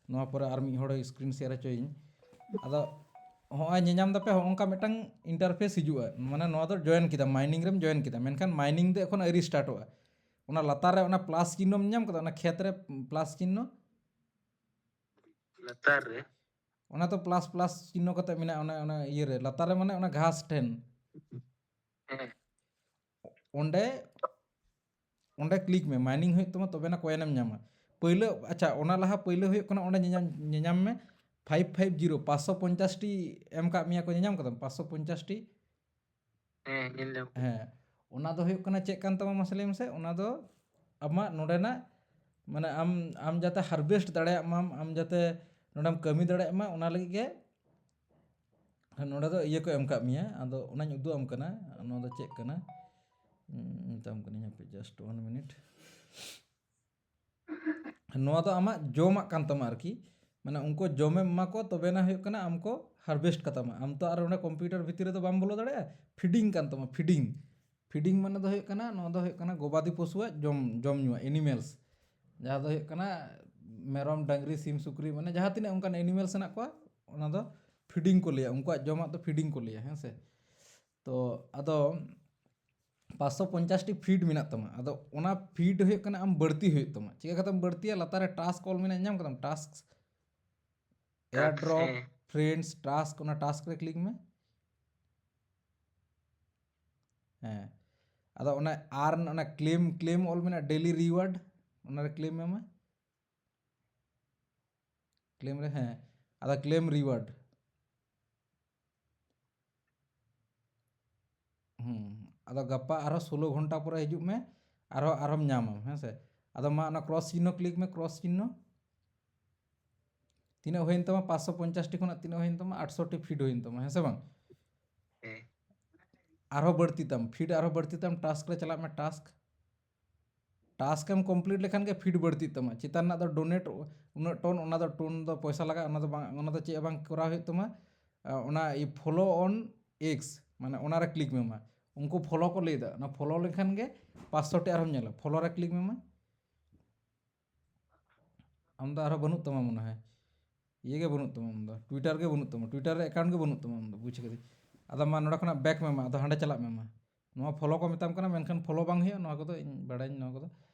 ᱱᱚᱣᱟ ᱯᱚᱨᱮ ᱟᱨ ᱢᱤᱫ ᱦᱚᱲ screen share ᱦᱚᱪᱚᱭᱤᱧ᱾ ᱟᱫᱚ ᱦᱚᱸᱜᱼᱚᱭ ᱧᱮᱧᱟᱢ ᱫᱟᱯᱮ, ᱦᱚᱸᱜᱼᱚ ᱱᱚᱝᱠᱟ ᱢᱤᱫᱴᱟᱝ interface ᱦᱤᱡᱩᱜᱼᱟ, ᱢᱟᱱᱮ ᱱᱚᱣᱟ ᱫᱚ join ᱠᱮᱫᱟ, mining ᱨᱮᱢ join ᱠᱮᱫᱟ, ᱢᱮᱱᱠᱷᱟᱱ mining ᱫᱚ ᱮᱠᱷᱚᱱ ᱟᱹᱣᱨᱤ startᱚᱜᱼᱟ᱾ ᱚᱱᱟ ᱞᱟᱛᱟᱨ ᱨᱮ ᱚᱱᱟ plus ᱪᱤᱱᱦᱚᱢ ᱧᱟᱢ ᱠᱟᱫᱟ, ᱚᱱᱟ ᱠᱷᱮᱛ ᱨᱮ plus ᱪᱤᱱᱦᱚ? ᱞᱟᱛᱟᱨ ᱨᱮ? ᱚᱱᱟ ᱛᱚ plus, plus ᱪᱤᱱᱦᱚ ᱠᱟᱛᱮ ᱢᱮᱱᱟᱜᱼᱟ, ᱚᱱᱟ, ᱚᱱᱟ ᱤᱭᱟᱹ ᱨᱮ, ᱞᱟᱛᱟᱨ ᱨᱮ, ᱢᱟᱱᱮ ᱚᱱᱟ ᱜᱷᱟᱥ ᱴᱷᱮᱱ᱾ ᱦᱮᱸ᱾ ᱚᱸᱰᱮ, ᱚᱸᱰᱮ click ᱢᱮ, mining ᱦᱩᱭᱩᱜ ᱛᱟᱢᱟ, ᱛᱚᱵᱮ ᱱᱟ coin ᱮᱢ ᱧᱟᱢᱟ᱾ ᱯᱳᱭᱞᱳ, ᱟᱪᱪᱷᱟ, ᱚᱱᱟ ᱞᱟᱦᱟ ᱯᱳᱭᱞᱳ ᱦᱩᱭᱩᱜ ᱠᱟᱱᱟ, ᱚᱸᱰᱮ ᱧᱮᱧᱟᱢ, ᱧᱮᱧᱟᱢ ᱢᱮ, ᱯᱷᱟᱭᱤᱵᱷ ᱯᱷᱟᱭᱤᱵᱷ ᱡᱤᱨᱳ, ᱯᱟᱸᱪᱥᱚ ᱯᱚᱧᱪᱟᱥ ᱴᱤ ᱮᱢ ᱠᱟᱜ ᱢᱮᱭᱟ ᱠᱚ, ᱧᱮᱧᱟᱢ ᱠᱟᱫᱟᱢ? ᱯᱟᱸᱪᱥᱚ ᱯᱚᱧᱪᱟᱥ ᱴᱤ᱾ ᱦᱮᱸ, ᱧᱮᱞ ᱧᱟᱢ᱾ ᱦᱮᱸ, ᱚᱱᱟ ᱫᱚ ᱦᱩᱭᱩᱜ ᱠᱟᱱᱟ ᱪᱮᱫ ᱠᱟᱱ ᱛᱟᱢᱟ ᱢᱟᱥᱮ ᱞᱟᱹᱭ ᱢᱮᱥᱮ? ᱚᱱᱟ ᱫᱚ ᱟᱢᱟᱜ ᱱᱚᱰᱮᱱᱟᱜ, ᱢᱟᱱᱮ, ᱟᱢ, ᱟᱢ ᱡᱟᱛᱮ ᱦᱟᱨᱵᱷᱮᱥᱴ ᱫᱟᱲᱮᱭᱟᱜ ᱢᱟᱢ, ᱟᱢ ᱡᱟᱛᱮ ᱱᱚᱰᱮᱢ ᱠᱟᱹᱢᱤ ᱫᱟᱲᱮᱭᱟᱜ ᱢᱟ, ᱚᱱᱟ ᱞᱟᱹᱜᱤᱫ ᱜᱮ ᱱᱚᱰᱮ ᱫᱚ ᱤᱭᱟᱹ ᱠᱚ ᱮᱢ ᱠᱟᱜ ᱢᱮᱭᱟ᱾ ᱟᱫᱚ ᱚᱱᱟᱧ ᱩᱫᱩᱜ ᱟᱢ ᱠᱟᱱᱟ, ᱱᱚᱣᱟ ᱫᱚ ᱪᱮᱫ ᱠᱟᱱᱟ, ᱩᱸ, ᱢᱮᱛᱟᱢ ᱠᱟᱹᱱᱟᱹᱧ, ᱦᱟᱯᱮ, just one minute᱾ ᱱᱚᱣᱟ ᱫᱚ ᱟᱢᱟᱜ ᱡᱚᱢᱟᱜ ᱠᱟᱱ ᱛᱟᱢᱟ ᱟᱨᱠᱤ, ᱢᱟᱱᱮ, ᱩᱱᱠᱩ ᱡᱚᱢᱮᱢ ᱮᱢᱟ ᱠᱚ, ᱛᱚᱵᱮᱱᱟ ᱦᱩᱭᱩᱜ ᱠᱟᱱᱟ ᱟᱢ ᱠᱚ ᱦᱟᱨᱵᱷᱮᱥᱴ ᱠᱟᱛᱟᱢᱟ᱾ ᱟᱢ ᱛᱚ ᱟᱨ ᱚᱸᱰᱮ ᱠᱚᱢᱯᱤᱭᱩᱴᱟᱨ ᱵᱷᱤᱛᱤᱨ ᱨᱮᱫᱚ ᱵᱟᱢ ᱵᱚᱞᱚ ᱫᱟᱲᱮᱭᱟᱜᱼᱟ, ᱯᱷᱤᱰᱤᱝ ᱠᱟᱱ ᱛᱟᱢᱟ, ᱯᱷᱤᱰᱤᱝ᱾ ᱯᱷᱤᱰᱤᱝ ᱢᱟᱱᱮ ᱫᱚ ᱦᱩᱭᱩᱜ ᱠᱟᱱᱟ, ᱱᱚᱣᱟ ᱫᱚ ᱦᱩᱭᱩᱜ ᱠᱟᱱᱟ ᱜᱚᱵᱟᱫᱤ ᱯᱚᱥᱩᱣᱟᱜ ᱡᱚᱢ, ᱡᱚᱢ ᱧᱩᱣᱟᱜ, ᱮᱱᱤᱢᱮᱞᱥ, ᱡᱟᱦᱟᱸ ᱫᱚ ᱦᱩᱭᱩᱜ ᱠᱟᱱᱟ ᱢᱮᱨᱚᱢ, ᱰᱟᱝᱨᱤ, ᱥᱤᱢ, ᱥᱩᱠᱨᱤ, ᱢᱟᱱᱮ ᱡᱟᱦᱟᱸ ᱛᱤᱱᱟᱹᱜ ᱚᱱᱠᱟᱱ ᱮᱱᱤᱢᱮᱞᱥ ᱦᱮᱱᱟᱜ ᱠᱚᱣᱟ, ᱚᱱᱟ ᱫᱚ ᱯᱷᱤᱰᱤᱝ ᱠᱚ ᱞᱟᱹᱭᱟ, ᱩᱱᱠᱩᱣᱟᱜ ᱡᱚᱢᱟᱜ ᱫᱚ ᱯᱷᱤᱰᱤᱝ ᱠᱚ ᱞᱟᱹᱭᱟ, ᱦᱮᱸ ᱥᱮ᱾ ᱛᱚ ᱟᱫᱚ ᱯᱟᱸᱪᱥᱚ ᱯᱚᱧᱪᱟᱥ ᱴᱤ ᱯᱷᱤᱰ ᱢᱮᱱᱟᱜ ᱛᱟᱢᱟ, ᱟᱫᱚ ᱚᱱᱟ ᱯᱷᱤᱰ ᱦᱩᱭᱩᱜ ᱠᱟᱱᱟ ᱟᱢ ᱵᱟᱹᱲᱛᱤ ᱦᱩᱭᱩᱜ ᱛᱟᱢᱟ᱾ ᱪᱤᱠᱟᱹ ᱠᱟᱛᱮᱢ ᱵᱟᱹᱲᱛᱤᱭᱟ? ᱞᱟᱛᱟᱨ ᱨᱮ ᱴᱟᱥᱠ ᱚᱞ ᱢᱮᱱᱟᱜᱼᱟ, ᱧᱟᱢ ᱠᱟᱫᱟᱢ? ᱴᱟᱥᱠ, Tasks, AirDrop, ᱦᱮᱸ᱾ Friends, Task, ᱚᱱᱟ ᱴᱟᱥᱠ ᱨᱮ ᱠᱞᱤᱠ ᱢᱮ᱾ ᱦᱮᱸ, ᱟᱫᱚ ᱚᱱᱟ ᱟᱨ ᱚᱱᱟ ᱠᱞᱮᱢ, ᱠᱞᱮᱢ ᱚᱞ ᱢᱮᱱᱟᱜᱼᱟ, ᱰᱮᱞᱤ ᱨᱤᱣᱟᱨᱰ, ᱚᱱᱟ ᱨᱮ ᱠᱞᱮᱢ ᱮᱢᱟ᱾ ᱠᱞᱮᱢ ᱨᱮ, ᱦᱮᱸ, ᱟᱫᱚ ᱠᱞᱮᱢ ᱨᱤᱣᱟᱨᱰ᱾ ᱦᱩᱸ, ᱟᱫᱚ ᱜᱟᱯᱟ ᱟᱨᱦᱚᱸ ᱥᱳᱞᱳ ᱜᱷᱚᱱᱴᱟ ᱯᱚᱨᱮ ᱦᱤᱡᱩᱜ ᱢᱮ, ᱟᱨᱦᱚᱸ, ᱟᱨᱦᱚᱸᱢ ᱧᱟᱢᱟᱢ, ᱦᱮᱸ ᱥᱮ᱾ ᱟᱫᱚ ᱢᱟ ᱚᱱᱟ ᱠᱨᱚᱥ ᱪᱤᱱᱦᱚ ᱠᱞᱤᱠ ᱢᱮ, ᱠᱨᱚᱥ ᱪᱤᱱᱦᱚ᱾ ᱛᱤᱱᱟᱹᱜ ᱦᱩᱭᱮᱱ ᱛᱟᱢᱟ? ᱯᱟᱸᱪᱥᱚ ᱯᱚᱧᱪᱟᱥ ᱴᱤ ᱠᱷᱚᱱᱟᱜ ᱛᱤᱱᱟᱹᱜ ᱦᱩᱭᱮᱱ ᱛᱟᱢᱟ? ᱟᱴᱥᱚ ᱴᱤ ᱯᱷᱤᱰ ᱦᱩᱭᱮᱱ ᱛᱟᱢᱟ, ᱦᱮᱸ ᱥᱮ ᱵᱟᱝ? ᱦᱮᱸ᱾ ᱟᱨᱦᱚᱸ ᱵᱟᱹᱲᱛᱤ ᱛᱟᱢ, ᱯᱷᱤᱰ ᱟᱨᱦᱚᱸ ᱵᱟᱹᱲᱛᱤ ᱛᱟᱢ, ᱴᱟᱥᱠ ᱨᱮ ᱪᱟᱞᱟᱜ ᱢᱮ, ᱴᱟᱥᱠ᱾ ᱴᱟᱥᱠ ᱮᱢ ᱠᱚᱢᱯᱞᱤᱴ ᱞᱮᱠᱷᱟᱱ ᱜᱮ ᱯᱷᱤᱰ ᱵᱟᱹᱲᱛᱤᱜ ᱛᱟᱢᱟ᱾ ᱪᱮᱛᱟᱱ ᱨᱮᱱᱟᱜ ᱫᱚ ᱰᱳᱱᱮᱴ ᱩᱱᱟᱹᱜ ᱴᱚᱱ, ᱚᱱᱟ ᱫᱚ ᱴᱚᱱ ᱫᱚ ᱯᱚᱭᱥᱟ ᱞᱟᱜᱟᱜᱼᱟ, ᱚᱱᱟ ᱫᱚ ᱵᱟᱝ, ᱚᱱᱟ ᱫᱚ ᱪᱮᱫ ᱦᱚᱸ ᱵᱟᱝ ᱠᱚᱨᱟᱣ ᱦᱩᱭᱩᱜ ᱛᱟᱢᱟ᱾ ᱟ, ᱚᱱᱟ ᱯᱷᱚᱞᱳ ᱚᱱ ᱮᱠᱥ, ᱢᱟᱱᱮ ᱚᱱᱟ ᱨᱮ ᱠᱞᱤᱠ ᱢᱮ ᱢᱟ᱾ ᱩᱱᱠᱩ ᱯᱷᱚᱞᱳ ᱠᱚ ᱞᱟᱹᱭ ᱮᱫᱟ, ᱚᱱᱟ ᱯᱷᱚᱞᱳ ᱞᱮᱠᱷᱟᱱ ᱜᱮ ᱯᱟᱸᱪᱥᱚ ᱴᱤ ᱟᱨᱦᱚᱸᱢ ᱧᱮᱞᱟ᱾ ᱯᱷᱚᱞᱳ ᱨᱮ ᱠᱞᱤᱠ ᱢᱮ ᱢᱟ᱾ ᱟᱢ ᱫᱚ ᱟᱨᱦᱚᱸ ᱵᱟᱹᱱᱩᱜ ᱛᱟᱢᱟ ᱢᱚᱱᱮ ᱦᱚᱭ, ᱤᱭᱟᱹ ᱜᱮ ᱵᱟᱹᱱᱩᱜ ᱛᱟᱢᱟ ᱟᱢ ᱫᱚ, ᱴᱩᱭᱴᱟᱨ ᱜᱮ ᱵᱟᱹᱱᱩᱜ ᱛᱟᱢᱟ, ᱴᱩᱭᱴᱟᱨ ᱨᱮ ᱮᱠᱟᱣᱩᱱᱴ ᱜᱮ ᱵᱟᱹᱱᱩᱜ ᱛᱟᱢᱟ ᱟᱢ ᱫᱚ, ᱵᱩᱡᱽ ᱠᱟᱹᱫᱟᱹᱧ᱾ ᱟᱫᱚ ᱢᱟ ᱱᱚᱰᱮ ᱠᱷᱚᱱᱟᱜ ᱵᱮᱠ ᱢᱮ ᱢᱟ, ᱟᱫᱚ ᱦᱟᱸᱰᱮ ᱪᱟᱞᱟᱜ ᱢᱮ ᱢᱟ᱾ ᱱᱚᱣᱟ ᱯᱷᱚᱞᱳ ᱠᱚ ᱢᱮᱛᱟᱢ ᱠᱟᱱᱟ, ᱢᱮᱱᱠᱷᱟᱱ ᱯᱷᱚᱞᱳ ᱵᱟᱝ ᱦᱩᱭᱩᱜᱼᱟ, ᱱᱚᱣᱟ ᱠᱚᱫᱚ ᱤᱧ ᱵᱟᱲᱟᱭᱟᱹᱧ ᱱᱚᱣᱟ ᱠᱚᱫᱚ᱾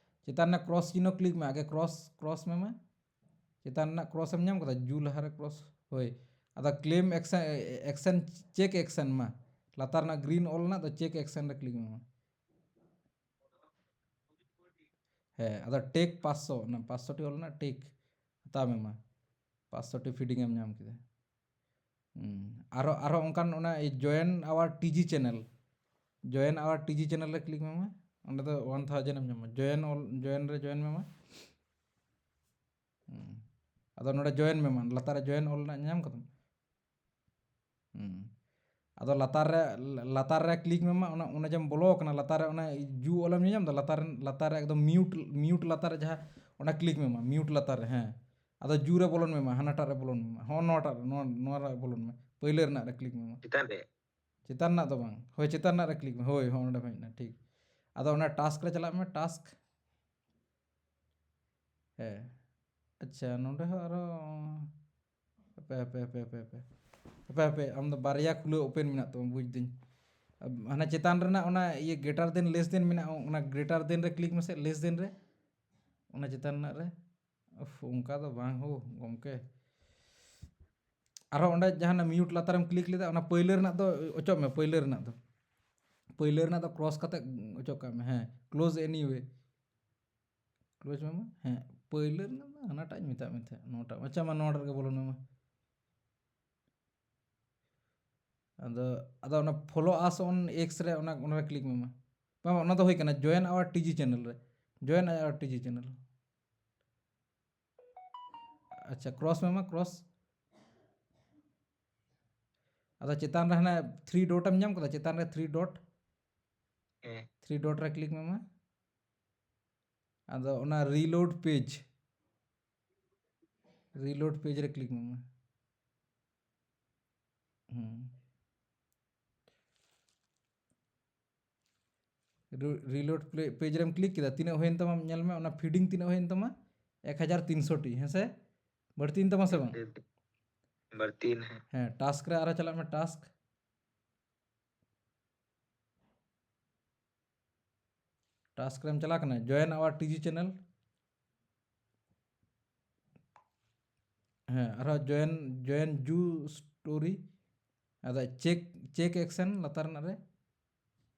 ᱪᱮᱛᱟᱱ ᱨᱮᱱᱟᱜ ᱠᱨᱚᱥ ᱪᱤᱱᱦᱚ ᱠᱞᱤᱠ ᱢᱮ, ᱟᱜᱮ ᱠᱨᱚᱥ, ᱠᱨᱚᱥ ᱢᱮ ᱢᱟ᱾ ᱪᱮᱛᱟᱱ ᱨᱮᱱᱟᱜ ᱠᱨᱚᱥ ᱮᱢ ᱧᱟᱢ ᱠᱟᱫᱟ, ᱡᱩ ᱞᱟᱦᱟᱨᱮ ᱠᱨᱚᱥ, ᱦᱳᱭ᱾ ᱟᱫᱚ ᱠᱞᱮᱢ ᱮᱠᱥᱮᱱ, ᱮᱠᱥᱮᱱ, ᱪᱮᱠ ᱮᱠᱥᱮᱱ ᱢᱟ, ᱞᱟᱛᱟᱨ ᱨᱮᱱᱟᱜ ᱜᱨᱤᱱ ᱚᱞ ᱨᱮᱱᱟᱜ ᱫᱚ ᱪᱮᱠ ᱮᱠᱥᱮᱱ ᱨᱮ ᱠᱞᱤᱠ ᱢᱮ ᱢᱟ᱾ ᱦᱮᱸ, ᱟᱫᱚ ᱴᱮᱠ ᱯᱟᱸᱪᱥᱚ, ᱚᱱᱟ ᱯᱟᱸᱪᱥᱚ ᱴᱤ ᱚᱞ ᱨᱮᱱᱟᱜ ᱴᱮᱠ ᱦᱟᱛᱟᱣ ᱢᱮ ᱢᱟ᱾ ᱯᱟᱸᱪᱥᱚ ᱴᱤ ᱯᱷᱤᱰᱤᱝ ᱮᱢ ᱧᱟᱢ ᱠᱮᱫᱟ᱾ ᱦᱩᱸ᱾ ᱟᱨᱦᱚᱸ, ᱟᱨᱦᱚᱸ ᱚᱱᱠᱟᱱ ᱚᱱᱟ join our T G channel, join our T G channel ᱨᱮ click ᱢᱮ ᱢᱟ᱾ ᱚᱸᱰᱮ ᱫᱚ one thousand ᱮᱢ ᱧᱟᱢᱟ᱾ Join all, join ᱨᱮ join ᱢᱮ ᱢᱟ᱾ ᱦᱩᱸ᱾ ᱟᱫᱚ ᱱᱚᱰᱮ join ᱢᱮ ᱢᱟ, ᱞᱟᱛᱟᱨ ᱨᱮ join all ᱨᱮᱱᱟᱜ ᱧᱟᱢ ᱠᱟᱫᱟᱢ? ᱦᱩᱸ᱾ ᱟᱫᱚ ᱞᱟᱛᱟᱨ ᱨᱮ, ᱞᱟᱛᱟᱨ ᱨᱮ click ᱢᱮ ᱢᱟ, ᱚᱱᱟ, ᱚᱱᱟ ᱡᱮᱢ ᱵᱚᱞᱚ ᱟᱠᱟᱱᱟ, ᱞᱟᱛᱟᱨ ᱨᱮ ᱚᱱᱟ ᱡᱩ ᱚᱞᱮᱢ ᱧᱮᱞ ᱧᱟᱢ ᱮᱫᱟ? ᱞᱟᱛᱟᱨ ᱨᱮ, ᱞᱟᱛᱟᱨ ᱨᱮ ᱮᱠᱫᱚᱢ mute, mute ᱞᱟᱛᱟᱨ ᱨᱮ ᱡᱟᱦᱟᱸ, ᱚᱱᱟ click ᱢᱮ ᱢᱟ, mute ᱞᱟᱛᱟᱨ ᱨᱮ, ᱦᱮᱸ᱾ ᱟᱫᱚ ᱡᱩ ᱨᱮ ᱵᱚᱞᱚᱱ ᱢᱮ ᱢᱟ, ᱦᱟᱱᱟᱴᱟᱜ ᱨᱮ ᱵᱚᱞᱚᱱ ᱢᱮ ᱢᱟ, ᱦᱚᱸ ᱱᱚᱣᱟᱴᱟᱜ ᱨᱮ, ᱱᱚᱣᱟ, ᱱᱚᱣᱟ ᱨᱮ ᱵᱚᱞᱚᱱ ᱢᱮ, ᱯᱟᱹᱭᱞᱟᱹ ᱨᱮᱱᱟᱜ ᱨᱮ click ᱢᱮ ᱢᱟ᱾ ᱪᱮᱛᱟᱱ ᱨᱮ? ᱪᱮᱛᱟᱱ ᱨᱮᱱᱟᱜ ᱫᱚ ᱵᱟᱝ, ᱦᱳᱭ, ᱪᱮᱛᱟᱱ ᱨᱮᱱᱟᱜ ᱨᱮ click ᱢᱮ, ᱦᱳᱭ, ᱦᱚᱸ ᱚᱸᱰᱮ ᱦᱮᱡ ᱮᱱᱟ, ᱴᱷᱤᱠ᱾ ᱟᱫᱚ ᱚᱱᱟ task ᱨᱮ ᱪᱟᱞᱟᱜ ᱢᱮ, task᱾ ᱦᱮᱸ, ᱟᱪᱪᱷᱟ, ᱱᱚᱰᱮ ᱦᱚᱸ ᱟᱨᱚ, ᱦᱟᱯᱮ, ᱦᱟᱯᱮ, ᱦᱟᱯᱮ, ᱦᱟᱯᱮ, ᱦᱟᱯᱮ᱾ ᱦᱟᱯᱮ, ᱦᱟᱯᱮ, ᱟᱢ ᱫᱚ ᱵᱟᱨᱭᱟ ᱠᱷᱩᱞᱟᱹᱣ open ᱢᱮᱱᱟᱜ ᱛᱟᱢᱟ, ᱵᱩᱡᱽ ᱫᱟᱹᱧ᱾ ᱟᱵ-, ᱦᱟᱱᱟ ᱪᱮᱛᱟᱱ ᱨᱮᱱᱟᱜ ᱚᱱᱟ ᱤᱭᱟᱹ greater than less than ᱢᱮᱱᱟᱜᱼᱟ, ᱚᱱᱟ greater than ᱨᱮ click ᱢᱮᱥᱮ, less than ᱨᱮ, ᱚᱱᱟ ᱪᱮᱛᱟᱱ ᱨᱮᱱᱟᱜ ᱨᱮ᱾ ᱩᱯᱷ, ᱚᱱᱠᱟ ᱫᱚ ᱵᱟᱝ ᱦᱳ, ᱜᱚᱢᱠᱮ᱾ ᱟᱨᱦᱚᱸ ᱚᱸᱰᱮ ᱡᱟᱦᱟᱸ ᱚᱱᱟ mute ᱞᱟᱛᱟᱨᱮᱢ click ᱞᱮᱫᱟ, ᱚᱱᱟ ᱯᱟᱹᱭᱞᱟᱹ ᱨᱮᱱᱟᱜ ᱫᱚ ᱚᱪᱚᱜ ᱢᱮ, ᱯᱟᱹᱭᱞᱟᱹ ᱨᱮᱱᱟᱜ ᱫᱚ᱾ ᱯᱟᱹᱭᱞᱟᱹ ᱨᱮᱱᱟᱜ ᱫᱚ cross ᱠᱟᱛᱮ ᱚᱪᱚᱜ ᱠᱟᱜ ᱢᱮ, ᱦᱮᱸ, close anyway᱾ Close ᱢᱮ ᱢᱟ᱾ ᱦᱮᱸ, ᱯᱟᱹᱭᱞᱟᱹ ᱨᱮᱱᱟᱜ ᱫᱚ ᱦᱟᱱᱟᱴᱟᱜ ᱤᱧ ᱢᱮᱛᱟᱜ ᱢᱮ ᱛᱟᱦᱮᱸᱫ, ᱱᱚᱣᱟᱴᱟᱜ᱾ ᱟᱪᱪᱷᱟ, ᱢᱟ ᱱᱚᱣᱟ ᱨᱮᱜᱮ ᱵᱚᱞᱚᱱ ᱢᱮ ᱢᱟ᱾ ᱟᱫᱚ, ᱟᱫᱚ ᱚᱱᱟ follow us on X ᱨᱮ, ᱚᱱᱟ, ᱚᱱᱟ ᱨᱮ click ᱢᱮ ᱢᱟ᱾ ᱵᱟᱝ, ᱚᱱᱟ ᱫᱚ ᱦᱩᱭ ᱠᱟᱱᱟ, join our T G channel ᱨᱮ᱾ Join our T G channel᱾ ᱟᱪᱪᱷᱟ, cross ᱢᱮ ᱢᱟ, cross᱾ ᱟᱫᱚ ᱪᱮᱛᱟᱱ ᱨᱮ ᱦᱟᱱᱮ three dot ᱮᱢ ᱧᱟᱢ ᱠᱟᱫᱟ? ᱪᱮᱛᱟᱱ ᱨᱮ three dot᱾ ᱦᱮᱸ᱾ Three dot ᱨᱮ click ᱢᱮ ᱢᱟ᱾ ᱟᱫᱚ ᱚᱱᱟ reload page, reload page ᱨᱮ click ᱢᱮ ᱢᱟ᱾ ᱦᱩᱸ᱾ ᱨᱩ-, reload play-, page ᱨᱮᱢ click ᱠᱮᱫᱟ, ᱛᱤᱱᱟᱹᱜ ᱦᱩᱭᱮᱱ ᱛᱟᱢᱟ ᱧᱮᱞ ᱢᱮ, ᱚᱱᱟ feeding ᱛᱤᱱᱟᱹᱜ ᱦᱩᱭᱮᱱ ᱛᱟᱢᱟ? ᱮᱠ ᱦᱟᱡᱟᱨ ᱛᱤᱱᱥᱚ ᱴᱤ, ᱦᱮᱸ ᱥᱮ? ᱵᱟᱹᱲᱛᱤᱭᱮᱱ ᱛᱟᱢᱟ ᱥᱮ ᱵᱟᱝ? ᱵᱟᱹᱲᱛᱤᱭᱮᱱᱟ, ᱦᱮᱸ᱾ ᱦᱮᱸ, task ᱨᱮ ᱟᱨᱚ ᱪᱟᱞᱟᱜ ᱢᱮ, task᱾ Task ᱨᱮᱢ ᱪᱟᱞᱟᱣ ᱠᱟᱱᱟ, join our T G channel᱾ ᱦᱮᱸ, ᱟᱨᱦᱚᱸ join, join Ju story᱾ ᱟᱫᱚ check, check action ᱞᱟᱛᱟᱨ ᱨᱮᱱᱟᱜ ᱨᱮ,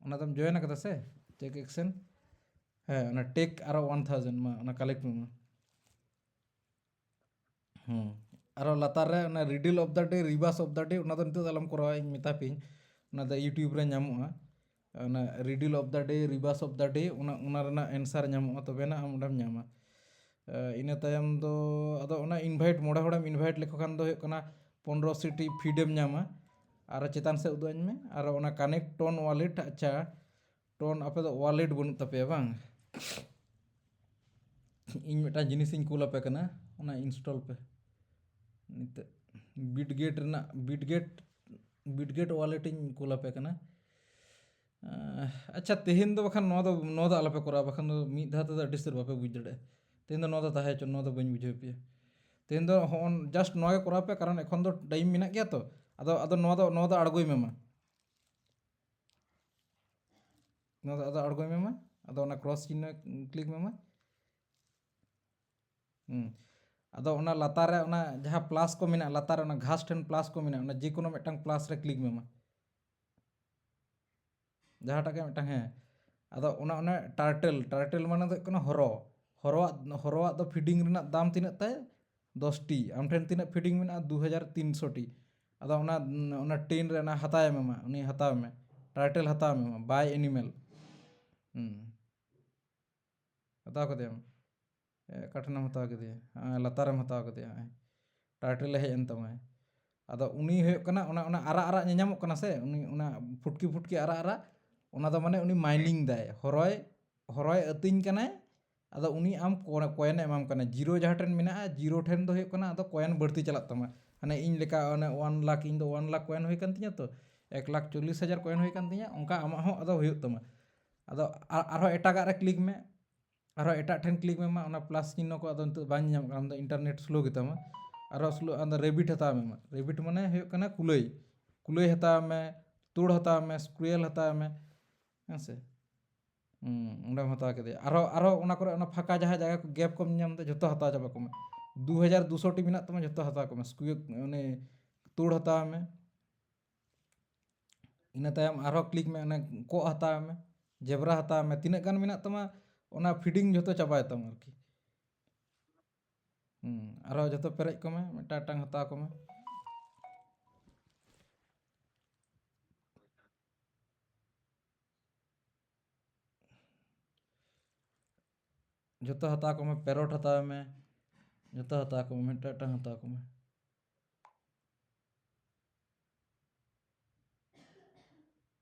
ᱚᱱᱟ ᱫᱚᱢ join ᱟᱠᱟᱫᱟ ᱥᱮ? Check action᱾ ᱦᱮᱸ, ᱚᱱᱟ take ᱟᱨᱚ one thousand ᱢᱟ, ᱚᱱᱟ collect ᱢᱮ ᱢᱟ᱾ ᱦᱩᱸ᱾ ᱟᱨᱚ ᱞᱟᱛᱟᱨ ᱨᱮ ᱚᱱᱟ riddle of the day, reverse of the day, ᱚᱱᱟ ᱫᱚ ᱱᱤᱛᱚᱜ ᱫᱚ ᱟᱞᱚᱢ ᱠᱚᱨᱟᱣᱟ, ᱤᱧ ᱢᱮᱛᱟ ᱯᱤᱭᱟᱹᱧ᱾ ᱚᱱᱟ ᱫᱚ YouTube ᱨᱮ ᱧᱟᱢᱚᱜᱼᱟ᱾ ᱚᱱᱟ riddle of the day, reverse of the day, ᱚᱱᱟ, ᱚᱱᱟ ᱨᱮᱱᱟᱜ answer ᱧᱟᱢᱚᱜᱼᱟ, ᱛᱚᱵᱮᱱᱟ ᱟᱢ ᱚᱸᱰᱮᱢ ᱧᱟᱢᱟ᱾ ᱮ, ᱤᱱᱟᱹ ᱛᱟᱭᱚᱢ ᱫᱚ ᱟᱫᱚ ᱚᱱᱟ invite, ᱢᱚᱬᱮ ᱦᱚᱲᱮᱢ invite ᱞᱮᱠᱚ ᱠᱷᱟᱱ ᱫᱚ ᱦᱩᱭᱩᱜ ᱠᱟᱱᱟ ᱯᱚᱱᱨᱚ ᱥᱚ ᱴᱤ feed ᱮᱢ ᱧᱟᱢᱟ᱾ ᱟᱨᱚ ᱪᱮᱛᱟᱱ ᱥᱮᱫ ᱩᱫᱩᱜ ᱟᱹᱧ ᱢᱮ, ᱟᱨᱚ ᱚᱱᱟ connect Ton wallet, ᱟᱪᱪᱷᱟ, Ton, ᱟᱯᱮ ᱫᱚ wallet ᱵᱟᱹᱱᱩᱜ ᱛᱟᱯᱮᱭᱟ ᱵᱟᱝ? ᱤᱧ ᱢᱤᱫᱴᱟᱝ ᱡᱤᱱᱤᱥᱤᱧ ᱠᱩᱞ ᱟᱯᱮ ᱠᱟᱱᱟ, ᱚᱱᱟ install ᱯᱮ᱾ ᱱᱤᱛᱚᱜ Bitget ᱨᱮᱱᱟᱜ, Bitget, Bitget wallet ᱤᱧ ᱠᱩᱞ ᱟᱯᱮ ᱠᱟᱱᱟ᱾ ᱟᱸ, ᱟᱪᱪᱷᱟ, ᱛᱮᱦᱮᱧ ᱫᱚ ᱵᱟᱠᱷᱟᱱ ᱱᱚᱣᱟ ᱫᱚ, ᱱᱚᱣᱟ ᱫᱚ ᱟᱞᱚᱯᱮ ᱠᱚᱨᱟᱣᱟ, ᱵᱟᱠᱷᱟᱱ ᱫᱚ ᱢᱤᱫ ᱫᱷᱟᱣ ᱛᱮᱫᱚ ᱟᱹᱰᱤ ᱩᱥᱛᱟᱹᱨ ᱵᱟᱯᱮ ᱵᱩᱡᱽ ᱫᱟᱲᱮᱭᱟᱜᱼᱟ᱾ ᱛᱮᱦᱮᱧ ᱫᱚ ᱱᱚᱣᱟ ᱫᱚ ᱛᱟᱦᱮᱸ ᱦᱚᱪᱚ, ᱱᱚᱣᱟ ᱫᱚ ᱵᱟᱹᱧ ᱵᱩᱡᱷᱟᱹᱣ ᱯᱮᱭᱟ᱾ ᱛᱮᱦᱮᱧ ᱫᱚ ᱦᱚᱸᱜᱼᱚ just ᱱᱚᱣᱟ ᱜᱮ ᱠᱚᱨᱟᱣ ᱯᱮ, ᱠᱟᱨᱚᱱ ᱮᱠᱷᱚᱱ ᱫᱚ time ᱢᱮᱱᱟᱜ ᱜᱮᱭᱟ ᱛᱚ᱾ ᱟᱫᱚ, ᱟᱫᱚ ᱱᱚᱣᱟ ᱫᱚ, ᱱᱚᱣᱟ ᱫᱚ ᱟᱬᱜᱚᱭ ᱢᱮ ᱢᱟ᱾ ᱱᱚᱣᱟ ᱫᱚ ᱟᱫᱚ ᱟᱬᱜᱚᱭ ᱢᱮ ᱢᱟ᱾ ᱟᱫᱚ ᱚᱱᱟ cross ᱪᱤᱱᱦᱟᱹ click ᱢᱮ ᱢᱟ᱾ ᱦᱩᱸ᱾ ᱟᱫᱚ ᱚᱱᱟ ᱞᱟᱛᱟᱨ ᱨᱮ ᱚᱱᱟ ᱡᱟᱦᱟᱸ plus ᱠᱚ ᱢᱮᱱᱟᱜᱼᱟ, ᱞᱟᱛᱟᱨ ᱨᱮ ᱚᱱᱟ ᱜᱷᱟᱥ ᱴᱷᱮᱱ plus ᱠᱚ ᱢᱮᱱᱟᱜᱼᱟ, ᱚᱱᱟ ᱡᱮᱠᱳᱱᱳ ᱢᱤᱫᱴᱟᱝ plus ᱨᱮ click ᱢᱮ ᱢᱟ᱾ ᱡᱟᱦᱟᱸᱴᱟᱜ ᱜᱮ ᱢᱤᱫᱴᱟᱝ, ᱦᱮᱸ᱾ ᱟᱫᱚ ᱚᱱᱟ, ᱚᱱᱟ turtle, turtle ᱢᱟᱱᱮ ᱫᱚ ᱦᱩᱭᱩᱜ ᱠᱟᱱᱟ ᱦᱚᱨᱚ᱾ ᱦᱚᱨᱚᱣᱟᱜ, ᱦᱚᱨᱚᱣᱟᱜ ᱫᱚ feeding ᱨᱮᱱᱟᱜ ᱫᱟᱢ ᱛᱤᱱᱟᱹᱜ ᱛᱟᱭ? ᱫᱚᱥ ᱴᱤ᱾ ᱟᱢ ᱴᱷᱮᱱ ᱛᱤᱱᱟᱹᱜ feeding ᱢᱮᱱᱟᱜᱼᱟ? ᱫᱩ ᱦᱟᱡᱟᱨ ᱛᱤᱱᱥᱚ ᱴᱤ᱾ ᱟᱫᱚ ᱚᱱᱟ, ᱚᱱᱟ ᱴᱮᱱ ᱨᱮ ᱚᱱᱟ ᱦᱟᱛᱟᱣ ᱢᱮ ᱢᱟ, ᱩᱱᱤ ᱦᱟᱛᱟᱣ ᱢᱮ, turtle ᱦᱟᱛᱟᱣ ᱢᱮ ᱢᱟ, buy animal᱾ ᱦᱩᱸ᱾ ᱦᱟᱛᱟᱣ ᱠᱮᱫᱮᱭᱟᱢ? ᱮ, ᱚᱠᱟ ᱴᱷᱮᱱᱮᱢ ᱦᱟᱛᱟᱣ ᱠᱮᱫᱮᱭᱟ? ᱦᱮᱸ, ᱞᱟᱛᱟᱨᱮᱢ ᱦᱟᱛᱟᱣ ᱠᱮᱫᱮᱭᱟ, ᱦᱮᱸ᱾ Turtle ᱮ ᱦᱮᱡ ᱮᱱ ᱛᱟᱢᱟᱭ᱾ ᱟᱫᱚ ᱩᱱᱤ ᱦᱩᱭᱩᱜ ᱠᱟᱱᱟ ᱚᱱᱟ, ᱚᱱᱟ ᱟᱨᱟᱜ ᱟᱨᱟᱜ ᱧᱮᱧᱟᱢᱚᱜ ᱠᱟᱱᱟ ᱥᱮ, ᱩᱱᱤ ᱚᱱᱟ ᱯᱷᱩᱴᱠᱤ ᱯᱷᱩᱴᱠᱤ ᱟᱨᱟᱜ ᱟᱨᱟᱜ, ᱚᱱᱟ ᱫᱚ ᱢᱟᱱᱮ ᱩᱱᱤ mining ᱫᱟᱭ, ᱦᱚᱨᱚᱭ, ᱦᱚᱨᱚᱭ ᱟᱹᱛᱤᱧ ᱠᱟᱱᱟᱭ᱾ ᱟᱫᱚ ᱩᱱᱤ ᱟᱢ ᱠᱚ-, coin ᱮ ᱮᱢᱟᱢ ᱠᱟᱱᱟ᱾ Zero ᱡᱟᱦᱟᱸ ᱴᱷᱮᱱ ᱢᱮᱱᱟᱜᱼᱟ, zero ᱴᱷᱮᱱ ᱫᱚ ᱦᱩᱭᱩᱜ ᱠᱟᱱᱟ ᱟᱫᱚ coin ᱵᱟᱹᱲᱛᱤ ᱪᱟᱞᱟᱜ ᱛᱟᱢᱟ᱾ ᱦᱟᱱᱮ ᱤᱧ ᱞᱮᱠᱟ ᱚᱱᱮ one lakh, ᱤᱧ ᱫᱚ one lakh coin ᱦᱩᱭ ᱠᱟᱱ ᱛᱤᱧᱟᱹ ᱛᱚ, ᱮᱠ ᱞᱟᱠᱷ ᱪᱚᱞᱞᱤᱥ ᱦᱟᱡᱟᱨ coin ᱦᱩᱭ ᱠᱟᱱ ᱛᱤᱧᱟᱹ, ᱚᱱᱠᱟ ᱟᱢᱟᱜ ᱦᱚᱸ ᱟᱫᱚ ᱦᱩᱭᱩᱜ ᱛᱟᱢᱟ᱾ ᱟᱫᱚ ᱟᱨ-, ᱟᱨᱦᱚᱸ ᱮᱴᱟᱜᱟᱜ ᱨᱮ click ᱢᱮ, ᱟᱨᱦᱚᱸ ᱮᱴᱟᱜ ᱴᱷᱮᱱ click ᱢᱮ ᱢᱟ, ᱚᱱᱟ plus ᱪᱤᱱᱦᱚ ᱠᱚ ᱟᱫᱚ ᱱᱤᱛᱚᱜ ᱵᱟᱝ ᱧᱮᱧᱟᱢᱚᱜ ᱠᱟᱱᱟ, ᱟᱢ ᱫᱚ internet slow ᱜᱮᱛᱟᱢᱟ᱾ ᱟᱨᱦᱚᱸ slow, ᱟᱫᱚ rabbit ᱦᱟᱛᱟᱣ ᱢᱮ ᱢᱟ᱾ Rabbit ᱢᱟᱱᱮ ᱦᱩᱭᱩᱜ ᱠᱟᱱᱟ ᱠᱩᱞᱟᱹᱭ, ᱠᱩᱞᱟᱹᱭ ᱦᱟᱛᱟᱣ ᱢᱮ, ᱛᱩᱲ ᱦᱟᱛᱟᱣ ᱢᱮ, squirrel ᱦᱟᱛᱟᱣ ᱢᱮ, ᱦᱮᱸ ᱥᱮ? ᱦᱩᱸ, ᱚᱸᱰᱮᱢ ᱦᱟᱛᱟᱣ ᱠᱮᱫᱮᱭᱟ᱾ ᱟᱨᱦᱚᱸ, ᱟᱨᱦᱚᱸ ᱚᱱᱟ ᱠᱚᱨᱮ ᱚᱱᱟ ᱯᱷᱟᱸᱠᱟ ᱡᱟᱦᱟᱸ ᱡᱟᱭᱜᱟ ᱠᱚ gap ᱠᱚᱢ ᱧᱟᱢ ᱮᱫᱟ, ᱡᱷᱚᱛᱚ ᱦᱟᱛᱟᱣ ᱪᱟᱵᱟ ᱠᱚᱢᱮ᱾ ᱫᱩ ᱦᱟᱡᱟᱨ ᱫᱩᱥᱚ ᱴᱤ ᱢᱮᱱᱟᱜ ᱛᱟᱢᱟ, ᱡᱷᱚᱛᱚ ᱦᱟᱛᱟᱣ ᱠᱚᱢᱮ᱾ Squirrel, ᱩᱱᱤ ᱛᱩᱲ ᱦᱟᱛᱟᱣ ᱢᱮ᱾ ᱤᱱᱟᱹ ᱛᱟᱭᱚᱢ ᱟᱨᱦᱚᱸ click ᱢᱮ, ᱚᱱᱮ ᱠᱚᱸᱜ ᱦᱟᱛᱟᱣ ᱢᱮ, zebra ᱦᱟᱛᱟᱣ ᱢᱮ᱾ ᱛᱤᱱᱟᱹᱜ ᱜᱟᱱ ᱢᱮᱱᱟᱜ ᱛᱟᱢᱟ? ᱚᱱᱟ ᱯᱷᱤᱰᱤᱝ ᱡᱷᱚᱛᱚ ᱪᱟᱵᱟᱭ ᱛᱟᱢᱟ ᱟᱨᱠᱤ᱾ ᱦᱩᱸ, ᱟᱨᱦᱚᱸ ᱡᱷᱚᱛᱚ ᱯᱮᱨᱮᱡ ᱠᱚᱢᱮ, ᱢᱤᱫᱴᱟᱝ ᱢᱤᱫᱴᱟᱝ ᱦᱟᱛᱟᱣ ᱠᱚᱢᱮ᱾ ᱡᱷᱚᱛᱚ ᱦᱟᱛᱟᱣ ᱠᱚᱢᱮ, ᱯᱮᱨᱚᱴ ᱦᱟᱛᱟᱣ ᱢᱮ, ᱡᱷᱚᱛᱚ ᱦᱟᱛᱟᱣ ᱠᱚᱢᱮ, ᱢᱤᱫᱴᱟᱝ ᱢᱤᱫᱴᱟᱝ ᱦᱟᱛᱟᱣ ᱠᱚᱢᱮ᱾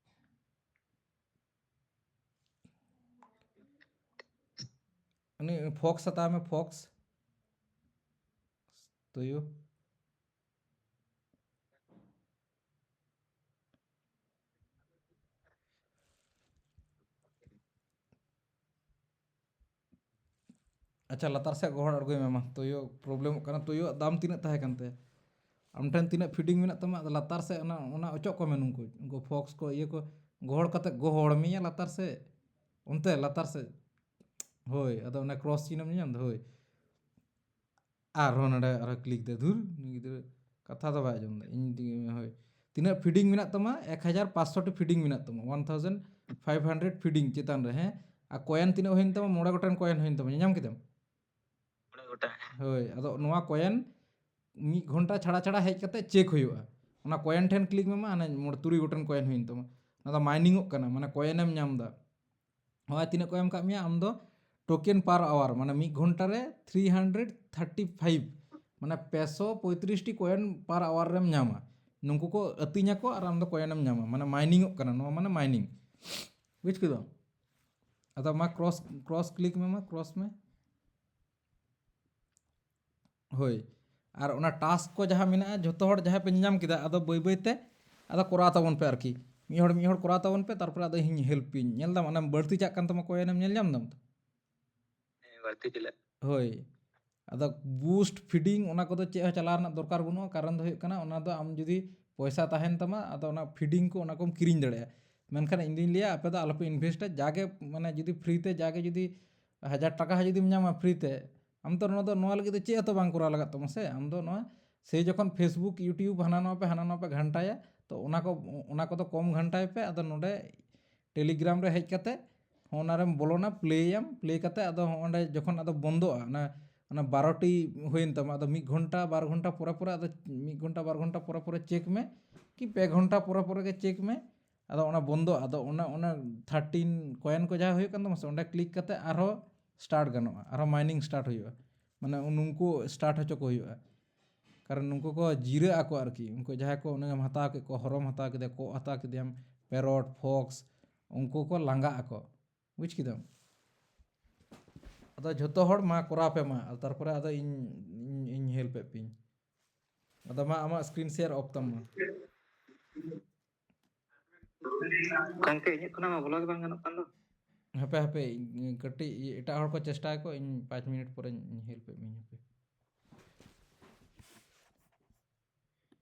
ᱩᱱᱤ ᱯᱷᱚᱠᱥ ᱦᱟᱛᱟᱣ ᱢᱮ, ᱯᱷᱚᱠᱥ᱾ ᱛᱩᱭᱩ᱾ ᱟᱪᱪᱷᱟ, ᱞᱟᱛᱟᱨ ᱥᱮᱫ ᱜᱚᱦᱚᱲ ᱟᱬᱜᱚᱭ ᱢᱮ ᱢᱟ᱾ ᱛᱩᱭᱩ ᱯᱨᱚᱵᱞᱮᱢᱚᱜ ᱠᱟᱱᱟ᱾ ᱛᱩᱭᱩᱣᱟᱜ ᱫᱟᱢ ᱛᱤᱱᱟᱹᱜ ᱛᱟᱦᱮᱸ ᱠᱟᱱ ᱛᱟᱭᱟ? ᱟᱢ ᱴᱷᱮᱱ ᱛᱤᱱᱟᱹᱜ ᱯᱷᱤᱰᱤᱝ ᱢᱮᱱᱟᱜ ᱛᱟᱢᱟ, ᱟᱫᱚ ᱞᱟᱛᱟᱨ ᱥᱮᱫ ᱚᱱᱟ, ᱚᱱᱟ ᱚᱪᱚᱜ ᱠᱚᱢᱮ᱾ ᱱᱩᱠᱩ, ᱩᱱᱠᱩ ᱯᱷᱚᱠᱥ ᱠᱚ, ᱤᱭᱟᱹ ᱠᱚ, ᱜᱚᱦᱚᱲ ᱠᱟᱛᱮ ᱜᱚᱦᱚᱲ ᱢᱮᱭᱟ ᱞᱟᱛᱟᱨ ᱥᱮᱫ, ᱚᱱᱛᱮ ᱞᱟᱛᱟᱨ ᱥᱮᱫ᱾ ᱦᱳᱭ, ᱟᱫᱚ ᱚᱱᱟ ᱠᱨᱚᱥ ᱪᱤᱱᱦᱟᱹᱢ ᱧᱮᱞ ᱧᱟᱢ ᱮᱫᱟ? ᱦᱳᱭ, ᱟᱨᱦᱚᱸ ᱱᱚᱰᱮ ᱟᱨᱦᱚᱸ ᱠᱞᱤᱠ ᱫᱟ᱾ ᱫᱷᱩᱨ, ᱱᱩᱭ ᱜᱤᱫᱽᱨᱟᱹ ᱠᱟᱛᱷᱟ ᱫᱚ ᱵᱟᱭ ᱟᱸᱡᱚᱢ ᱮᱫᱟ᱾ ᱤᱧ ᱛᱮᱜᱮ, ᱦᱳᱭ, ᱛᱤᱱᱟᱹᱜ ᱯᱷᱤᱰᱤᱝ ᱢᱮᱱᱟᱜ ᱛᱟᱢᱟ? ᱮᱠ ᱦᱟᱡᱟᱨ ᱯᱟᱸᱪᱥᱚ ᱴᱤ ᱯᱷᱤᱰᱤᱝ ᱢᱮᱱᱟᱜ ᱛᱟᱢᱟ, ᱚᱣᱟᱱ ᱛᱷᱟᱣᱡᱮᱱᱰ ᱯᱷᱟᱭᱤᱵᱷ ᱦᱟᱱᱰᱨᱮᱰ ᱯᱷᱤᱰᱤᱝ ᱪᱮᱛᱟᱱ ᱨᱮ, ᱦᱮᱸ? ᱟᱨ ᱠᱚᱭᱮᱱ ᱛᱤᱱᱟᱹᱜ ᱦᱩᱭᱮᱱ ᱛᱟᱢᱟ? ᱢᱚᱬᱮ ᱜᱚᱴᱮᱱ ᱠᱚᱭᱮᱱ ᱦᱩᱭᱮᱱ ᱛᱟᱢᱟ, ᱧᱮᱞ ᱧᱟᱢ ᱠᱮᱫᱟᱢ? ᱢᱚᱬᱮ ᱜᱚᱴᱟᱝ᱾ ᱦᱳᱭ, ᱟᱫᱚ ᱱᱚᱣᱟ ᱠᱚᱭᱮᱱ ᱢᱤᱫ ᱜᱷᱚᱱᱴᱟ ᱪᱷᱟᱲᱟ ᱪᱷᱟᱲᱟ ᱦᱮᱡ ᱠᱟᱛᱮ ᱪᱮᱠ ᱦᱩᱭᱩᱜᱼᱟ᱾ ᱚᱱᱟ ᱠᱚᱭᱮᱱ ᱴᱷᱮᱱ ᱠᱞᱤᱠ ᱢᱮ ᱢᱟ, ᱦᱟᱱᱮ ᱢᱚᱬᱮ ᱛᱩᱨᱩᱭ ᱜᱚᱴᱮᱱ ᱠᱚᱭᱮᱱ ᱦᱩᱭᱮᱱ ᱛᱟᱢᱟ, ᱚᱱᱟ ᱫᱚ ᱢᱟᱭᱱᱤᱝᱚᱜ ᱠᱟᱱᱟ, ᱢᱟᱱᱮ ᱠᱚᱭᱮᱱᱮᱢ ᱧᱟᱢ ᱮᱫᱟ᱾ ᱱᱚᱜᱼᱚᱭ ᱛᱤᱱᱟᱹᱜ ᱠᱚ ᱮᱢ ᱠᱟᱜ ᱢᱮᱭᱟ ᱟᱢ ᱫᱚ, ᱴᱳᱠᱮᱱ ᱯᱟᱨ ᱟᱣᱟᱨ, ᱢᱟᱱᱮ ᱢᱤᱫ ᱜᱷᱚᱱᱴᱟ ᱨᱮ ᱛᱷᱨᱤ ᱦᱟᱱᱰᱨᱮᱰ ᱛᱷᱟᱨᱴᱤ ᱯᱷᱟᱭᱤᱵᱷ, ᱢᱟᱱᱮ ᱯᱮᱥᱚ ᱯᱚᱸᱭᱛᱨᱤᱥ ᱴᱤ ᱠᱚᱭᱮᱱ ᱯᱟᱨ ᱟᱣᱟᱨ ᱨᱮᱢ ᱧᱟᱢᱟ᱾ ᱱᱩᱠᱩ ᱠᱚ ᱟᱹᱛᱤᱧᱟᱠᱚ ᱟᱨ ᱟᱢ ᱫᱚ ᱠᱚᱭᱮᱱᱮᱢ ᱧᱟᱢᱟ, ᱢᱟᱱᱮ ᱢᱟᱭᱱᱤᱝᱚᱜ ᱠᱟᱱᱟ, ᱱᱚᱣᱟ ᱢᱟᱱᱮ ᱢᱟᱭᱱᱤᱝ᱾ ᱵᱩᱡᱽ ᱠᱮᱫᱟᱢ? ᱟᱫᱚ ᱢᱟ ᱠᱨᱚᱥ, ᱠᱨᱚᱥ ᱠᱞᱤᱠ ᱢᱮ ᱢᱟ, ᱠᱨᱚᱥ ᱢᱮ᱾ ᱦᱳᱭ, ᱟᱨ ᱚᱱᱟ ᱴᱟᱥᱠ ᱠᱚ ᱡᱟᱦᱟᱸ ᱢᱮᱱᱟᱜᱼᱟ, ᱡᱷᱚᱛᱚ ᱦᱚᱲ ᱡᱟᱦᱟᱸ ᱯᱮ ᱧᱟᱢ ᱠᱮᱫᱟ, ᱟᱫᱚ ᱵᱟᱹᱭ ᱵᱟᱹᱭ ᱛᱮ ᱟᱫᱚ ᱠᱚᱨᱟᱣ ᱛᱟᱵᱚᱱ ᱯᱮ ᱟᱨᱠᱤ᱾ ᱢᱤᱫ ᱦᱚᱲ ᱢᱤᱫ ᱦᱚᱲ ᱠᱚᱨᱟᱣ ᱛᱟᱵᱚᱱ ᱯᱮ, ᱛᱟᱨᱯᱚᱨᱮ ᱟᱫᱚ ᱤᱧ ᱦᱮᱞᱯ ᱯᱤᱧ᱾ ᱧᱮᱞ ᱫᱟᱢ, ᱚᱱᱟ ᱵᱟᱹᱲᱛᱤ ᱪᱟᱜ ᱠᱟᱱ ᱛᱟᱢᱟ, ᱠᱚᱭᱮᱱᱮᱢ ᱧᱮᱞ ᱧᱟᱢ ᱫᱟᱢ ᱛᱚ? ᱦᱮᱸ, ᱵᱟᱹᱲᱛᱤ ᱪᱟᱞᱟᱜ᱾ ᱦᱳᱭ, ᱟᱫᱚ ᱵᱩᱥᱴ, ᱯᱷᱤᱰᱤᱝ, ᱚᱱᱟ ᱠᱚᱫᱚ ᱪᱮᱫ ᱦᱚᱸ ᱪᱟᱞᱟᱣ ᱨᱮᱱᱟᱜ ᱫᱚᱨᱠᱟᱨ ᱵᱟᱹᱱᱩᱜᱼᱟ᱾ ᱠᱟᱨᱚᱱ ᱫᱚ ᱦᱩᱭᱩᱜ ᱠᱟᱱᱟ, ᱚᱱᱟ ᱫᱚ ᱟᱢ ᱡᱩᱫᱤ ᱯᱚᱭᱥᱟ ᱛᱟᱦᱮᱱ ᱛᱟᱢᱟ, ᱟᱫᱚ ᱚᱱᱟ ᱯᱷᱤᱰᱤᱝ ᱠᱚ, ᱚᱱᱟ ᱠᱚᱢ ᱠᱤᱨᱤᱧ ᱫᱟᱲᱮᱭᱟᱜᱼᱟ᱾ ᱢᱮᱱᱠᱷᱟᱱ ᱤᱧ ᱫᱩᱧ ᱞᱟᱹᱭᱟ, ᱟᱯᱮ ᱫᱚ ᱟᱞᱚᱯᱮ ᱤᱱᱵᱷᱮᱥᱴᱟ᱾ ᱡᱟᱜᱮ, ᱢᱟᱱᱮ, ᱡᱩᱫᱤ ᱯᱷᱨᱤ ᱛᱮ, ᱡᱟᱜᱮ ᱡᱩᱫᱤ ᱦᱟᱡᱟᱨ ᱴᱟᱠᱟ ᱦᱚᱸ ᱡᱩᱫᱤᱢ ᱧᱟᱢᱟ ᱯᱷᱨᱤ ᱛᱮ, ᱟᱢ ᱫᱚ ᱱᱚᱣᱟ ᱫᱚ, ᱱᱚᱣᱟ ᱞᱟᱹᱜᱤᱫ ᱫᱚ ᱪᱮᱫ ᱦᱚᱸᱛᱚ ᱵᱟᱝ ᱠᱚᱨᱟᱣ ᱞᱟᱜᱟᱜ ᱛᱟᱢᱟ ᱥᱮ᱾ ᱟᱢ ᱫᱚ ᱱᱚᱣᱟ, ᱥᱮᱭ ᱡᱚᱠᱷᱚᱱ Facebook, YouTube, ᱦᱟᱱᱟ ᱱᱚᱣᱟ ᱯᱮ, ᱦᱟᱱᱟ ᱱᱚᱣᱟ ᱯᱮ ᱜᱷᱟᱱᱴᱟᱭᱟ, ᱛᱚ ᱚᱱᱟ ᱠᱚ, ᱚᱱᱟ ᱠᱚᱫᱚ ᱠᱚᱢ ᱜᱷᱟᱱᱴᱟᱭ ᱯᱮ᱾ ᱟᱫᱚ ᱱᱚᱰᱮ ᱴᱮᱞᱤᱜᱨᱟᱢ ᱨᱮ ᱦᱮᱡ ᱠᱟᱛᱮ ᱦᱚᱸ ᱚᱱᱟᱨᱮᱢ ᱵᱚᱞᱚᱱᱟ, ᱯᱞᱮᱭᱟᱢ᱾ ᱯᱞᱮ ᱠᱟᱛᱮ ᱟᱫᱚ ᱦᱚᱸ ᱚᱸᱰᱮ ᱡᱚᱠᱷᱚᱱ ᱟᱫᱚ ᱵᱚᱱᱫᱚᱜᱼᱟ, ᱚᱱᱟ ᱚᱱᱟ ᱵᱟᱨᱚᱴᱤ ᱦᱩᱭᱮᱱ ᱛᱟᱢᱟ, ᱟᱫᱚ ᱢᱤᱫ ᱜᱷᱚᱱᱴᱟ ᱵᱟᱨ ᱜᱷᱚᱱᱴᱟ ᱯᱚᱨᱮ ᱯᱚᱨᱮ, ᱟᱫᱚ ᱢᱤᱫ ᱜᱷᱚᱱᱴᱟ ᱵᱟᱨ ᱜᱷᱚᱱᱴᱟ ᱯᱚᱨᱮ ᱯᱚᱨᱮ ᱪᱮᱠ ᱢᱮ, ᱠᱤ ᱯᱮ ᱜᱷᱚᱱᱴᱟ ᱯᱚᱨᱮ ᱯᱚᱨᱮ ᱜᱮ ᱪᱮᱠ ᱢᱮ᱾ ᱟᱫᱚ ᱚᱱᱟ ᱵᱚᱱᱫᱚᱜᱼᱟ᱾ ᱟᱫᱚ ᱚᱱᱟ ᱚᱱᱟ ᱛᱷᱟᱨᱴᱤᱱ ᱠᱚᱭᱮᱱ ᱠᱚ ᱡᱟᱦᱟᱸ ᱦᱩᱭᱩᱜ ᱠᱟᱱ ᱛᱟᱢᱟ ᱥᱮ, ᱚᱸᱰᱮ ᱠᱞᱤᱠ ᱠᱟᱛᱮ ᱟᱨᱦᱚᱸ ᱥᱴᱟᱨᱴ ᱜᱟᱱᱚᱜᱼᱟ, ᱟᱨᱦᱚᱸ ᱢᱟᱭᱱᱤᱝ ᱥᱴᱟᱨᱴ ᱦᱩᱭᱩᱜᱼᱟ᱾ ᱢᱟᱱᱮ ᱩᱱᱠᱩ ᱥᱴᱟᱨᱴ ᱦᱚᱪᱚ ᱠᱚ ᱦᱩᱭᱩᱜᱼᱟ᱾ ᱠᱟᱨᱚᱱ ᱩᱱᱠᱩ ᱠᱚ ᱡᱤᱨᱟᱹᱜ ᱟᱠᱚ ᱟᱨᱠᱤ᱾ ᱩᱱᱠᱩ ᱡᱟᱦᱟᱸᱭ ᱠᱚ ᱩᱱᱤᱢ ᱦᱟᱛᱟᱣ ᱠᱮᱫ ᱠᱚ, ᱦᱚᱨᱚᱢ ᱦᱟᱛᱟᱣ ᱠᱮᱫᱮᱭᱟ, ᱠᱚᱜ ᱦᱟᱛᱟᱣ ᱠᱮᱫᱮᱭᱟᱢ, ᱯᱮᱨᱚᱴ, ᱯᱷᱚᱠᱥ, ᱩᱱᱠᱩ ᱠᱚ ᱞᱟᱸᱜᱟᱜ ᱟᱠᱚ᱾ ᱵᱩᱡᱽ ᱠᱮᱫᱟᱢ? ᱟᱫᱚ ᱡᱷᱚᱛᱚ ᱦᱚᱲ ᱢᱟ ᱠᱚᱨᱟᱣ ᱯᱮ ᱢᱟ, ᱟᱨ ᱛᱟᱨᱯᱚᱨᱮ ᱟᱫᱚ ᱤᱧ, ᱤᱧ, ᱤᱧ ᱦᱮᱞᱯ ᱮᱫ ᱯᱮᱭᱟᱹᱧ᱾ ᱟᱫᱚ ᱢᱟ ᱟᱢᱟᱜ ᱥᱠᱨᱤᱱ ᱥᱮᱭᱟᱨ ᱚᱯᱷ ᱛᱟᱢ ᱢᱟ᱾ ᱜᱚᱝᱠᱮ, ᱤᱧᱟᱹᱜ ᱠᱷᱚᱱᱟᱜ ᱢᱟ ᱵᱚᱞᱚ ᱜᱮ ᱵᱟᱝ ᱜᱟᱱᱚᱜ ᱠᱟᱱ ᱫᱚ᱾ ᱦᱟᱯᱮ, ᱦᱟᱯᱮ, ᱤᱧ ᱠᱟᱹᱴᱤᱡ ᱮᱴᱟᱜ ᱦᱚᱲ ᱠᱚ ᱪᱮᱥᱴᱟᱭᱟᱠᱚ, ᱤᱧ ᱯᱟᱸᱪ ᱢᱤᱱᱤᱴ ᱯᱚᱨᱮᱧ ᱦᱮᱞᱯ ᱮᱫ ᱢᱤᱭᱟᱹᱧ, ᱦᱟᱯᱮ᱾